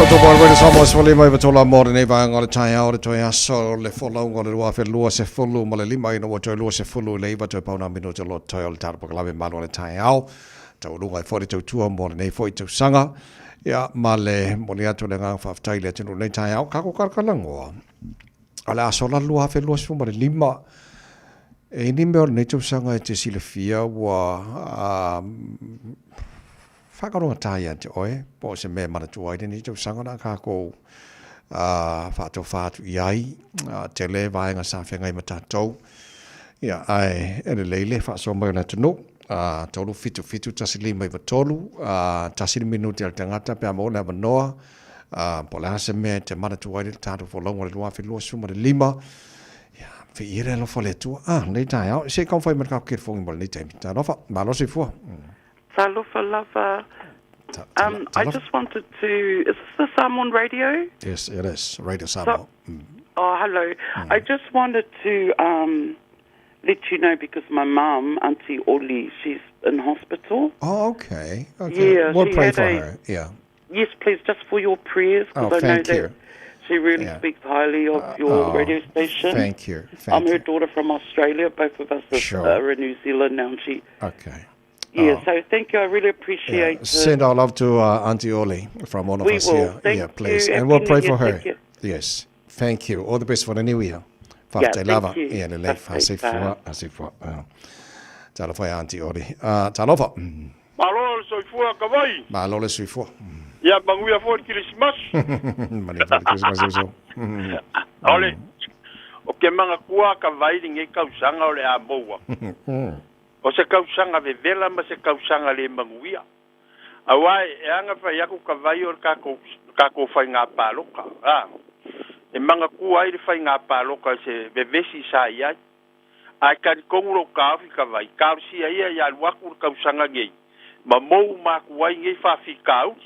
[SPEAKER 1] Tautua mai Radio Samoa 15 i tola mo lenei vaega o le taeao o le toe aso o le folauga o le 2025 ina ua toe 29 toe pauna minute o lo toe o le tatou polokalame malu o le taeao. Taualuga ai foi le tautua mo lenei foi tausaga. Ia, ma le momoli atu o le agaga faafetai i le atunuu i lenei taeao. Kako kalakalagoa. O le a sola le 2025. E i ni mea o lenei tausaga e te silafia ua whakarongata ia te oe, po o se mea e manatua ai lenei tausaga na kākou whaatowha atu i ai, tele vaega sa whengai ma tātou. Ia, ae, e lelei le whaasoa mai o le atunuu, 3 7 7 1 5 9 3, tasi le minute a le tangata pe a maua le avanoa, po o le a se mea e te manatua ai le tātou folauga o le 2025, ia, whiia le alofa o le Atua. Ah, lenei taeao, se i taumafai mai le kākou kelefogi mo lenei taimi. Talofa, malo soifua.
[SPEAKER 13] Talofa lava. I just wanted to, is this the Samoan radio?
[SPEAKER 1] Yes, it is, Radio Samoa.
[SPEAKER 13] So, oh, hello. I just wanted to let you know because my mum, Auntie Oli, she's in hospital.
[SPEAKER 1] Oh, okay. Okay.
[SPEAKER 13] Yeah,
[SPEAKER 1] we'll
[SPEAKER 13] she
[SPEAKER 1] pray
[SPEAKER 13] had
[SPEAKER 1] for
[SPEAKER 13] a-
[SPEAKER 1] her. Yeah.
[SPEAKER 13] Yes, please, just for your prayers, because
[SPEAKER 1] Oh,
[SPEAKER 13] I know
[SPEAKER 1] thank
[SPEAKER 13] that
[SPEAKER 1] you.
[SPEAKER 13] she really
[SPEAKER 1] Yeah.
[SPEAKER 13] speaks highly of your
[SPEAKER 1] oh,
[SPEAKER 13] radio station.
[SPEAKER 1] thank you, thank
[SPEAKER 13] I'm her daughter from Australia. Both of us are,
[SPEAKER 1] Sure.
[SPEAKER 13] are in New Zealand now, and she.
[SPEAKER 1] Okay.
[SPEAKER 13] Yeah,
[SPEAKER 1] Oh.
[SPEAKER 13] so thank you. I really appreciate it.
[SPEAKER 1] Send our love to Auntie Oli from all of
[SPEAKER 13] We
[SPEAKER 1] us
[SPEAKER 13] will.
[SPEAKER 1] here.
[SPEAKER 13] Thank
[SPEAKER 1] yeah, please.
[SPEAKER 13] you.
[SPEAKER 1] And we'll
[SPEAKER 13] Happy
[SPEAKER 1] pray
[SPEAKER 13] New
[SPEAKER 1] for
[SPEAKER 13] Year.
[SPEAKER 1] her.
[SPEAKER 13] Thank you.
[SPEAKER 1] Yes. Thank you. All the best for the new year.
[SPEAKER 13] Yeah,
[SPEAKER 1] Faafetai
[SPEAKER 13] thank
[SPEAKER 1] lava.
[SPEAKER 13] you.
[SPEAKER 1] Ia lelei.
[SPEAKER 13] Faafetai.
[SPEAKER 1] Faseifua. Faseifua. Talofa ia Auntie Oli. Talofa.
[SPEAKER 14] Malo le soifua ka vai.
[SPEAKER 1] Malo le soifua.
[SPEAKER 14] Ia manuia foi le Kirisimasi.
[SPEAKER 1] Manuia foi le Kirisimasi uso.
[SPEAKER 14] O le o ke manatua ka vai lenei tausaga o le a maua. O se tausaga vevela ma se tausaga le manuia. Auā e aga fai aku ka vai o le tatou tatou faiga paloka. A e manatua ai le faiga paloka i se vevesi sa i ai. Ae talitonu lou taofi ka vai, talosia ia ia alu atu le tausaga nei, ma mou uma atu ai nei faafitauli.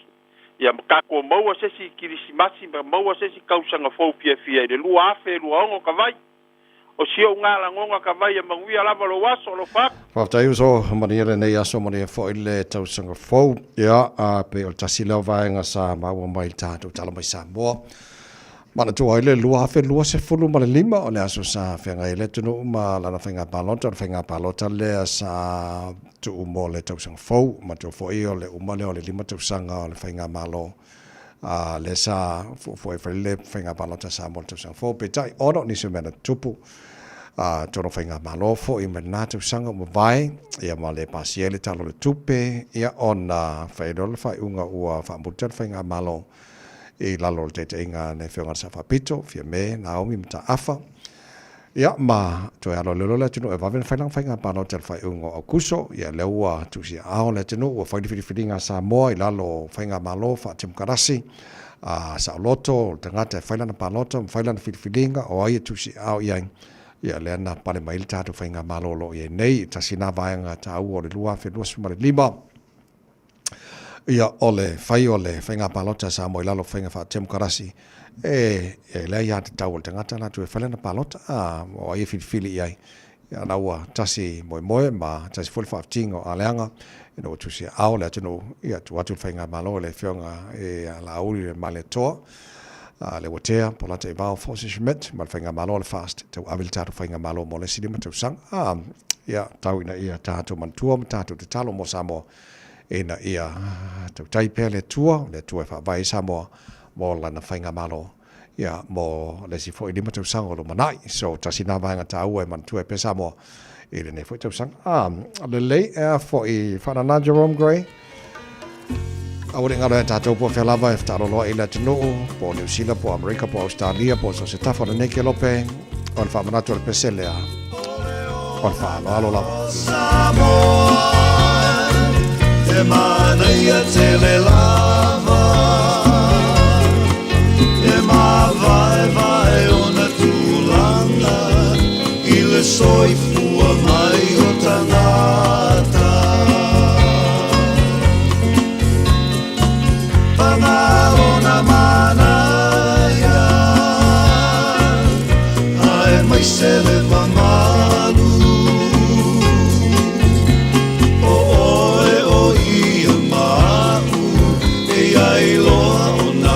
[SPEAKER 14] Ia ma tatou maua se isi Kirisimasi ma maua se isi tausaga fou fiafia i le 2026 ka vai. O si ou galagona ka vai e manuia lava lou aso, alofa atu.
[SPEAKER 1] Faafetai uso, manuia lenei aso, manuia foi le tausaga fou. Ia, a pei o le tasi lea o vaega sa maua mai i le tatou tala mai Samoa. Manatua ai le 2025 o le aso sa feagai ai le atunuu ma lana faiga palota, o le faiga palota lea sa tuu mo le tausaga fou. Manatua foi o le uma lea o le 5 tausaga o le faigamalo a lea sa fuafua e fai le faiga palota sa mo le tausaga fou. Peitai, ona o nisi o mea na tutupu a totonu o faigamalo foi mai lena tausaga ua mavae, ia ma le pasia ai le Tala o le Tupe, ia ona fai ai loa le faaiuga ua faamuta le faigamalo i lalo o le taitaiga a le Afioga i le Sao Faapito, Fiame, Naomi Mataafa, ia ma toe alo lelo le atunuu e vave ona fai lana faiga palota i le faaiuga o Aukuso. Ia lea ua tuusiaao le atunuu ua fai le filifiliga a Samoa i lalo o faigamalo faatemokarasi a saoloto o le tagata e fai lana palota ma fai lana filifiliga o ai e tuusiaao i ai. Ia lea na pale mai ai le tatou faigamalo o lo o i ai nei, tasi lena vaega taua o le 2025. Ia, o le fai o le faiga palota a Samoa i lalo o faiga faatemokarasi, e, e leai lava tatau a le tagata latou e fai lana palota, a, o ai e filifili i ai. Ia, la ua tasi moemoe ma tasi foi le faafitiga o aleaga, ina ua tusiaao le atunuu, ia, tuu atu le faigamalo i le Afioga ia Laauli le Malietoa, a, Leuatea, Polata Ivao, Force Schmidt, ma le faigamalo a le FAST, tauave le tatou faigamalo mo le isi 5 tausaga. A, ia, tau ina ia tatou manatua ma tatou tatalo mo Samoa, ina ia tautai pea le Atua, le Atua e faavae ai Samoa mo lana faigamalo, ia, mo le isi foi 5 tausaga o lumanai. So, tasi lena vaega taua e manatua ai pea Samoa i lenei foi tausaga. Ah, lelei, ea foi faanana Jerome Gray. Aua ne i galo ia tatou po o fea lava e fetaaloloa i le atunuu, po o Niu Sila, po o Amerika, po o Australia, po o so o se tafa o lenei kelope, o le faamanatu o le pese lea, o le faaaloalo lava.
[SPEAKER 6] Te manaia tele lava E māvaevae ona tulaga I le soifua mai o tagata Panga lona manaia Aemaise le mamalu O oe o ia ma au E i ai loa ona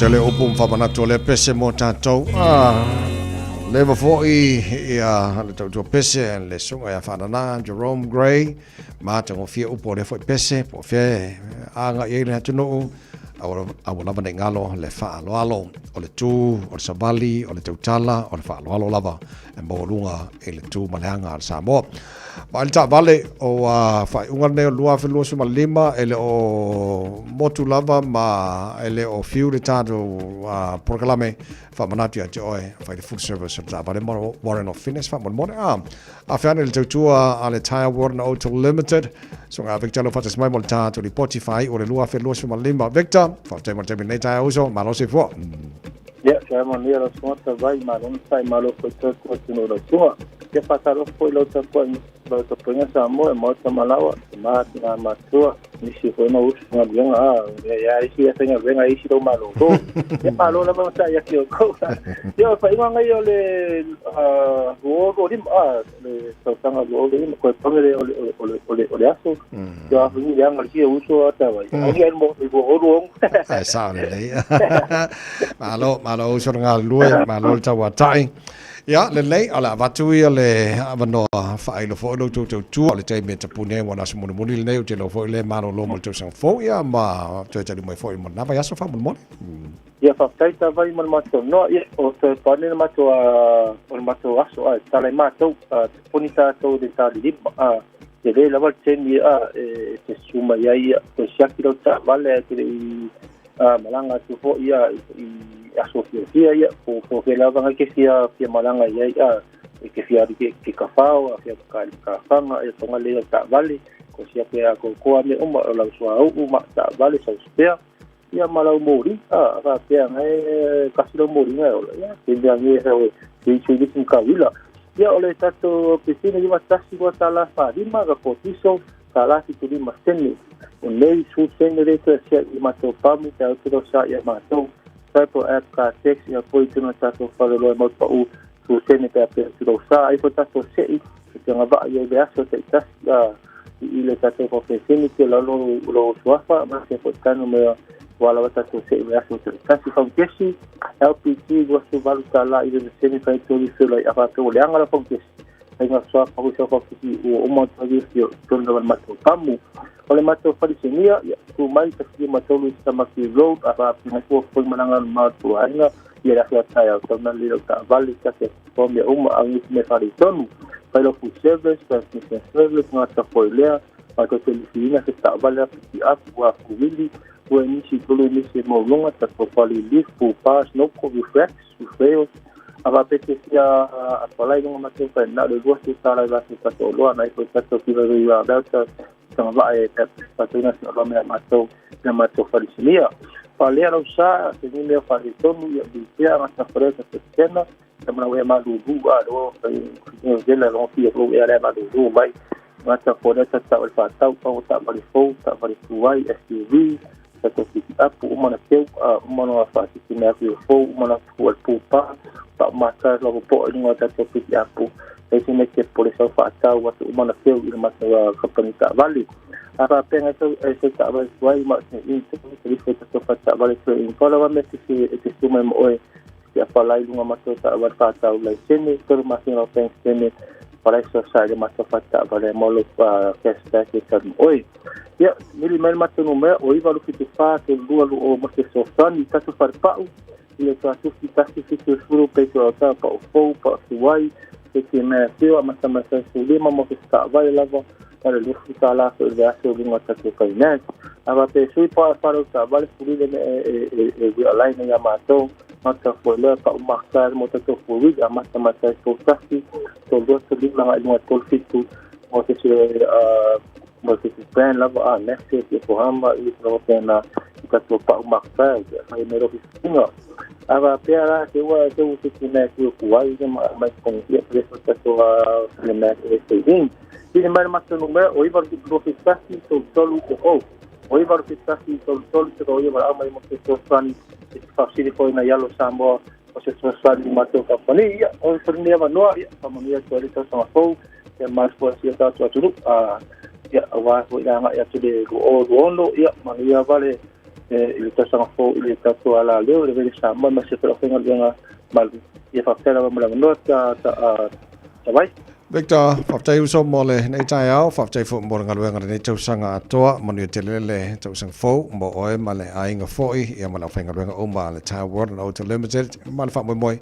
[SPEAKER 1] Tele upu ma faamanatu o lea pese mo tatou. Leva foi ia le tautua pese le susuga ia Faanana Jerome Gray matagofie upu o lea foi pese po o fea e agai ai le atunuu aua lava ne i galo le faaaloalo o le tu o le savali o le tautala o le faaaloalo lava e maualuga i le tu ma le aga a le Samoa. Vaai le taavale o faaiuga lenei o 2025 e le o motu lava ma e le o fiu le tatou polokalame faamanatu ia te oe fai le full service o le taavale ma Warren of Fitness faamolemole. Afe ane le tautua a le Tire Warren Auto Limited. Susuga Victor lo faatasi mai mo le tatou lipoti faaiu o le 2025. Victor, faafetai mo le taimi lenei taeao uso, malo soifua.
[SPEAKER 7] Ia, sa manuia lau susuga Tavai, malo na sai, malo foi toe atu atunuu lau susuga. Ia faatalofa foi lau tapuaiga lau tapuaiga Samoa e Maota Malawa, tama tina matua, nisi foi na usu galuega a ia isi ia faigaluega isi lou malolo. Ia malo lava na sai ake o kou. Ia o faaiuga ngai o le 2025 a le tausaga 2025 koe pange le o le o le o le o le aso. Ia afu ni le anga le sia uso a Tavai. Ai ai mo i 2026.
[SPEAKER 1] Ai sao lelei. Malo, malo uso le galulue, malo le tauatai. Ia, lelei, o le a avatu ia le avanoa faailo foi lo outou tautua o le taimi e tapuni ai ua na aso mulimuli lenei, ou te iloa foi le malolo mo le tausaga fou, ia ma toe taliu mai foi mo lena vaiaso faamolemole.
[SPEAKER 7] Ia, faafetai Tavai ma le matou noa. Ia, o toe pane le matou o le matou aso a e tatala ai matou, tapuni tatou i le talilima. Tele lava le taimi e te susu mai ai, ia, toe siaki lau taavale ae te le i malaga atu foi ia i aso fiafia ia po po fea lava ngai ke fia fia malaga i ai a e ke fia alu ke kafao a fia ka ka fanga e tonga le taavale ko siaki a ko ko me uma o lau suauu ma taavale sau spare ia ma lau moli a faapea ngai kasi lau moli ngai ola ia ke mea nge he ke se lisi ka wila ia o le tatou pisina iwa tasi ua tala faalima ka kotiso tala 75 sene o nei su sene le toe sia i matou pamu te au tiro sa ia matou Purple app ka text ia poi tino tatou falelo e mau pau su sene pe ape tiro sa ai fo tatou se'i e te ngava'a ia i le aso ta'itasi a i le tatou faapenasene te lalo lo suafa ma se fo tanu me ua lava tatou se'i le aso ta'itasi faukesi LPG 28 tala i le sene fai tolu felo ai afa o le anga la faukesi faiga suafa hui sa faukesi ua uma tali fio tonu lava le matou pamu o le matou falisenia ia tu mai 13 i Tamaki Road a faapinga fua foi malaga le matou aiga ia le afi atai au tauna le lau taavale take o mea uma au nisi mea faaletonu fai lau food service transmission service gata foi lea matou te lisiina se taavale a piki up ua fuwili ua nisi tolu nisi e mauluga tatou fale lift pupa snorkel reflex refrails a faapete fia apalai luga matou faina le 20 tala i vaso tatou oloa nai foi tatou kiva i belta tanga e patoina se oloa mea matou na matou falisinia faalea lau sa se ni mea faaletonu ia pea gata fale ta tena ta mana e malulu a lo fai lo fia lo e le malulu mai gata fale ta ta o faatau pa o ta vale fou ta vale tuai SUV ta to pick up uma na teu uma na faatiti mea ku fou uma na fu al pupa pa mata lo po i luga ta to pick up e se me ke pole sau faatau atu uma na teu i le matou kapani taavale a faapea sau e se taavale tuai ma se i te te te te to taavale tuai i kola wa me te se te suma mo oe te apalai luga matou taavale faatau laisene tolu masina o bank statement palai so sa le matou faataavale mo lo cashback e talu oe ia mili mai le matou numea o 974 te lua lu o mo se fesoasoani tatou falepa'u i le tuatufi 170 peito o ta pa'u fou pa'u suai se te mea teo a mata sulima mo se taavale lava ma le 20 tala foi le aso luga tatou finance a faapea sui pa fale o taavale fulile me e realign ia matou mata foi lea pa'u maka mo tatou fuwili a mata mata 31 3 2 5 agai luga 37 mo se mo se brand lava a Nexus Yokohama i lava pena i tatou pa'u maka fai me ro fisinga a faapea la se ua se ua se te mea ku ku ai se ma mai kongi ia pre so tatou le mea e se in i mai matou numea o 9 2 1 3 3 o o 9 1 3 3 te o ia wala mai mo se fesoasoani e te faafesili foi na ialo Samoa o se fesoasoani i matou kapani ia o se ni avanoa ia faamanuia atu ai le tausaga fou ia ma foi sia tatou atunuu a ia auā foi le agai atu le 2026 ia manuia vale. i le tausaga fou i le tatou alaleo i le Radio Samoa aemaise foi le aufaigaluega malu. Ia faafetai lava mo le avanoa Tavai.
[SPEAKER 1] Victor, faafetai uso mo lenei taeao, faafetai foi mo le galuega i lenei tausaga atoa, manuia tele le tausaga fou mo oe ma le aiga foi, ia ma le aufaigaluega uma a le Tile World and Auto Limited, ma le faamoemoe,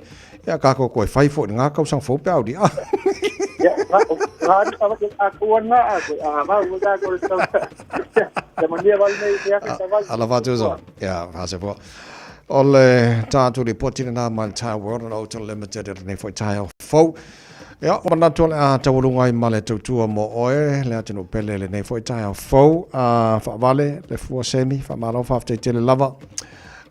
[SPEAKER 1] ia kākou toe fai foi i lena tausaga fou pe a uli.
[SPEAKER 7] Ia, ngā anu ka wake a kua ngā a koe, a vau ua tākou le tau. Ia manuia vale nei te ake Tavai.
[SPEAKER 1] Alofa atu uso. Ia, faasepoa. O le tatou lipoti lena mai le Tile World and Auto Limited i lenei foi taeao fou. Ia, ua manatu o le a taualuga ai ma le tautua mo oe, le atunuu pele i lenei foi taeao fou. A faavale le fua semi, faamalo faafetai tele lava.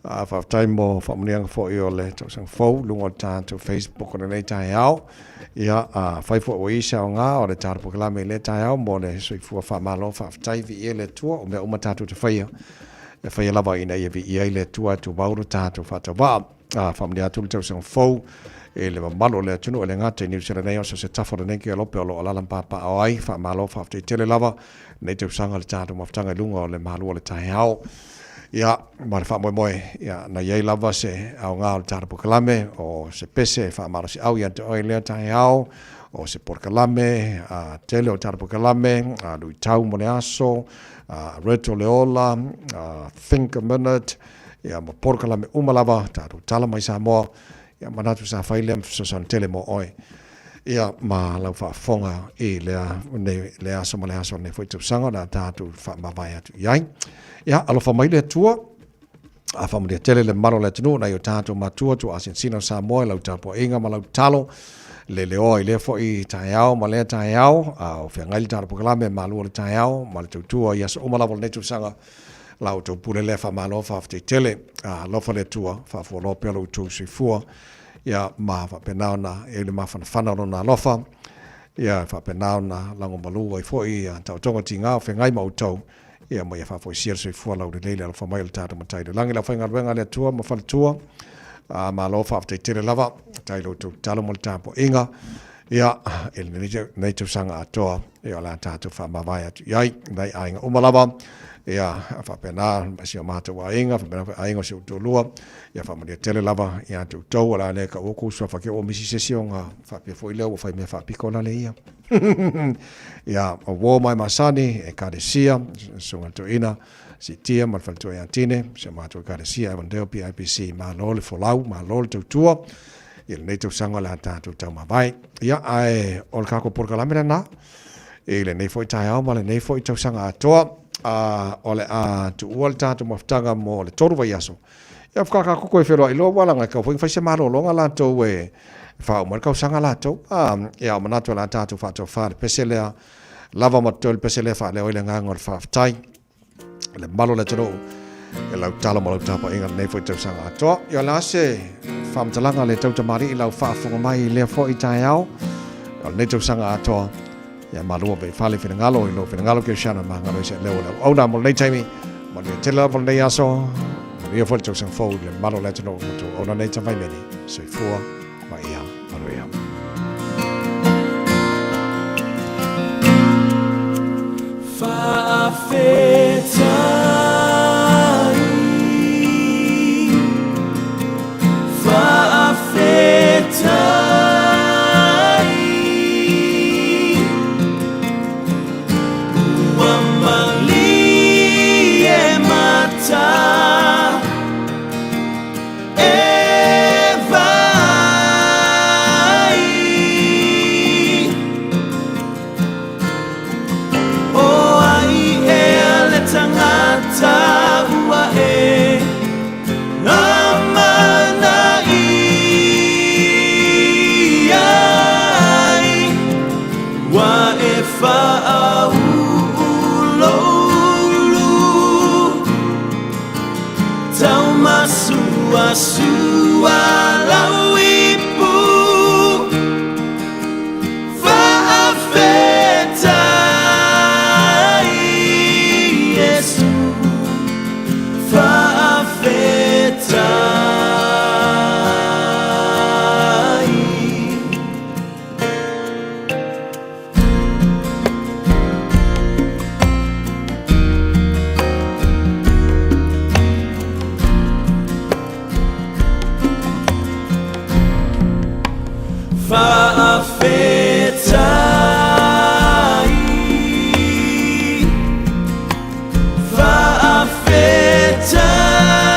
[SPEAKER 1] A faafetai mo faamanuiaga foi o le tausaga fou i luga o le tatou Facebook o lenei taeao. Ia, afai foi ua i ai se aoga o le tatou polokalame i lea taeao mo le soifua faamalo faafetai, viia le Atua, o mea uma tatou te faia, e faia lava ina ia viia ai le Atua e tumau lo tatou faatauvaa. A faamanuia atu le tausaga fou i le mamalu o le atunuu e le gata i Niu Sila nei, a o so o se tafa o lenei kelope o lo o alaala ma papaaao ai. Faamalo faafetai tele lava lenei tausaga i le tatou mafutaga i luga o le malu o le taeao. Ia, ma le faamoemoe, ia, na i ai lava se aoga o le tatou polokalame, o se pese e faamalosiau ia te oe i lea taeao, o se polokalame, a tele o tatou polokalame, a luitau mo le aso, a Ret o le Ola, a Think a Minute, ia ma polokalame uma lava tatou tala mai Samoa, ia manatu sa fai lea ma fesoasoani tele mo oe. Ia ma lau faafofoga i lea, nei, lea aso ma le aso o lenei foi tausaga o le a tatou faamavae atu i ai. Ia, alofa mai le Atua, a faamanuia tele le mamalu o le atunuu nai o tatou matua tuaasinasina o Samoa i lau tapuaiga ma lau tatalo le leoa i lea foi taeao ma lea taeao, a o feagai le tatou polokalame malu o le taeao ma le tautua i aso uma lava o lenei tausaga. La outou pule lea faamalo faafetai tele. Alofa le Atua, faafualoa pea lo outou soifua, ia ma faapena ona i ai le mafanafana o Lona alofa, ia faapena ona lagomalu ai foi ia taotoga tiga o feagai ma outou, ia ma ia faafoisia le soifua laulelei le alofa mai o le tatou Matai i le Lagi. Le aufaigaluega a le Atua ma faletua, malo faafetai tele lava, faafetai i lo outou tatalo ma le tapuaiga. Ia, i lenei tausaga atoa, ia o le a tatou faamavae atu i ai, nai aiga uma lava, ia, faapena ma si o matou aiga, faapena foi aiga o si ou toalua, ia faamanuia tele lava ia te outou, o le a le taua kou suafa ke ua misi se isi o ngā faapea foi lea ua fai mea faapiko la le ia. Ia, o uo mai masani, Ekalesia, Susuga i le Toeaina, Siitia ma le Faletua ia Tine, si o matou Ekalesia, Avondale PIPC, malo le folau, malo le tautua, i lenei tausaga o le a tatou taumavae. Ia, ae o le tatou polokalame lena, i lenei foi taeao ma lenei foi tausaga atoa, a, o le a tuua le tatou mafutaga mo le 3 vaiaso. Ia, faatoa tatou toe feiloai loa, ua laga e tatau foi ona fai se malologa latou e faauma ai le tausaga latou. A, ia, o manatu o le a tatou faatofa le pese lea, lava ma totoe le pese lea e faaleo ai le agaga o le faafetai. Le mamalu o le atunuu e lau talo ma lau tapuaiga lenei foi tausaga atoa. Ia o le a se faamatalaga le tau tamalii lau faafofoga mai i lea foi taeao o lenei tausaga atoa. Ia malu ave i fale finagalo i lou finagalo kerisiano e magalo ai se leo o le auauna mo lenei taimi. Manuia tele lava lenei aso. Manuia foi le tausaga fou i le mamalu o le atunuu ma tou auauna nei Tavaimeli. Soifua ma ia manuia.
[SPEAKER 6] Faafetai, faafetai, ua malie mata. E vai O ai ea le Fa'afetai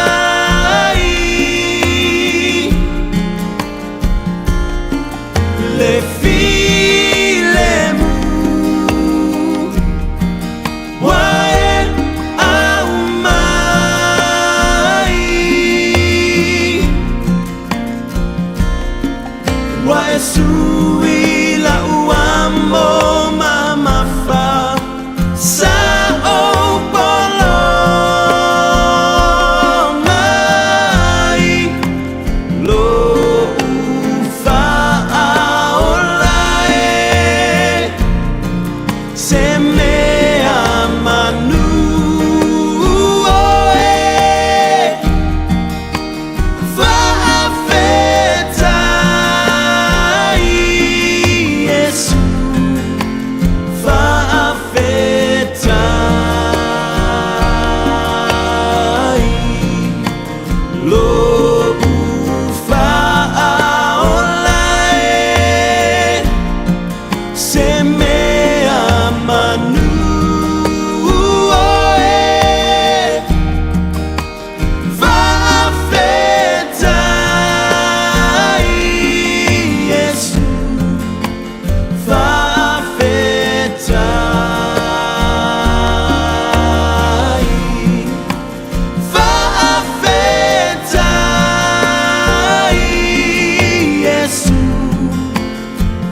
[SPEAKER 6] Fa'afetai Le filemu Ua e aumai Ua e sui la'u amo mamafa Sa ou polo mai Lo'u fa'aola e Se mea manu oe Fa'afetai Iesu Fa'afetai Lo'u fa'aola e Se mea manu oe Fa'afetai Iesu Fa'afetai Fa'afetai Iesu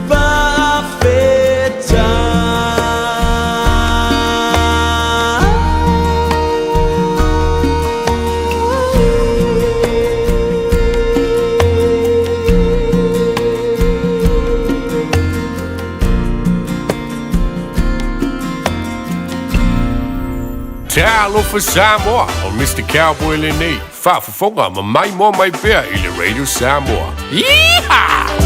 [SPEAKER 6] Fa'afetai
[SPEAKER 10] Talofa Samoa, o Mr. Cowboy lenei, faafofoga ma maimoa mai pea i le Radio Samoa. Yeehaw!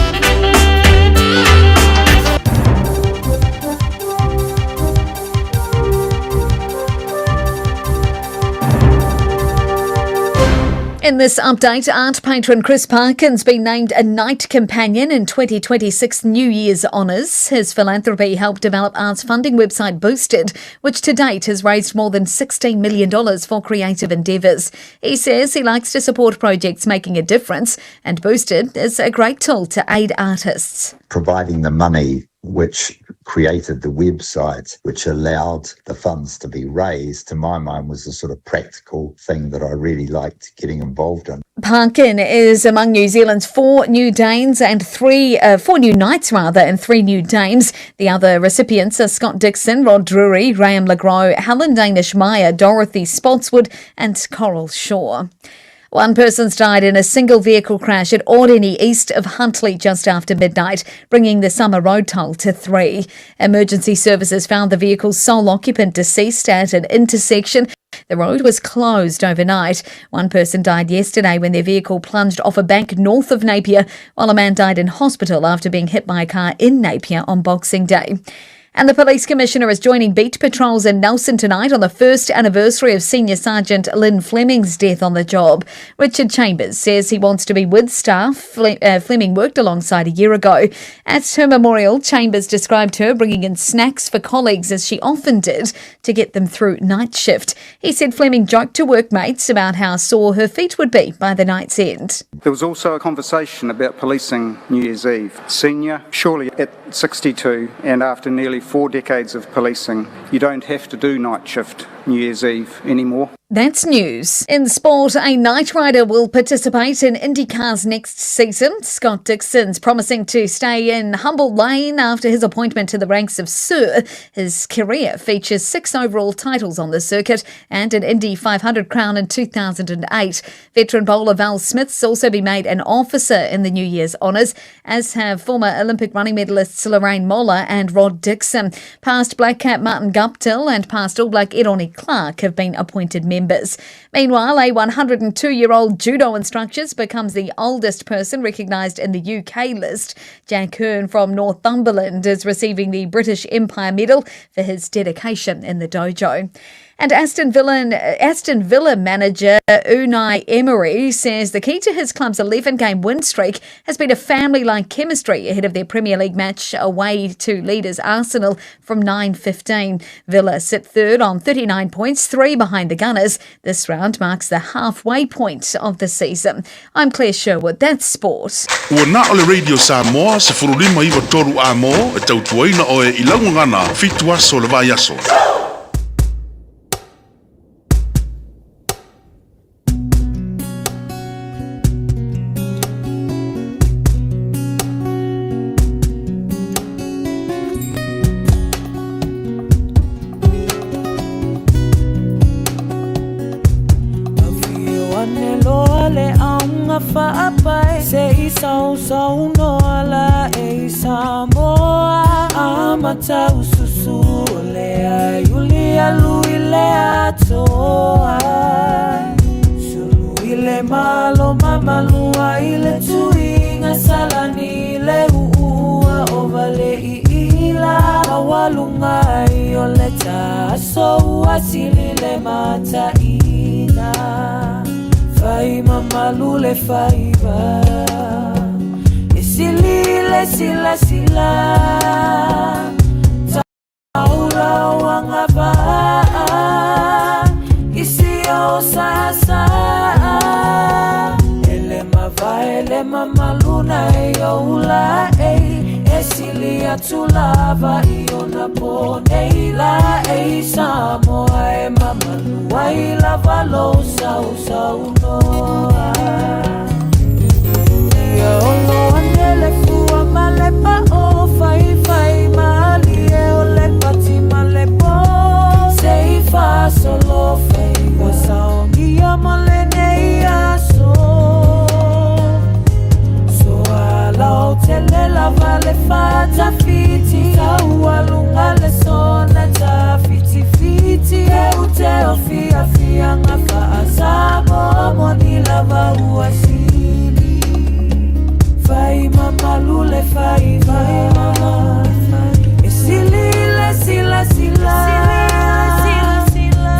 [SPEAKER 17] In this update, art patron Chris Parkin's been named a Knight Companion in 2026 New Year's Honours. His philanthropy helped develop arts funding website Boosted, which to date has raised more than $16 million for creative endeavours. He says he likes to support projects making a difference, and Boosted is a great tool to aid artists.
[SPEAKER 20] Providing the money which created the website, which allowed the funds to be raised, to my mind, was the sort of practical thing that I really liked getting involved in.
[SPEAKER 17] Parkin is among New Zealand's four new Danes and three, four new Knights rather, and three new Dames. The other recipients are Scott Dixon, Rod Drury, Graham LeGros, Helen Danish Meyer, Dorothy Spotswood, and Coral Shaw. One person's died in a single vehicle crash at Ordini, east of Huntly, just after midnight, bringing the summer road toll to three. Emergency services found the vehicle's sole occupant deceased at an intersection. The road was closed overnight. One person died yesterday when their vehicle plunged off a bank north of Napier, while a man died in hospital after being hit by a car in Napier on Boxing Day. And the police commissioner is joining beat patrols in Nelson tonight on the first anniversary of Senior Sergeant Lynn Fleming's death on the job. Richard Chambers says he wants to be with staff Fleming worked alongside a year ago. At her memorial, Chambers described her bringing in snacks for colleagues as she often did to get them through night shift. He said Fleming joked to workmates about how sore her feet would be by the night's end.
[SPEAKER 21] There was also a conversation about policing New Year's Eve. Senior, surely at 62 and after nearly four decades of policing, you don't have to do night shift New Year's Eve anymore.
[SPEAKER 17] That's news. In sport, a Knight Rider will participate in IndyCar's next season. Scott Dixon's promising to stay in humble lane after his appointment to the ranks of Sir. His career features six overall titles on the circuit and an Indy 500 crown in 2008. Veteran bowler Val Smith's also been made an officer in the New Year's honours, as have former Olympic running medalists Lorraine Moller and Rod Dixon. Past Black Cap Martin Guptill and past All Black Eroni Clark have been appointed members. Meanwhile, a 102 year old judo instructor becomes the oldest person recognised in the UK list. Jack Hearn from Northumberland is receiving the British Empire Medal for his dedication in the dojo. And Aston Villa, Aston Villa manager Unai Emery says the key to his club's 11-game win streak has been a family-like chemistry ahead of their Premier League match away to leaders Arsenal from 9:15. Villa sit third on 39 points, 3 behind the Gunners. This round marks the halfway point of the season. I'm Claire Sherwood. That's sport.
[SPEAKER 15] Ua na o le Radio Samoa, 1593 Amo, e tautuaina oe i lau gagana, fitu aso o le vaiaso.
[SPEAKER 6] Ane loa le auga faapai Se i sausaunoa la e i Samoa Amata ususu o le ai uli alu i le atoa Sulu i le malo mamalua i le tuiga Salani le uua o vale i ila Maualuga ai o le taso ua sili le mataina Fai mamalu le faiva E sili le silasila Taula o agavaa I si o sasa E le mavae le mamaluna e ou la e E sili atu lava i ona po nei la e Samoa e mamalu ai lava lou sausaunoa Ia olo ane le fua ma le pao Faifai malie o le pati ma le po Se i faasolo faiva saogia mo lenei aso Soalautele lava le fatafiti Taualuga le sona tafitifiti E ute o fiafiaga faa-Samoa Moni lava ua sili Fai mamalu le faiva E sili le silasila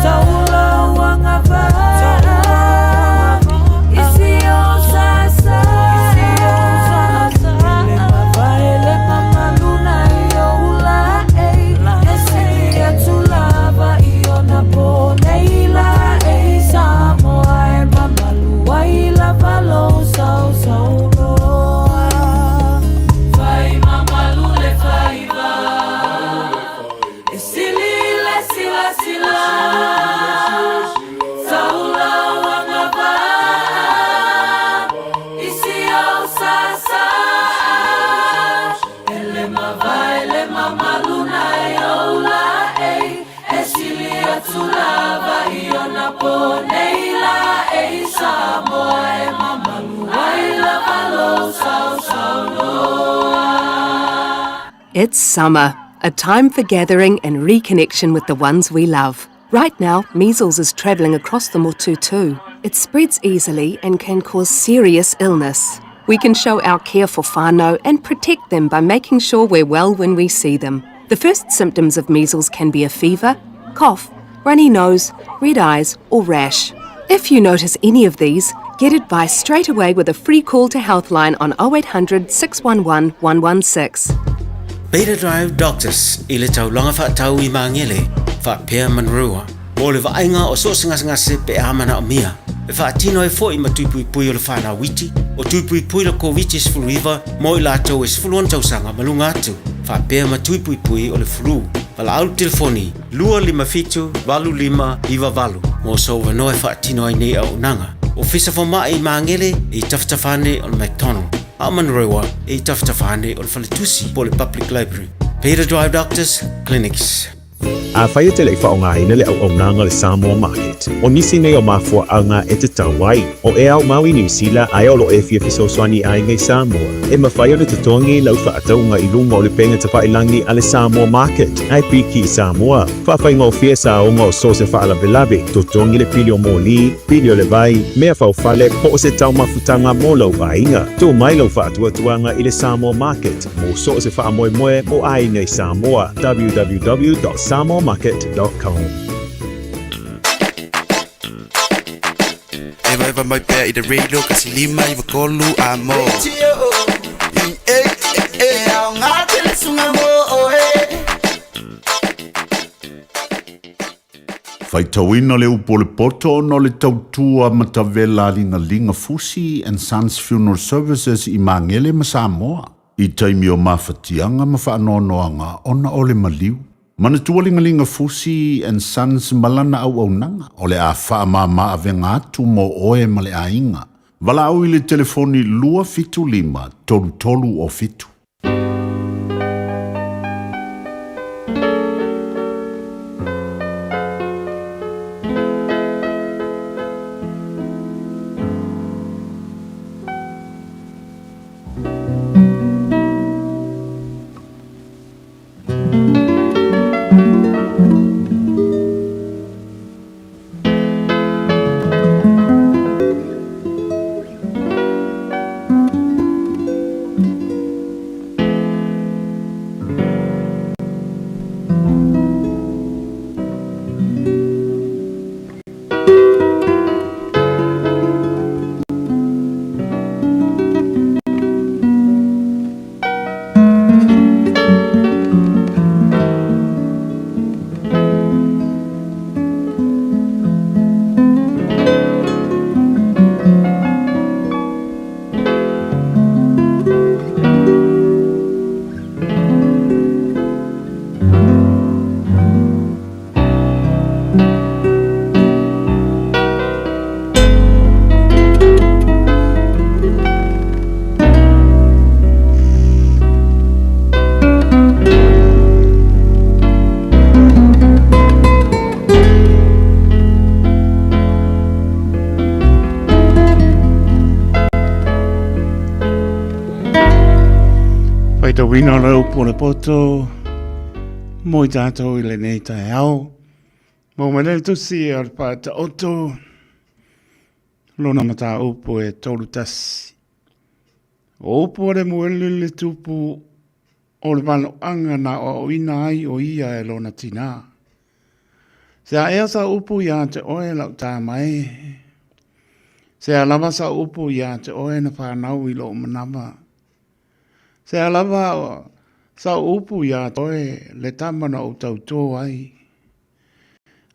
[SPEAKER 6] Taula o agavaa I si o sasa E le mavae le mamaluna i ou la e E sili atu lava i ona po nei la e Samoa e mamalu ai lava lou sausaunoa Fai mamalu le faiva E sili le silasila Taula o agavaa I si ou sasa E le mavae le mamaluna e ou la e E sili atu lava i ona po nei la e Samoa e mamalu ai lava lou sausaunoa
[SPEAKER 16] It's summer, a time for gathering and reconnection with the ones we love. Right now, measles is travelling across the motu too. It spreads easily and can cause serious illness. We can show our care for whānau and protect them by making sure we're well when we see them. The first symptoms of measles can be a fever, cough, runny nose, red eyes, or rash. If you notice any of these, get advice straight away with a free call to Healthline on 0800 611 116.
[SPEAKER 2] Beta Drive Doctors i le taulaga faatau i Magele, faapea Manurewa, mo le vaaiga o so o se gasegase pe a manaomia. E faatino ai foi ma tui puipui o le fanau iti, o tui puipui le Koviti-19 mo i latou e 16 tausaga ma luga atu, faapea ma tui puipui o le flu. Valaau le telefoni 257 8598 mo sou avanoa e faatino ai nei auaunaga. Ofisa Fomai i Magele e i tafatafa ane o le McDonald, a o Manurewa e i tafatafa ane o le Faletusi po o le Public Library. Beta Drive Doctors Clinics.
[SPEAKER 5] Afai e te le i faaaogaina le auaunaga o le Samoa Market, o nisi nei o mafuaaga e tatau ai, o e ao mau i Niu Sila ae o lo o e fia fesoasoani i aiga i Samoa, e mafai ona totogi lau faatauga i luga o le pega tafailangi a le Samoa Market, ae piki i Samoa. Faafaigofie saoga o so o se faalavelave, totogi le pili o moli, pili o le vai, mea faufale po o se taumafutaga mo lou aiga. Tuu mai lau faatuatuaga i le Samoa Market mo so o se faamoemoe mo aiga i Samoa, www.samoamarket.com.
[SPEAKER 8] lava mai pea i le radio kasi lima i vakolu a mo.
[SPEAKER 15] Faitauina le upu o le poto ona o le tautua matavela a Ligalinga Fusi and Sons Funeral Services i Magele ma Samoa i taimi o mafatiaga ma faanoanoaga ona o le maliu. Manatua Ligalinga Fusi and Sons ma lana auaunaga o le a faamama avega atu mo oe ma le aiga. Valaau i le telefoni 275 3307.
[SPEAKER 9] Faitauina o le upu o le poto mo i tātou i lenei taeao. Mo mai le tusi o le Faataoto, lona mataupu e 31. O upu a Lemuele le tupu o le valoaga na aoaoina ai o ia e lona tinā. Se a ea sa upu iā te oe lau tama e. Se a lava sa upu iā te oe na whanau i lou manawa. Se a lava sa upu iā te oe le tama na ou tautō ai.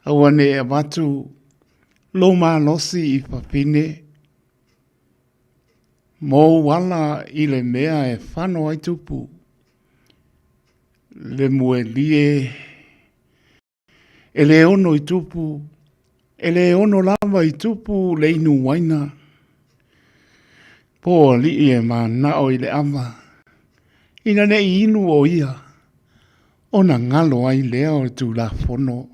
[SPEAKER 9] Aua ne i avatu lou malosi i fafine, mou ala i le mea e whano ai tupu, le muelie e le ono i tupu, e le ono lava i tupu le inu waina. Po alii e manao i le ava, ina ne i inu o ia, ona galo ai lea o le Tulafono.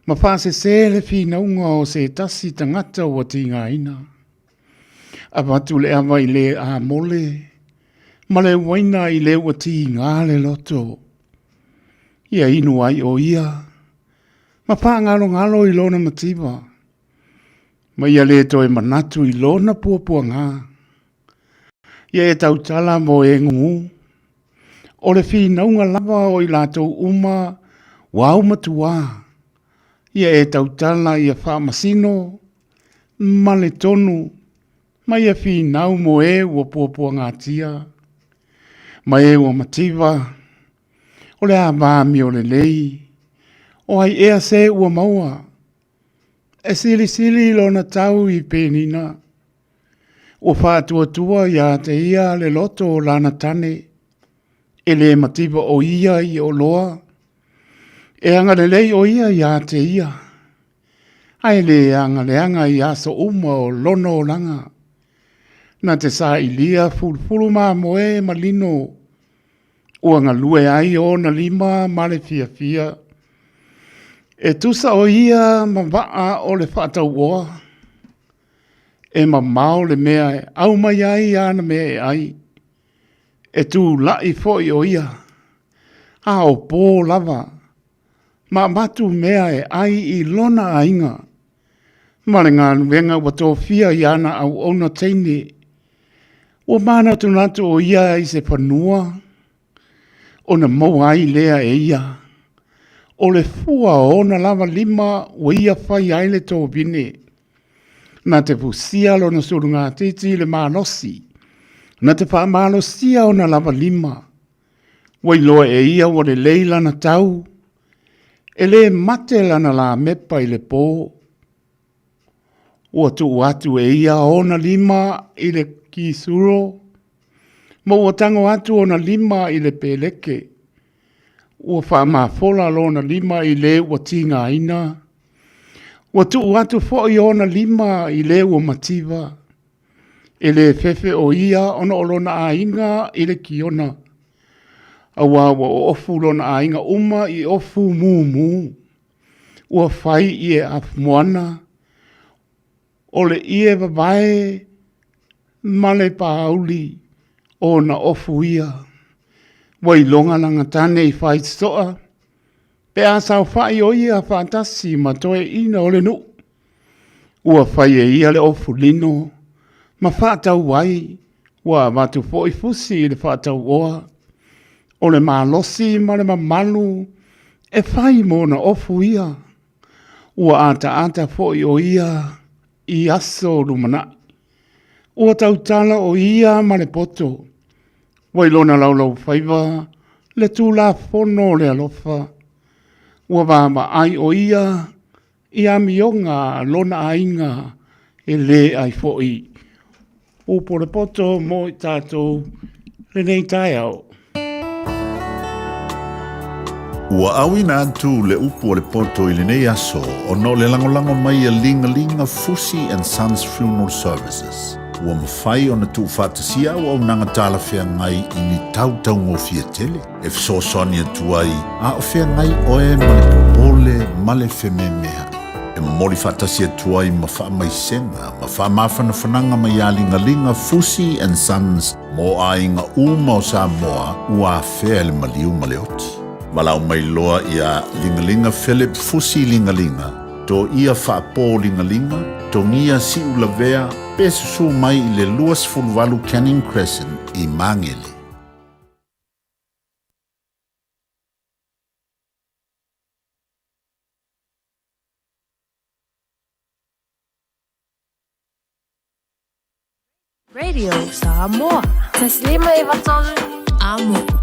[SPEAKER 9] Ma faasese le finauga o se tasi tagata ua tigaina. Avatu le ava i le amole, ma le uaina i le ua tiga le loto. Ia inu ai o ia, ma faagalogalo i lona mativa, ma ia le toe manatu i lona puapuaga. Ia e tautala mo e gugu, o le finauga lava o i latou uma ua aumatuā, ia e tautala ia faamasino ma le tonu, ma ia finau mo e ua puapuagatia, ma e ua mativa, o le ava amiolelei, o ai ea se ua maua, e silisili lona tau i penina, Ua faatuatua iā te ia le loto o lana tane, e le mativa o ia i oloa, e agalelei o ia iā te ia, a e le agaleaga i aso uma o lona olaga. Na te sailia fulufulu mamoe ma lino, ua galue ai ona lima ma le fiafia. E tusa o ia ma vaa o le faatauoa, E mamao le mea e ʻau mai ai āna mea e ʻai, e tulaʻi foʻi ʻo ia, a o pō lava, ma avatu mea e ʻai i lona aiga, ma le galuega ua tofia i āna auauna teine. Ua manatunatu ʻo ia i se fanua, ona maua ai lea e ia, ʻo le fua o ona lava lima ua ia fai ai le tovine. Na te fusia lona sulugatiti i le malosi, na te faamalosia ona lava lima. Ua iloa e ia ua lelei lana tau, e lē mate lana lamepa i le pō. Ua tuu atu e ia ona lima i le kisuro, ma ua tago atu ona lima i le peleke. Ua faamafola lona lima i le ua tigaina. Ua tuu atu foi ona lima i le ua mativa. E lē fefe o ia ona o lona aiga i le kiona, auā ua oofu lona aiga uma i ofu mumu. Ua fai ie afumoana, o le ie vavae ma le pāuli ona ofu ia. Ua iloga lana tane i faitotoa, pe a saofai o ia faatasi ma toeaiina o le nuu. Ua fai e ia le ofu lino ma faatau ai, ua avatu foi fusi i le faatauoa. O le malosi ma le mamalu e fai mo ona ofu ia. Ua ataata foi o ia i aso lumanai. Ua tautala o ia ma le poto. Ua i lona laulaufaiva le Tulafono o le alofa. Ua vaavaai o ia i amioga a lona aiga e lē ai foi. Upu o le poto mo i tatou lenei taeao.
[SPEAKER 15] Ua auina atu le upu o le poto i lenei aso ona o le lagolago mai a Ligalinga Fusi and Sons Funeral Services. Ua mafai ona tuufaatasia auaunaga talafeagai i ni tau taugofie tele e fesoasoani atu ai a o feagai oe ma le popole ma le fememea'i. E momoli faatasi atu ai ma faamaisega ma faamafanafanaga mai iā Ligaliga Fusi and Sons mo aiga uma o Samoa ua afea e le maliu ma le oti. Valaau mai loa iā Ligaliga Philip Fusi Ligaliga, Toia Faapō Ligaliga, Togia Siulavea pe susū mai i le 28 Canning Crescent i Magele.
[SPEAKER 6] Radio Samoa. Taslima 93 Amo.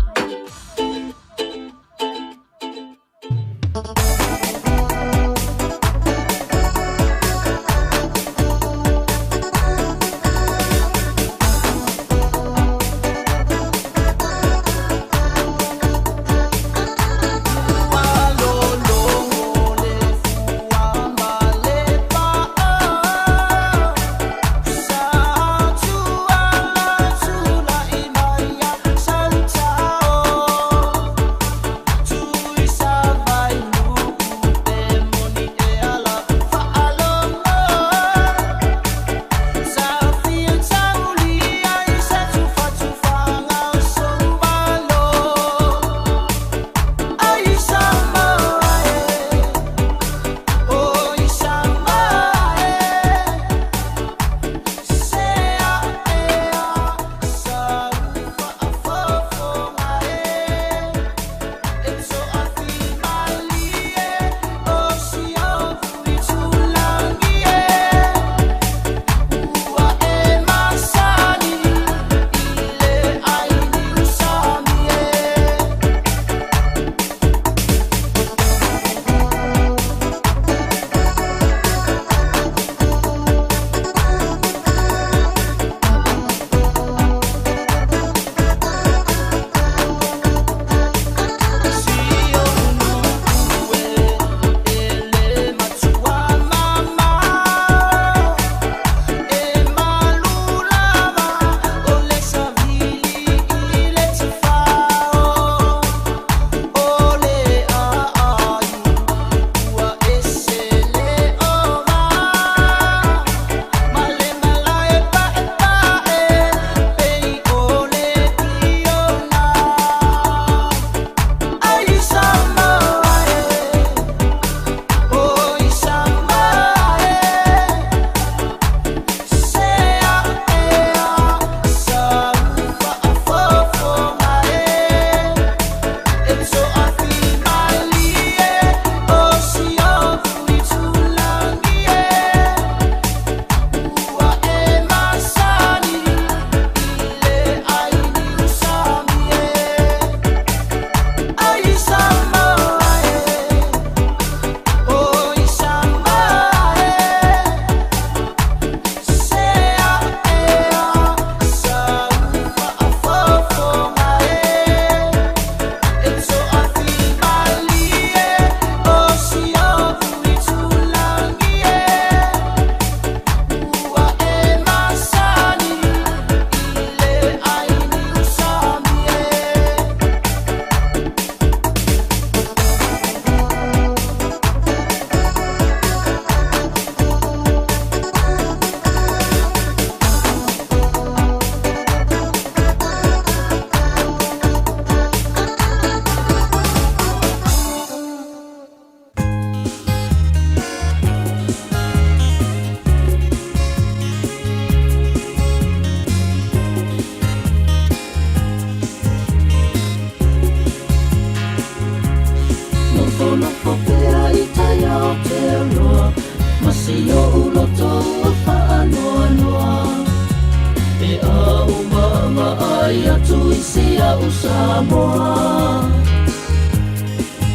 [SPEAKER 6] Vaavaai atu i si a'u Samoa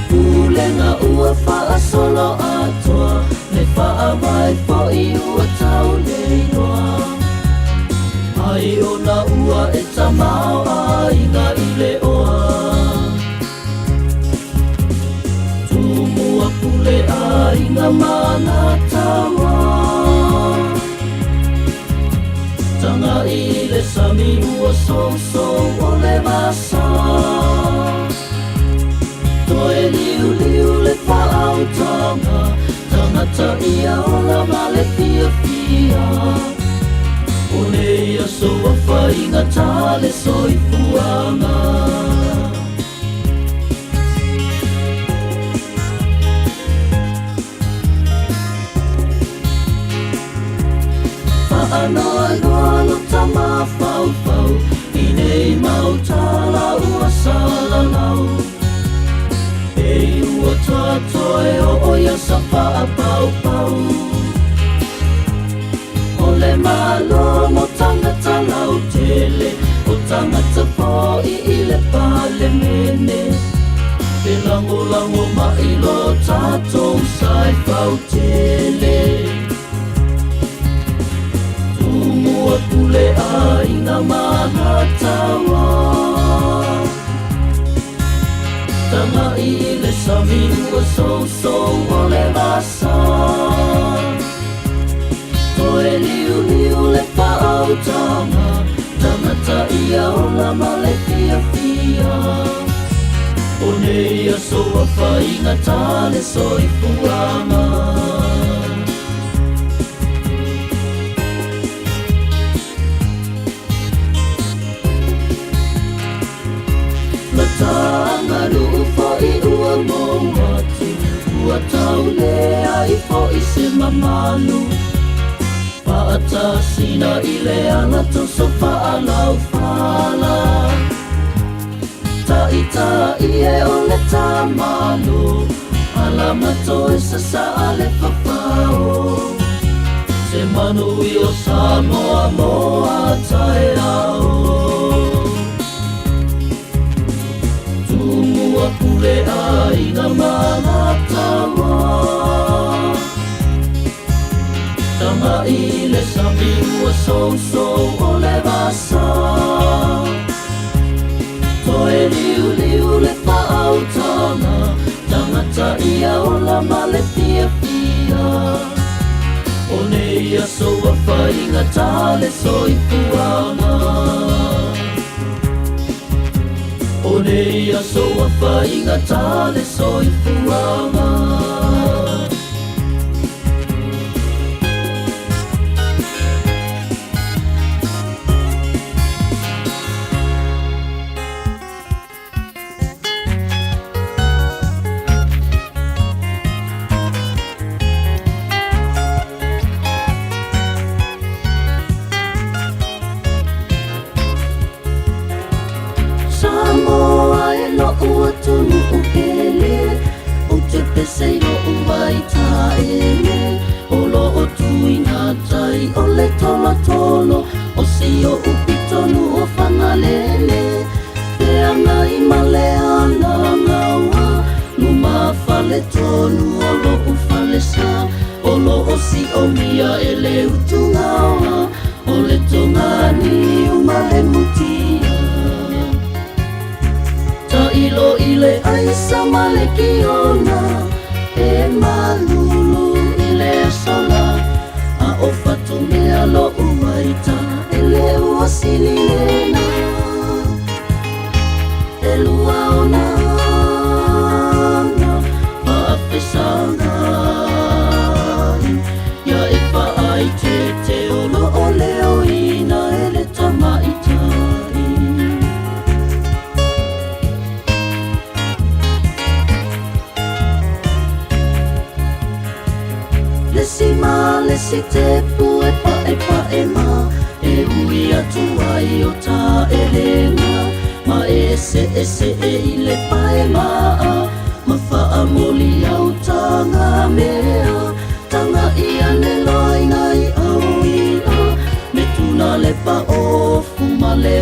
[SPEAKER 6] Pulega ua faasolo atoa Le faavae fo'i ua tauleiloa Ai ona ua e tamaoaiga i le oa Tumua pule aiga ma alataua Taga'i i le sami ua sousou o le vasa Toe liuliu le faautaga Tagata ia ola ma le fiafia O nei aso ua faigata le soifuaga Faanoanoa lo tamafaufau I nei mau tala ua salalau Ei ua tatoe oo ia sa faapaupau O le Malo mo tagata lautele O tagata fo'i i le Palemene E lagolago mai lo tatou sa e fautele Tumua pule aiga ma alataua Taga'i i le sami ua sousou o le vasa Toe liuliu le faautaga Tagata ia ola ma le fiafia O nei aso ua faigata le soifuaga Lata aganuu fo'i ua mou atu Ua tauleai fo'i se mamalu Faatasina i le ala toso faalaufala Ta'ita'i e o le tamalo Alamato e sasa'a le fafao Se manui o Samoa mo a taeao Tumua pule aiga ma alataua Taga'i i le sami ua sousou o le vasa Toe liuliu le faautaga Tagata ia ola ma le fiafia O nei aso ua faigata le soifuaga O nei aso ua faigata le soifuaga Samoa e lo'u atunuu pele Ou te pese i lo'u vaitaele O loo tuiga tai o le tolotolo O si o'u pitonu o Fagalele Feagai ma le alagaoa Lumafale tonu o lo'u falesa O loo si'omia e le utugaoa O le toganiu ma le mutia Ta'ilo i le aisa ma le kiona E malulu i le asola A o fatumea lo'u vaita E le ua sili lena E lua ona aga Faafesagai Ia e faaitete o loo leoina e le tamaitai Le si ma le si tepu e pa'epa'e ma E ui atu ai o taʻelega Ma e eseese e i le pae maa Ma faamoli au taga mea Taga'i ane loa i nai au i'a Me tuna le paofu ma le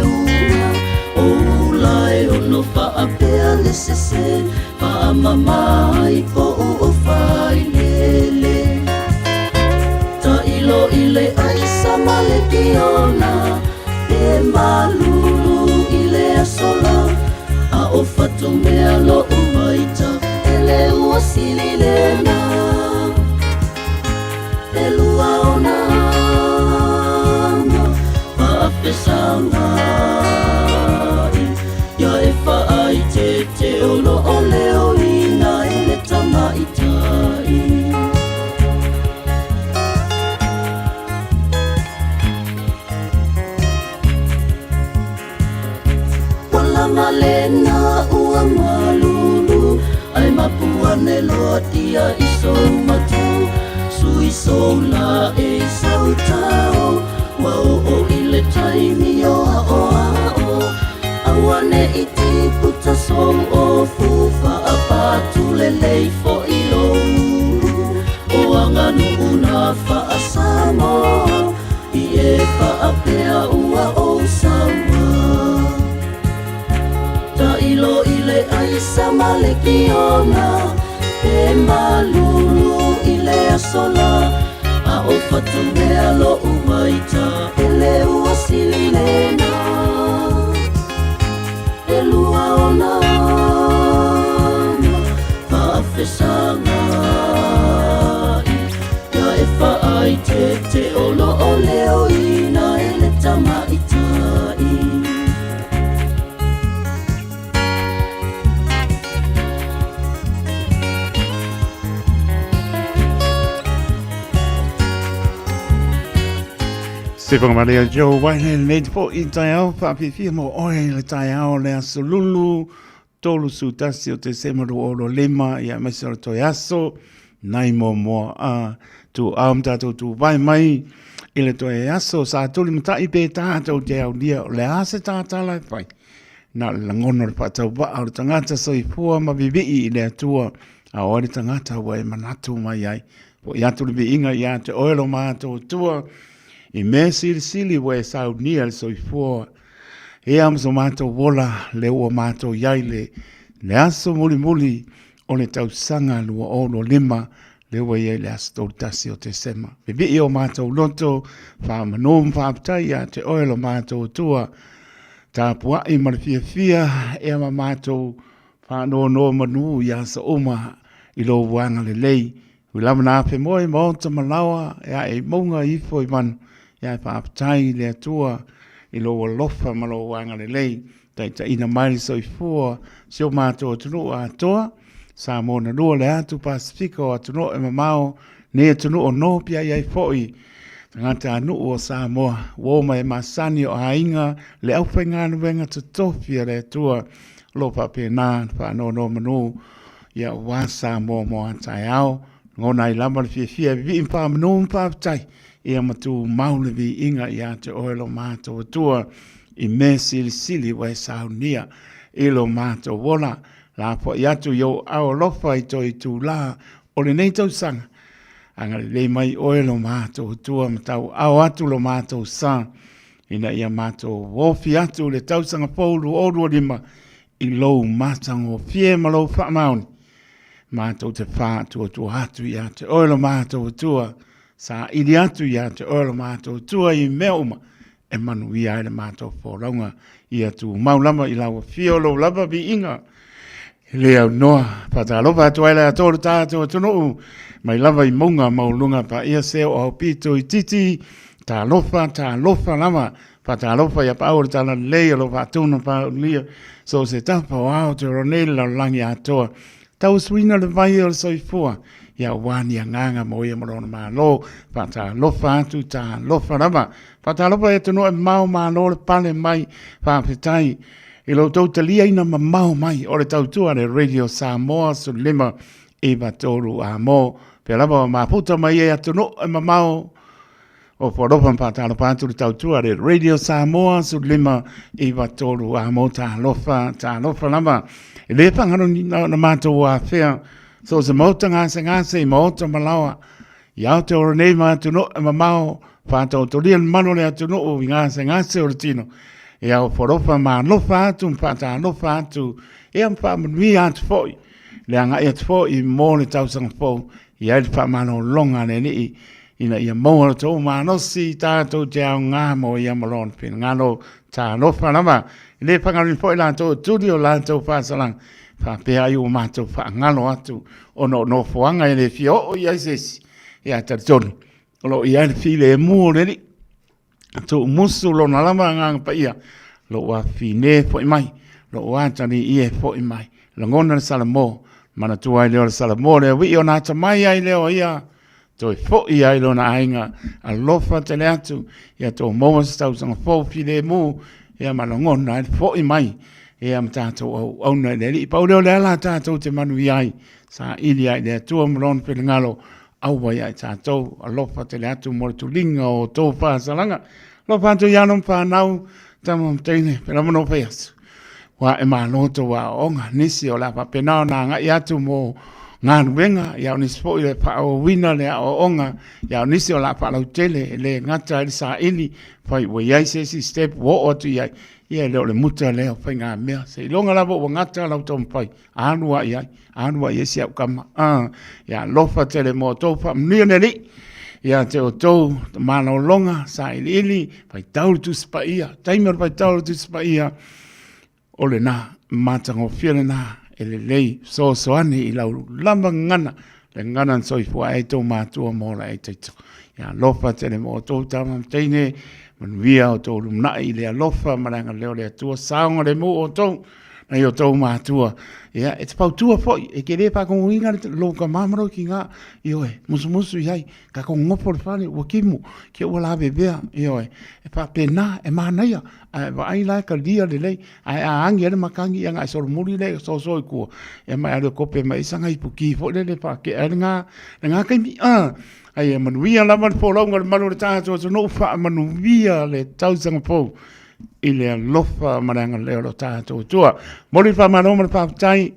[SPEAKER 11] le sese Faamama ai poʻu o failele Taʻilo i le aisa ma le kiola E malulu i le aso la A o Fatumea loʻu vaita E le ua sili lena E lua ona aga Faafesagai Ia e faaitete o lo o leoina e le tamaitai Ua lama lena ua malulu Ae mapu ane loa tia i sou matu Sui sou la e sau tao Ua oo i le taimi o aʻoaʻo Aua neʻi tiputa sou ofu Faapatu lelei foʻi lou ulu O aganuʻu na faa-Samoa I e faapea ua ou saua Taʻilo i le aisa ma le kiona E malulu i le aso la A o Fatumea loʻu vaita E le ua sili lena E lua ona aga Faafesagai Ia e faaitete o lo o leoina e le tamaitai.
[SPEAKER 9] Se whakamaria Joe Waile lenei te po i taeao whaafiafia mo oe i le taeao le aso lulu 31 o Tesema 2025 ia aemaise o le toe aso nai moamoa a tu ao ma tātou tu vai mai i le toe aso sa tuli matai pe tātou te aulia o le a se tātala e whai. Nā le lagona o le whaatauwaa o le tangata soifua ma vivii i le Atua a oe le tangata ua e manatu mai ai. Po i atu le viiga ia te oe lo mātou Atua i mea silisili ua e saunia le soifua Ea ma so mātou ola le ua mātou i ai le, le aso mulimuli o le tausaga 2025 le ua i ai le aso 31 o Tesema. Vivii o mātou loto, whaamanu ma whaaptai ia te oe lo mātou Atua, tapuai ma le fiafia ea ma mātou whaanoanoa manu i aso uma i lō uanga lelei. Hui lava na afe moe maota ma laoa e ae i maunga ifo i manu, ia e faafetai i le Atua i lou alofa ma lou agalelei, taitaiina mai le soifua si o matou atunuu atoa, Samoa na lua le atu Pasifika o atunuu e mamao, nei atunuu o nōpia i ai foi tagata nuu o Samoa, ua o mai e masani o aiga le aufaigaluega totofi a le Atua, o lo o faapena ona faanonomanu ia aua Samoa mo a taeao, lagona ai lava le fiafia e vivii ma faamanu ma faafetai, ia ma tumau le viiga ia te oe lo matou Atua i mea silisili ua e saunia i lo matou ola, lafoai atu i ou ao alofa i toi itulā o lenei tausaga, agalelei mai oe lo matou Atua ma tauaao atu lo matou sa, ina ia matou ofi atu i le tausaga fou 2025 i lou matagofie ma lou faamaoni, matou te faatuatua atu ia te oe lo matou Atua, saili atu ia te oe lo matou Atua i mea uma e manuia ai le matou folauga ia tumau lava i lau afio lou lava viiga. E le aunoa, faatalofa atu ai le atoa o le tatou atunuu, mai lava i mauga maualuga paia se o aupito itiiti, talofa, talofa lava, faatalofa ia paau o le talalelei o lo faatuna paaulia, so o se tapa o ao te ora nei le lalolagi atoa. Tauasuina le vai o le soifua, ia aua ni agaga mo ia ma lona Malo, faatalofa atu, talofa lava. Faatalofa e atunuu e mamao malo le pale mai, faafetai i lo outou taliaina mamao mai o le tautua a le Radio Samoa 15 9 3 a mo pea lava o mafuta mai e atunuu e mamao o Forofa ma faatalofa atu le tautua a le Radio Samoa 15 9 3 a mo talofa talofa lava e le whangaro ni na, na mātou afea so se maota gasegase i maota malaoa i Aotearoa nei ma atunuu e mamao whātaotoria le manu o le atunuu i gasegase o le tino. Ia ofolofa ma alofa atu ma faatalofa atu, ia ma faamanuia atu foi le agai atu foi mo le tausaga fou, i ai le faamalologa a le Alii ina ia maua lo outou malosi tatou te aoga mo ia ma lona finagalo. Talofa lava, e le faagaloina foi latou e tuli o latou faasalaga, faapea ai ua matou faagalo atu ona o nofoaga e le fia oo i ai se isi. Ia talitonu, o lo o i ai le filemu o le Alii. Tuumusu lona lava agaga paia, lou afafine foi mai, lou atalii e foi mai. Lagona le Salamo, manatua ai lea o le Salamo le alii ona atamai ai lea o ia, toe foi ai lona aiga, alofa tele atu, ia tou maua se tausaga fou filemu, ia ma lagona ai le foi mai, ia ma tatou auauna i le Alii. Pau lea o le ala tatou te manuia ai, saili ai i le Atua ma lona finagalo, Aua ia i tatou, alofa tele atu mo le tuliga o outou faasalaga. Alofa atu i alo ma fanau, tama ma teine, pela ma nofo atu. Ua e malo tou aoaoga, nisi o le a faapena ona agai atu mo galuega, ia o nisi foi le faaauauina le aoaoga, ia o nisi o le a faalautele e le gata ai le saili, fai ua i ai se isi step ua oo atu i ai, ia e le o le muta lea o faigamea. Seiloga lava ua gata lau taumafai, alu lava i ai, alu lava i ai si au tama. Ia alofa tele mo outou, faamanuia le Alii ia te outou malologa sailiili, faitau le Tusi Paia, taimi o le faitau le Tusi Paia, o lena matagofie lena e lelei fesoasoani i lau lava gagana, le gagana na soifua ai tou matua ma ola ai taito. Ia alofa tele mo outou tama ma teine, manuia outou lumanai i le alofa ma le agalelei o le Atua, saogalemu outou nai o tou matua. Ia, e te fautua foi, e te le faatonuina lou tama ma lou tina, ioe, musumusu i ai, tatou nonofo i le fale ua timu, te i ua lavevea, ioe, e faapena, e manaia, ae vaai la e talia lelei, ae a agi ai le matagi, ia ona e solomuli lea e soso i tua, ia ma e alu e kope mai ai sana ipuki foi lele e faatea ai lena, lena taimi. A ia manuia lava le folauga i le malu o le tatou atunuu, faamanuia le tausaga fou i le alofa ma le agalelei o lo tatou Atua. Momoli le faamalo ma le faafetai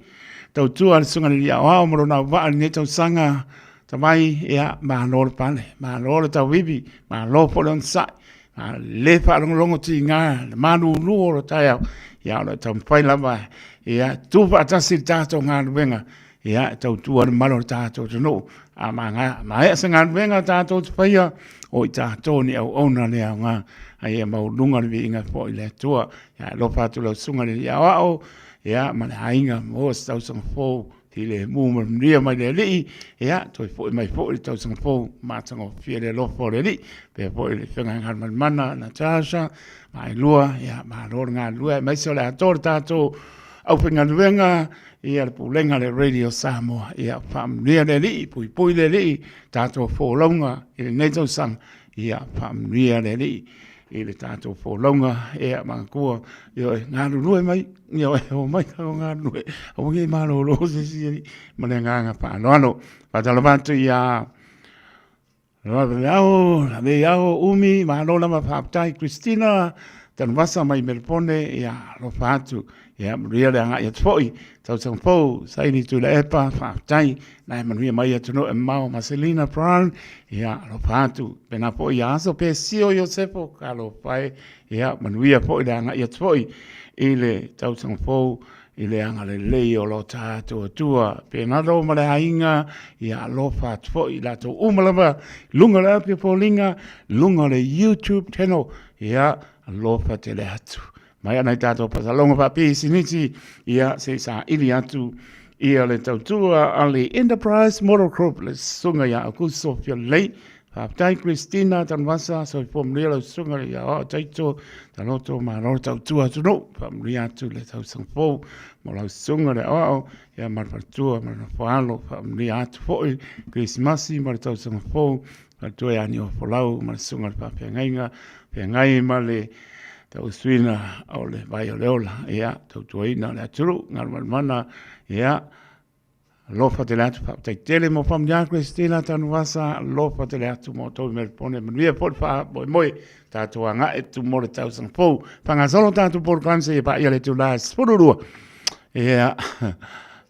[SPEAKER 9] tautua a le Susuga i le Alii Aoao ma lona auvaa i lenei tausaga tamai, ia, malo le pale, malo le tauivi, malo foi le onosai, a le faalogologo tiga le malulu o le taeao, ia, o lo o taumafai lava, ia, tu faatasi le tatou galuega, ia, e tautua le malu o le tatou atunuu. A maea se galuega tatou te faia, o i tatou ni auauna le aoga, a ia maualuga le viiga foi i le Atua. Ia alofa atu lau susuga i le Alii Aoao, ia, ma le aiga, maua se tausaga fou, filemu ma le manuia mai le Alii, ia, toe foi mai foi le tausaga fou, matagofie le alofa o le Alii. Faapea foi le feagaiga malimana, Natasha, Mailua, ia, malo le galulue, aemaise o le atoa o le tatou aufaigaluega, Ia le pulega le Radio Samoa, ia faamanuia le Alii, puipui le Alii, tatou folauga i lenei tausaga, ia faamanuia le Alii i le tatou folauga, ia manatua, ioe, galulue mai, ioe, omai tatou galulue, aua ne i malolo se isi alii, ma le agaga faaaloalo. Faatalofa atu ia Laveleao, Laveiao, Umi, malo lava faafetai Christina, Tanuvasa mai Melepone, ia alofa atu, ia manuia le agai atu foi, tausaga fou, Saini Tuilaepa, faafetai, na e manuia mai atunuu e mamao, Marcelina Brown, ia alofa atu, pena foi ia Aso Pesio Iosefo, talofa e, ia manuia foi le agai atu foi i le tausaga fou, i le agalelei o lo tatou Atua. Penalo ma le aiga, ia alofa atu foi i latou uma lava, luga o le api o foliga, luga o le YouTube channel, ia alofa tele atu. Mai ana i tatou pasaloga faapisinisi, ia se i saili atu ia le tautua a le Enterprise Model Group, le susuga ia Aukuso Fiolelei, Faafetai Christina Tanuvasa, soifua manuia lau susuga i Aoao Taito, Taloto malo le tautua atunuu, faamanuia atu le tausaga fou mo lau susuga le Aoao, ia ma le faletua ma le nofoalo, faamanuia atu foi Kerisimasi ma le tausaga fou, faletua ia Niofolau ma le susuga i le faafeagaiga, feagai ma le tausuina o le vai o le ola, ia tautuaina o le atunuu, galumalemana, ia Alofa tele atu, faafetai tele mo faamanuiaga Christina Tanuvasa, alofa tele atu mo outou i Melbourne, manuia foi le faamoemoe, tatou agai atu mo le tausaga fou. Faagasolo tatou polokalame seia paia le itula e 12. Ia,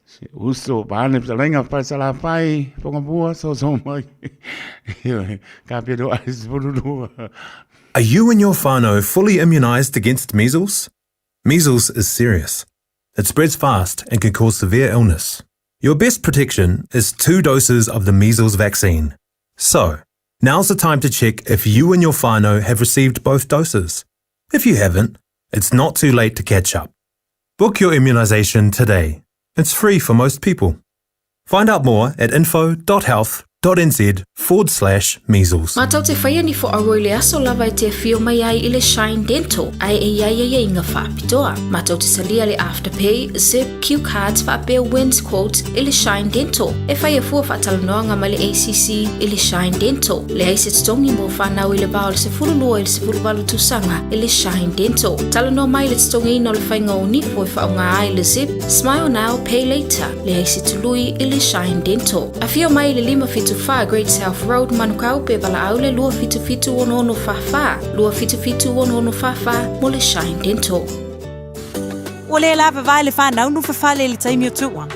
[SPEAKER 9] si uso, vaeane fetalaiga Falesalafai, Fogamua, soso mai. Ioe, ka pelo ai 12.
[SPEAKER 3] Are you and your whānau fully immunised against measles? Measles is serious. It spreads fast and can cause severe illness. Your best protection is two doses of the measles vaccine. So, now's the time to check if you and your whānau have received both doses. If you haven't, it's not too late to catch up. Book your immunisation today. It's free for most people. Find out more at info.health nz forward slash measles.
[SPEAKER 12] Mātou te whaia ni fo aua i le aso lava e te awhio mai ai i le Shine Dental, ai e iai ai inga whaapitoa. Mātou te salia le Afterpay, Zip, Q Cards whaapea Wins Quotes i le Shine Dental. E whai e fua whaatalanoanga mai le ACC i le Shine Dental. Le ai se totongi mo whanau i le vao le 12 i le 18 tausaga i le Shine Dental. Talanoa mai le totongiina o le whainga o nifo e whaonga ai le Zip, Smile Now, Pay Later, le ai se tului i le Shine Dental. Afio mai i le 574 Great South Road, Manukau, pe valaau le 277 6644, 277 6644 mo le Shine Dental.
[SPEAKER 24] Ua le lavavae le fanau nofofale i le taimi o tuua.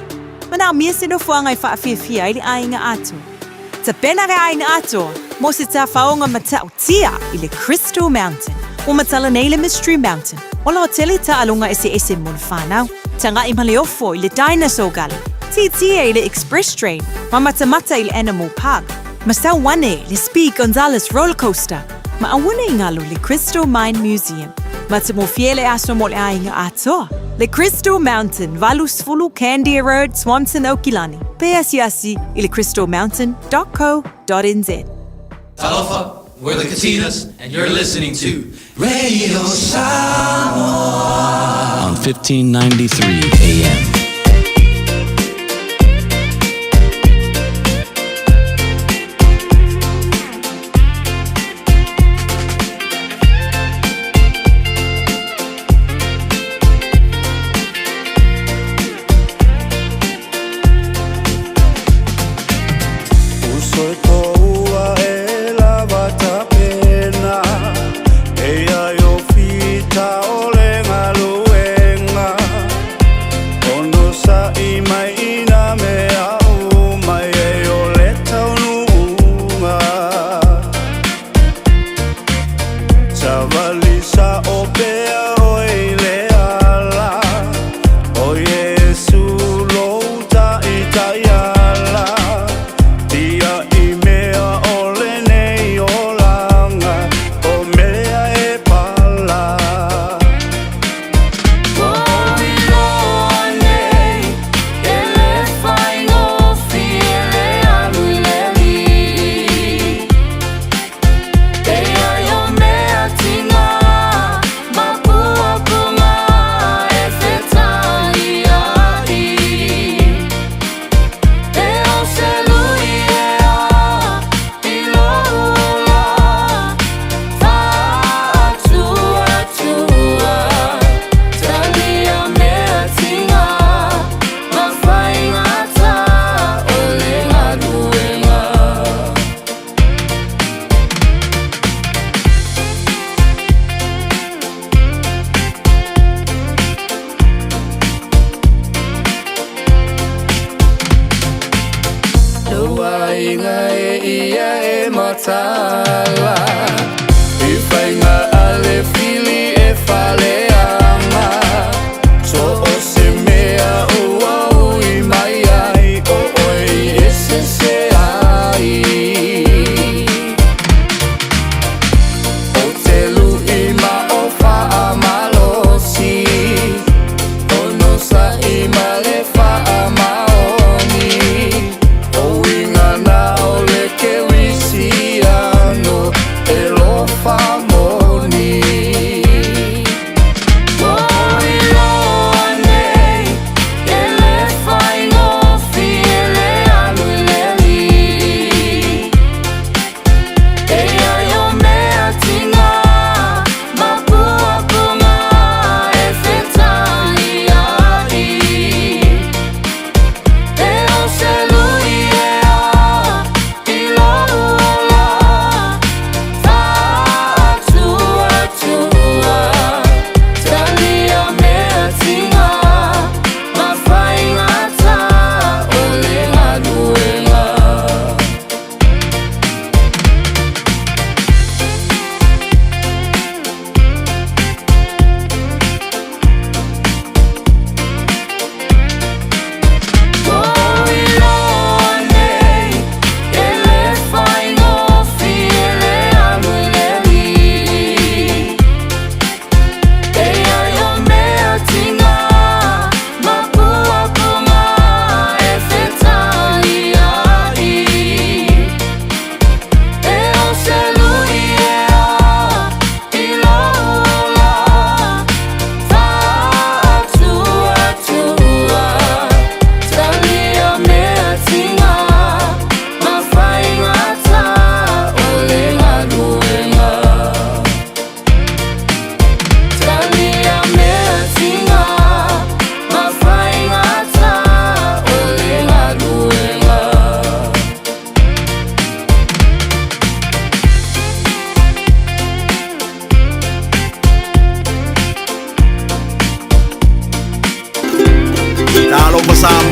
[SPEAKER 24] Manaomia se nofoaga e faafiafia ai le aiga atoa. Tapena le aiga atoa mo se tafaoga matautia i le Crystal Mountain. Ua matala nei le Mystery Mountain o lo o tele taaloga eseese mo le fanau. Taga'i ma le ofo i le Dinosaur Gully, tietie i le Express Train, ma matamata i le Animal Park, ma sau ane le Speed Gonzales Roller Coaster, ma aua ne i galo le Crystal Mine Museum. Matamofie le aso mo le aiga atoa. Le Crystal Mountain, 80 Candia Road, Swanson, Aukilani. Pe asiasi i le crystalmountain.co.nz.
[SPEAKER 18] Talofa, we're the Katinas, and you're listening to Radio Samoa
[SPEAKER 22] on 1593 AM.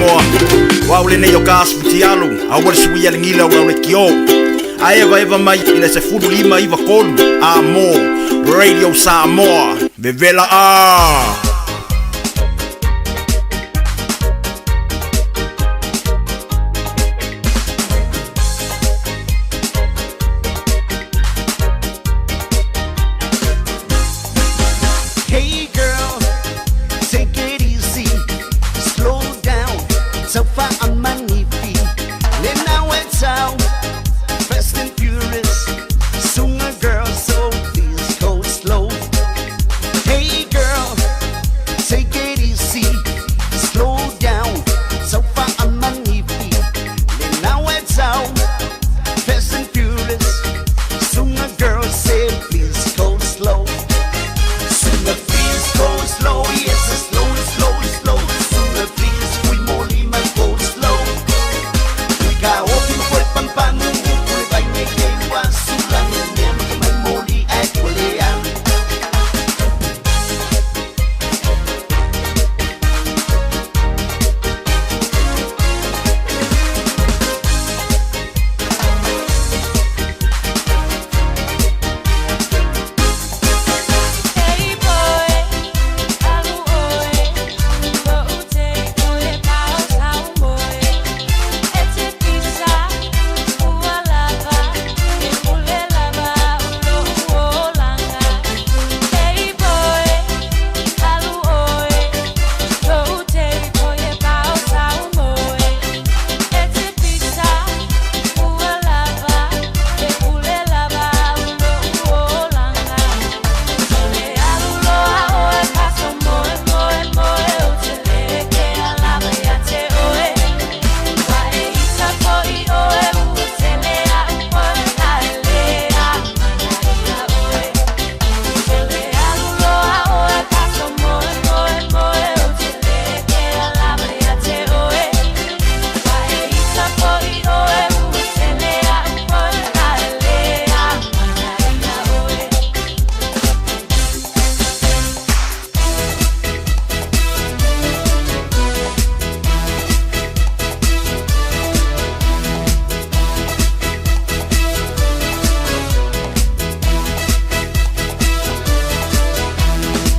[SPEAKER 4] Samoa. O au lenei o ka asu fitialu, aua le suia le gila o lau leitio. Ae evaeva mai i le 15 93 A mo Radio Samoa. Vevela a!
[SPEAKER 13] Hey girl, take it easy, slow down, so far I'm manifi. Now it's out, fast and furious, sooner girl, so please go slow. Hey girl, take it easy, slow down, so far I'm manifi. Now it's out, fast and furious, sooner girl, say please go slow. Sooner please go slow, yes, slow, slow, slow. Sooner please, fui molima, go slow. Ka opi fue pampanu, fue vai me que wasula, nem mai moli akulea.
[SPEAKER 6] Hey boy, alu oe, ko ute koe pao tau moe. E te pisa, ua lava, e ule lava ulo uolanga. Hey boy, alu oe, ko ute koe pao tau moe. E te pisa, ua lava, e ule lava ulo uolanga. Le alu loa oe paso moe moe moe o te leke alava ia te oe. Wa e ita koi oe ua tele a upoe a e le a mana ia oe. Le alu loa oe paso moe moe moe o te leke alava ia te oe. Wa e ita koi oe ua tele a upoe a e le a mana ia oe.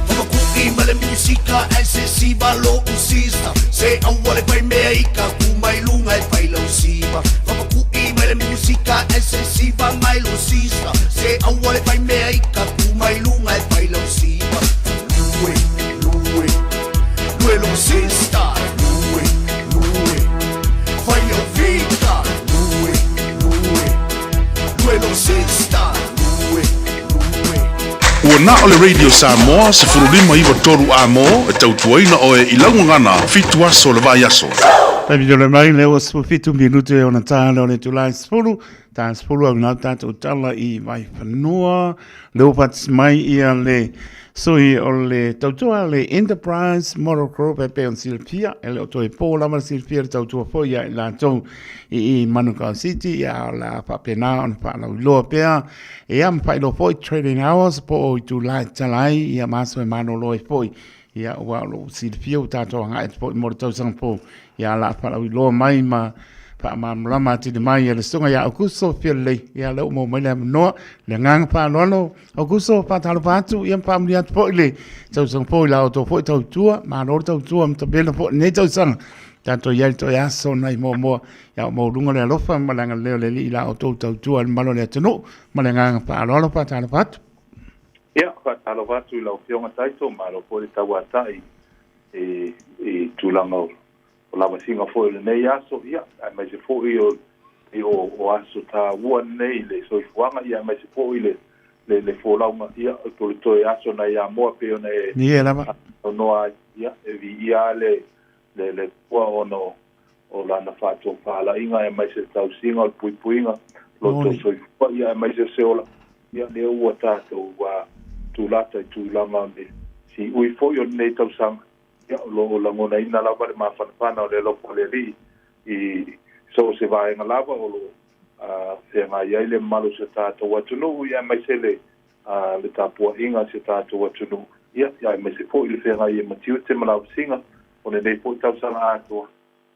[SPEAKER 19] Papaku'i ma le musika ae se siva lo'u sista Se aua le faimea i ka ku mai luga e fai lau siva Papaku'i ma le musika ae se siva mai lo sista Se aua le faimea i ka ku mai luga e fai lau siva Lue, lue, lue lo sista Lue, lue, fai au vita Lue, lue, lue lo sista Lue, lue
[SPEAKER 15] Ua na o le Radio Samoa 1593 A mo e tautuaina oe i laugagana 7 aso o le vaiaso.
[SPEAKER 9] Taimi tole mai le ua 17 minute o na tā leo le tūlai 10, tā 10 au nā tātou tala i Vaifanua. Le ua pats mai ia le sui o le tautua le Enterprise Motor Group e pe on silafia, e le o toe pō lava le silafia le tautua foi ia i latou i Manukau City, ia o la faapena ona faalauiloa pea. Ia ma faailoa foi trading hours po o itulā e tatala ai ia ma aso e malolo ai foi. Ia ua o loo silafia ua tatou agai atu foi mo le tausaga fou. Ia o le a faalauiloa mai ma faamalamalama atili mai e le susuga ia Aukuso Fialelei. Ia lea ua maua mai le avanoa, le agaga faaaloalo. Aukuso, faatalofa atu, ia ma faamanuia atu foi le tausaga fou i la outou foi tautua. Malo le tautua ma tapena foi lenei tausaga. Tatou i ai le toe aso nai muamua. Ia o maualuga le alofa ma le agalelei o le Alii i la outou tautua i le mamalu o le atunuu. Ma le agaga faaaloalo, faatalofa atu.
[SPEAKER 7] Ia, faatalofa atu i lau Afioga Taito, malo foi le tauatai i i tulaga o lavasiga foi o lenei aso, ia, aemaise foi o o o aso taua lenei i le soifuaga, ia, aemaise foi le le le folauga, ia, o le toe aso nai Amoa pei ona e
[SPEAKER 9] Ia lava.
[SPEAKER 7] saunoa ai, ia, e viia lava le le le Atua ona o o lana faatofalaiga aemaise le tausiga o le puipuiga o lo outou soifua, ia, aemaise o se ola, ia, lea ua tatou tulata i tulaga o le siui foi o lenei tausaga, ia, o lo o lagonaina lava le mafanafana o le alofa o le Alii i so o se vaega lava o lo o feagai ai le mamalu o si o tatou atunuu, ia, aemaise le le tapuaiga a si o tatou atunuu, ia, aemaise foi le feagai ai ma tiute ma lavasiga o lenei foi tausaga atoa.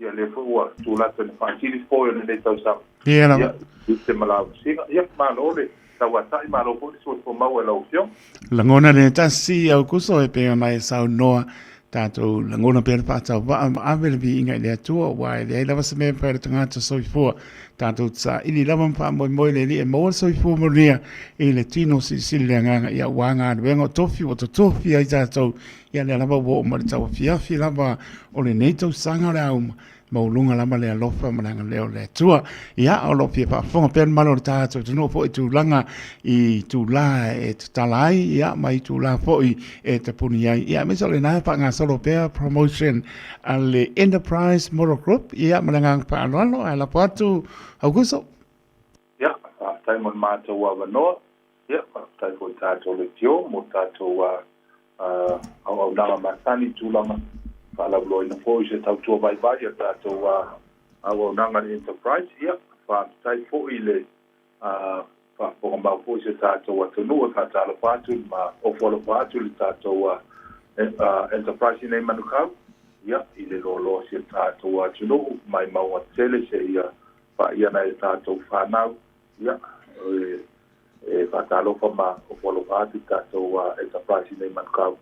[SPEAKER 7] Ia le foi ua tulata le faatili foi o lenei tausaga.
[SPEAKER 9] Ia lava.
[SPEAKER 7] Ia te malausiga. Ia malo le tauata'i, malo foi le soifua maua i lau Afioga.
[SPEAKER 9] Lagona le tasi au kuso e pei ona e saunoa tatou lagona pea le faatauvaa ma ave le viiga i le Atua, aua e leai lava se mea e mafai e le tagata soifua. Tatou te saili lava ma faamoemoe le Alii e maua le soifua manuia i le tino silisili le agaga, ia aua galuega o tofi ua totofi ai tatou. Ia lea lava ua oo mai le tauafiafi lava o lenei tausaga o le a uma, maualuga lava le alofa ma le agalelei o le Atua. Ia, o lo o fia faafofoga pea le mamalu o le tatou atunuu foi i tulaga i itula e tatala ai, ia, ma itula foi e tapuni ai. Ia, aemaise o lena e faagasolo pea promotion a le Enterprise Motor Group, ia, ma le agaga faaaloalo, ae lafo atu Aukuso.
[SPEAKER 7] Ia, faafetai mo le matou avanoa. Ia, faafetai foi i tatou leitio mo tatou auaunaga masani i tulaga faalauiloaina foi se tautua vaivai a tatou auaunaga i le Enterprise. Ia, faafetai foi i le faafofoga mau foi se tatou atunuu e faatalofa atu ma ofo alofa atu i le tatou Enterprise i nei Manukau. Ia, i le loaloa o si o tatou atunuu mai mauga tele seia paia nai o tatou fanau. Ia, e faatalofa ma ofo alofa atu i tatou Enterprise i nei Manukau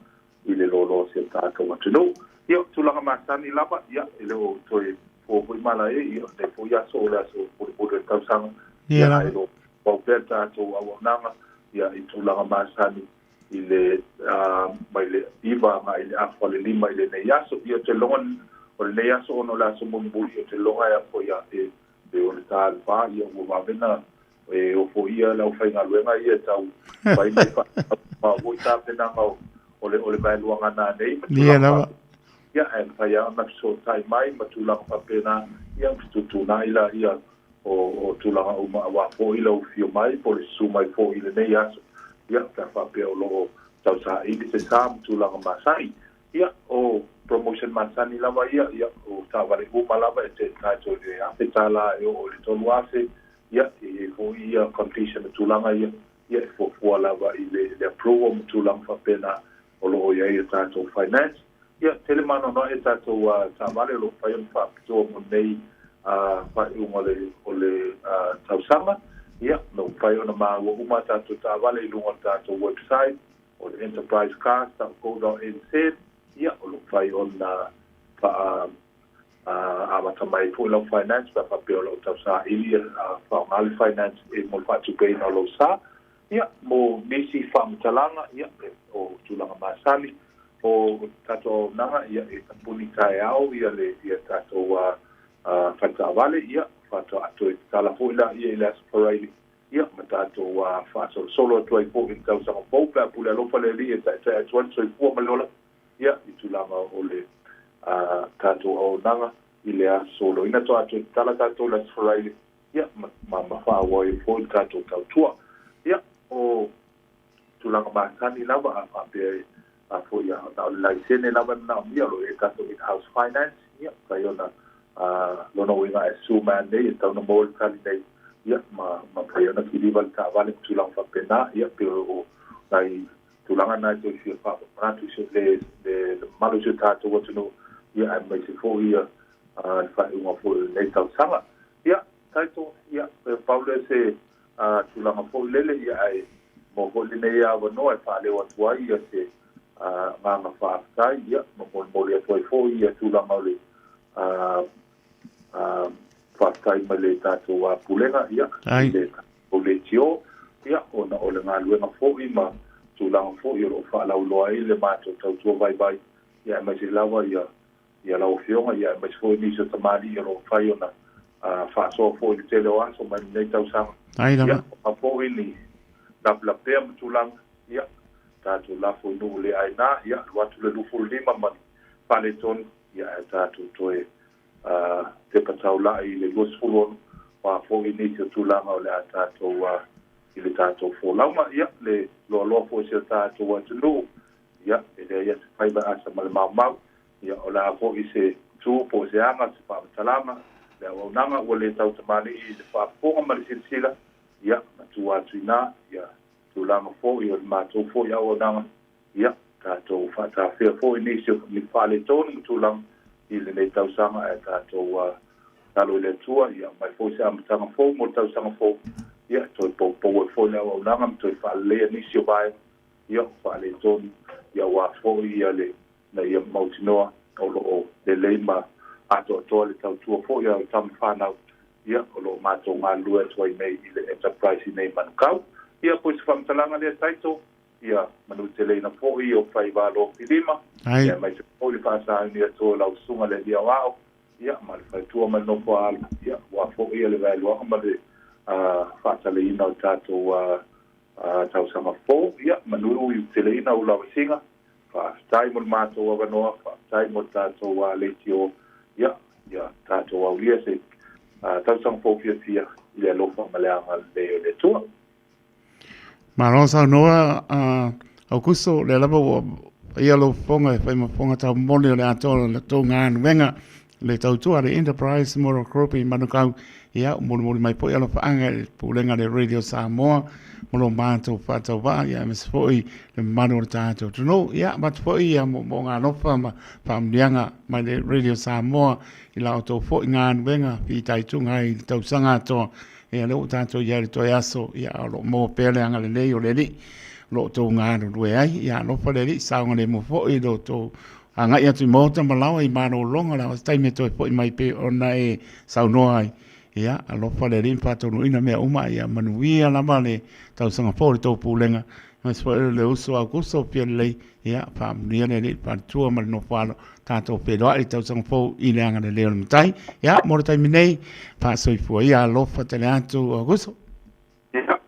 [SPEAKER 7] i le loaloa o si o tatou atunuu. Ia, o tulaga masani lava, ia, e le o toe po foi malae, ia, o lenei foi aso o le aso mulimuli o le tausaga, ia, ae lo pau pea le tatou auaunaga, ia, i tulaga masani i le, mai le 9 agai i le 4:30 i lenei aso. Ia, ou te lagona o lenei aso ona o le aso mulimuli, ou te lagona e a foi a e Pei o le ta le fa, ia ua vave na e ofo ia le aufaigaluega ia e tau fai mai fa ma foi tapenaga o le o le vaeluaga nanei ma
[SPEAKER 9] tulaga lava.
[SPEAKER 7] Ia ae mafai lava ona fesootai mai ma tulaga faapena, ia fetuutuunai laia o tulaga uma aua foi lau afio mai po o le susu mai foi i lenei aso, ia pe a faapea o lo o tausaili se sa ma tulaga masani. Ia, o promotion masani lava ia, ia, o taavale uma lava e te entitled i le $1,000 e oo i le $3,000, ia, e i ai foi ia completion o tulaga ia, ia, e fuafua lava i le, le approval ma tulaga faapena o lo o i ai a tatou finance. Ia, tele maanoanoa e tatou taavale o lo o mafai ona faapitoa mo lenei faaiuga o le, o le tausaga. Ia, o lo o mafai ona maua uma a tatou taavale i luga o le tatou website, o le enterprisecars.co.nz, ia, o lo o mafai ona faa amata mai foi lau finance pe a faapea o lo o tausaili faaaoga le finance e mo le faatupeina o lou sa. Ia, mo nisi faamatalaga, ia, o tulaga masani o tatou auaunaga, ia, e tapuni taeao ia le ia tatou faletaavale, ia, faatoa toe tatala foi laia i le Aso Faraile Ia, ma tatou faasolosolo atu ai foi i le tausaga fou pe a pule alofa le Alii e taetae atu ai le soifua ma le ola, ia, i tulaga o le tatou auaunaga i le aso loina toa toe tatala tatou i le Aso Faraile, ia, ma, ma, ma faaauau ai foi le tatou tautua. Ia, o tulaga masani lava, a faapea e, a foi a, na o le laisene lava e manaomia, o lo o i ai tatou in-house finance, ia, mafai ona lona uiga e susu mai nei, e tatau ona maua le tali nei, ia, ma mafai ona kiliva le taavale ma tulaga faapena, ia, pei o nai tulaga na e toe fia faamanatu i le mamalu o si o tatou atunuu, ia, aemaise foi ia le faaiuga foi o lenei tausaga. Ia, title, ia, e pau lea se tulaga foi lele, ia, ae maua foi lenei avanoa e faaleo atu ai ia se agaga faafetai, ia, ma molimoli atu ai foi ia tulaga o le faafetai mai le tatou Pulega, ia, i le tatou leitio, ia, ona o le galuega foi ma tulaga foi o lo o faalauiloa ai le matou tautua vaivai, ia, aemaise lava ia ia lau Afioga, ia aemaise foi nisi o tamalii o lo o mafai ona faasoa foi i le tele o aso mai lenei tausaga.
[SPEAKER 9] Ai lava.
[SPEAKER 7] Ia, o foi ni lapelapea ma tulaga, ia, tatou lafo i nuu le aina, ia, alu atu le 25 ma ni faaletonu, ia, ae tatou toe tepa taulai i le 26, o a foi nisi o tulaga o le a tatou i le tatou folauga, ia, le loaloa foi o si o tatou atunuu, ia, e leai lava se faiva e asa ma le maumau, ia, o le a foi se tu po o se aga, se faamatalaga, le auaunaga ua le tautamalii i le faafofoga ma le silasila, ia, ma tua atu i ina, ia, tulaga foi o le matou foi auaunaga, ia, tatou faatafea foi nisi o ni faaletonu ma tulaga,
[SPEAKER 1] i lenei tausaga ae tatou tatalo i le Atua ia aumai foi se amataga fou mo le tausaga fou, ia e toe poupou ai foi le auaunaga ma toe faaleleia nisi o vaega ia o faaletonu, ia aua foi ia le ina ia mautinoa o lo o lelei ma atoatoa le tautua foi a tama fanau ia o lo o matou galulue atu ai nei i le Enterprise i nei Manukau. Ia pei o se faamatalaga lea Taito, ia manuteleina foi o faiva alofilima,
[SPEAKER 9] Ai.
[SPEAKER 1] ia aemaise foi le faasauni atu o lau susuga le Alii Aoao, ia ma le faletua ma le nofo a alo, ia aua foi le vaeluaga ma le faataleina o le tatou tausaga fou. Ia manuteleina ou lavasiga, faafetai mo le matou avanoa, faafetai mo le tatou leitio, ia ia tatou aulia se tausaga fou fiafia i le alofa ma le agalelei o le Atua.
[SPEAKER 9] Malo saunoa Aukuso, lea lava ua paia lou fofoga e fai ma fofoga taumoli o le atoa o le tou galuega le tautua a le Enterprise Motor Group i Manukau. Ia, ua molimoli mai foi alofaaga i le Pulega a le Radio Samoa mo lo matou faatauvaa, ia aemaise foi le mamalu o le tatou atunuu. Ia, avatu foi ia moomooga alofa ma faamanuiaga mai le Radio Samoa i la outou foi galuega fitaituga ai i le tausaga atoa. Ia, lea ua tatou i ai i le toe aso, ia, o lo o maua pea le agalelei o le Alii o lo o outou galulue ai. Ia, alofa le Alii, saogalemu foi lo outou agai atu i maota ma laoa i malologa, le a se taimi e toe foi mai pei ona e saunoa ai. Ia, alofa le Alii ma faataunuuina mea uma, ia manuia lava le tausaga fou i le tou pulega, aemaise foi o le uso Aukuso Fialelei, ia, faamanuia le Alii i le faletua ma le nofo alo, tatou feiloai i le tausaga fou i le agalelei o le Matai. Ia, mo le taimi nei, faasoifua ia, alofa tele atu Aukuso.
[SPEAKER 1] Ia,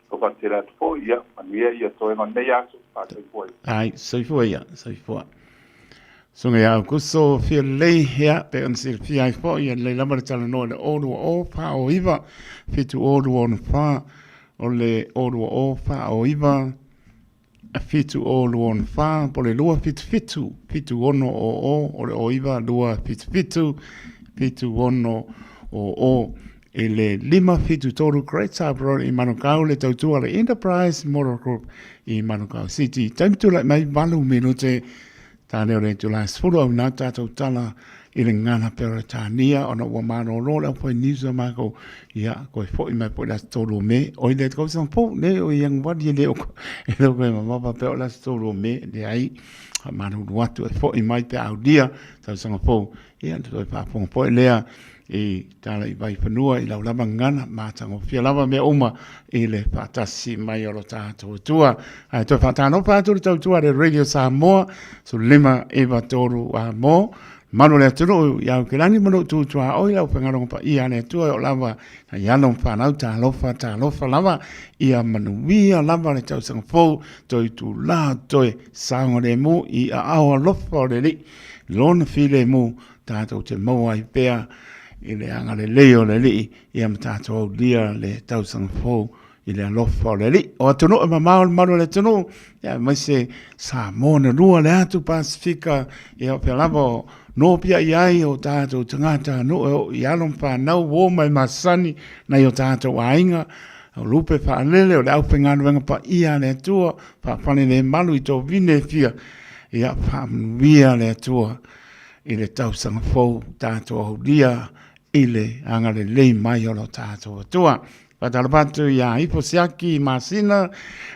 [SPEAKER 1] alofa tele atu foi, ia, manuia ia toega o lenei aso, faasoifua ia.
[SPEAKER 9] Ai, soifua ia, soifua. Susuga ia Aukuso Fialelei, ia, pei ona silafia ai foi, ia lelei lava le talanoa i le 020 409 7024, o le 020 409 7024, po o le 277 7600, o le 09 277 7600 i le 573 Great South Road i Manukau, le tautua a le Enterprise Motor Group i Manukau City. Taimi tulai mai 8 minute tā leo le itula e 10 au nā tātou tala i le ngana Peretania ona ua malolo le au news o mākou ia koe foi mai po le aso tolu o Me oi le tausaga fou le o Ianuari e le o e le o koe mamafa pe o le aso tolu o Me leai faamalulu atu e foi mai pe aulia tausaga fou ia na toe faafofoga foi lea i tala i Vaifanua i lau lava gagana matagofie lava mea uma i le faatasi mai o lo tatou Atua. Ae toe faatalofa atu le tautua a le Radio Samoa, 15 9 3 a mo, malu o le atunuu i Aukilani ma lou tutuaoi lau fegaloga paia a le Atua o lava na i alo ma fanau talofa talofa lava ia manuia lava le tausaga fou toe itulā toe saogalemu i aao alofa o le Alii lona filemu tatou te maua ai pea i le agalelei o le Alii ia ma tatou aulia le tausaga fou i le alofa o le Alii. O atunuu e mamao le malu o le atunuu, ia aemaise Samoa na lua le atu Pasifika, ia o fea lava o nopia i ai o tatou tagata nuu e oo i alo ma fanau uo mai masani nai o tatou aiga, o lupe faalele o le aufaigaluega paia a le Atua, faafale le malu i tovine e fia, ia faamanuia le Atua i le tausaga fou tatou aulia i le agalelei mai o lo tatou Atua. Faatalofa atu ia Ifo Siaki Masina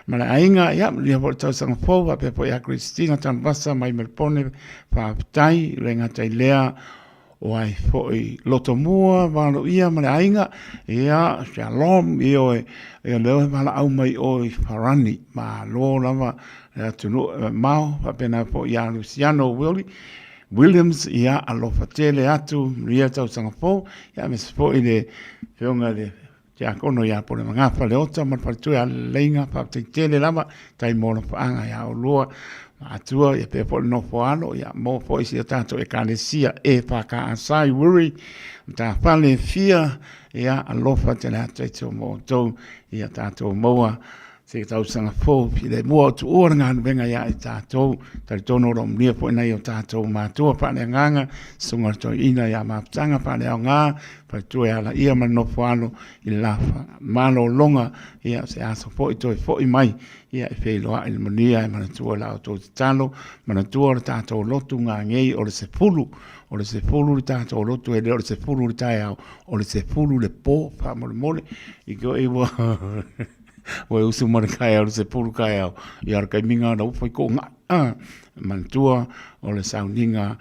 [SPEAKER 9] ma le aiga, ia manuia foi le tausaga fou, faapea foi ia Christina Tanuvasa mai Melbourne, faafetai le gata i lea o ai foi Lotomua Valoia ma le aiga, ia Shalom ioe, ia lea e valaau mai oe i Farani, malo lava le atunuu e mamao, faapena foi ia Luciano Willie Williams, ia alofa tele atu, manuia tausaga fou, ia aemaise foi le afioga i le Tiakono ia Pole Magafa Leota ma le faletua ia Leleiga, faafetai tele lava, tai mo alofaaga ia oulua matua, ia pea foi le nofo alo, ia maua foi si o tatou ekalesia EFKS i Wiri, matafale fia, ia alofa tele atu ai te o mo outou, ia tatou maua. Se tausaga fou filemu o tuua le galuega iā i tatou. Talitonu o lo o manuia foi nai o tatou matua faaleagaga, susuga i le toeaina ia Mafutaga faaleaoga, faletua e alaia ma le nofo alo i le la malologa, ia o se aso foi toe foi mai, ia e feiloai le manuia e manatua i la outou tatalo, manatua o le tatou lotu gagei o le 10, o le 10 le tatou lotu e le o le 10 i le taeao, o le 10 i le po faamolemole, i ko e ua Ua e usu mai le taeao i le 10 taeao, ia o le taimi lena o la ua fai toonai. Ah, manatua o le sauniga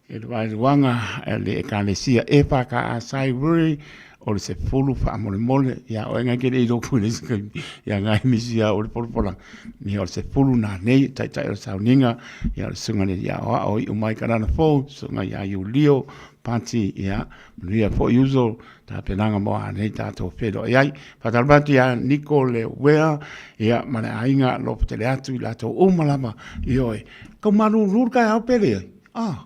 [SPEAKER 9] i le vaeluaga a le Ekalesia EFKA Sairui, o le 10 faamolemole, ia oe ngai ke le i lotu i le isi taimi, ia ngai misi ia o le polopolaga. Ia o le 10 nanei, taitai o le sauniga, ia o le susuga i le alii aoao iu mai Kalana Fou, susuga ia Iulio Pati, ia manuia foi uso, tapenaga mo a nei tatou feiloai ai. Faatalofa atu ia Niko Le Uea, ia ma le aiga alofa tele atu i latou uma lava, ioe. Kau malūlū le taeao pe leai? Ah.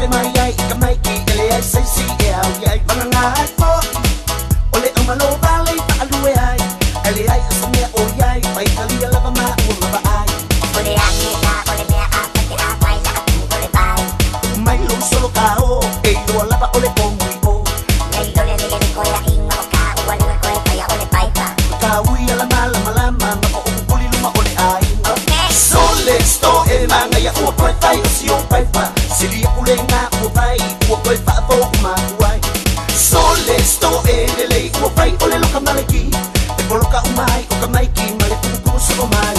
[SPEAKER 13] lawe mai ai i ka maiki e leai se isi e au i ai. Vagana ai foʻi o le aumalo vale i faalue ai, ae leai o se mea o i ai faitalia lava maua ma vaai. O le age la o le mea a fai te a fai la atu o le vai. Mai lou solo ka o e iloa lava o le pomui o. Nei lo le le le koe a inga o ka ua le koe paia o le paipa. Ka ui ala malamalama ma o ukuli luma o le aiga. Sole sto e manga ia ua koe fai o si o paipa. Sili aku le ngā ua vai ua koe whaafo o makuai. Sole sto e le lei ua fai o le loka maleki. E poloka umai o ka maiki ma le kuku so o mai.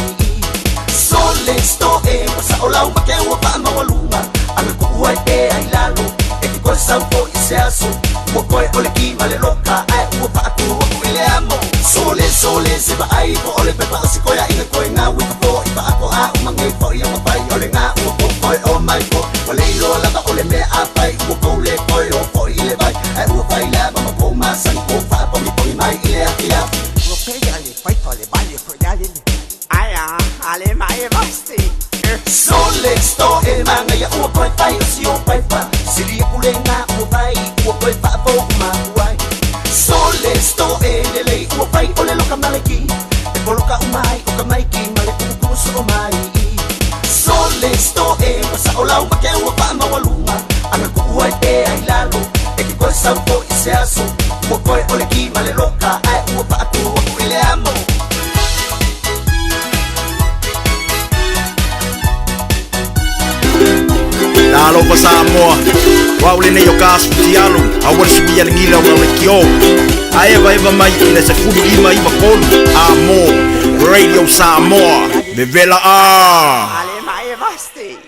[SPEAKER 13] Sole sto e wasa o lau make ua wha mawalunga. Anga ku ua e ai lalo. E ki koe sau po i se aso. Ua koe o le ki ma le loka ae ua wha aku aku i le amo. Sole sole se va ai po o le pepa o se koe a inga koe ngā wika po i wha ako a umange po i ama pai o le ngā ua po koe o mai po. Wa le iloa lava o le mea a fai ua kou le koe o po i le vai. Ae ua fai lava ma kou masani po wha pongi pongi mai i le ake au. Ua pei a le paipa le vai le koe le le. Ai a, a le mai e vasti. Sole sto e manga ia ua koe fai o si o paipa. Sili aku le ngā ua vai ua koe whaafo o makuai. Sole sto e le lei ua fai o le loka maleki. E poloka umai o ka maiki ma le kuku so o mai. Sole sto e wasa o lau make ua wha mawalunga. Anga ku ua e ai lalo. E ki koe sau po i se aso. Ua koe o le ki ma le loka ae ua wha aku aku i le amo.
[SPEAKER 4] Talofa Samoa, wa ule nei o ka asu tialo, a ua le sui a le gila o le kio. A eva eva mai i le 59 3 a mo Radio Samoa, vevela a.
[SPEAKER 24] Ale mai e vasti.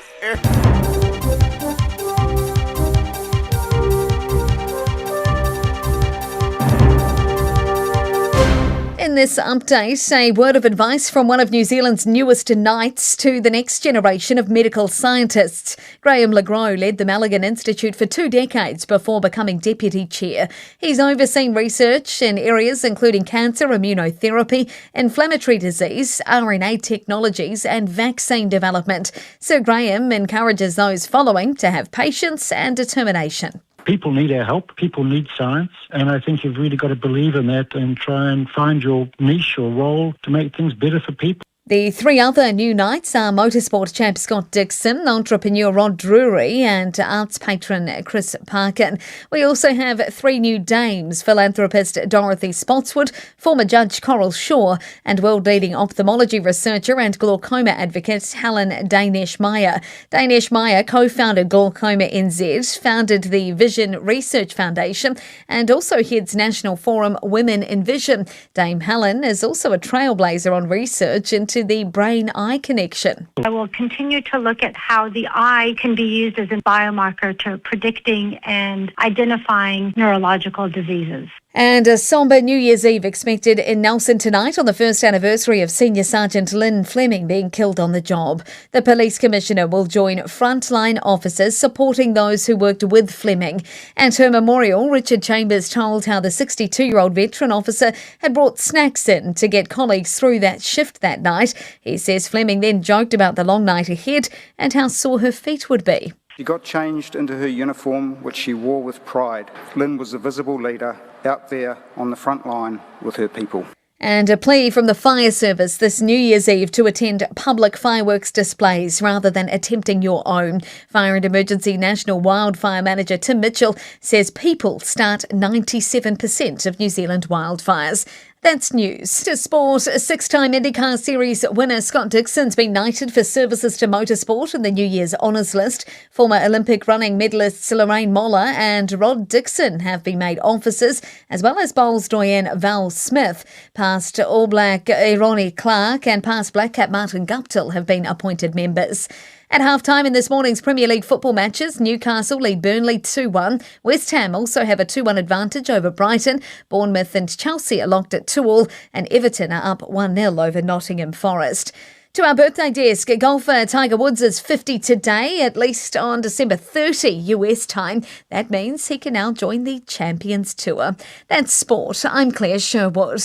[SPEAKER 17] In this update, a word of advice from one of New Zealand's newest knights to the next generation of medical scientists. Graham LeGros led the Malaghan Institute for 2 decades before becoming deputy chair. He's overseen research in areas including cancer, immunotherapy, inflammatory disease, RNA technologies and vaccine development. Sir Graham encourages those following to have patience and determination.
[SPEAKER 10] People need our help. People need science. And I think you've really got to believe in that and try and find your niche or role to make things better for people.
[SPEAKER 17] The 3 other new knights are motorsport champ Scott Dixon, entrepreneur Rod Drury and arts patron Chris Parkin. We also have 3 new dames, philanthropist Dorothy Spotswood, former judge Coral Shaw and world-leading ophthalmology researcher and glaucoma advocate Helen Danish-Meyer. Danish-Meyer co-founded Glaucoma NZ, founded the Vision Research Foundation and also heads National Forum Women in Vision. Dame Helen is also a trailblazer on research into the brain-eye connection.
[SPEAKER 14] I will continue to look at how the eye can be used as a biomarker to predicting and identifying neurological diseases.
[SPEAKER 17] And a sombre New Year's Eve expected in Nelson tonight on the first anniversary of Senior Sergeant Lynn Fleming being killed on the job. The police commissioner will join frontline officers supporting those who worked with Fleming. At her memorial, Richard Chambers told how the sixty-two-year-old veteran officer had brought snacks in to get colleagues through that shift that night. He says Fleming then joked about the long night ahead and how sore her feet would be.
[SPEAKER 21] She got changed into her uniform, which she wore with pride. Lynn was a visible leader out there on the front line with her people.
[SPEAKER 17] And a plea from the fire service this New Year's Eve to attend public fireworks displays rather than attempting your own. Fire and Emergency National Wildfire Manager Tim Mitchell says people start 97% of New Zealand wildfires. That's news. To sport, 6-time IndyCar Series winner Scott Dixon's been knighted for services to motorsport in the New Year's Honours List. Former Olympic running medalists Lorraine Moller and Rod Dixon have been made officers, as well as bowls doyen Val Smith. Past All Black Eroni Clark and past Black Cap Martin Guptill have been appointed members. At half-time in this morning's Premier League football matches, Newcastle lead Burnley 2-1. West Ham also have a 2-1 advantage over Brighton. Bournemouth and Chelsea are locked at 2-all, and Everton are up one nil over Nottingham Forest. To our birthday desk, golfer Tiger Woods is 50 today, at least on December 30 US time. That means he can now join the Champions Tour. That's sport. I'm Claire Sherwood.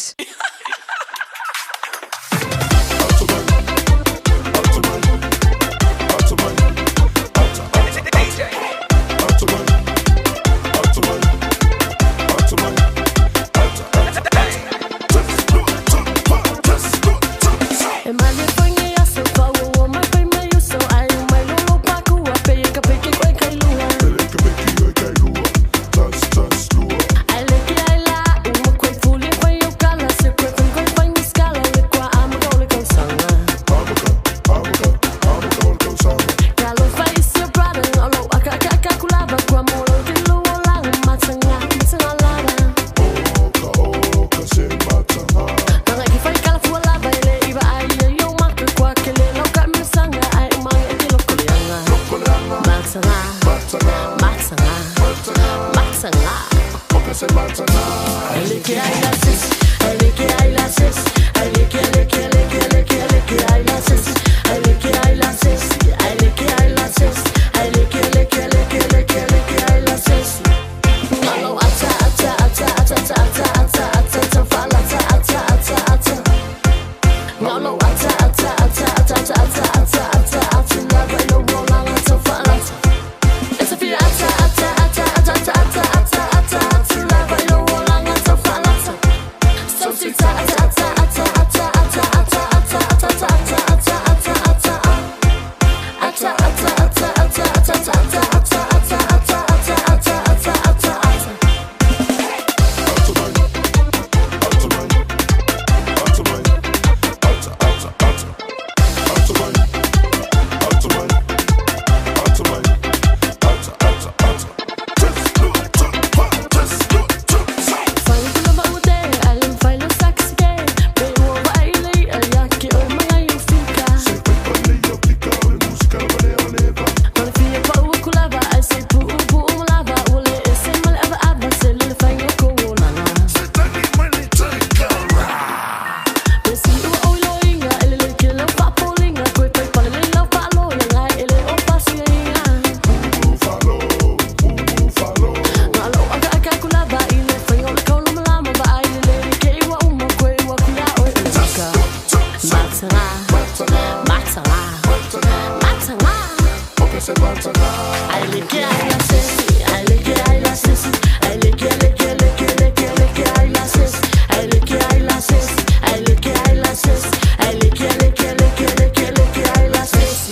[SPEAKER 2] se mataga.
[SPEAKER 11] Ai leke ai la sesi, ai leke ai la sesi, ai leke leke leke leke leke ai la sesi, ai leke ai la sesi, ai leke ai la sesi, ai leke leke leke leke leke ai la sesi.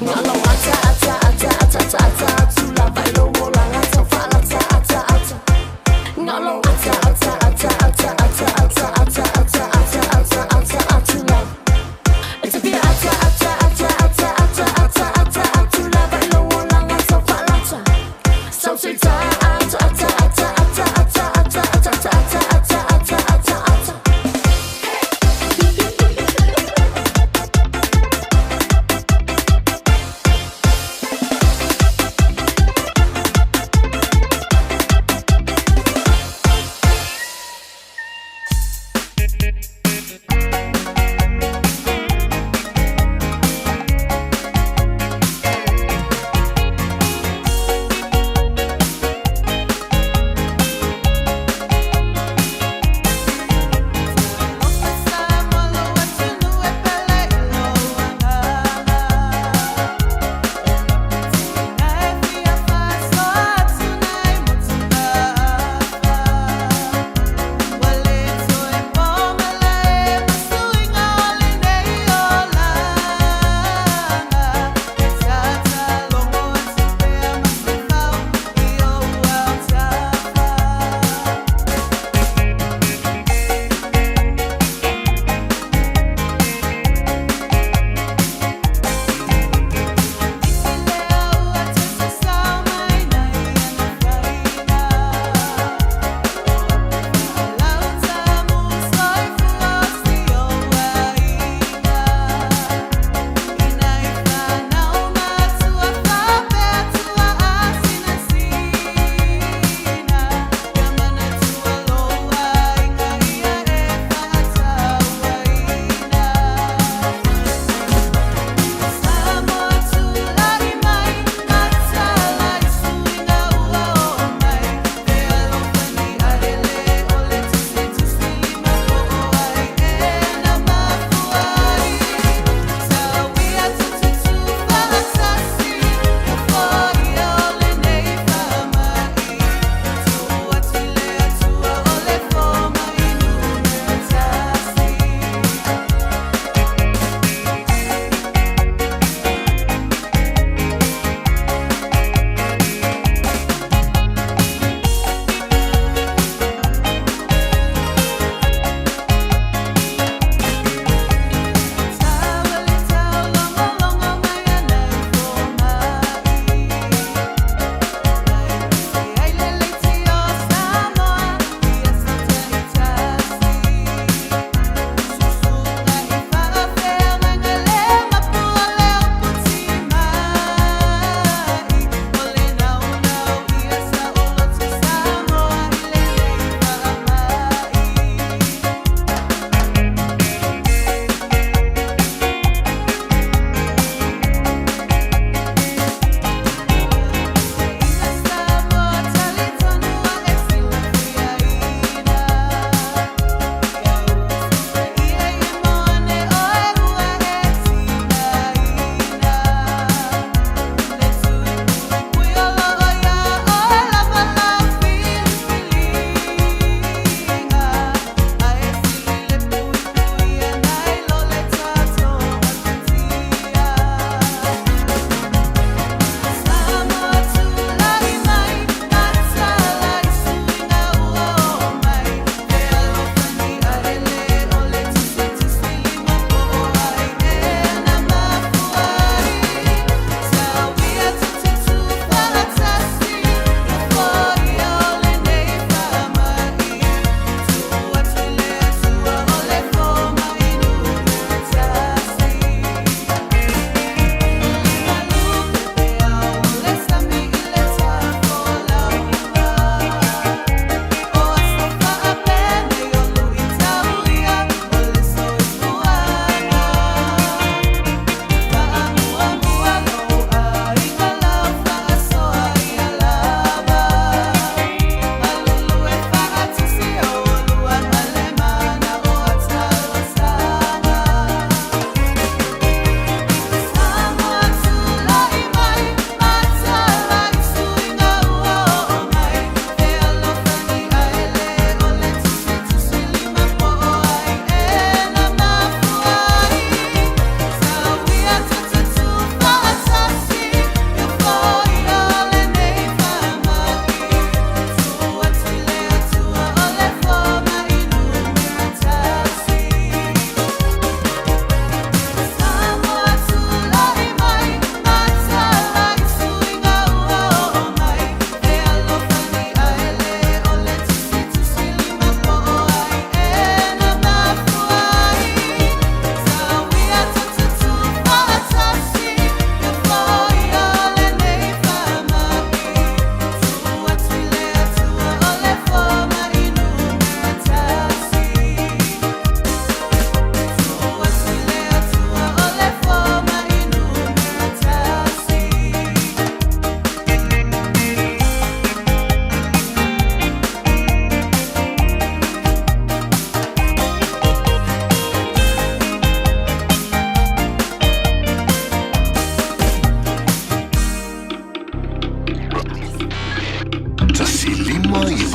[SPEAKER 11] Ngalo ata ata ata ata ata ata atu la vai lo ola ata fa ata ata ata. Ngalo ata ata ata ata ata ata ata ata ata ata ata atu la. It's a bit ata ata ata ata ata ata ata atu la vai lo ola ata fa ata. So say ta ata ata.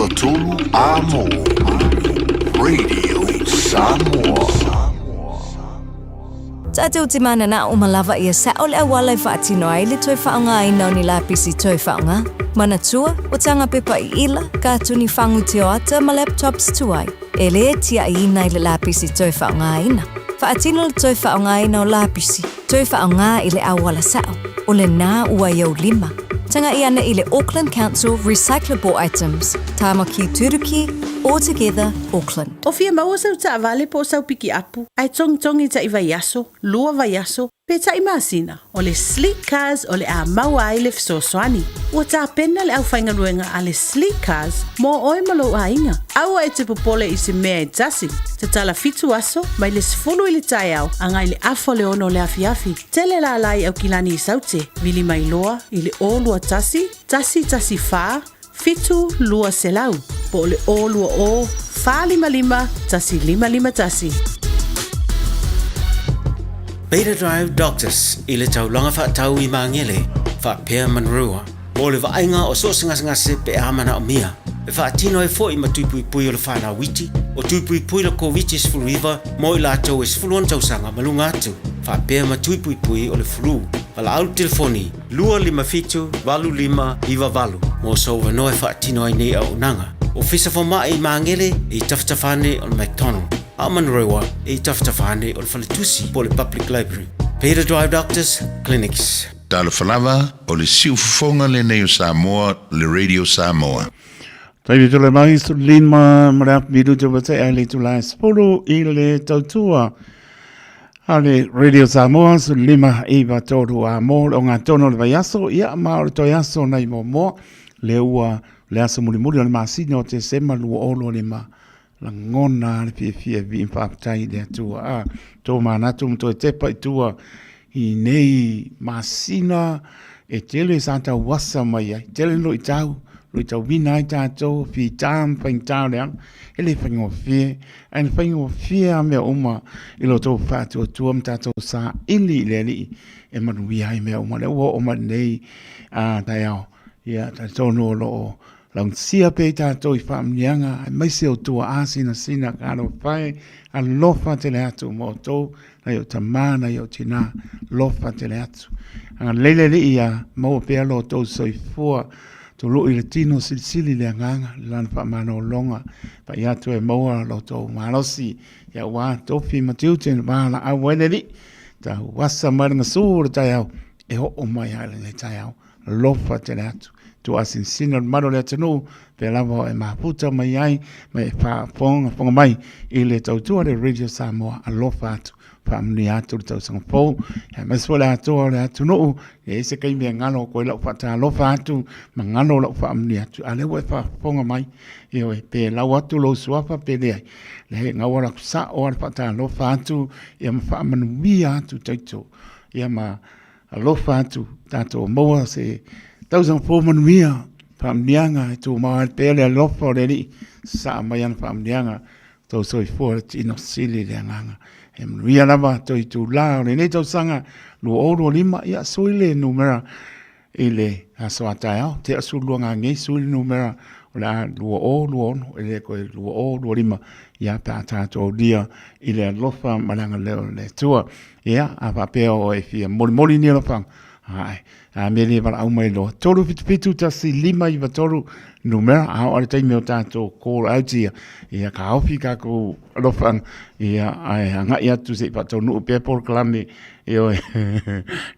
[SPEAKER 2] 93 Amo Radio Samoa.
[SPEAKER 16] Tātou te manana o malava ia sa'o le auala e faatino ai le toe faaaogaina o ni lapisi toe faaaoga. Manatua, o tanga pepa i ila, katuni fagu tioata ma laptops tuai. E lē tia'iina i le lapisi toe faaaogaina. Faatino le toe faaaogaina o lapisi, toe faaaogā i le auala sa'o, o lenā ua i ou lima. Taga'i ane i le Auckland Council Recyclable Items, Tāmaki Turuki, All Together Auckland.
[SPEAKER 20] O fia maua sau taavale po o sau pikiapu, ae togitogi ta'i vaiaso, lua vaiaso, pe ta'i masina, o le Sleek Cars o le a maua ai le fesoasoani. Ua tapena le aufaigaluega a le Sleek Cars mo oe ma lou aiga. Aua e te popole i se mea e tasi. Tatala fitu aso, mai le 10 i le taeao agai le afa o le ono o le afiafi. Tele lala i Aukilani i Saute, vili mai loa i le 021 114 7200 po o le 020 455 1551.
[SPEAKER 18] Beta Drive Doctors i le taulaga faatau i Magele, faapea Manurewa, mo le vaaiga o so o se gasegase pe a manaomia. E faatino ai foi ma tui puipui o le fanau iti, o tui puipui le Koviti-19 mo i latou e 16 tausaga ma luga atu, faapea ma tui puipui o le flu. Valaau le telefoni 257 8598 mo sou avanoa e faatino ai nei auaunaga. Ofisa Fomai i Magele e i tafatafa ane o le McDonald, a o Manurewa e i tafatafa ane o le Faletusi po o le Public Library. Beta Drive Doctors Clinics.
[SPEAKER 2] Talofa lava, o le siufofoga lenei o Samoa, le Radio Samoa.
[SPEAKER 9] Taimi tole mai su lima ma le afu minuti ua tea i le itula e 10 i le tautua a le Radio Samoa su lima iva tolu a mō le o ngā tono o le vaiaso ia ma o le toi aso nei mō le ua le aso mulimuli o le masina o Tesema 2025 Lagona le fiafia e vii faafetai i le Atua. A, tō manatu ma toe tepa i tua i nei masina e tele sa tau asa mai ai. Tele lo i tau, lo i tau vina ai tātou, whitā ma whaingtā o le ala. E le whaingofie, ai na whaingofie a mea uma i lo tō whaatuatua ma tātou sa ili i le alii e manuia ai mea uma. Le ua o mai nei a taiao, ia, tai tonu o loo Launatia pea i tātou i whaamunianga, aemaise o tua āsinasina ka alofa e, alofa tele atu mo outou, nai o tamā, nai o tinā, lofa tele atu. Anga leile li'i ia maua pea lo outou soifua, tulu'i le tino silisili le agaga, le lana whaamanologa, pai atu e maua lo outou malosi, ia ua tofi ma tiute na wālaau ai le li'i, tau asa mai le ngasu o le taeao, e ho'o mai ai lenei taeao. Alofa tele atu. Tuuasinasina o le mamalu o le atunuu, pea lava o e mafuta mai ai, ma e faafogafoga mai i le tautua le Radio Samoa. Alofa atu, faamanuia atu le tausaga fou, aemaise foi le atoa o le atunuu, e i ai se taimi e galo atu ai lau faatalofa atu, ma galo lau faamanuia atu, a o lea ua e faafofoga mai, ioe, pe lau atu lou suafa pe leai, leai, e gau ala atu sao lava le faatalofa atu, ia ma faamanuia atu taito, ia ma Alofa atu tatou maua se tausaga fou manuia, faamanuiaga e tumau ai pea le alofa o le Alii, sasaa mai ana faamanuiaga tou soifua le tino sili le agaga. E manuia lava tou itulā o lenei tausaga 2025, ia sui le numera i le aso a taeao, tea sulu lua ngāngei, sui le numera o le a 2026, e le koe 2025, ia pe a tatou aulia i le alofa ma le agalelei o le Atua. Ia, a faapea o e fia molimoli ni alofaga, ae, a mea le valaau mai loa. 377 1593 numera, a oo le taimi o tatou call out ia, ia ka ofi kākou alofaga, ia, ae agai atu se i faataunuu pea polokalame, ioe,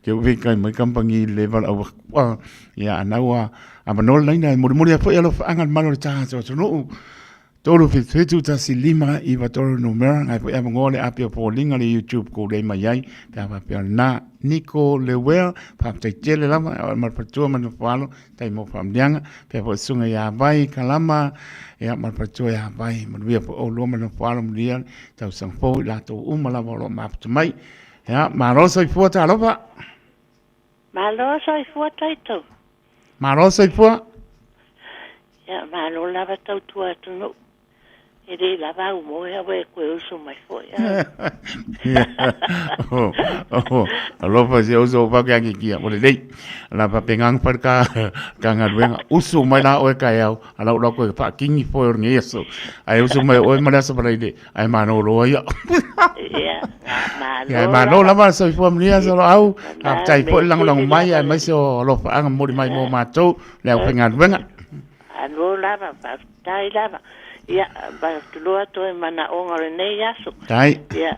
[SPEAKER 9] ke uwe kai mai kampangi le valaau aku, ia, anau a, avanoa le laina e molimoli ai foi alofaga le malu o le tatou atunuu. 377 1593 numera, ngai foi avanoa le api o foliga le YouTube ko lei mai ai, pe a faapea o lena. Nico Lewea, faafetai tele lava, o ma le faletua ma le nofo alo, tai mo faamanuiaga, pea foi susuga ia Vai Kalama, ia ma le faletua ia Vai, manuia foi oulua ma le nofo alo, manuia le tausaga fou i latou uma lava o lo o mafuta mai. Ia, malo soifua talofa.
[SPEAKER 23] Malo soifua taitou.
[SPEAKER 9] Malo soifua.
[SPEAKER 23] Ia, malo lava tautua atunuu. E le lava au moe aua e koe uso mai foi a.
[SPEAKER 9] Oh, oh, alofa se uso o pake ake kia, o le lei. La pa pengang par ka, ka ngaluenga. Usu mai la oe ka eau, ala ula koe pa kingi foi o ngi aso. Ai usu mai oe male aso pala ile, ai mano loa ia.
[SPEAKER 23] Ia, malo.
[SPEAKER 9] Ia, malo lava soifua manuia solo au. Faafetai foi le lagolago mai aemaise o alofaaga momoli mai mo matou le aufaigaluega.
[SPEAKER 23] Malo lava, faafetai lava. Ia, avatu loa toe manaoga o lenei aso.
[SPEAKER 9] Tai.
[SPEAKER 23] Ia,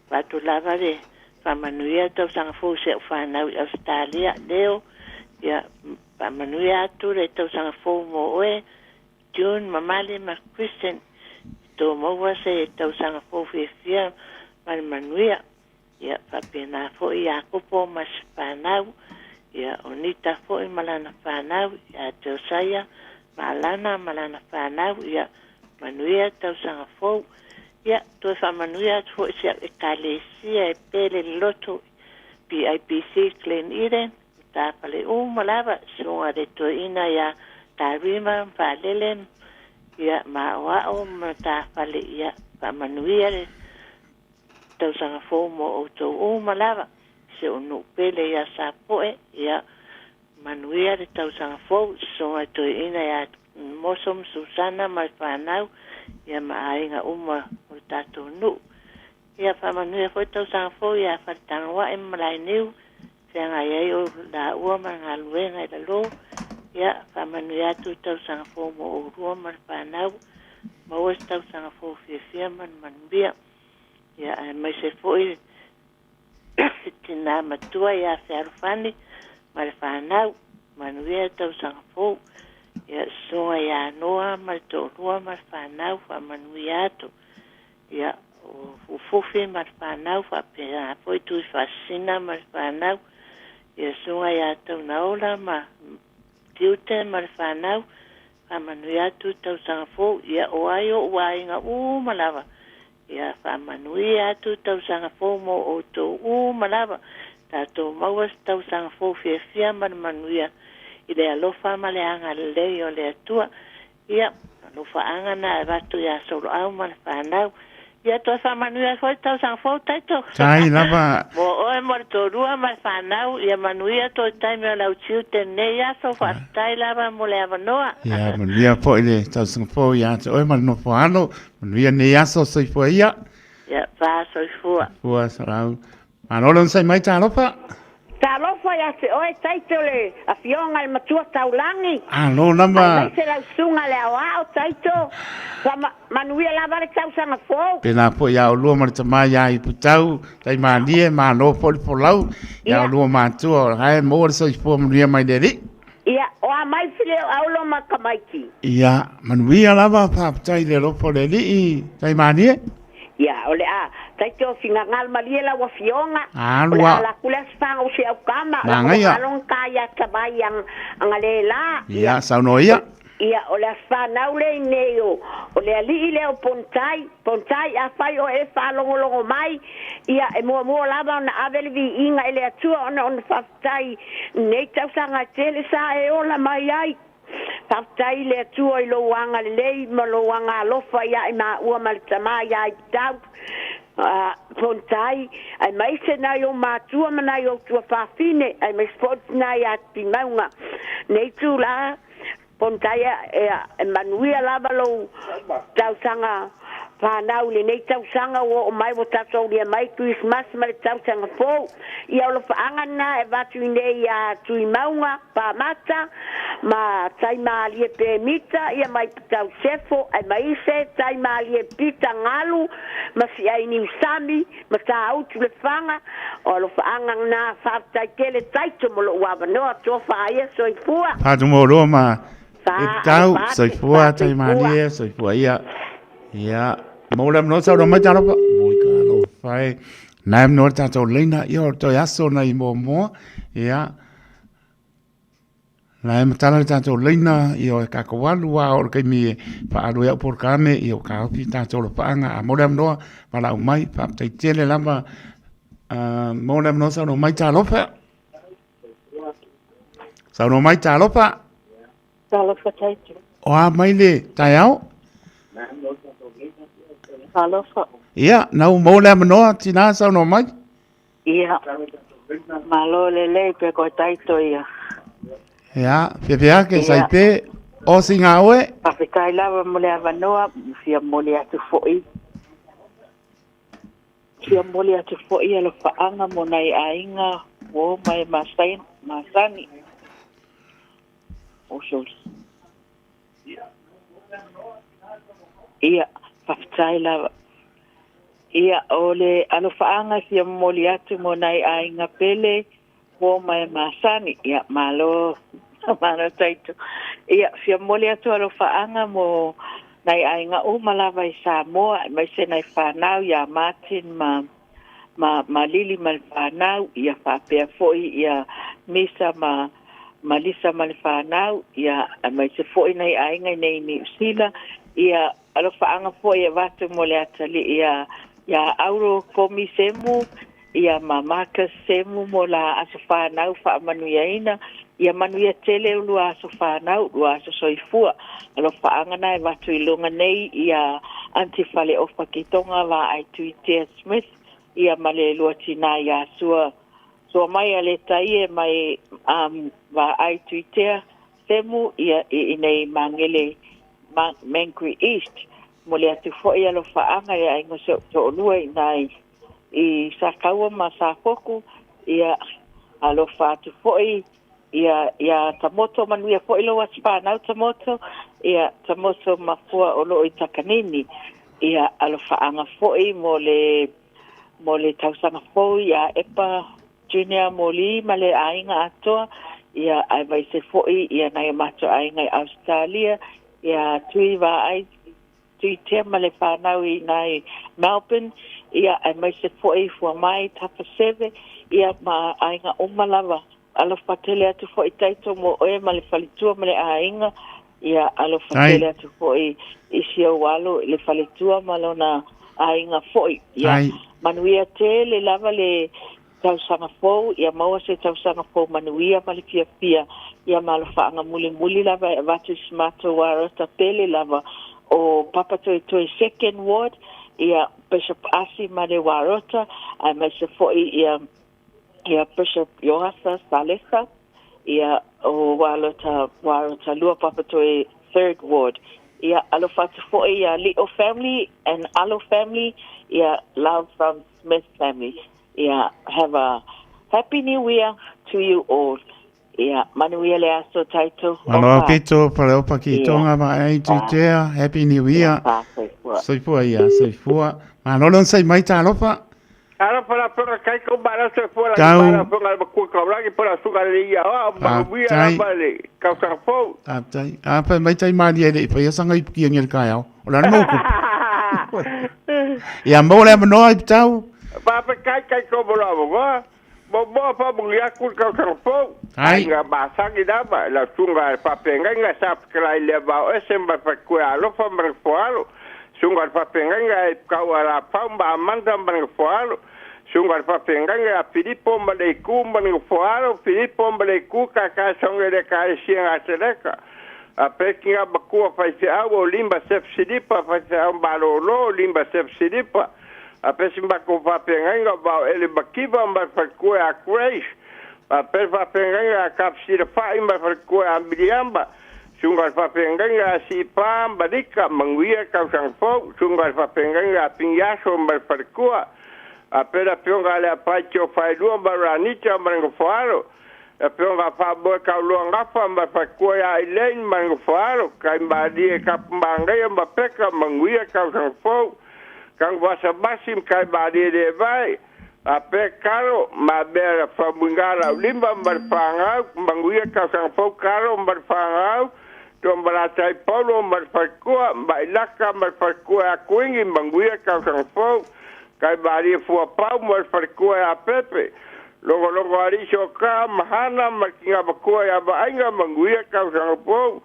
[SPEAKER 23] avatu lava le faamanuia tausaga fou i si au fanau i Ausetalia, Leo. Ia, faamanuia atu le tausaga fou mo oe, June, Mamale ma Christian. Tou maua se tausaga fou fiafia ma le manuia. Ia, faapena foi ia Kopo ma si fanau, ia, o Nita foi ma lana fanau, ia Josaia ma Alana ma lana fanau, ia, manuia tausaga fou. Ia, toe faamanuia atu foi i si au Ekalesia e pele le loto, PIPC Glen Eden, matafale uma lava, susuga i le toeaina ia Tarima ma Faalele, ia, ma Aoao ma matafale, ia, faamanuia le tausaga fou mo outou uma lava, si ou nuu pele ia Sapoe, ia manuia le tausaga fou, susuga i toeaina ia Moso ma Susana ma le fanau, ia ma aiga uma o le tatou nuu. Ia faamanuia foi le tausaga fou ia Faletagaoae ma Malaeniu, feagai ai o laua ma le galuega i lalo, ia faamanuia atu le tausaga fou mo oulua ma le fanau, maua se tausaga fou fiafia ma le manuia. Ia aemaise foi le tina matua ia Fealofani ma le fanau, manuia le tausaga fou. Ia susuga ia Noa ma le toalua ma le fanau, faamanuia atu. Ia o Fufufi ma le fanau, faapena foi Tuifaasisina ma le fanau. Ia susuga ia Taunaola ma Tiute ma le fanau, faamanuia atu le tausaga fou. Ia o ai ou aiga uma lava, ia faamanuia atu le tausaga fou mo outou uma lava. Tatou maua se tausaga fou fiafia ma le manuia i le alofa ma le agalelei o le Atua. Ia, alofaaga na e avatu ia Soloau ma le fanau. Ia, toe faamanuia ai foi le tausaga fou, Taito.
[SPEAKER 9] Tai lava.
[SPEAKER 23] Mo oe mo le toalua ma le fanau, ia manuia toe taimi o lau tiute lenei aso. Faafetai lava mo le avanoa.
[SPEAKER 9] Ia, manuia foi le tausaga fou ia te oe ma le nofo alo. Manuia lenei aso, soifua ia.
[SPEAKER 23] Ia, fa soifua.
[SPEAKER 9] Soifua, Soloau. Malo le onosai mai talofa.
[SPEAKER 3] Talofa ia te oe Taito le Afioga i le Matua Taulagi.
[SPEAKER 9] Alo lava.
[SPEAKER 3] Aemaise lau susuga le Aoao Taito. Fa manuia lava le tausaga fou.
[SPEAKER 9] Pēlā foi ia oulua ma le tama ia Iputau, Taimalie, malo foi le folau ia oulua matua, o la e maua le soifua manuia mai le Alii.
[SPEAKER 3] Ia, o a mai Fileo Aulo ma Kamaiti.
[SPEAKER 9] Ia, manuia lava, faafetai i le alofa o le Alii, Taimalie.
[SPEAKER 3] Ia, o le a taito fingagal malie lau afioga.
[SPEAKER 9] Alu
[SPEAKER 3] O le
[SPEAKER 9] a.
[SPEAKER 3] a laku le asifanga o se au kama. La
[SPEAKER 9] Magaia.
[SPEAKER 3] along ka ia tavai ang anga le la.
[SPEAKER 9] Ia, saunoa ia.
[SPEAKER 3] Ia, o le asfanau le nei o, o le alii lea o Pontai. Pontai, afai o e faalogologo mai, ia, e muamua lava ona ave le viiga i le Atua ona ona faafetai nei tausaga e tele sa e ola mai ai. Faafetai i le Atua i lou agalelei ma lou agaalofa ia i maua ma le tama ia Iputau, Pontai, aemaise nai ou matua ma nai ou tuafafine, aemaise foi le tina ia Timauga. Nei itula, Pontai, e manuia lava lou tausaga fanau i lenei tausaga ua oo mai ua tatou aulia mai Kerisimasi ma le tausaga fou. Ia o lofaaga lena e avatu i nei ia Tuimauga Pamata ma Taimalie Pemita ia mai Pitau Sefo aemaise Taimalie Pita Galu ma Siai Niusami ma Tāutu Lefaga. O alofaaga lena faafetai tele Taito mo lou avanoa tofa ia soifua.
[SPEAKER 9] Fatumauloa ma
[SPEAKER 3] Fa
[SPEAKER 9] e tau
[SPEAKER 3] ai
[SPEAKER 9] soifua
[SPEAKER 3] fa
[SPEAKER 9] taimalie soifua ia. Ia, mo le mnoa sau mai talofa. Moi ka alofa e. Nai mnoa tātou leina, ia o toi aso nei mo moa. Ia, nai matala le tātou leina, ia o e kākou alu a o le kaimi e whaalu e au porokame, ia o ka hoki tātou lopaanga. A mo le mnoa, wala mai, whaaptai tele lava, mo le mnoa sau mai talofa. Saunoa mai talofa.
[SPEAKER 23] Talofa taito.
[SPEAKER 9] O a mai le taeao.
[SPEAKER 5] Alofa.
[SPEAKER 9] Ia, nau mo le amanoa, tina saunoa mai.
[SPEAKER 5] Ia. Malo lelei pe koe taito ia.
[SPEAKER 9] Ia, fiafia ke sai pe, o singa oe.
[SPEAKER 5] Faafetai lava mo le avanoa, fia momoli atu foi. Fia momoli atu foi alofaaga mo nai aiga uo ma e masani. Oh, sorry. Ia, faafetai lava. Ia, o le alofaaga e fia momoli atu mo nai aiga pele uo ma e masani. Ia, malo, malo taito. Ia, fia momoli atu alofaaga mo nai aiga uma lava i Samoa, aemaise nai fanau ia Martin ma ma ma Lili ma le fanau, ia faapea foi ia Misa ma ma Lisa ma le fanau, ia aemaise foi nai aiga i nei i Niu Sila, ia alofaaga foi e avatu mo le atalii ia ia Auro Komi Semu, ia ma Marcus Semu mo la aso fanau faamanuiaina, ia manuia tele ulua aso fanau, lua aso soifua. Alofaaga na e avatu i luga nei ia Aunty Faleofa Kitoga Vaai Tuitea Smith, ia ma le lua tinā ia Sua Sua mai a le tai e mai um, Vaai Tuitea Semu ia i inei Magele ma, Mangere East. Momoli atu foi alofaaga i aiga o si ou toalua i ina i i Sakaua ma Safoku, ia alofa atu foi ia ia Tamoto manuia foi lou aso fanau Tamoto, ia Tamoto mafua o loo i Takanini, ia alofaaga foi mo le mo le tausaga fou ia Epa Junior Moli ma le aiga atoa, ia aemaise foi ia nai o matou aiga i Ausetalia, ia Tui Vaai Tuitea ma le fanau i ina i Melbourne, ia aemaise foi Fuamai Tafaseve, ia ma aiga uma lava. Alofa tele atu foi Taito mo oe ma le faletua ma le aiga, ia alofa tele atu foi i si ou alo i le faletua ma lona aiga foi. Ia manuia tele lava le tausaga fou, ia maua se tausaga fou manuia ma le fiafia, ia ma alofaaga mulimuli lava e avatu i si matou Warota pele lava o Papatoetoe Second Ward, ia Bishop Asi ma le Warota, aemaise foi ia ia Bishop Ioasa Salesa, ia o Warota Warota 2 Papatoetoe Third Ward. Ia alofa atu foi ia Li'o family and Alo family, ia love from Smith family. Ia have a happy new year to you all. Ia manuia le aso Taito.
[SPEAKER 9] Malo au pito, Faleopa ki Tonga ma ai Tuitea, Happy New Year. Soifua ia, soifua. Malo le onosai mai talofa.
[SPEAKER 8] Alofa la panga kai ko ba la soifua la ba la panga ma ku ka la ki pala suka le ia o ma wia la ba le ka sa fo.
[SPEAKER 9] Tātai. A pa mai tai mali ele i pa sanga i puki ngi kai au. O la no ku. Ia mo le manoa i tau.
[SPEAKER 8] Ba pa kai kai ko mo la mo. Mo mo fa mo ya ku ka sa fo.
[SPEAKER 9] Ai.
[SPEAKER 8] Nga ba sangi da ba la sunga pa penga nga sa kla ile ba o se ba pa ku alofa ma fo alo. Sunga pa penga nga ka wa la pa ba manda ma fo alo. Sunga pa penga nga Filipo ma le ku ma fo alo Filipo ma le ku ka ka songa le ka si nga seleka. A pekinga bakua fai se au limba sef silipa fai se au malolo limba sef silipa. A pesi bako fa penga ba ele bakiva ma fa ku a Grace. A pe fa penga a kap sila fa ma fa ku a Miliamba. Sunga fa penga a si pa balika manguia ka sang fo sunga fa penga a pinyaso ma fa ku a pe la pionga le pa cho fa lu ma ranita ma ngo A pionga fa bo ka lu ngafa ma fa ku a Elaine ma ngo fo ka ma di ka manga ma peka manguia ka sang fo kang wasa basim kai ba di de vai a pe karo ma bera fa bungara limba ma fanga manguia ka sang fo karo ma fanga to ma tai polo ma fa ku ma ilaka ma fa ku a kuingi manguia ka sang fo kai ba di fu pa ma fa ku a pepe logo logo ari so ka mahana ma kinga ba ku a ba ainga manguia ka sang fo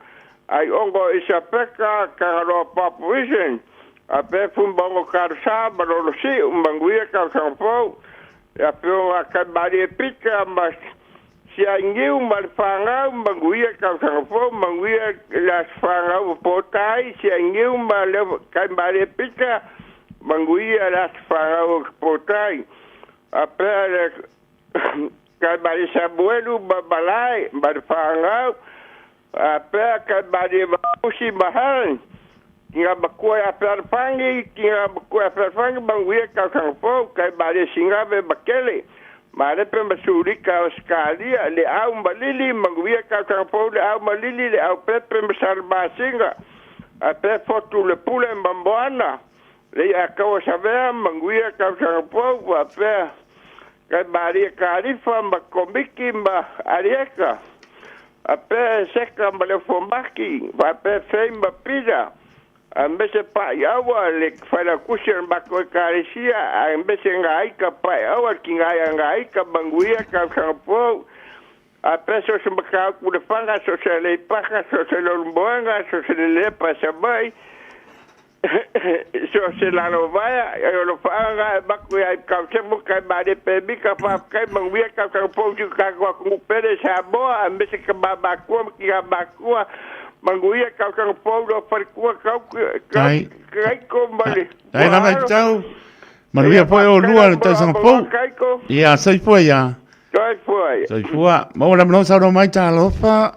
[SPEAKER 8] ai ongo isapeka ka ro papuisen a pe fumbango karsa ma lolo si manguia ka sang fo a pe o ka bari pika ma si angiu ma fanga manguia ka sang fo manguia la fanga po tai si angiu ma le ka bari pika Manuia le aso fanau o Kapotai. A pea le kai mali Samuelu ma Malae ma le fanau. A pea kai mali Vausi ma Helen. Ki ngā makua e a pea le fangi, ki ngā makua e a pea le fangi, manuia tausaga fou, kai mali Singave ma Kele. Ma lepe ma Surika o Skalia, le au ma Lili, manuia tausaga fou, le au ma Lili, le au Pepe ma Salmasinga. A pea fotu le pule ma Moana. Le ia kaua savea, manuia tausaga fou, a pea kai Maria Karifa ma Komiki ma Arieka. A pea seka ma le fomaki, a pea fei ma Pida. A mese pai aua le whalakusi o mako e karesia, a mese ngā aika pai aua ki ngā ia ngā aika manguia tausaga fou. A pea so se makau ku le whanga, so se le paka, so se lolumboanga, so se le lepa sa mai, so se lalo vaea, e o lo whaanga e maku e ai kau semu kai mare pe mika whawkai manguia tausaga fou si kako aku ngupere Samoa, a mese ka mamakua ki ngā makua, manguia tausaga fou lo wharikua kau
[SPEAKER 9] Tai.
[SPEAKER 8] kaiko male.
[SPEAKER 9] Tai lava i tau. Manuia foi o lua le tausaga fou.
[SPEAKER 8] Kaiko.
[SPEAKER 9] Ia, soifua ia.
[SPEAKER 8] Soifua.
[SPEAKER 9] Soifua. Maua le mano saunoa mai talofa.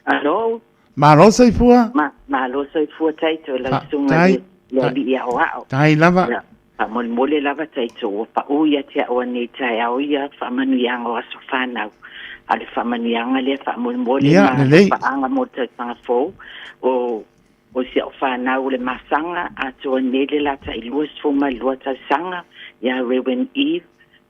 [SPEAKER 5] Alo.
[SPEAKER 9] Malo soifua.
[SPEAKER 5] Ma, malo soifua taito lau susuga
[SPEAKER 9] Tai.
[SPEAKER 5] le le alii aoao.
[SPEAKER 9] Tai lava.
[SPEAKER 5] Ia, faamolemole lava taito ua paʻu ia te au anei taeao ia faamanuiaga o aso fanau. A o le faamanuiaga lea faamolemole
[SPEAKER 9] Ia,
[SPEAKER 5] ma
[SPEAKER 9] lelei.
[SPEAKER 5] paaga mo le tausaga fou o o si au fanau o le masaga atoa nei le lataʻi 22 tausaga ia Rewen Eve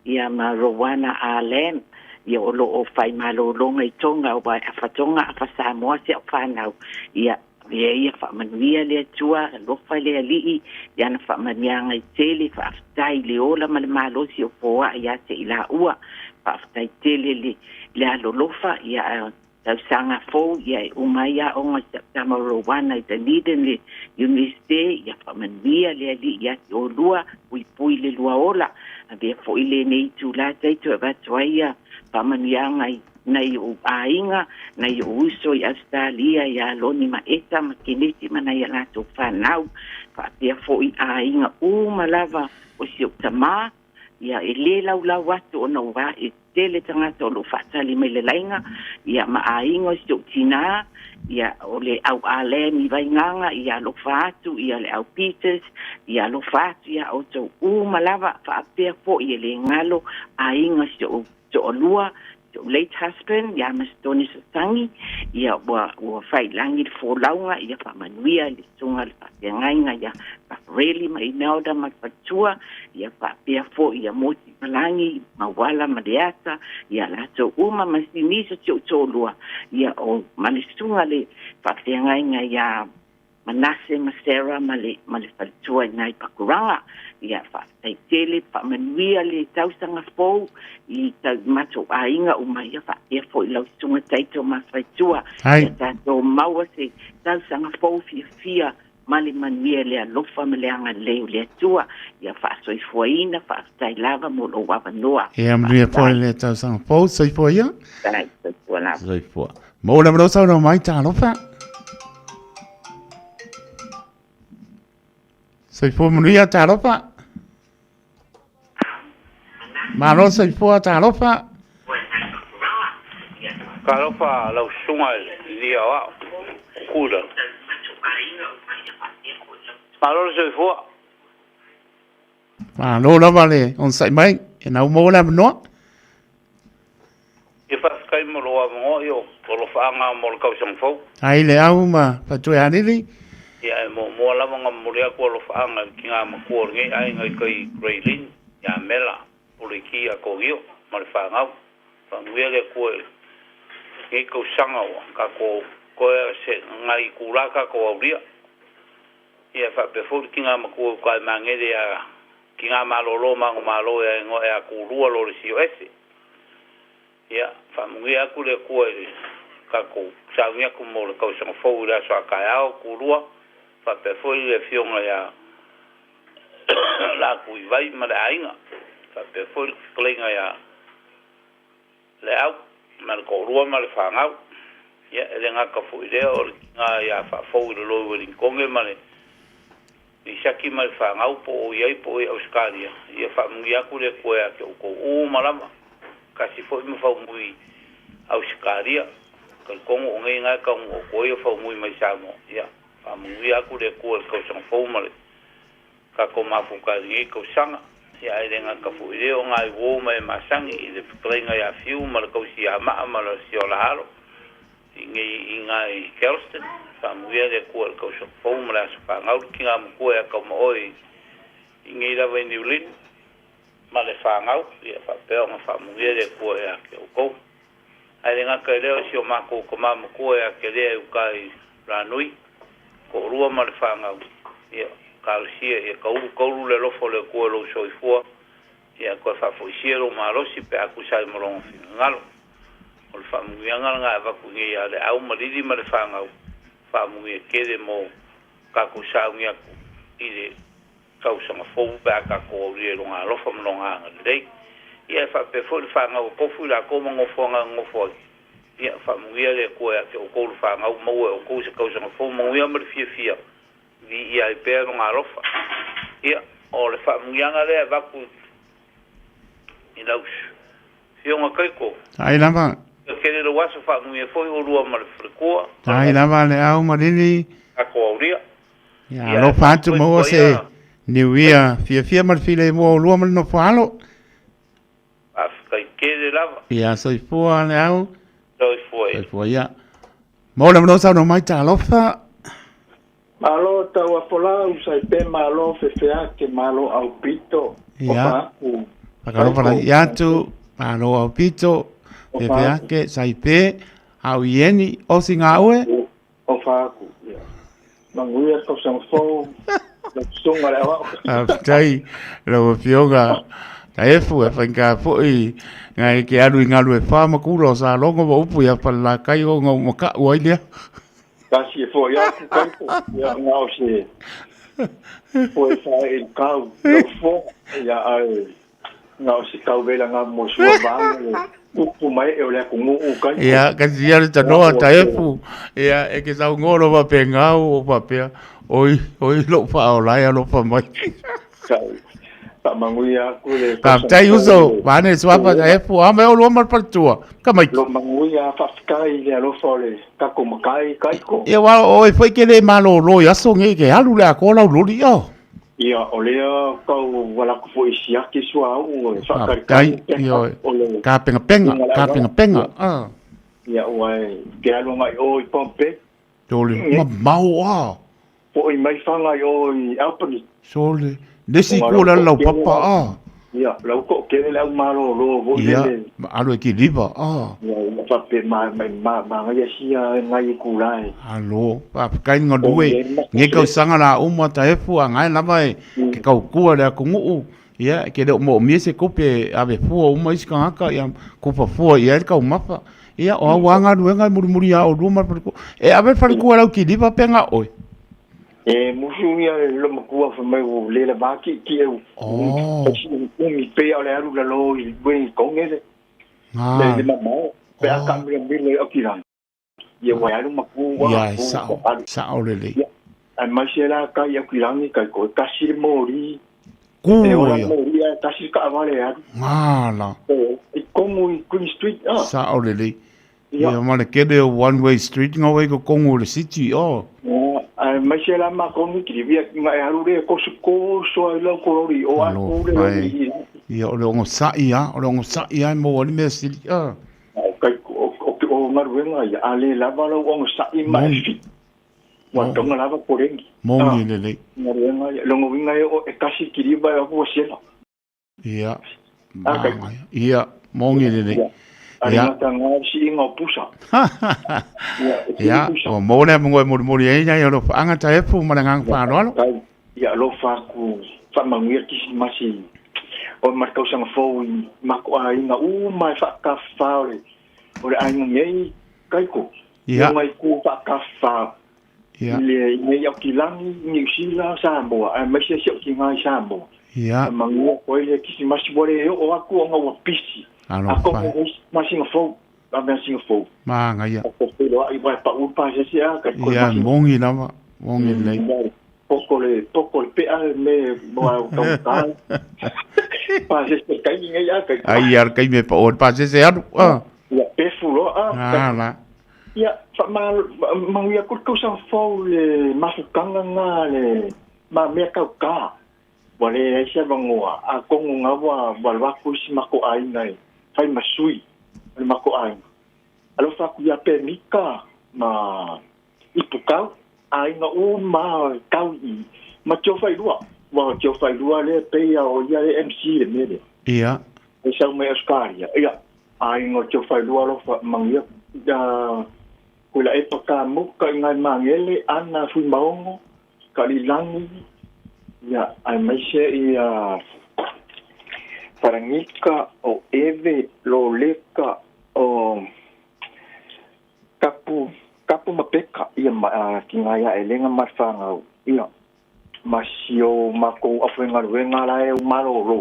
[SPEAKER 5] ia ma Rowana R. Lam ia o loo faimalōlōga i Toga ua e afa Toga afa Samoa si au fanau ia ia ia faamanuia le Atua alofa le Alii ia ana faamanuiaga i tele faafetai le ola ma le malosi o foaʻi ia te i laua faafetai tele le le alolofa ia tausaga fou ia e uma ai aoga i sia'u tama o Rowana i Dunedin le Universite ia faamanuia le Alii ia te olua puipui le lua ola avea foʻi lenei itulā taito e avatu ai ia faamanuiaga i nai ou aiga nai ou uso i Ausetalia iā Loni ma Eta ma Keneti ma nai a latou fanau faapea foʻi aiga uma lava o si ou tamā ia e lē laulau atu ona ua e tele tagata o loo faatali mai le laiga ia ma aiga o si ou tinā ia o le au Alam i Vaigaga ia alofa atu ia le au Peters ia alofa atu ia outou uma lava faapea foʻi e lē galo aiga o si ou toalua si ou late husband ia Masitoni Sasagi ia ua ua failagi le folauga ia faamanuia i le susuga le faafeagaiga ia Fafareli ma Imelda ma le faletua ia faapea foʻi ia Moti Malagi Mauala ma Leata ia latou uma ma Sinisi o si ou toalua ia o ma le susuga le faafeagaiga ia Manase ma Sarah ma le ma le faletua i nai Pakuranga ia faafetai tele faamanuia le tausaga fou i tau matou aiga uma ia faapea foʻi lau susuga Taito ma faletua
[SPEAKER 9] Hai.
[SPEAKER 5] ia tatou maua se tausaga fou fiafia ma le manuia le alofa ma le agalelei o le Atua ia faasoifuaina faafetai lava mo lou avanoa.
[SPEAKER 9] Ia manuia foi le tausaga fou, soifua ia.
[SPEAKER 5] Faafetai, soifua lava.
[SPEAKER 9] Soifua. Maua le avanoa saunoa mai talofa. Soifua manuia talofa. Malo soifua talofa.
[SPEAKER 6] Talofa lau susuga i le aoao, Kukula. Malo le soifua.
[SPEAKER 9] Malo lava le onosai mai, e nau maua le avanoa.
[SPEAKER 6] Ia faafetai mo lou avanoa, ia o alofaaga mo le tausaga fou.
[SPEAKER 9] Ai le au ma Fatuealili.
[SPEAKER 6] Ia e muamua lava ona momoli atu alofaaga i le tina matua o lenei aiga i tai Graylin ia Mela Puleki Atonio ma le fanau. Faamanuia le Atua i lenei tausaga ua tatou toe se nai itula tatou aulia. Ia faapea foi le tina matua i uta i Magele ia Tina malolo ma manumalo ia igoa ia Tulua lo le sio ese. Ia, faamanuia atu le Atua i le tatou sauni atu mo le tausaga fou i le aso a taeao, Tulua, faapea foi le afioga ia Latuivai ma le aiga, faapea foi le fetalaiga ia Leau ma le toalua ma le fanau. Ia, e le gata foi i lea o le tina ia Faafou i le Loi Welinitone ma le. Isaki ma le fanau po o i ai po o i Ausetalia, ia faamanuia atu le Atua ia te outou uma lava, tasi foi ma faumui Ausetalia. Talitonu o nei na e taunuu atu ai o faumui mai Samoa, ia faamanuia atu le Atua i le tausaga fou ma le tatou mafuta i lenei tausaga. Ia ae le gata foi i lea o nai uo ma e masani i le fetalaiga ia Fiu ma le tausi ia Maa ma le siola alo i nei i ina i Galston. Faamanuia le Atua i le tausaga fou ma le aso fanau le tina matua ia Taumaoe i nei lava i New Lynn ma le fanau. Ia faapea ona faamanuia le Atua ia te outou. Ae le gata i lea o si o matou tama matua ia Kelea i uta i Ranui, toalua ma le fanau, ia, talosia ia taulu taulu le alofa o le Atua i lou soifua, ia toe faafoisia lou malosi pe a tusa ai ma lona finagalo. O le faamanuiaga lena e avatu nei ia Leau ma Lili ma le fanau, faamanuia tele mo tatou sauni atu i le tausaga fou pe a tatou aulia i lona alofa ma lona agalelei. Ia e faapea foi le fanau a Kofu i latou ma nofoaga e nonofo ai. Ia faamanuia le Atua ia te outou le fanau, maua e outou se tausaga fou manuia ma le fiafia, viia ai pea lona alofa. Ia, o le faamanuiaga lea e avatu i lau Afioga Kaiko.
[SPEAKER 9] Ai lava.
[SPEAKER 6] Ia tele lou aso, faamanuia foi oulua ma le faletua.
[SPEAKER 9] Ai lava le au ma Lili.
[SPEAKER 6] Tatou aulia.
[SPEAKER 9] Ia alofa atu maua se niuia fiafia ma le filemu o oulua ma le nofo alo.
[SPEAKER 6] Faafetai tele lava.
[SPEAKER 9] Ia soifua le au.
[SPEAKER 6] Soifua ia.
[SPEAKER 9] Soifua ia. Mo le mano saunoa mai talofa.
[SPEAKER 12] Malo tau afolau sai pe malo fefeake malo aupito o faaku.
[SPEAKER 9] Fakalofa lai atu malo aupito fefeake sai pe au ieni o singa ue.
[SPEAKER 12] O faaku ia. Manuia tausaga fou lau susuga le aoao.
[SPEAKER 9] Faafetai lau Afioga Taefu e faigata foi ngai ke alu i galu e fa ma kula o Salogo ma upu ia Falelatai o ngau maka'u ai lea.
[SPEAKER 12] Tasi e foi atu kaiko ia nga o se foe fae i kau lau fo ia ae nga o se kau vela nga mo sua vanga le upu mai e o le aku nguu kaiko.
[SPEAKER 9] Ia, kasi ia le tanoa Taefu, ia e ke saungoa lo faapea ngau o faapea, oi, oi lou faaola e alofa mai.
[SPEAKER 12] Kai, faamanuia atu le
[SPEAKER 9] Faafetai uso, vaane suafa Taefu, a mai oulua ma le faletua, tamaiti.
[SPEAKER 12] Lo manuia, faafetai i le alofa o le tatou matai Kaiko.
[SPEAKER 9] Ia aua o oe foi ke le malolo i aso nei ke alu le atoa lau loli o.
[SPEAKER 12] Ia, o lea tau ala atu foi i siaki suauu e faatalitali
[SPEAKER 9] Faafetai, ioe. o le Tapenapenaga, tapenapenaga, a.
[SPEAKER 12] Ia, ua e te alu agai o i Pompey.
[SPEAKER 9] Sole, mamao a.
[SPEAKER 12] Foi mai fana i o i Albany.
[SPEAKER 9] Sole, le isi itu o le ala laupapa a.
[SPEAKER 12] Ia, lau toatele le au malolo foi
[SPEAKER 9] lele. Ia, ma alu e kiliva a.
[SPEAKER 12] Ia, ua faapea ma, ma, ma, manaia sia ngai e kula e.
[SPEAKER 9] Alo, faafetai galue, nei tausaga la uma Taefu a ngae lava e ke taukua le atunuu, ia ke le o moomia se tupe e ave fua uma isi tagata ia kupa fua i ai le taumafa. Ia, o au a galuega e mulimuli ia oulua ma le faletua. E ave le faletua e lau kiliva pe na oe?
[SPEAKER 12] E musu ia le lomatua fai mai ua le lava tietie u umi pea o le alu lalo i ue i konge le le mamao pe a kaamilamila i Aukilani. Ia ua alu maku
[SPEAKER 9] ua Ia, e sao, sao lelei.
[SPEAKER 12] Ia, aemaise la kai i Aukilani kai koe tasi le moli.
[SPEAKER 9] Ku
[SPEAKER 12] E ola ia. moli ae tasi le taavale e alu.
[SPEAKER 9] Ngala.
[SPEAKER 12] I komu i Queen Street a.
[SPEAKER 9] Sao lelei. Ia. Ia ma le kele o one way street nga wai ko kongu o le city o.
[SPEAKER 12] Aemaise la matou ni kili nga e alu le koso koso ai lau kolori o a kou le
[SPEAKER 9] lori i. Ia o le ogosa'i a, o le ogosa'i a e maua ai le mea sili a.
[SPEAKER 12] O kai o o galuega ia a le lava lau ogosa'i ma e fit. Ua tonga lava
[SPEAKER 9] koleni. Moni lelei.
[SPEAKER 12] Galuega ia lona uiga e o e tasi kiliva e o ua sela.
[SPEAKER 9] Ia. Ia, moni lelei.
[SPEAKER 12] Ia. Gata ngā siiga o pusa.
[SPEAKER 9] Ia, ua maua le avanoa e molimoli ai nai alofaaga Taefu ma le agaga faaaloalo.
[SPEAKER 12] Ia alofa atu faamanuia Kirisimasi o ma le tausaga fou i matou aiga uma e faatafafa o le o le aiga nei Kaiko.
[SPEAKER 9] Ia.
[SPEAKER 12] Ngai ku faatafafa
[SPEAKER 9] Ia.
[SPEAKER 12] I le nei Aukilani, Niu Sila, Samoa, aemaise si ou tina i Samoa.
[SPEAKER 9] Ia.
[SPEAKER 12] Faamanuia atu ai le Kirisimasi ua le oo atu ona ua pisi.
[SPEAKER 9] Alofa e.
[SPEAKER 12] Atonu masina fou, masina fou.
[SPEAKER 9] Manaia.
[SPEAKER 12] Tatou feiloai aua e pau le pasese a kai
[SPEAKER 9] Ia, moni lava, moni lelei.
[SPEAKER 12] Poko le poko le pea le me mo au tau Pa se se kai ngai a kai.
[SPEAKER 9] Ai ar kai me pa o pa se se alu. Ah.
[SPEAKER 12] Ia pefu lo a.
[SPEAKER 9] Ah la.
[SPEAKER 12] Ia fa ma ma ia ku ku sa fo le mafukanga nga le ma mea kau ka. Wa le ai se vangoa a kongo nga wa wa wa ku si mako ai ngai. Fai masui le mako ai. Alofa ku ia pe mika ma ipukau aiga uma tau i ma tio failua ua tio failua lea pei a o ia le MC le mea lea.
[SPEAKER 9] Ia.
[SPEAKER 12] E sau mai Australia. Ia, aiga o tio failua alofa manuia koe la epa ka muka i ngai mangele ana Fuimaogo Kalilagi ia aemaise ia Paragika o Eve Loleka o Kapu, kapu ma peka, ia, ma, ki ngā ia e lenga ma le whāngau, ia, ma si o mākou awhengaluenga la e o malōlō,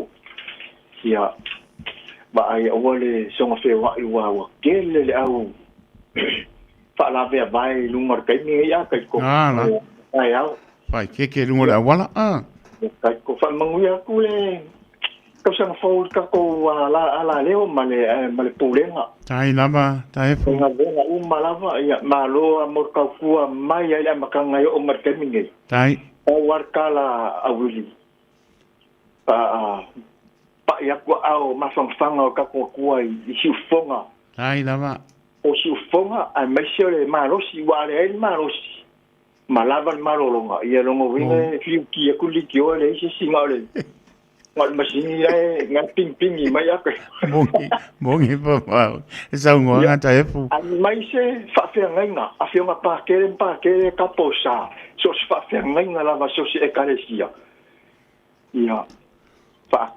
[SPEAKER 12] ia, ma ai aua le songa whewa'i ua ua kele le au whaalavea vae i lunga o le kaimi ia kai ko.
[SPEAKER 9] Ah, la.
[SPEAKER 12] Ai au.
[SPEAKER 9] Whai keke runga o le awala, ah.
[SPEAKER 12] Kai ko whaamanguia aku le tausaga fou i le tatou alaleo ma le ma le pulega.
[SPEAKER 9] Tai lava, tai fo.
[SPEAKER 12] Galuega uma lava, ia, malo a mo le taukua mai ai le amataga e oo mai le taimi nei.
[SPEAKER 9] Tai.
[SPEAKER 12] Pau a le tala a Willie, pa pa'i atu aao o mafangafaga o le tatou Atua i siufofoga.
[SPEAKER 9] Tai lava.
[SPEAKER 12] O siufofoga aemaise o le malosi, ua ale ai le malosi. Ma lava le malologa, ia lona uiga e fiuki atu le leitioa e leai se isi na o le na o le masini la e na e pingipingi mai ake.
[SPEAKER 9] Mongi, mongi pa e saunoaga
[SPEAKER 12] Ia,
[SPEAKER 9] taefu.
[SPEAKER 12] aemaise faafeagaiga, afioga Pakele ma Pakele ka posa, so o se faafeagaiga lava so o se Ekalesia. Ia, faa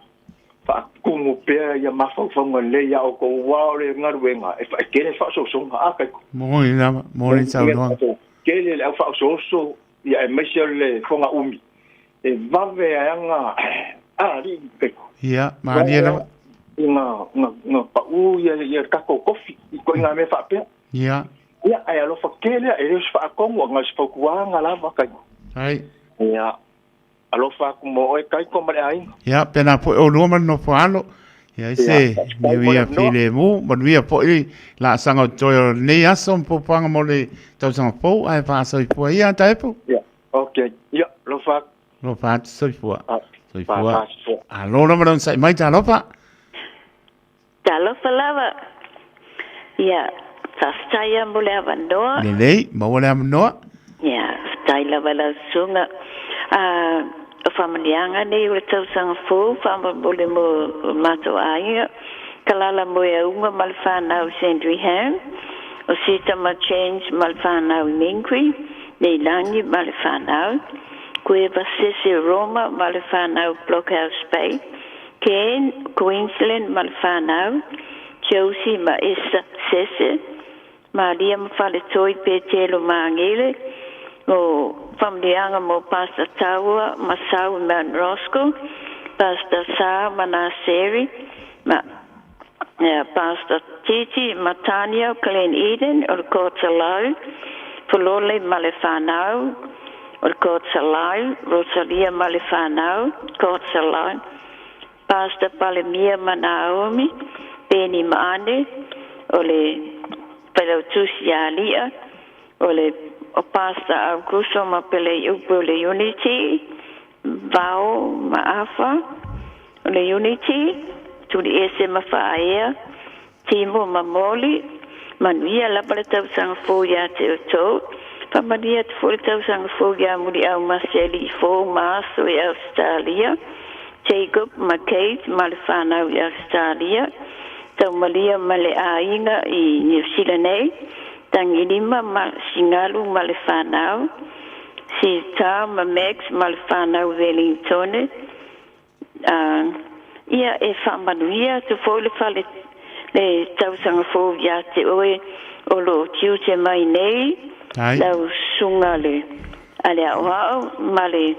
[SPEAKER 12] faatumu pea ia mafaufauga lelei a outou aua o le galuega e faatele faaosoosoga. A kaiko.
[SPEAKER 9] Moni lava, moni saunoaga.
[SPEAKER 12] Tele le au faaosooso ia aemaise o le foga umi e vave ai aga alii kaiko.
[SPEAKER 9] Ia, malie lava.
[SPEAKER 12] I nga nga nga pau ia ia le tatou kofi i ituaiga mea faapea.
[SPEAKER 9] Ia.
[SPEAKER 12] Ia, ae alofa tele e le o se faatonu aga o se fautuaga lava kaiko.
[SPEAKER 9] Ai.
[SPEAKER 12] Ia. Alofa atu mo oe Kaiko ma le aiga.
[SPEAKER 9] Ia, pena foi olua ma le nofo alo. Ia i se niuia filemu, manuia foi laasaga o totoe o lenei aso ma puapuaga mo le tausaga fou, ae faasoifua ia Taepu.
[SPEAKER 12] Ia, okay. Ia, alofa atu.
[SPEAKER 9] Alofa atu, soifua. Soifua. Alo lava le onosai mai, talofa.
[SPEAKER 23] Talofa lava. Ia, faafetai lava mo le avanoa.
[SPEAKER 9] Lelei, maua le avanoa.
[SPEAKER 23] Ia, faafetai lava i lau susuga. Ah, o faamanuiaga nei o le tausaga fou faamolemole mo lo matou aiga, Kalala Moeauga ma le fanau i Sandringham, o Sita ma James ma le fanau i Mingui, Leilani ma le fanau, Kueva Sese Roma ma le fanau Blockhouse Bay, Cairn, Queensland ma le fanau, Josie ma Esther Sese, Maria ma Faletoi Petelo Magele, o faamanuiaga mo Pastor Taua ma Sau i Mount Roskill, Pastor Sa ma Naseri, ma Pastor Titi ma Tania o Glen Eden o le Kotalau, Folole ma le fanau o le Kotalau, Rosalia ma le fanau, Kotalau, Pastor Palemia ma Naomi, Beni ma Ane, o le Failautusi ia Lia, o le o Pastor Auguso ma Peleiupu o le Unity, Vao ma Afa o le Unity, Tuliese ma Faaea, Timo ma Moli, manuia lava le tausaga fou ia te outou, faamanuia atu foi le tausaga fou ia Muliau ma Sealiifou ma Aso i Ausetalia, Jacob ma Kate ma le fanau i Ausetalia, Taumalia ma le aiga i Niu Sila nei, Tangilima ma Singalu ma le fanau, Sita ma Max ma le fanau i Wellingtone, Ā, ia e faamanuia atu foi le fale le tausaga fou ia te oe o lo o tiute mai nei, lau susuga le a le aoao ma le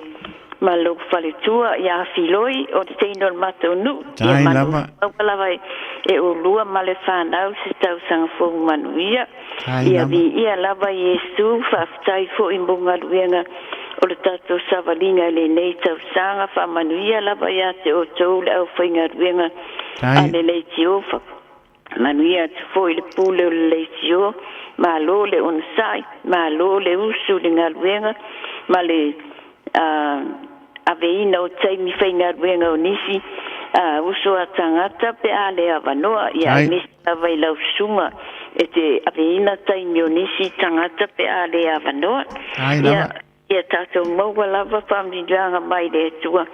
[SPEAKER 23] ma lou faletua ia Filoi o le teine o le matou nuu, ia manuia lava e olua ma le fanau se tausaga fou manuia. Ia viia lava Iesu, faafetai foi mo galuega. o le tatou savaliga i lenei tausaga. Faamanuia lava ia te outou le aufaigaluega a le leitio. Manuia atu foi le pule o le leitio. Malo le onosai, malo le usu i le galuega ma le aveina o taimi faigaluega o nisi uso a tagata pe a le avanoa, ia aemaise lava i lau susuga e te aveina taimi o nisi tagata pe a le avanoa. Ia, ia tatou maua lava faamanuiaga mai le Atua,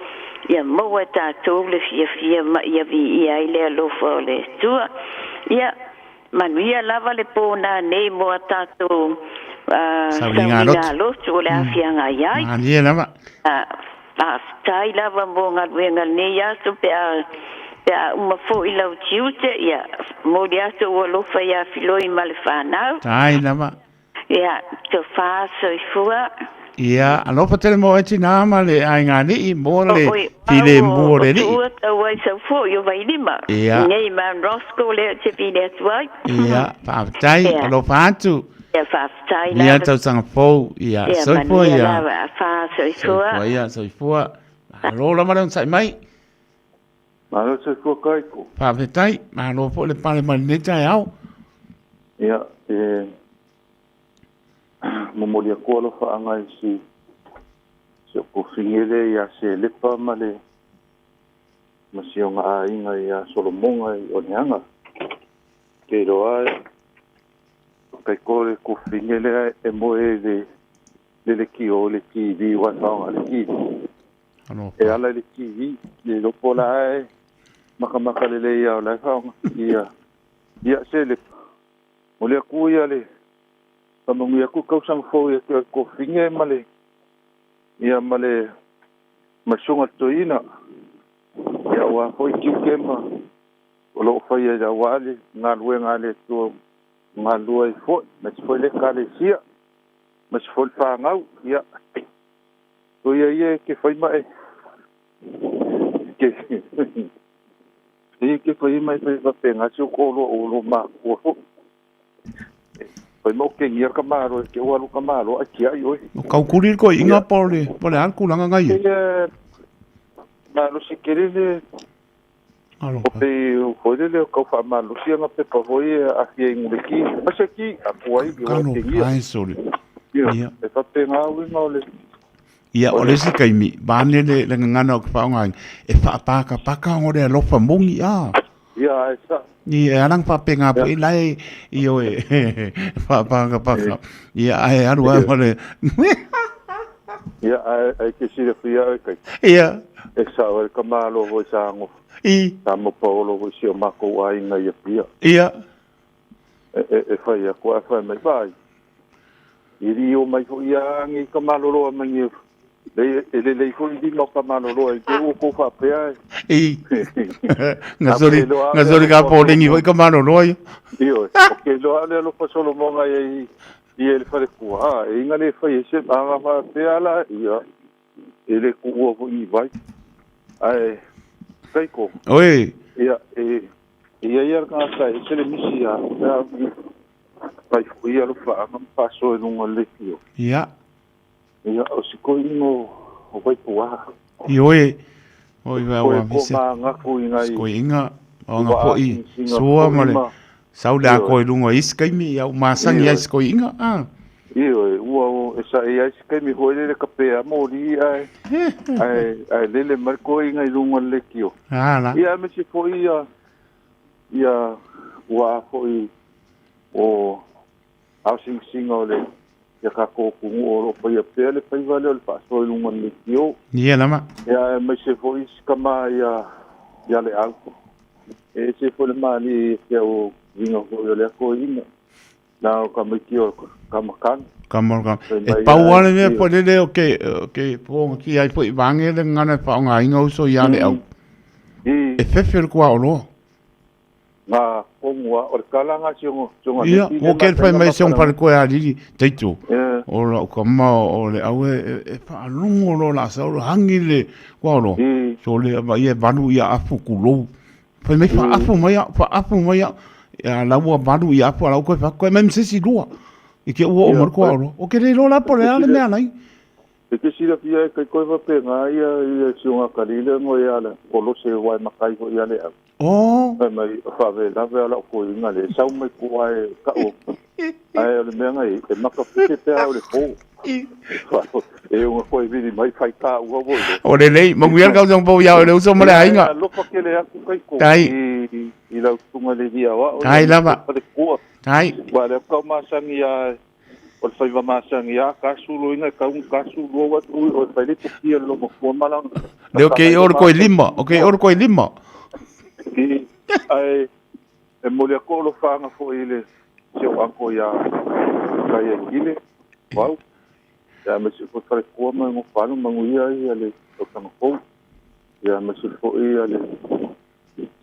[SPEAKER 23] ia maua e tatou le fiafia ma ia viia ai le alofa o le Atua. Ia, manuia lava le po nanei mo a tatou sauliga lotu o le a feagai ai.
[SPEAKER 9] Malie lava.
[SPEAKER 23] Faafetai lava mo galuega lenei aso pe a pe a uma foi lau tiute, ia momoli atu ou alofa ia Filoi ma le fanau.
[SPEAKER 9] Tai lava.
[SPEAKER 23] Ia, tofa soifua.
[SPEAKER 9] Ia, alofa tele mo oe tinā ma le aiga alii mo le filemu o le alii.
[SPEAKER 23] O tua tau ai sau foi o Vailima.
[SPEAKER 9] Ia.
[SPEAKER 23] Nei Mount Roskill lea ou te vili atu ai.
[SPEAKER 9] Ia, faafetai, alofa atu.
[SPEAKER 23] Ia, faafetai lava.
[SPEAKER 9] Ia tausaga fou, ia, soifua ia.
[SPEAKER 23] Ia, manuia lava, fa soifua.
[SPEAKER 9] Soifua ia, soifua. Malo lava le onosai mai.
[SPEAKER 1] Malo soifua Kaiko.
[SPEAKER 9] Faafetai, malo foi le pale mai lenei taeao.
[SPEAKER 1] Ia, e momoli atu alofaaga i si si o kofine lea ia Selepa ma le ma si ona aiga ia Solomoga i Oneaga. Ke iloa e Kaiko le kofine lea e moe i le le leitio le TV ua e faaaoga i le TV. E ala i le TV, le iloa po o la e makamaka lelei lava o la e faaaoga ia ia Selepa. Momoli atu ia le faamanuia atu le tausaga fou ia te oe Kofine ma le ia ma le ma le susuga i le toeaina ia aua foi tiute ma o lo o faia aua le galuega a le Atua galulue ai foi aemaise foi le Ekalesia aemaise foi le fanau ia Soia ia e te fai ma e ke ia ke fai ma e fai faapena si o toaloa o lou matua foi. Fai ma o kegia ka malo e te ua alu ka malo ae tiai oe.
[SPEAKER 9] O kaukuli le toeaiga po o le po o le a le tulaga na i ai?
[SPEAKER 1] Ia malosi tele le o pei foi lele o tau faamalosi ana pepa foi e aafia i nuleki. Mai se ki atu ai i ua kegia.
[SPEAKER 9] Ai sole.
[SPEAKER 1] Ia e faapena uiga o le
[SPEAKER 9] Ia, o le isi taimi, vaeane le le gagana o ke faaaogaina, e faapakapaka ona o le alofa moni, a.
[SPEAKER 1] Ia, ae sa.
[SPEAKER 9] Ia, e ala ona faapena foi la e, ioe, faapakapaka. Ia, ae alu lava ma le.
[SPEAKER 1] Ia, ae, ae te silafia oe kai.
[SPEAKER 9] Ia.
[SPEAKER 1] E sao ai le tamāloa foi sa nofo.
[SPEAKER 9] I.
[SPEAKER 1] Sa mopaolo foi si o makou aiga i Apia.
[SPEAKER 9] Ia.
[SPEAKER 1] E, e, e fai atu ae fai mai, vaai, E lī o mai foi ia agi i ka maloloa mai e lei e lelei foi lima o ka maloloa i te ua kou faapea
[SPEAKER 9] e. I. Nga soli, nga soli ka pōlengi foi ka maloloa ia.
[SPEAKER 1] Ioe, o ke iloa ale alofa Solomoga ia i i e le falekua, a, e inga le fai e se aga faapea la, ia, e le kuua foi i vai. Ae, Kaiko.
[SPEAKER 9] Oi.
[SPEAKER 1] Ia, e, e ia ia le tagata e ese le misi a, Fai foi ia alofaaga ma faasoa i luga o le leitio.
[SPEAKER 9] Ia.
[SPEAKER 1] Ia, o si toeaina o Vaipuā.
[SPEAKER 9] Ioe, o i
[SPEAKER 1] vai ua vise. Koe ko ngā i ngai.
[SPEAKER 9] Toeaina, o ngā foi, sua ma le, sau le ako i luga o isi kaimi, ia u masangi ai si toeaina, a.
[SPEAKER 1] Ioe, ua o, e sa e ai si kaimi hoi lele ka pea moli ae, ae, ae lele mai le toeaina i luga o le leitio.
[SPEAKER 9] A la.
[SPEAKER 1] Ia, aemaise foi ia, ia, ua a foi o aosingasinga o le ia tatou atunuu o lo o faia pea le faiva lea o le faasoa i luga o le leitio.
[SPEAKER 9] Ia lava.
[SPEAKER 1] Ia aemaise foi isi tama ia ia Leau. E ese foi le malie ia te au uiga foi o lea toeaina. Na o tamaiti o Kamakana.
[SPEAKER 9] Kamakana. E pau lava le mea foi lele o ke o ke pōgatia ai foi vaeane le gagana e faaaogaina uso ia Leau. E fefe le kuaoloa.
[SPEAKER 1] Nga kongu a o le kala nga si ongo si onga
[SPEAKER 9] Ia, o ke fai mai si onga fale koe a lili teito. O la uka ma o le au e, e whaalongo lo la sa o hangi le kua ro. So le va ia valu ia afu kulou. Fai mai whaafu mai a, whaafu mai a. Ia la ua valu ia afu ala koe wha koe mai msesi lua. I ke ua o maru kua ro. O ke le lo la po le ale mea lai.
[SPEAKER 1] E te silafia e kai koe faapega ia ia sioga le ngo ia le kolose wai makai ho ia le au.
[SPEAKER 9] Oh.
[SPEAKER 1] Ai mai faave lave ala ko inga le sau mai ku ai ka o. Ai o le mea ngai e maka pute pe au le po. E unga koe vili mai fai ka ua wo le.
[SPEAKER 9] O le lei, manuia le tausaga fou ia le uso ma le aiga.
[SPEAKER 1] Alofa kele aku kai ko.
[SPEAKER 9] Tai.
[SPEAKER 1] I lau tunga le via wa.
[SPEAKER 9] Tai lava.
[SPEAKER 1] Kua.
[SPEAKER 9] Tai.
[SPEAKER 1] Wa le kau masangi ia o le faiva masangi ia ka sulu inga ka un ka sulu wa tu o fai le kia lo mo ko malanga.
[SPEAKER 9] Le o ke oro koe lima, o ke oro koe lima.
[SPEAKER 1] I ai e mo le ko lo fanga fo ile se o anko ia ka ia kile. Wau. Ia me se fo fare ko ma ngo fanu mangu ia ia le o tanga fo. Ia me se fo ia le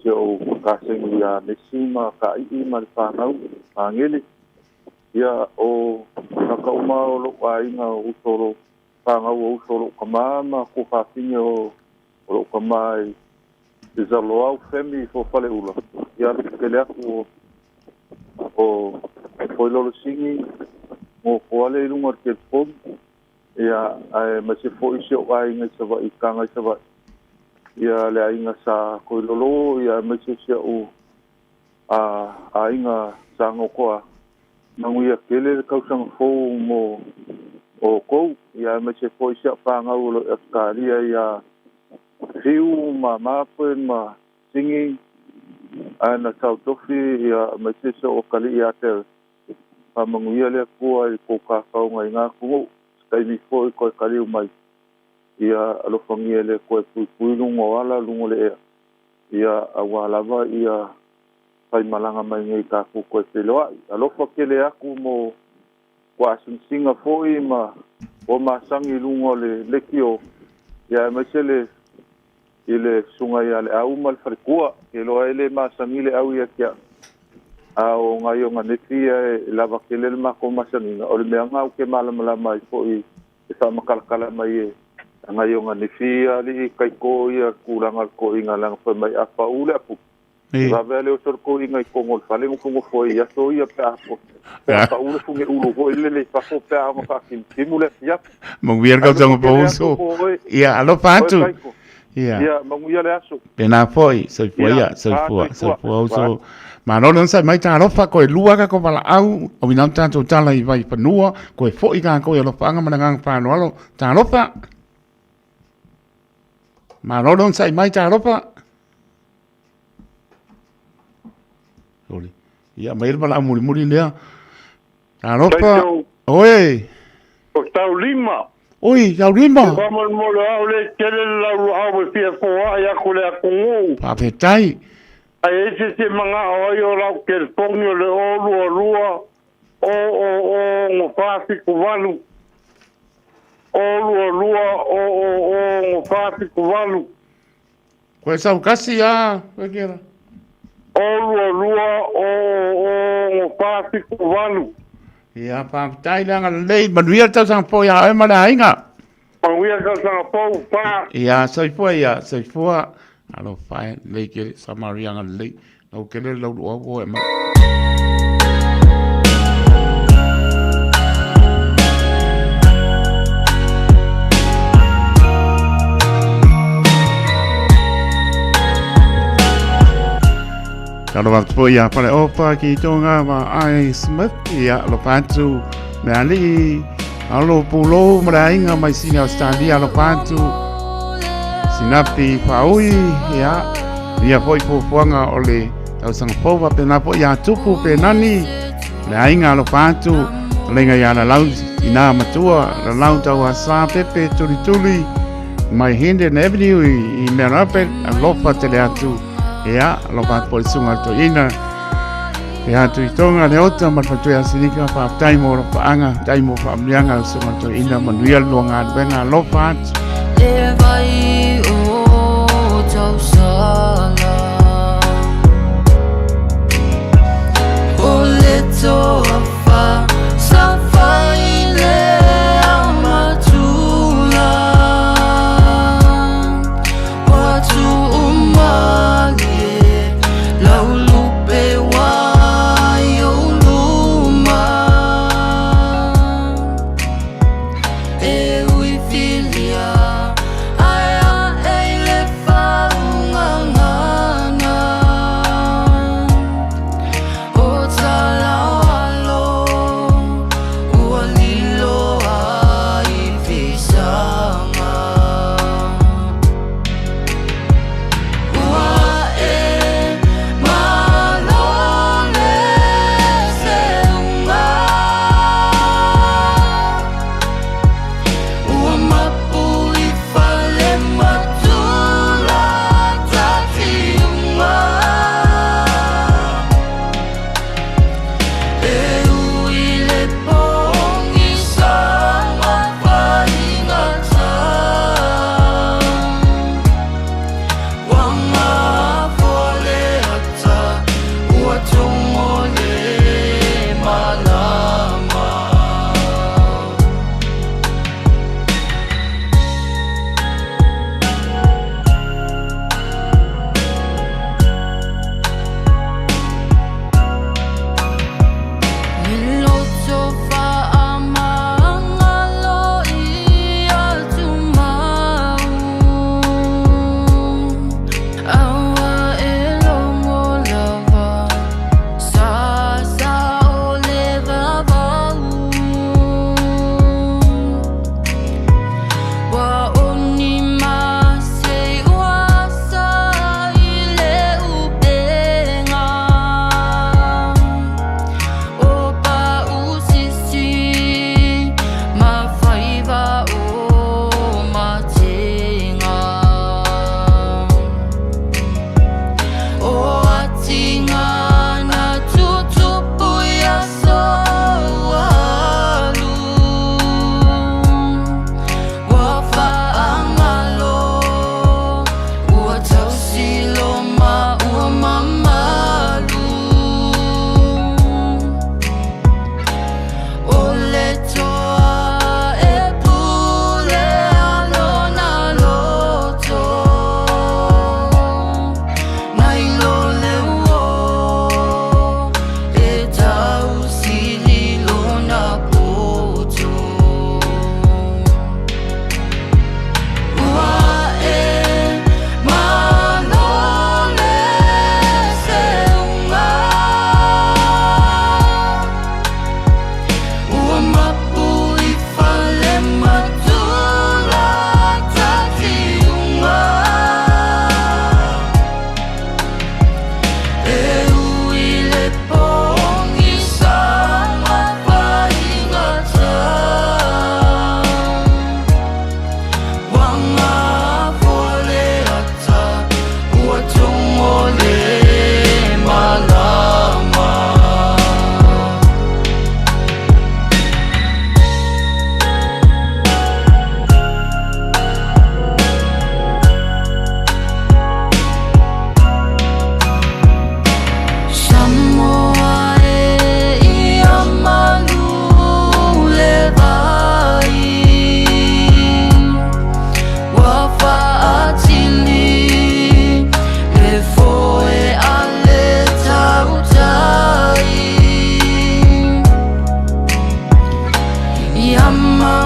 [SPEAKER 1] se o ka sengi ia mesima ka i ma le whanau angele. Ia o ka uma o lo aiga o usoro whanau o usoro ka mama ko whawhine o lo ka mai i zalo au femi fo fale ula. Ia le kele aku o foi lolo singi mo koale i lunga o te telefoni. Ia ae ma se foi se o aiga i Savaii i kanga i Savaii. Ia le aiga sa koilolo ia ma se se o a aiga sa ngokoa. Manguia kele le kausanga fou mo o kou ia ma se foi se whangau o lo Australia ia Fiu ma Mapoe ma Singi ana tautofi ia ma se se o kali ia te pa manguia le kua i ko kākaunga i ngā kungu taimi foi koe kaliu mai ia alofangia le koe pui lungo ala lungo le ea ia awa lava ia pai malanga mai nei tākou koe peloai. Alofa kele aku mo kua asinsinga foi ma o masangi lungo le lekio ia mai se le i le sunga ia le au ma le farikua ke loa ele masangi le au ia kia a o ngai o ngā ia e lava kele le mako masangiga o le mea ngau ke malamalama ai foi e whaamakalakala mai e ngai o ngā nefia li kaiko ia kūlanga le koʻiga laga fai mai a paʻu le apu. Vave le o soro koʻiga i kogo le fale gofogofo ai aso ia pe a pe a paʻu le fuge ulu foi le le fafo pe a ona faakimutimu le afiafi.
[SPEAKER 9] Manuia le tausaga fou uso. Ia, alofa atu. Ia.
[SPEAKER 1] Ia, manuia le aso.
[SPEAKER 9] Pena foi, soifua ia, soifua, soifua uso. Malolo sa mai ta alofa koe lua ka ko wala au, o winau tātou tala i vai whanua, koe foi ka koe alofa anga mana nganga whanoalo, ta alofa. Malolo sa mai ta alofa. Sorry. Ia, mai ele wala muri muri lea. Ta alofa. Oi.
[SPEAKER 7] O tau lima.
[SPEAKER 9] Oi, tau lima.
[SPEAKER 7] Te whamolmolo au le tele lau au e fia fōa i aku le aku ngū.
[SPEAKER 9] Pāwhetai.
[SPEAKER 7] Ai e se se manga o ai o lau telefoni o le o lua lua o o o ngo whāfi kuwalu. O lua lua o o o ngo whāfi kuwalu.
[SPEAKER 9] Koe sau kasi a, koe kera.
[SPEAKER 7] O lua lua o o o ngo whāfi kuwalu.
[SPEAKER 9] Ia, pāwhetai le anga lei, manuia le tausaga fou ia oe ma le aiga.
[SPEAKER 7] Manuia le tausaga fou, whā.
[SPEAKER 9] Ia, soifua ia, soifua. Alofa e, lei kele, Samaria anga lei. Lau kele lau lua o e mai. Kalo watu po ia pale opa ki tonga ma ai Smith ia alofa atu me ali alo pulo ma le aiga mai sini Australia alofa atu sinapi whaui ia ia foi fuafuaga o le tausaga fou faapena foʻi ia tupu penani le aiga alofa atu taleiga iā lalau inā matua lalau tauasā pepe tulituli mai Hendon Avenue i Mount Albert alofa tele atu ia alofa atu po le suga le toeaina e atu i tonga le ota ma le fatoe asinika faafetai mo lofaaga tai mo faamuliaga le suga le toeaina manuia le luagaluega alofa atu.
[SPEAKER 11] Le vai o tausala O le toa sa fai le amatula Watu umali lau lupe wai o luma E ui fi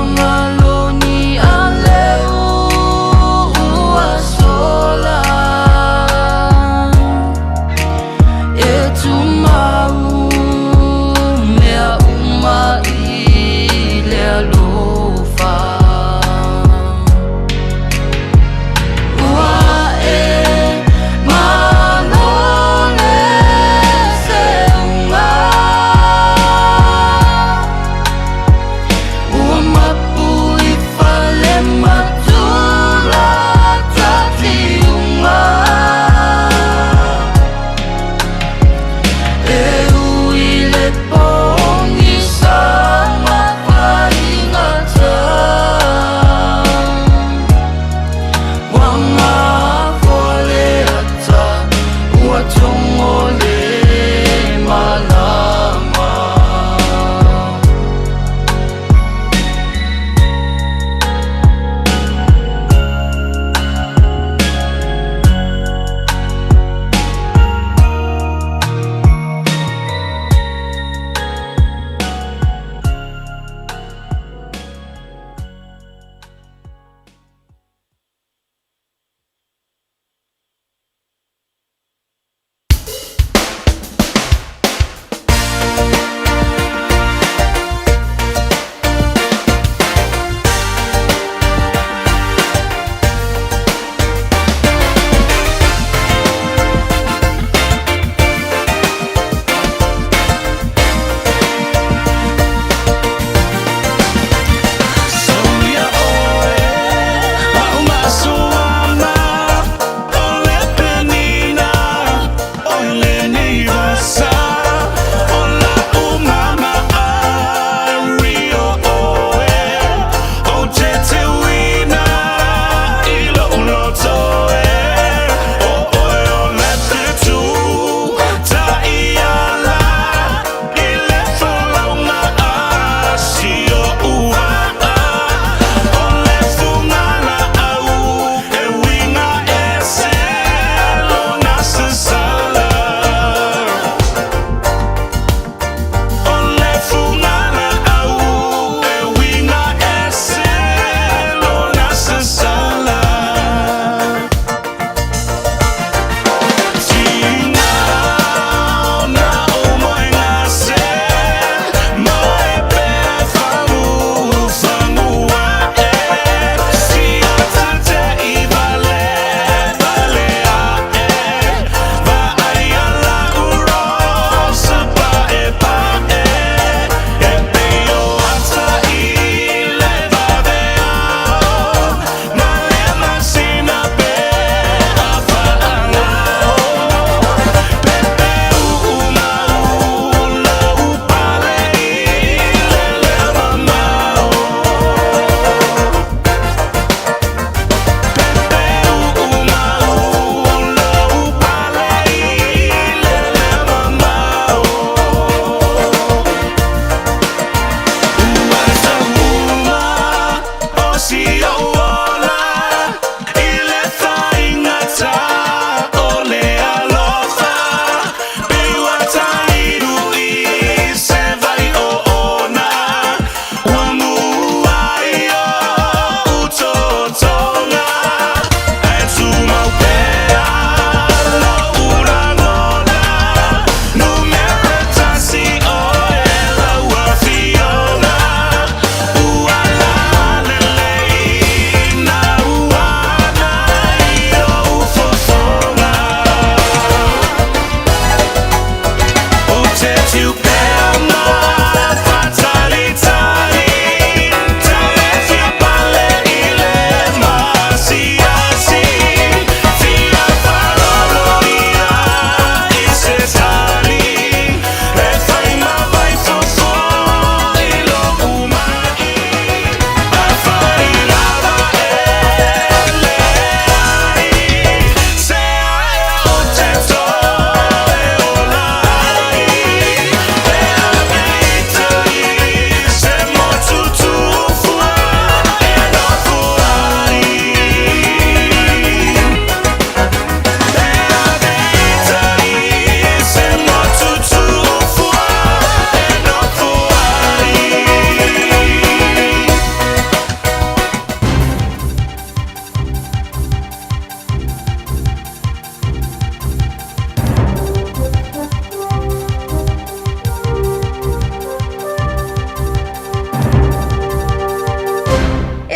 [SPEAKER 11] Magaloni aleu ua sola E tumau mea uma i le alofa Ua e malo le seuga Ua mapu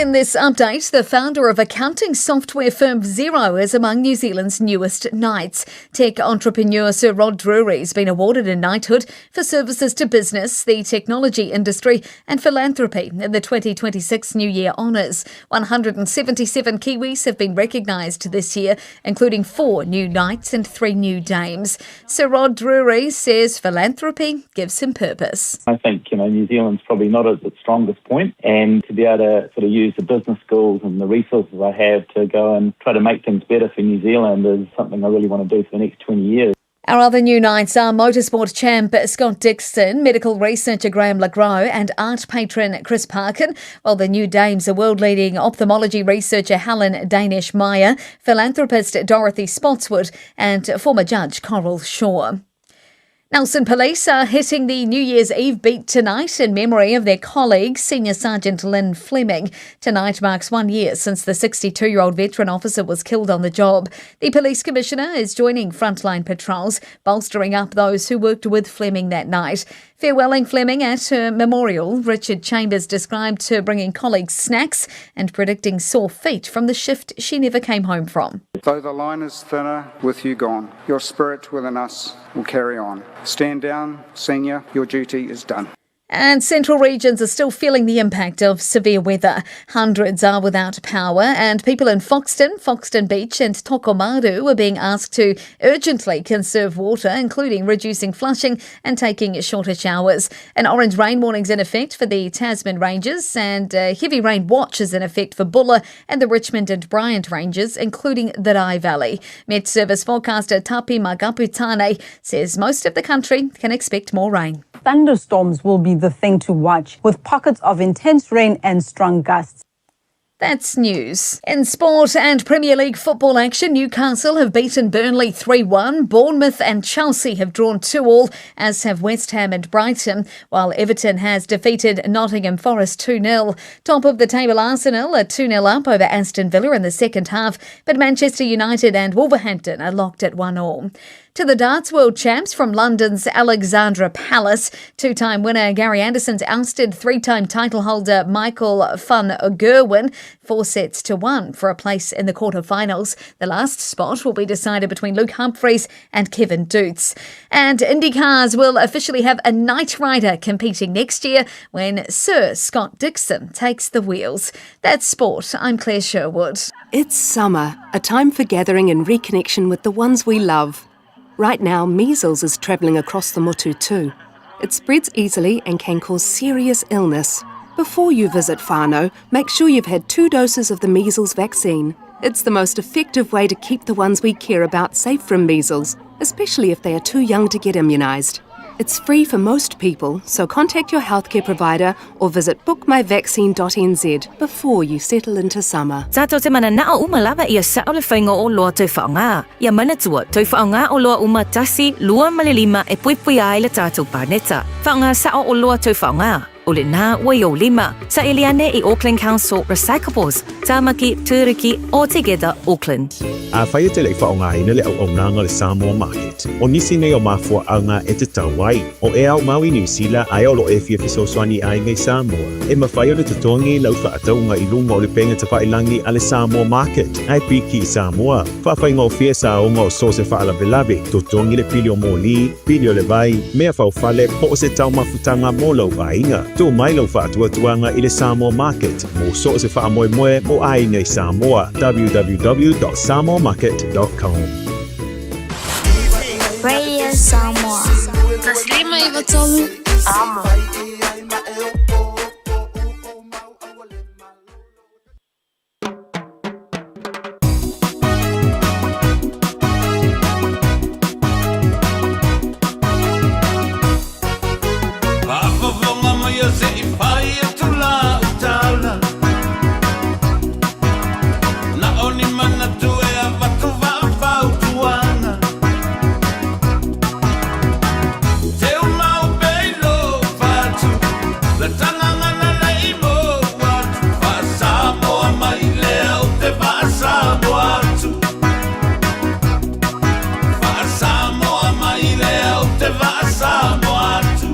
[SPEAKER 17] In this update, the founder of accounting software firm Xero is among New Zealand's newest knights. Tech entrepreneur Sir Rod Drury has been awarded a knighthood for services to business, the technology industry, and philanthropy in the 2026 New Year Honours. 177 Kiwis have been recognised this year, including four new knights and three new dames. Sir Rod Drury says philanthropy gives him purpose.
[SPEAKER 13] I think, you know, New Zealand's probably not at its strongest point, and to be able to sort of use the business skills and the resources I have to go and try to make things better for New Zealand is something I really want to do for the next 20 years.
[SPEAKER 17] Our other new knights are motorsport champ Scott Dixon, medical researcher Graham LeGros, and art patron Chris Parkin, while the new dames are world leading ophthalmology researcher Helen Danish Meyer, philanthropist Dorothy Spotswood, and former judge Coral Shaw. Nelson Police are hitting the New Year's Eve beat tonight in memory of their colleague, Senior Sergeant Lynn Fleming. Tonight marks one year since the 62 year old veteran officer was killed on the job. The police commissioner is joining frontline patrols, bolstering up those who worked with Fleming that night. Farewelling Fleming at her memorial, Richard Chambers described her bringing colleagues snacks and predicting sore feet from the shift she never came home from.
[SPEAKER 21] Though the line is thinner with you gone, your spirit within us will carry on. Stand down, senior, your duty is done.
[SPEAKER 17] And central regions are still feeling the impact of severe weather. Hundreds are without power, and people in Foxton, Foxton Beach, and Tokomaru are being asked to urgently conserve water, including reducing flushing and taking shorter showers. An orange rain warning's in effect for the Tasman Ranges, and a heavy rain watch is in effect for Buller and the Richmond and Bryant Ranges, including the Rai Valley. Met Service forecaster Tapi Magaputane says most of the country can expect more rain.
[SPEAKER 15] Thunderstorms will be the thing to watch, with pockets of intense rain and strong gusts.
[SPEAKER 17] That's news. In sport and Premier League football action, Newcastle have beaten Burnley 3 1. Bournemouth and Chelsea have drawn 2 all, as have West Ham and Brighton, while Everton has defeated Nottingham Forest 2 0. Top of the table, Arsenal are 2 0 up over Aston Villa in the second half, but Manchester United and Wolverhampton are locked at 1 all. To the darts world champs from London's Alexandra Palace, two-time winner Gary Anderson's ousted three-time title holder Michael van Gerwen four sets to one for a place in the quarterfinals. The last spot will be decided between Luke Humphries and Kevin Doets. And IndyCars will officially have a Knight Rider competing next year when Sir Scott Dixon takes the wheels. That's sport. I'm Claire Sherwood.
[SPEAKER 19] It's summer, a time for gathering and reconnection with the ones we love. Right now, measles is travelling across the Motu too. It spreads easily and can cause serious illness. Before you visit whānau, make sure you've had two doses of the measles vaccine. It's the most effective way to keep the ones we care about safe from measles, especially if they are too young to get immunised. It's free for most people, so contact your healthcare provider or visit bookmyvaccine.nz before you settle into summer.
[SPEAKER 22] Tātou te mana nao uma lava ia sao le whainga o loa tau whaonga. Ia manatua, tau whaonga o loa uma tasi, lua ma le lima e puipui ai le tātou pāneta. Whaonga sao o loa tau whaonga. O le nā ua i o lima. Sa eliane i Auckland Council Recyclables, Tāmaki, Tūruki, o Together Auckland.
[SPEAKER 25] Afai e te le i faaaogaina le auaunaga o le Samoa Market, o nisi nei o mafuaaga e tatau ai, o e ao mau i Niu Sila ae o lo o e fia fesoasoani i aiga i Samoa, e mafai ona totogi lau faatauga i luga o le pega tafailagi a le Samoa Market ae piki i Samoa. Faafaigofie saoga o so o se faalavelave, totogi le pili o moli, pili o le vai, mea faufale po o se taumafutaga mo lou aiga. Tuu mai lau faatuatuaga i le Samoa Market mo so o se faamoemoe mo aiga i Samoa. www.samoamarket.com.
[SPEAKER 26] Radio Samoa. Taslima Ivatolu. Amo.
[SPEAKER 27] Faafofoga mai a se i fai atu la tala Na o ni manatu e avatu faafautuaga Teu mau peilo fatu Le tagaga na lei mo atu Faasamoa mai lea ou te faasamoa atu Faasamoa mai lea ou te faasamoa atu.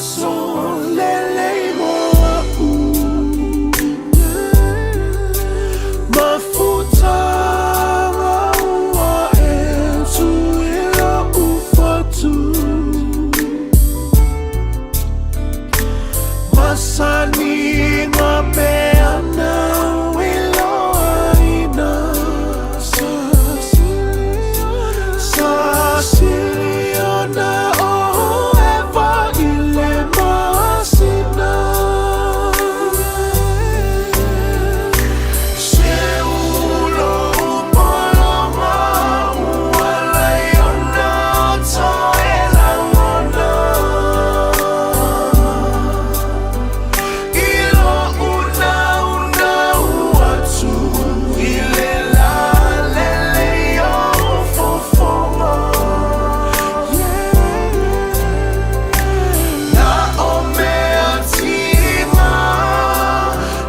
[SPEAKER 27] aso lelei mo a'u Mafutaga ua e tui lo'u fatu Masaniga pe ana iloaina Sa sili ona o eva i le masina Se ulo upologa ua lai ona toe lagona I lo'u naunau atu i le lalelei o fofoga Na o mea tiga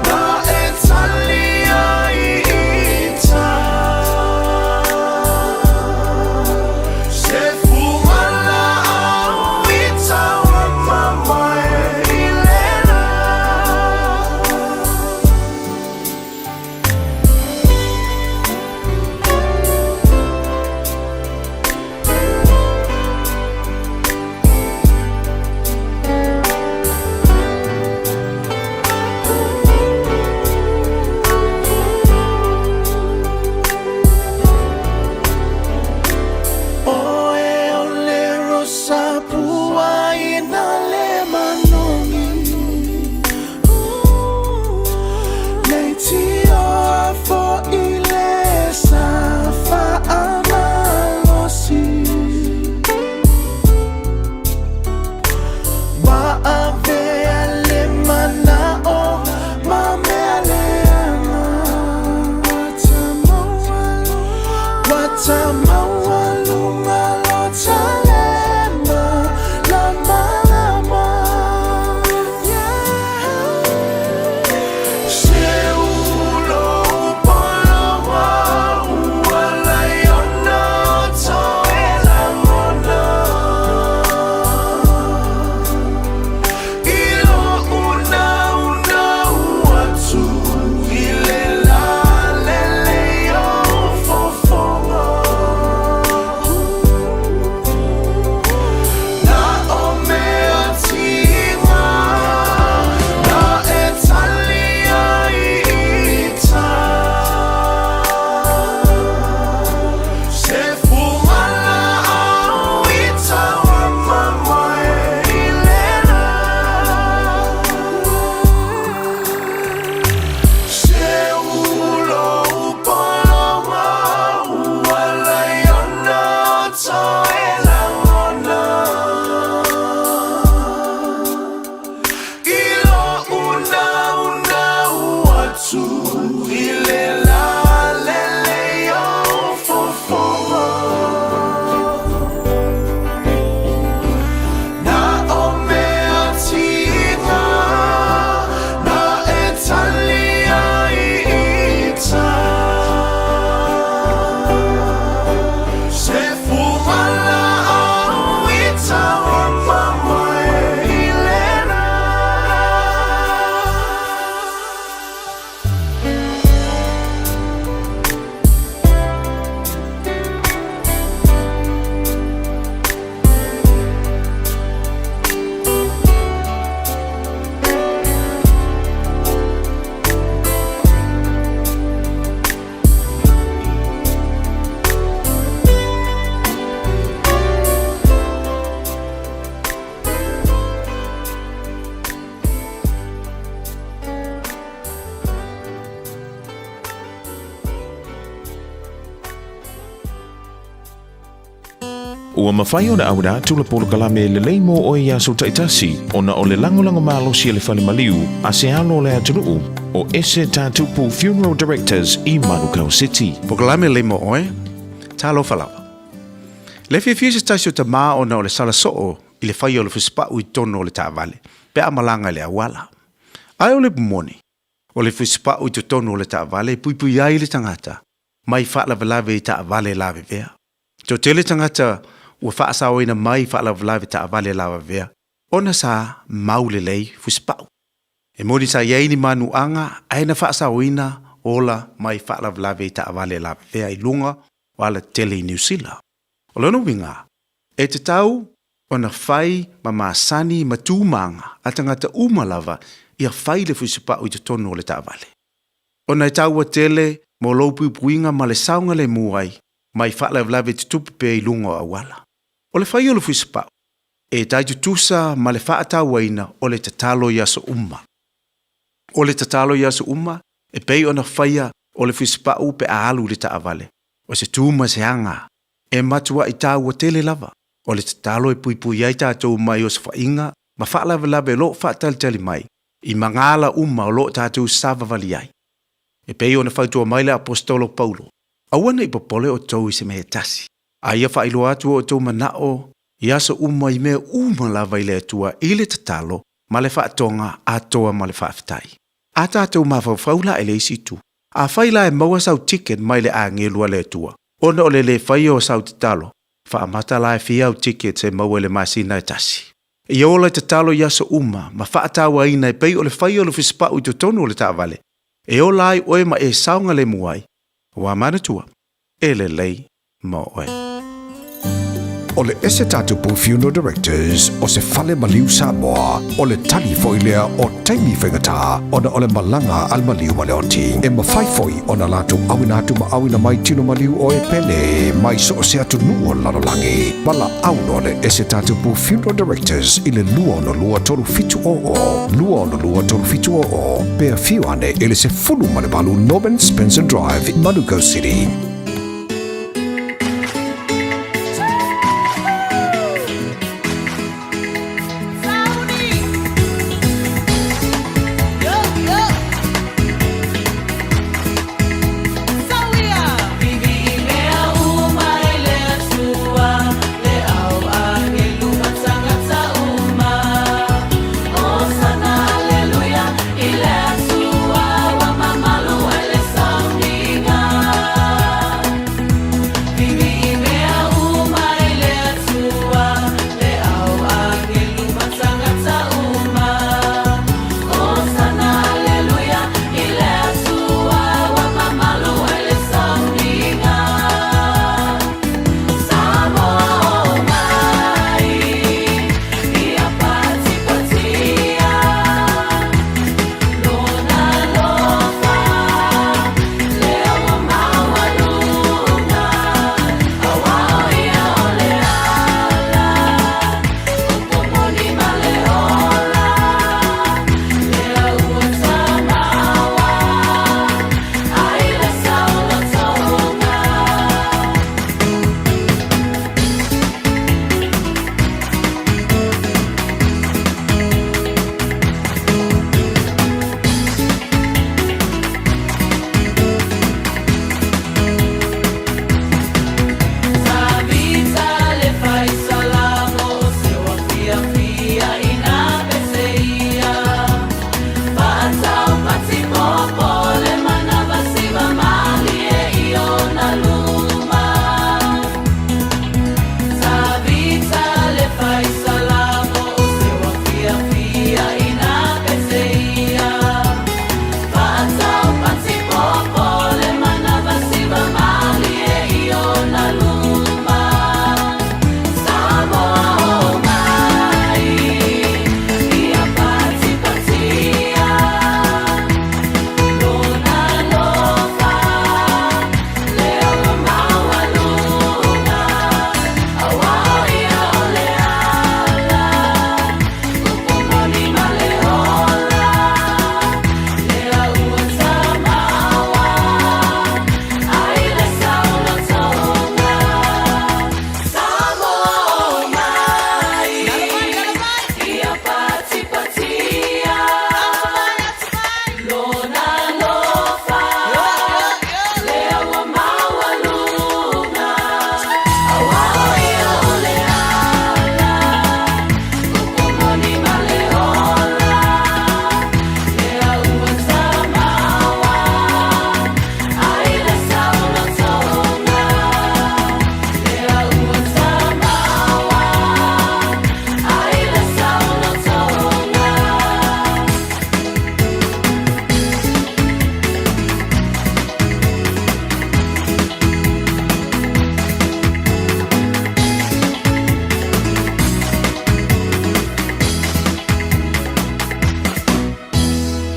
[SPEAKER 27] na e tali ai i ita Se fugalaau i tauamamae i lena. Oe o le rosa pua ina le manogi Le tio fo i le sa faamalosi Ma avea le mana'o ma mea leaga Ua tamaualuga lo talema lamalama Se ulo upologa ua lai ona toe lagona I lo'u naunau atu i le lalelei o fofoga Na o mea tiga na e tali ai i ita Se fugalaau i tauamamae i lena Se ulo upologa ua lai ona toe lagona I lo'u naunau atu i le lalelei o fofoga Na o mea tiga na e tali ai i ita Se fugalaau i tauamamae i lena.
[SPEAKER 25] Ua mafai ona auina atu le polokalame lelei mo oe i aso taitasi ona o le lagolago malosi a le fale maliu a se alo o le atunuu o Ese Tatupu Funeral Directors i Manukau City.
[SPEAKER 4] Polokalame lelei mo oe, talofa lava. Le fiafia se tasi o tamā ona o le sala soo i le faia o le fusipa'u i totonu o le taavale pe a malaga i le auala. Ae o le upu moni, o le fusipa'u i totonu o le taavale e puipui ai le tagata mai faalavelave i taavale lavevea. Toatele tagata ua faasaoina mai faalavelave taavale lavevea ona sa mau lelei fusipau. E moni sa i ai ni manuaga ae na faasaoina ola mai faalavelave i taavale lavevea i luga o alatele i Niu Sila. O lona uiga, e tatau ona fai ma masani ma tumaga a tagata uma lava ia fai le fusipau i totonu o le taavale. Ona e taua tele mo lou puipuiga ma le saogalemu ai mai faalavelave tutupu pea i luga o auala. O le fai o le fusipau, e tai tutusa ma le faatauaina o le tatalo i aso uma. O le tatalo i aso uma, e pei ona faia o le fusipau pe a alu i le taavale, o se tu ma se aga e matuai taua tele lava. O le tatalo e puipui ai tatou mai osofaiga ma faalavelave o lo o faatalitali mai i magala uma o lo o tatou savavali ai. E pei ona fautua mai le aposetolo Paulo, Aua ne i popole outou i se mea e tasi, a ia faailoa atu o outou manao i aso uma i mea uma lava i le Atua i le tatalo ma le faatoga atoa ma le faafetai. A tatou mafaufau la i le isi itu, afai la e maua sau ticket mai le agelu a le Atua, ona o le le faia o sau tatalo, faamata la e fia au tickets e maua i le masina e tasi. Ia ola i tatalo i aso uma ma faatauaina e pei o le faia o le fusipau i totonu o le taavale, e ola ai oe ma e saogalemu ai, Ua manatua, e lelei mo oe.
[SPEAKER 2] O le ese tatupu Funeral Directors o se fale maliu Samoa, o le tali foi lea o taimi faigata ona o le malaga a le maliu ma le oti. E mafai foi ona latou auina atu ma auina mai tino maliu o e pele mai so o se atunuu o le lalolagi. Valaau loa le ese tatupu Funeral Directors i le 262 3700, 262 3700, pe afio ane i le 18 Norman Spencer Drive, Manukau City.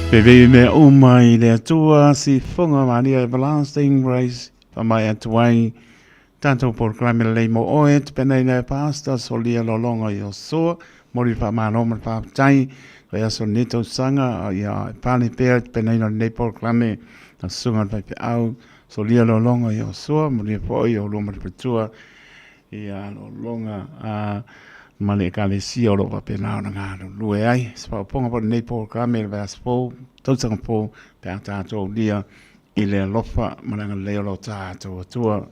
[SPEAKER 9] Pevei mea uma i le Atua, sifoga malia Everlasting Grace, whamai atu ai, tātou polokalame lelei mo oe, te pena i le pastor, solia lologa i o sua, mori whamalo ma le whaapatai, koe aso nei tausaga, ia e pale pea te pena ina nei polokalame, na sunga le whaipeau, solia lologa i o sua, mori foi o lua ma le patua, ia lologa a ma le ekalesia o lo o faapena ona galulue ai. Se faaopoopoga foi lenei polokalame i le vaiaso fou, tausaga fou, pe a tatou aulia i le alofa ma le agalelei o lo tatou Atua.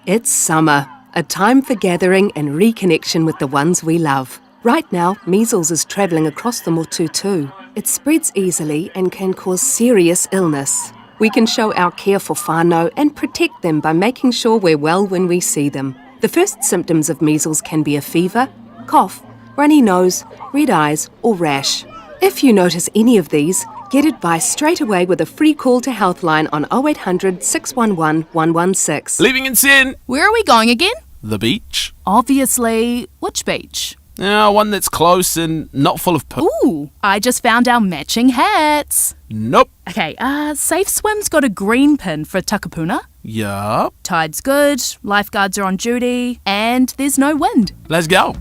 [SPEAKER 19] It's summer, a time for gathering and reconnection with the ones we love. Right now, measles is travelling across the motu too. It spreads easily and can cause serious illness. We can show our care for whānau and protect them by making sure we're well when we see them. The first symptoms of measles can be a fever, cough, runny nose, red eyes, or rash. If you notice any of these, get advice straight away with a free call to Healthline on 0800 611 116.
[SPEAKER 3] Leaving in sin.
[SPEAKER 10] Where are we going again?
[SPEAKER 3] The beach.
[SPEAKER 10] Obviously. Which beach?
[SPEAKER 3] Yeah, one that's close and not full of poo.
[SPEAKER 10] Ooh, I just found our matching hats.
[SPEAKER 3] Nope.
[SPEAKER 10] Okay, Safe Swim's got a green pin for Takapuna.
[SPEAKER 3] Yup.
[SPEAKER 10] Tide's good, lifeguards are on duty, and there's no wind.
[SPEAKER 3] Let's go.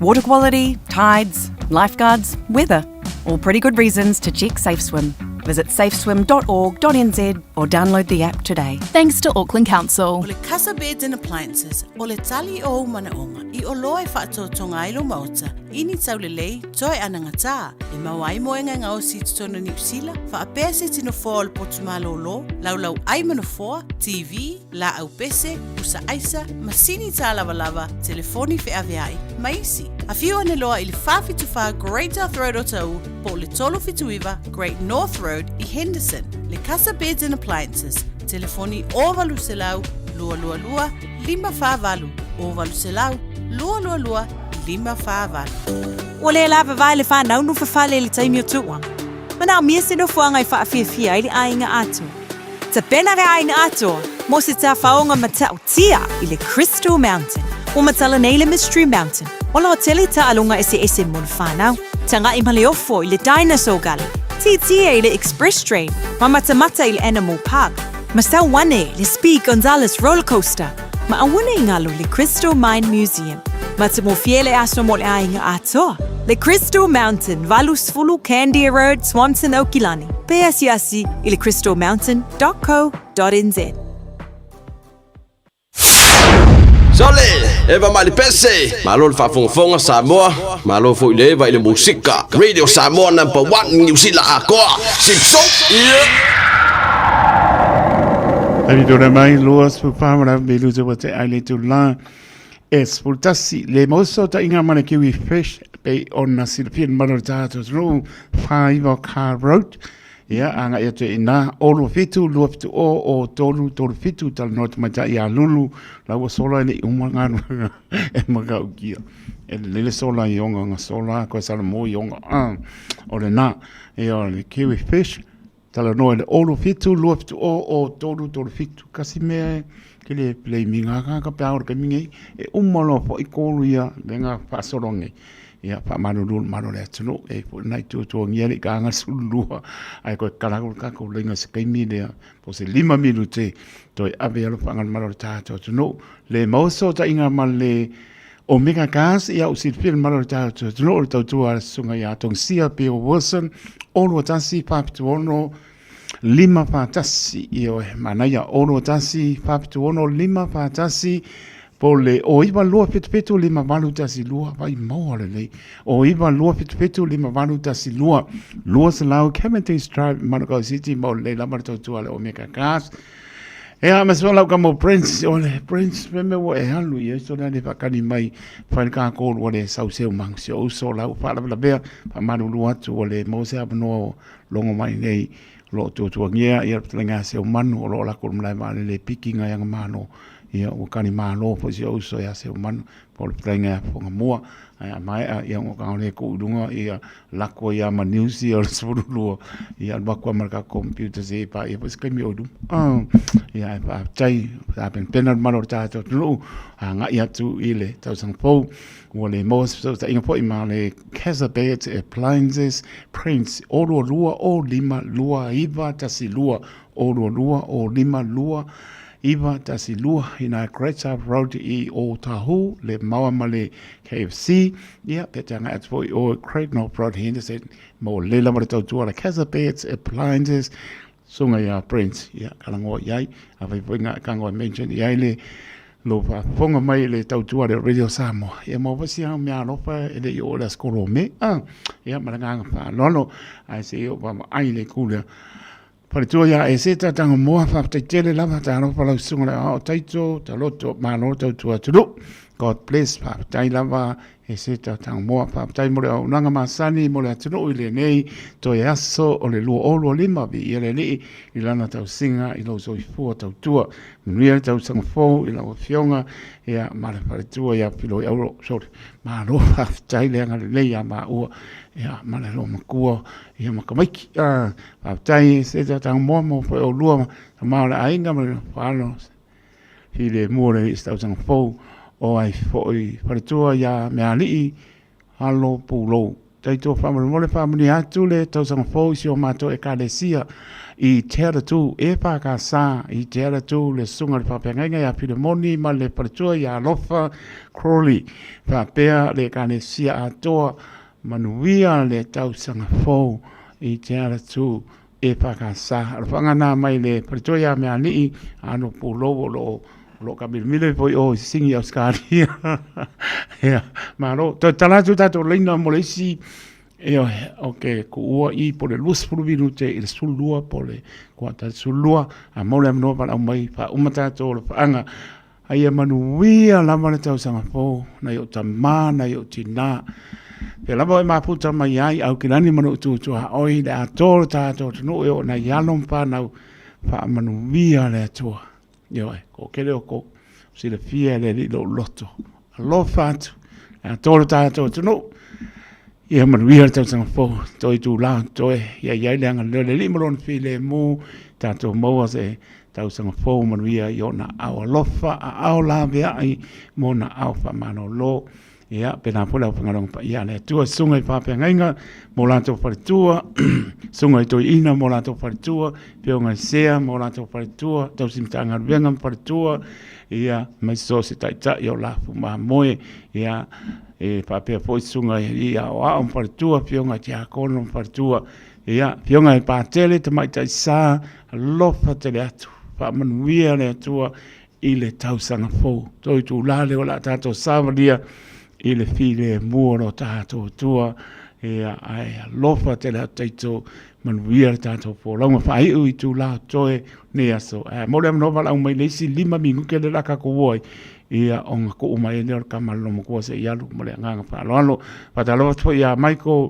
[SPEAKER 14] Water quality, tides, lifeguards, weather. All pretty good reasons to check Safe Swim. Visit safeswim.org.nz or download the app today.
[SPEAKER 10] Thanks to Auckland Council.
[SPEAKER 16] O le Casa Beds and Appliances, o le tali o ou manaoga, i oloa e faatoatoga ai lou maota, i ni taulelei, toe anagatā, e maua ai moega e gaosi i totonu o Niu Sila, faapea se tino foa o le potu malōlō, laulau ai ma nofoa, TV, laau pese, pusa aisa, masini tālavalava, telefoni feaveai, ma isi. Afio ane loa i le 474 Great South Road Otahuhu po o le 379 Great North Road i Henderson. Le Casa Beds and Appliances, telefoni 0800 222 548, 0800 222 548.
[SPEAKER 18] Ua le lavavae le whanau no whawhale i le taimi o tuua. Manaomia se nofoaga e whaafiafia ai le aiga atoa. Tapena le aiga atoa mo se tafaoga matautia i le Crystal Mountain. Ua matala nei le Mystery Mountain, o lo tele taaloga eseese mo le whanau. Taga'i ma le ofo i le Dinosaur Gully, tietie i le Express Train, ma matamata i le Animal Park, ma sau ane le Speed Gonzales Roller Coaster, ma aua ne i galo le Crystal Mine Museum. Matamofie le aso mo le aiga atoa. Le Crystal Mountain, 80 Candia Road, Swanson, Aukilani. Pe asiasi i le crystalmountain.co.nz.
[SPEAKER 20] Sole, Eva mai le pese, malo le faafogafoga Samoa, malo foi le Eva i le musika. Radio Samoa number one Niu Sila atoa. Sipso, yeah.
[SPEAKER 9] Taimi tōna mai, lua spu whāmara, me luta wa te aile tū la. E 11 le moso ta inga mana kiwi fish pe ona silafia le mana o le tātou atunuu 49 Car Road. Ia, agai atu i ina, 6 7 2 7 o o 3 3 7 talanoa tamaitai ia Lulu, la ua sola e le i uma galuega e matautia. E lelei le sola i onga nga sola, koe sala mo i onga a. O lena, ia o le kiwi fish, Talanoa i le 6 7 2 7 o o 3 3 7. Kasi mea e ke le play mi ngā kā ka pea o le kaimi nei. E uma loa fo'i kolu ia me ngā whaasoro nei. Ia, whaamalulu le malo le atunuu. E fo'i nai tuatuangia le i kānga sululua. Ai koe kala ko le kākou lenga se kaimi lea. Po se 5 minute toe ave alo whaanga le malo le tātou atunuu. Le mauso ta inga ma le Omega Gas ia u silafia le malo le tātou atunuu o le tautua a le susuga ia Tongsia Bill Wilson 6 1 4 7 6 5 4 1 ioe manaia 6 1 4 7 6 5 4 1 po le o 9 2 7 7 5 8 1 2 vai maua lelei o 9 2 7 7 5 8 1 2 200 Cavendish Drive Manukau City mo le lava le tautua a le Omega Gas. Ea, ma sola ka mo Prince, o le Prince me me ua e alu i so le whakani mai whai ka kōru o le sau seu mang si o uso lau whaalawalavea wha maruru atu o le mo se apanoa o longo mai nei lo tuatuangia ia le ngā seu manu o lo la ko mlai ma le piki ngā yanga mano Ia, ua kani malo foi si ou uso ia Seumanu, po o le fetalaiga ia Fofogamua. Ae a maea, ia ua ka le tuu i luga, ia lako ai lava ma news ia o le 12, ia alu atu lava ma le tatou computer se i paia foi se taimi o i luma. Ia ae faafetai, tapenapena le mamalu o le tatou atunuu agai atu i le tausaga fou. Ua le maua se fesootaiga foi ma le Casabet Appliances Prince 022 05 2912 022 05 2912 ina Great South Road i Ōtāhu, le maua ma le KFC. Ia, pe te agai atu foi o Great North Road Henderson, mo le lava le tautua le Casabet Appliances, sunga ia Prince, ia, kalangoa i ai, a fai foi ngā kangoa mention i ai le lou faafofoga mai i le tautua le Radio Samoa. Ia maua foi si au mea alofa e le i oo le askolo me. Ah, ia, ma le agaga faaaloalo, ae se i ou vaavaai i le itu lea. Faletua ia e se tataga moa, faafetai tele lava, talofa lau susuga le aoao taito, taloto, malo tautua atunuu. God bless, faafetai lava e se tataga moa, faafetai mo le auaunaga masani mo le atunuu i lenei toe aso o le 2025, viia le Alii i lana tausiga i lou soifua tautua. Manuia le tausaga fou i lau afioga ia ma le faletua ia Filoi Auro, sorry, malo faafetai le agalelei ia maua ia ma le loomatua ia ma tamaiti. Faafetai se tataga moa mo foi oulua tama o le aiga ma le faaaloalo filemu o le alii i se tausaga fou o ai foi faletua ia Mealii Alo Pulou. Taito faamolemole faamanuia atu le tausaga fou i si o matou ekalesia i Te Aratū e EFKS i Te Aratū le susuga i le faafeagaiga ia Filemoni ma le faletua ia Alofa Crawley faapea le ekalesia atoa. Manuia le tausaga fou i Te Aratū EFKS. Alofaga na mai le faletua ia Mealii Alo Pulou o lo o o lo o taamiloamilo ifo i o i Sisini i Ausetalia. Ia, malo. Toe tala atu tatou laina mo le isi, ioe, o ke kuua i po o le 20 minute i le 12 po o le kuata i le 12, a maua le avanoa valaau mai faauma tatou alofaaga. A ia manuia lava le tausaga fou, nai ou tama, nai ou tinā. Pea lava e mafuta mai ai Aukilani ma lou tutuaoi le atoa o le tatou atunuu e oo nai alo ma fanau, faamanuia le Atua. Ioe, toatele o outou silafia e le Alii lou loto. Alofa atu, le atoa o le tatou atunuu. Ia manuia le tausaga fou, toe itula, toe ia i ai le agalelei o le Alii ma Lona filemu, tatou maua se tausaga fou manuia i ona aao alofa, aao laveai ma ona aao faamalolo. Ia, pēlā foi le aufaigaluega paia a le Atua, susuga i faafeagaiga mo latou faletua, susuga i toeaina mo latou faletua, afioga i sea mo latou faletua, tausi matagaluega ma faletua, ia, aemaise so o se taitai o lafu mamoe, ia, e faapea foi susuga i aoao ma faletua, afioga i tiakono ma faletua, ia, afioga i patele, tamaitai sa, alofa tele atu, faamanuia le Atua i le tausaga fou. Toi itulā lea o le a tatou savalia i le filemu o lo tatou Atua. Ia, ae alofa tele atu tatou, manuia le tatou folauga faaiu i itulā o totoe nei aso. Ae mo le avanoa valaau mai le isi 5 minute lea o le a tatou o ai, ia ona tuu mai ai lea o le tama a le loomatua se i alu ma le agaga faaaloalo. Faatalofa atu foi ia Michael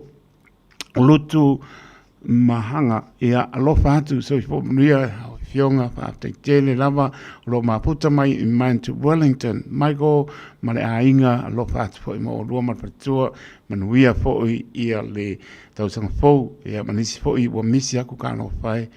[SPEAKER 9] Lutu Mahaga. Ia alofa atu, soifua manuia lau Afioga, faafetai tele lava o lo o mafuta mai i Mount Wellington. Michael ma le aiga, alofa atu foi mo oulua ma le faletua, manuia foi ia le tausaga fou, ia ma nisi foi ua misi aku talofa e.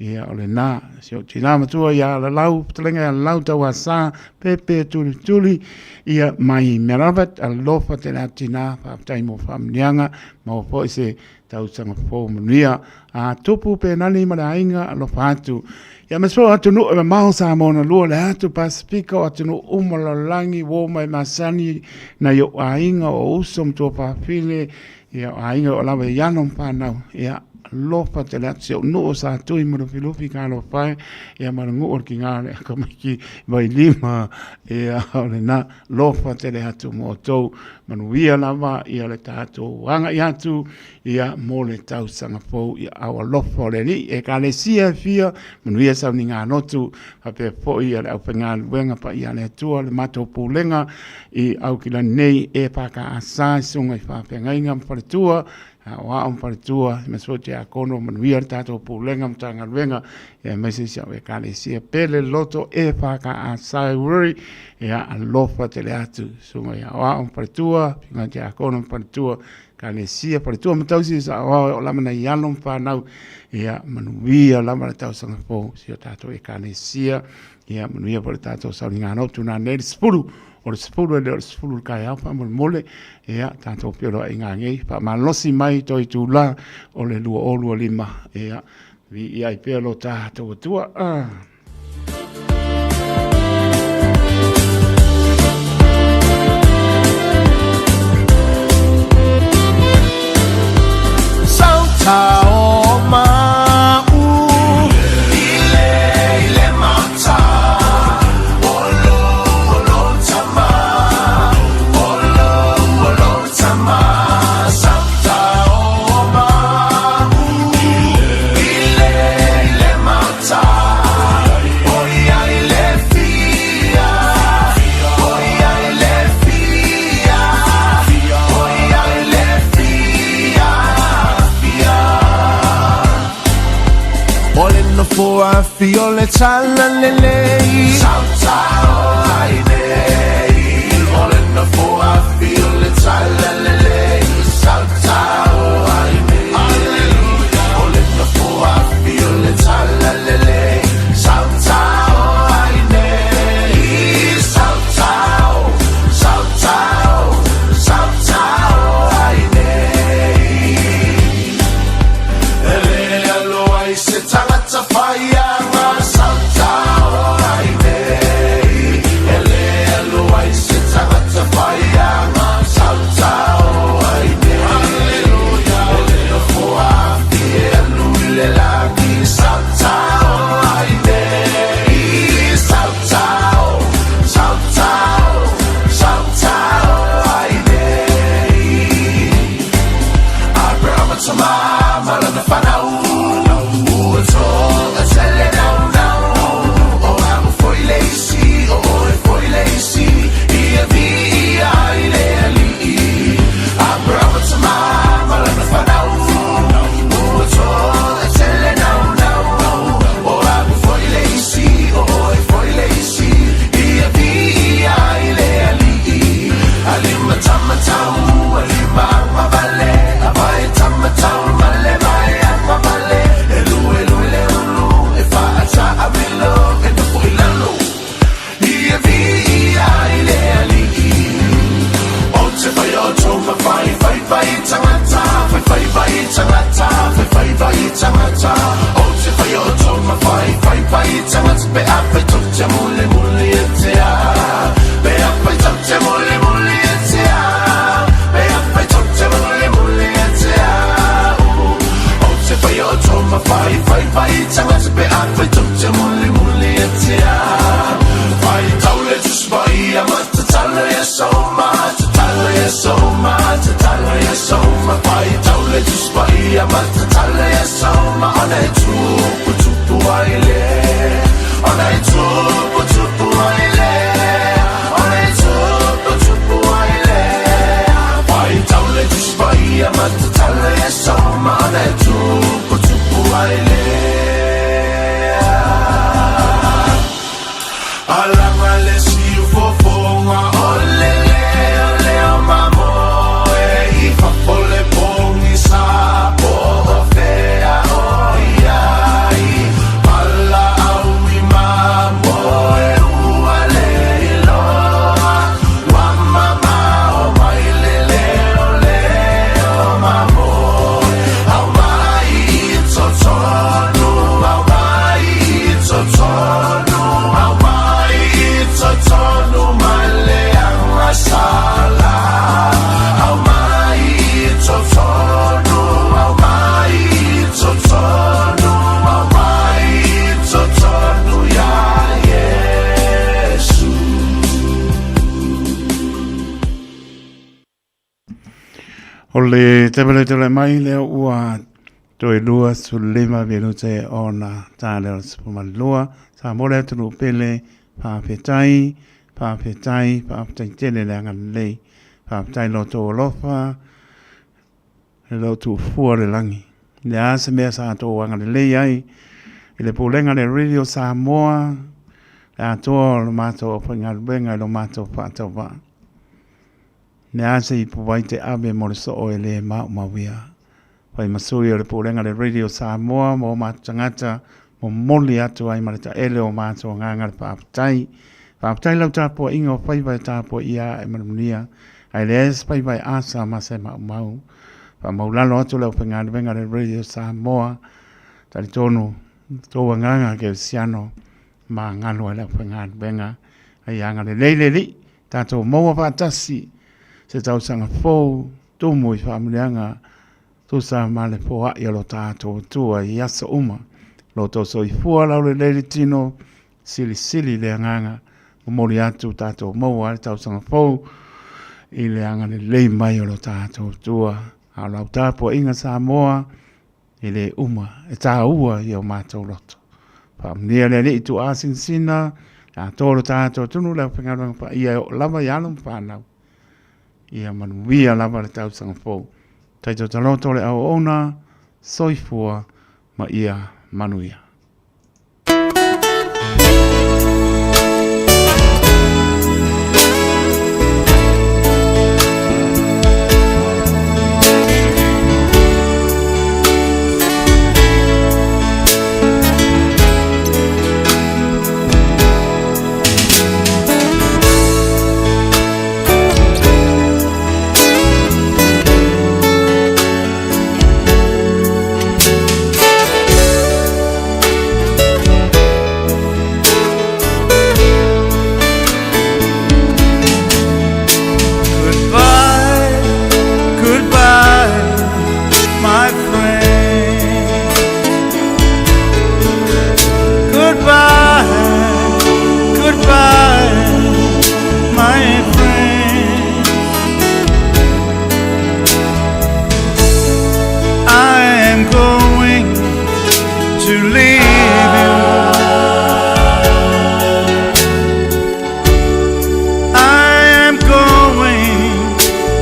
[SPEAKER 9] Ia o lena, si ou tina matua ia Lalau, fetalaiga ia Lalau Tauasa, Pepe Tulituli, ia mai Melavet, alofa tele atu tina, faafetai mo faamanuiaga, maua foi se tausaga fou manuia. A tupu penali ma le aiga, alofa atu. Ia ma so atunuu e mamao Samoa na lua le atu Pasifika o atunuu uma o le lalolagi, uo mai masani nai ou aiga o uso ma tuafafine, ia o aiga o lava i alo ma fanau, ia alofa tele atu si ou nuu o Satui ma Lufilufi talofa e, ia ma le nuu o le Kiga o le Akamaiki Vailima, ia o lena, alofa tele atu mo outou, manuia lava ia le tatou agai atu ia mo le tausaga fou i aao alofa o le Alii. Ekalesia e fia, manuia sauniga lotu, faapea foi ia le aufaigaluega paia a le Atua, le matou pulega i Aukilani nei, EFKS, Susuga i Faafeagaiga ma Faletua, Aoao ma faletua, aemaise foi tiakono, manuia le tatou pulega ma Matagaluega, aemaise si au Ekalesia pele loto EFKA Sairuri, ia alofa tele atu, susuga i aoao ma faletua, afioga i tiakono ma faletua, Ekalesia, faletua ma tausi sa aoao e oo lava nai alo ma fanau, ia manuia lava le tausaga fou si o tatou Ekalesia, ia manuia foi le tatou sauniga lotu nanei le 10 o le 10 e le o le 10 i le taeao faamolemole, ia tatou feiloaiga nei, faamalosi mai toe itula o le 2025, ia viia ai pea lo tatou Atua. Ah. O le tapeletele mai lea ua toe 25 minute ona ta lea o le 12. Sa mo le atunuu pele, faafetai, faafetai, faafetai tele le agalelei. Faafetai lo outou alofa. E le o tuufua le lagi. Le a se mea sa tou agalelei ai i le pulega a le Radio Samoa, le atoa o le matou aufaigaluega i lo matou faatauvaa. Le a se ipuvai te ave mo le soo e le maumauia. Fai ma sui o le pulega a le Radio Samoa ma o matou tagata momoli atu ai ma le taele o matou agaga le faafetai. Faafetai lau tapuaiga o faiva e tapuaia ae manuia, ae leai se faiva e asa ma se maumau. Faamaulalo atu le aufaigaluega a le Radio Samoa, talitonu tou agaga kerisiano magalo ai le aufaigaluega. Ai agalelei le Alii, tatou maua faatasi se tausaga fou tumu i faamanuiaga tusa ma le foai o lo tatou Atua i aso uma. Lo outou soifua laulelei le tino, silisili le agaga, momoli atu tatou maua ai le tausaga fou i le agalelei mai o lo tatou Atua. A o lau tapuaiga Samoa, e le uma, e tāua i o matou loto. Faamanuia le Alii tuaasinasina, le atoa o lo tatou atunuu le aufaigaluega paia e oo lava i alo ma fanau. Ia manuia lava le tausaga fou. Taitotaloto le auauna, soifua ma ia manuia.
[SPEAKER 27] Goodbye, goodbye, my friend. Goodbye, goodbye, my friend. I am going to leave you. I am going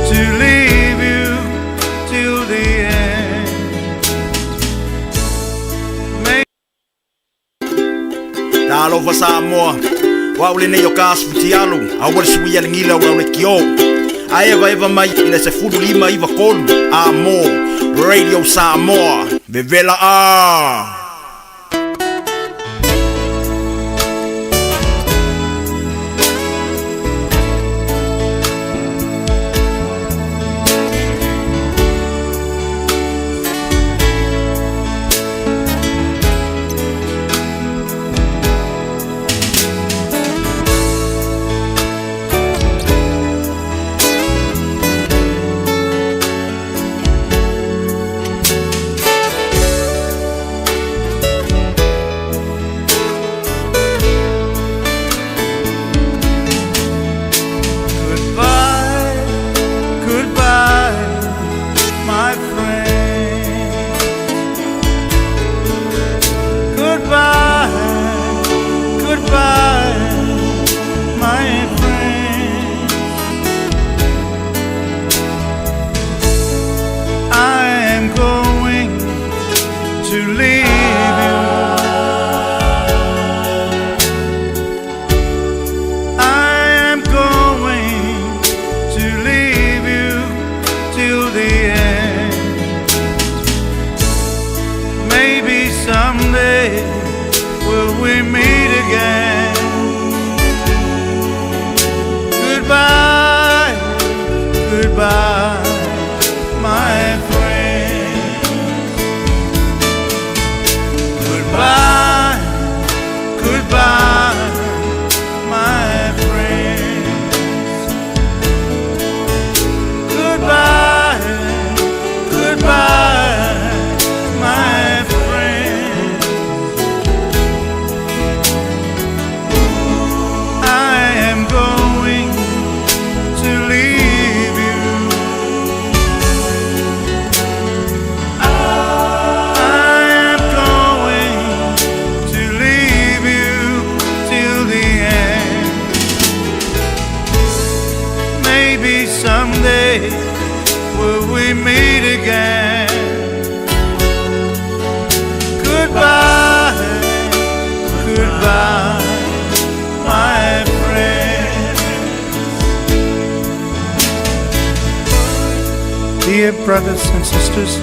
[SPEAKER 27] to leave you till the end. May
[SPEAKER 4] Talofa Samoa, o au lenei o ka asu fitialu, aua le suia le gila o lau lekiō. A evaeva mai i le 15 93 a mo Radio Samoa, vevela a!
[SPEAKER 27] Goodbye, goodbye, my friend. Goodbye, goodbye, my friend. I am going to leave you. I am going to leave you till the end. Maybe someday will we meet again. Goodbye, goodbye, my friend. Goodbye, goodbye, my friend. Goodbye, goodbye, my friend.
[SPEAKER 1] Dear brothers and sisters,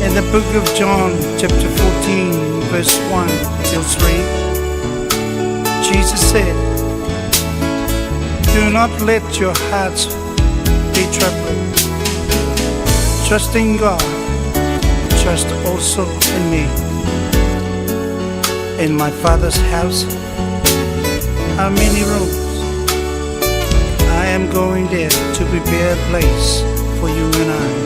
[SPEAKER 1] in the book of John, chapter 14, verse 1 till 3, Jesus said, Do not let your hearts be troubled. Trust in God, trust also in me. In my Father's house are many rooms. I am going there to prepare a place for you and I.